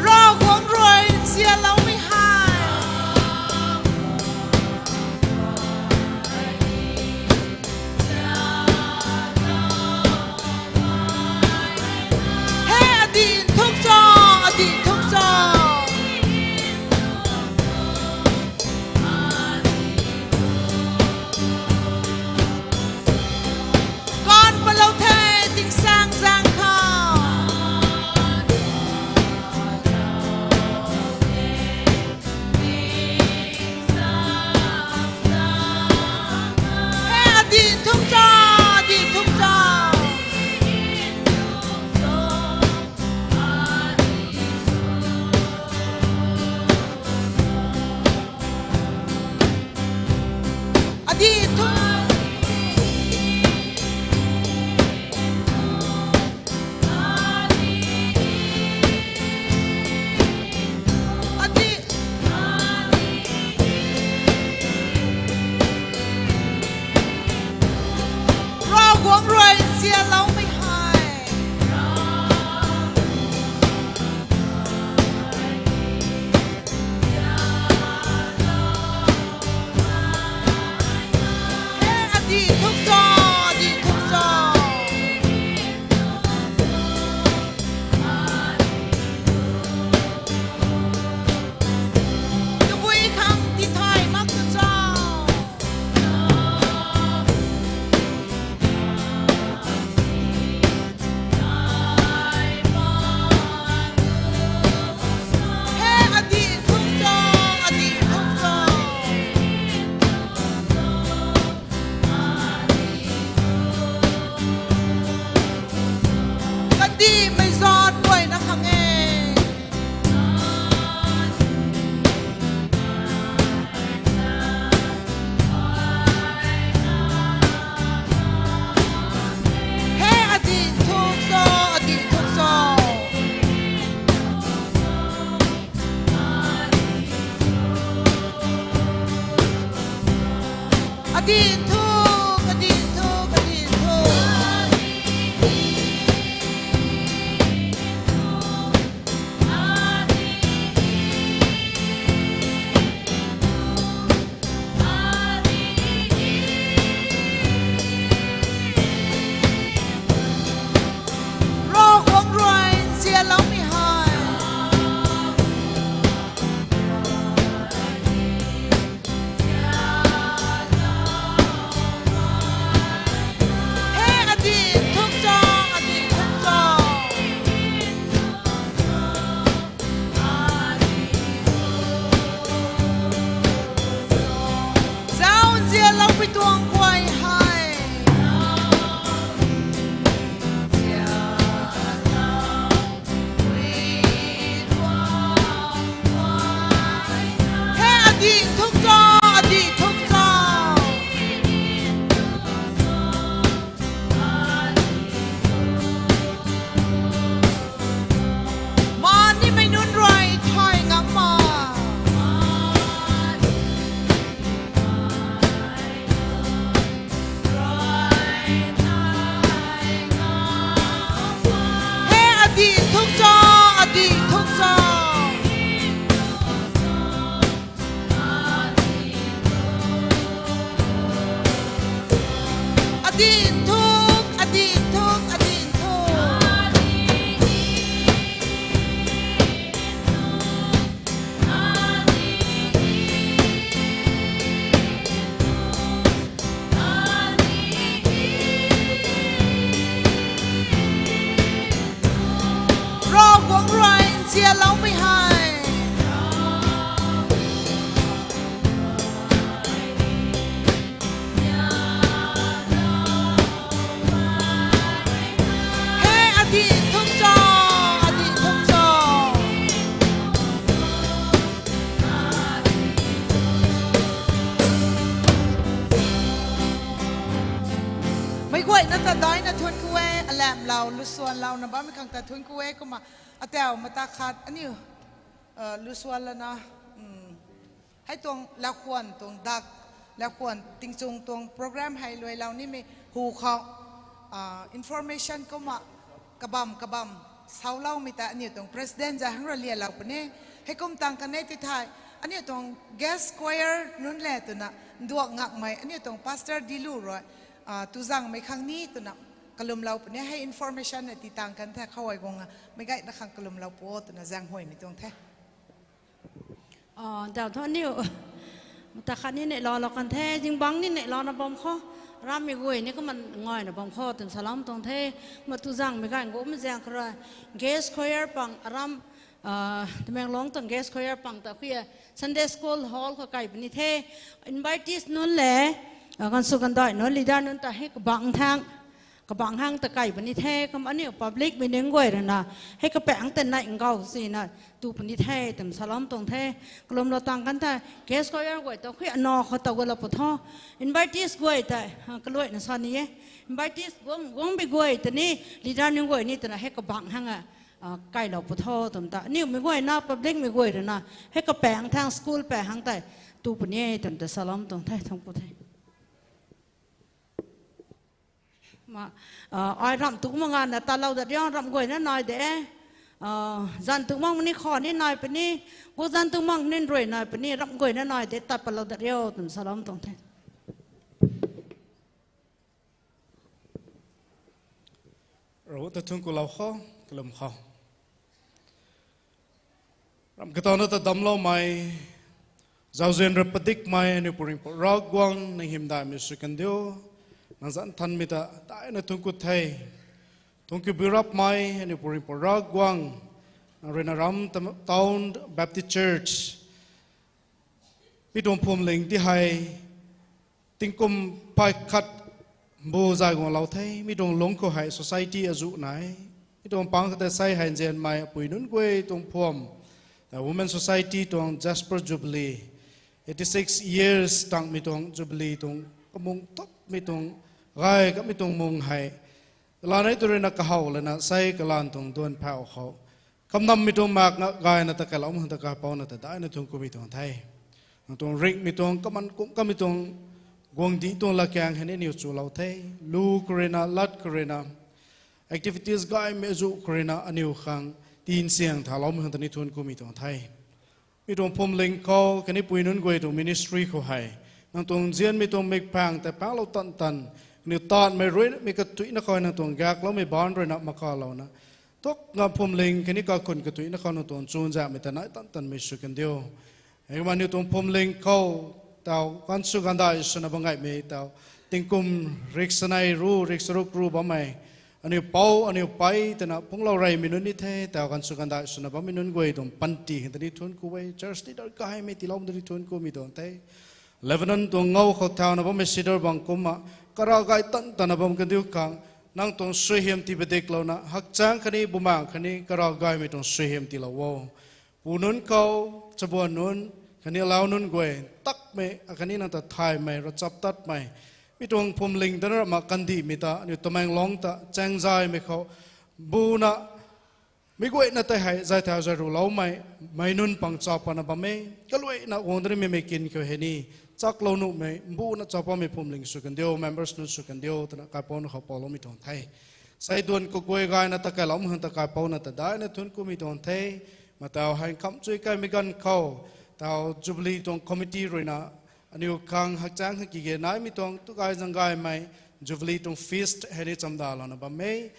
Ravguangc rui nzianloumei hei. Tialoumei hei. He, adih thum cho, adih thum cho. Meic guayna ta daina thuanc ku e, alamlou, lusuanlouna bammei khang ta thuanc ku e, kumna atau mata khat aniu, lusuanlana, hei tuang lakhwan tuang dak, lakhwan tingchung tuang program hei luailou nimei hu khou, information kumna kabam kabam sauloumei ta aniu tuang president zai hang ralialou puni. Heikum tang kan e ti thei, aniu tuang guest choir nunc le twna nduak ngakmei aniu tuang pastor Dilu rui, tuzangmei khang ni twna kalumlou puni. Hei information na ti tang kan the khou ai guang a meic gayna khang kalumlou pu o twna zaenghuaymei tuang the. Daw thu aniu mata khat ni neihlou lou kan the, zingbangc ni neihlouna bam khou, arammei guay ni kumna ngayna bam khou twna salou tuang the. Kumna tuzangmei ganv guangmei zaeng khou rui guest choir pang aram, Tamenglong tuang guest choir pang ta khuiya Sunday school hall khou kai puni the. Invitees nunc le, gansw kandai nunc, leader nunc ta hei kabangc thang, kabangc hang ta kai puni the. Kumna aniu public mei nunc guay ruina hei kapaeng ta neih ngau sina tu puni the twna salou tuang the. Kalumlou tang kan the, guest choir guay ta khui anaw khou taw gualou pu tho. Invitees guay ta, kaluaina sa ni e. Invitees guang, guangmei guay ta ni, leader nunc guay ni twna hei kabangc hang a kailou pu tho twna ta aniu mei guayna public mei guay ruina hei kapaeng thang school paeng hang tei tu puni e twna ta salou tuang the, thangc ku the. Ai ramh tu mak ngana talou dat riu, ramh guayna nai de. Zan tu mak ni khou ni nai puni, gu zan tu mak ni rui nai puni, ramh guayna nai de, tat patlou dat riu twna salou tuang the. Ravguangc ta thuanc kulou khou, kalum khou. Ramh katawna ta damcloumei, zauzian rui padikmei aniu Pu Ringhpouc Ravguangc, nang hymdaihmei sw kandiu, nang zanc nthanmei ta daina thuanc ku the. Thuanc ku bui rapmei aniu Pu Ringhpouc Ravguangc, nang ruina Ram Town Baptist Church mi tuang phuamling ti hei tingkum phay khat bu zay guanglou the. Mi tuang lungc khou hei society azuh nai, mi tuang pang khou tei sei hei nzianmei apui nunc guay tuang phuam, Women Society tuang Jasper Jubilee, eighty six years tangmei tuang Jubilee tuang kamung tupmei tuang, gay kamei tuang mung hei, kalanei tu ruina kahaw lana sei kalan tuang duan phau khou, kamnammei tuang mak na gayna ta kailou mak khang ta kaipouna ta daina thuanc kumei tuang the. Nang tuang ringhmei tuang kaman kum kamei tuang guangcdic tuang latkaeng hei ni aniu chulou the. Lu khou ruina, lat khou ruina, activities gaymei azuh khou ruina aniu khang tinsiang thauloumei khang ta ni thuanc kumei tuang the. Mi tuang phuamling khou khatni pui nunc guay tuang ministry khou hei, nang tuang nzianmei tuang mikphaeng tei paclou tan tan, kaniw taanvmei ruimei katuina khou nang tuang gakloumei baanc ruina makalouna, tukna phuamling khatni kakhun katuina khou nang tuang chuzaenghmei ta nai tan tanmei sw kandiu. Heikumna aniu tuang phuamling khou, tau gaanvsw gaanvdaih swna bam gaymei tau, tingkum riksanei ru, riksaruk ru bammei, aniu pou, aniu pei twna phungclou reymei nunc ni the, tau gaanvsw gaanvdaih swna bammei nunc guay tuang panty khang ta ni thuanc ku e, church leader gaymei tiiloumei ta ni thuanc kumei tuang the. Lebanon tuang ngou khou thauna bammei cedar bang kumna, kara gay tan tanna bam kandiu khang, nang tuang suaihiam tii padiklouna, hakchaengc khatni bumaengc khatni kara gaymei tuang suaihiam tiilou o. Pu nunc khou, chabuan nunc, khatni alau nunc guay, takmei, akhatni nang ta thaymei, ravchaptatmei, mi tuang phuamling tana ramh kandihmei ta, aniu Tamenglong ta chaengzaymei khou, buna, mi guayna tei hei zay thau zay ruloumei, mei nunc pang chau patna bam e, kaluaina guang darimei mei kin khou hei ni, chaklou nuhmei, mbuna chau patmei phuamling sw kandiu, members nunc sw kandiu twna kaipouna khou pouloumei tuang the. Sei duan kaguay gayna ta kailou mak khang ta kaipouna ta daina thuanc kumei tuang the. Matau hei nkhamh chuy kaimei ganv khou, tau Jubilee tuang committee ruina, aniu khang hakchaengc khang kage naimei tuang tu gay zang gaymei, Jubilee tuang feast hei ni chamdalouna bam e.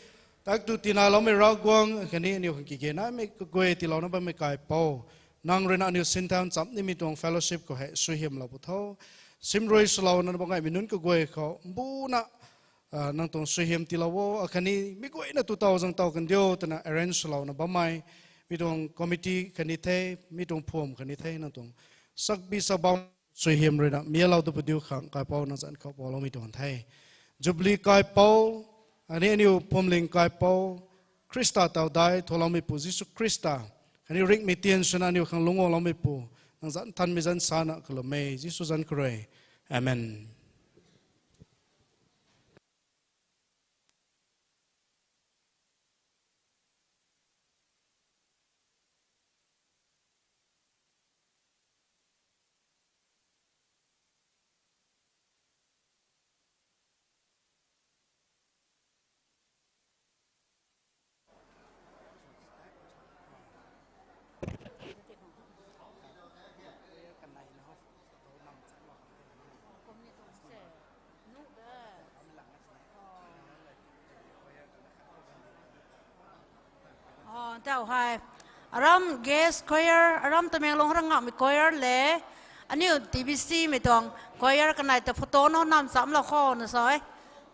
Tak tu tinailoumei Ravguangc khatni aniu khang kage naimei kaguay tiilouna bammei kaipouc, nang ruina aniu sinthan cham nimei tuang fellowship khou hei suaihiamlou pu tho. Simrui swlouna bam gaymei nunc kaguay khou mbuna, nang tuang suaihiam tiilou o, akhatni mi guayna tu tau zang tau kandiu twna arrange swlouna bammei, Mi tuang committee khatni the, mi tuang phuam khatni the, nang tuang sakbi sabam suaihiam ruina mialou tu padiu khang kaipouc nang zanc khou pouloumei tuang the. Jubilee kaipouc, ani aniu phuamling kaipouc, Khrista taw dai tholoumeipu Jisu Khrista, khatni ringhmei tian swna aniu khang lungc guangloumeipu, nang zanc thanmei zanc sana kalum e, Jisu zanc khou rui. Amen. Tau hei, aram guest choir, aram Tamenglong rang ngammei choir le, aniu T B C mei tuang choir kanei ta photo na nam chamlou khou na sa e.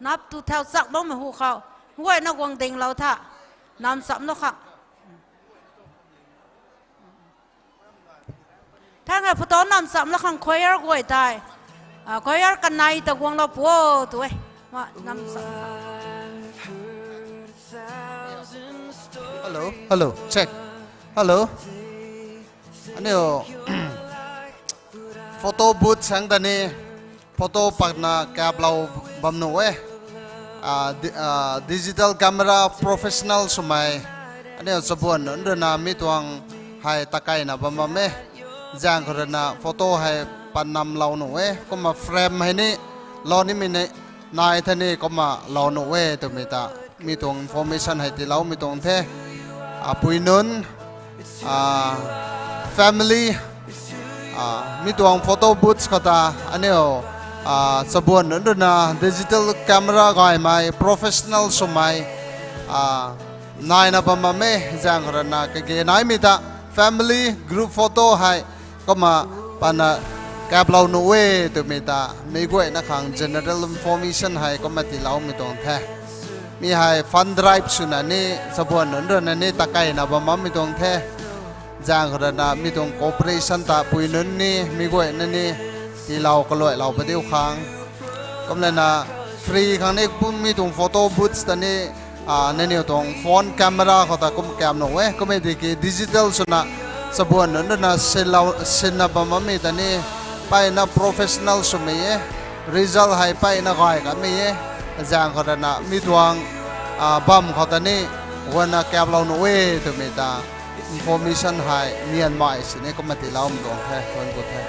Nap tu thau chak bammei hu khou, guayna guang dinglou tha, nam chamlou khang. Thang e photo nam chamlou khang choir guay tei. Choir kanei ta guanglou pu o tu e. Ma nam cham. Hello, hello, check. Hello. Aniu photo booth sang ta ni photo patna kaplou bam nuh e. Digital camera professional swmei aniu chabuan nunc ruina mi tuang hei takaina bam bam e. Zaeng khou ruina photo hei pat namlou nuh e. Kumna frame hei ni lou nimei ni nai the ni kumna lou nuh e twmei ta mi tuang information hei tiiloumei tuang the. Apui nunc, family, mi tuang photo booths khou ta aniu chabuan nunc ruina digital camera gaymei professional swmei naina bam bam e. Zaeng khou ruina kage naimei ta family group photo hei kumna patna kaplou nuh e twmei ta meic guayna khang general information hei kumna tiiloumei tuang the. Mi hei fund drive swna ni chabuan nunc ruina ni takaina bam bammei tuang the. Zaeng khou ruina mi tuang cooperation ta pui nunc ni meic guayna ni tiilou kaluailou padiu khang. Kumlana free khang ni mi tuang photo booths ta ni nangniw tuang phone camera khou ta kum kap nuh e. Kummei tiki digital swna chabuan nunc ruina sinna bam bammei ta ni mpeyna professional swmei e. Result hei mpeyna gay kanmei e. Zaeng khou ruina mi tuang bam khou ta ni guanna kaplou nuh e twmei ta information hei nianmei sini kumna tiiloumei tuang the, thuanc ku the.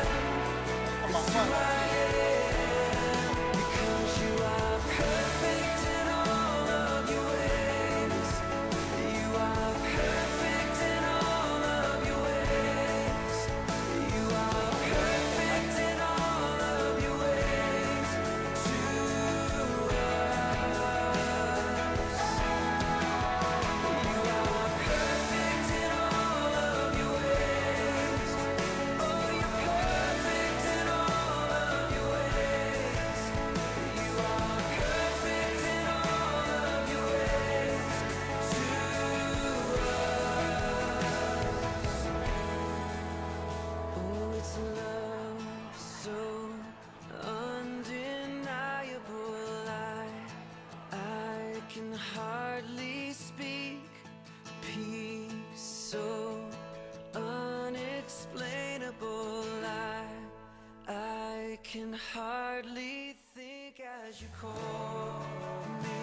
Oh, it's love so undeniable. I, I can hardly speak. Peace so unexplainable. I, I can hardly think as you call me.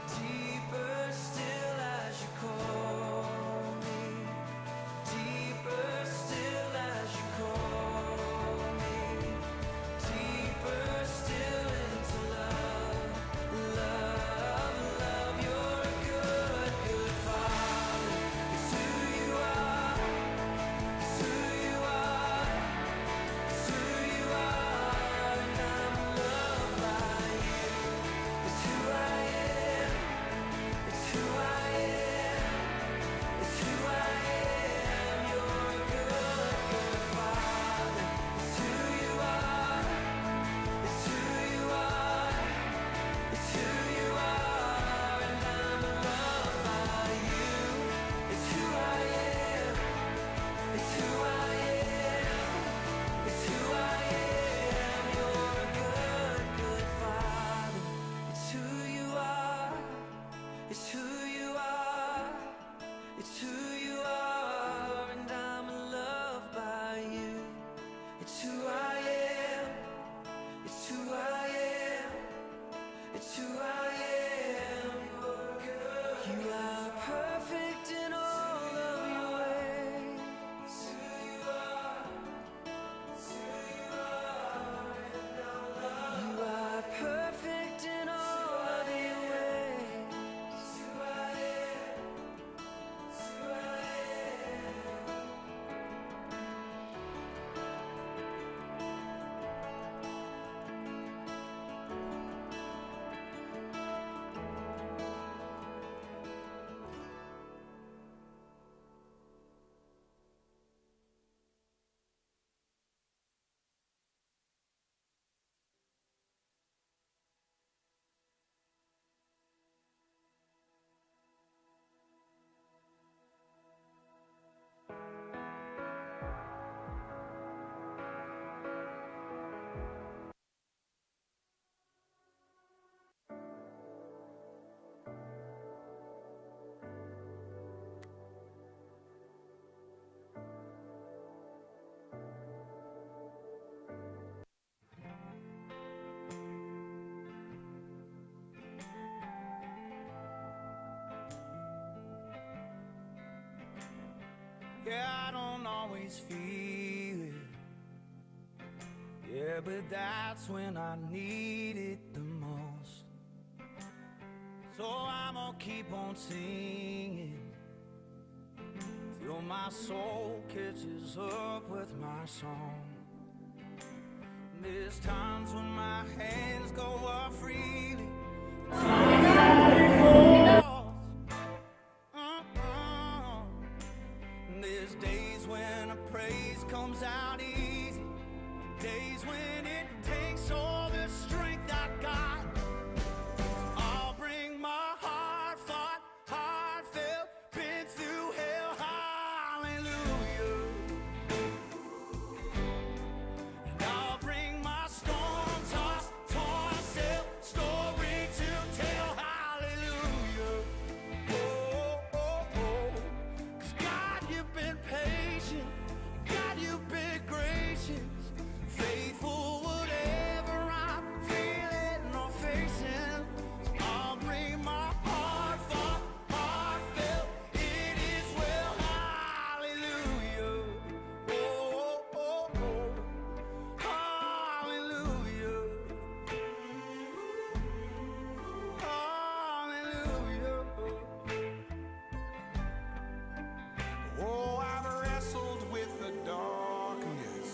Deeper still as you call me. Deeper still as you call me. Deeper still into love. Love, love, you're a good, good father. It's who you are. It's who you are. It's who you are. And I'm loved by you. It's who you are, it's who you are, and I'm loved by you. It's who I am, it's who I am, it's who I am. You are perfect in all of your ways. You are perfect in all of your ways. Yeah, I don't always feel it. Yeah, but that's when I need it the most. So I'ma keep on singing till my soul catches up with my song. There's times when my hands go up freely. Uh-uh. There's days when a praise comes out easy. Days when it takes all the strength I got. I'll bring my heart fought, heartfelt, been through hell, hallelujah. And I'll bring my storm-tossed, torn-still story to tell, hallelujah. Oh, oh, oh. 'Cause God, you've been patient. God, you've been gracious. Faithful whatever I'm feeling or facing. I'll bring my heart fought, heartfelt, it is well, hallelujah. Oh, oh, oh, hallelujah. Hallelujah. Oh, I've wrestled with the darkness,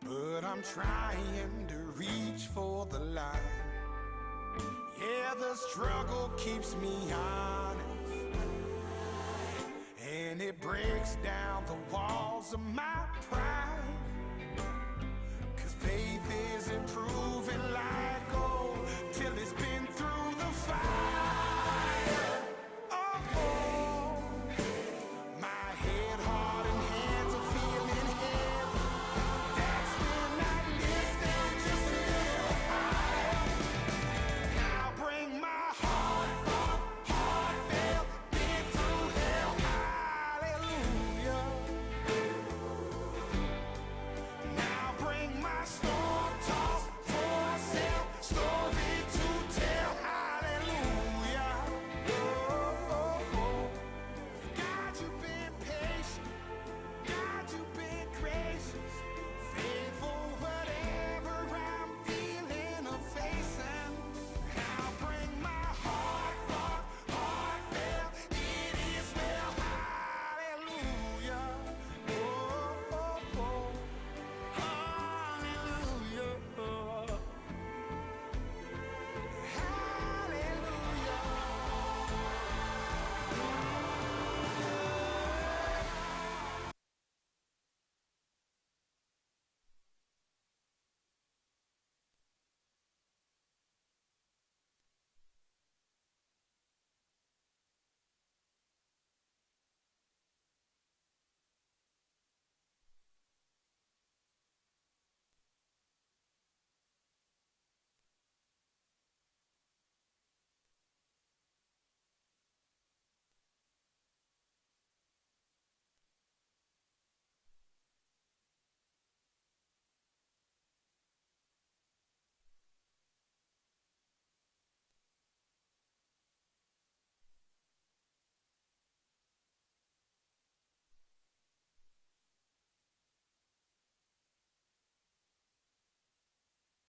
but I'm trying to reach for the light. Yeah, the struggle keeps me honest, and it breaks down the walls of my pride. 'Cause faith isn't proven like gold till it's been through the fire.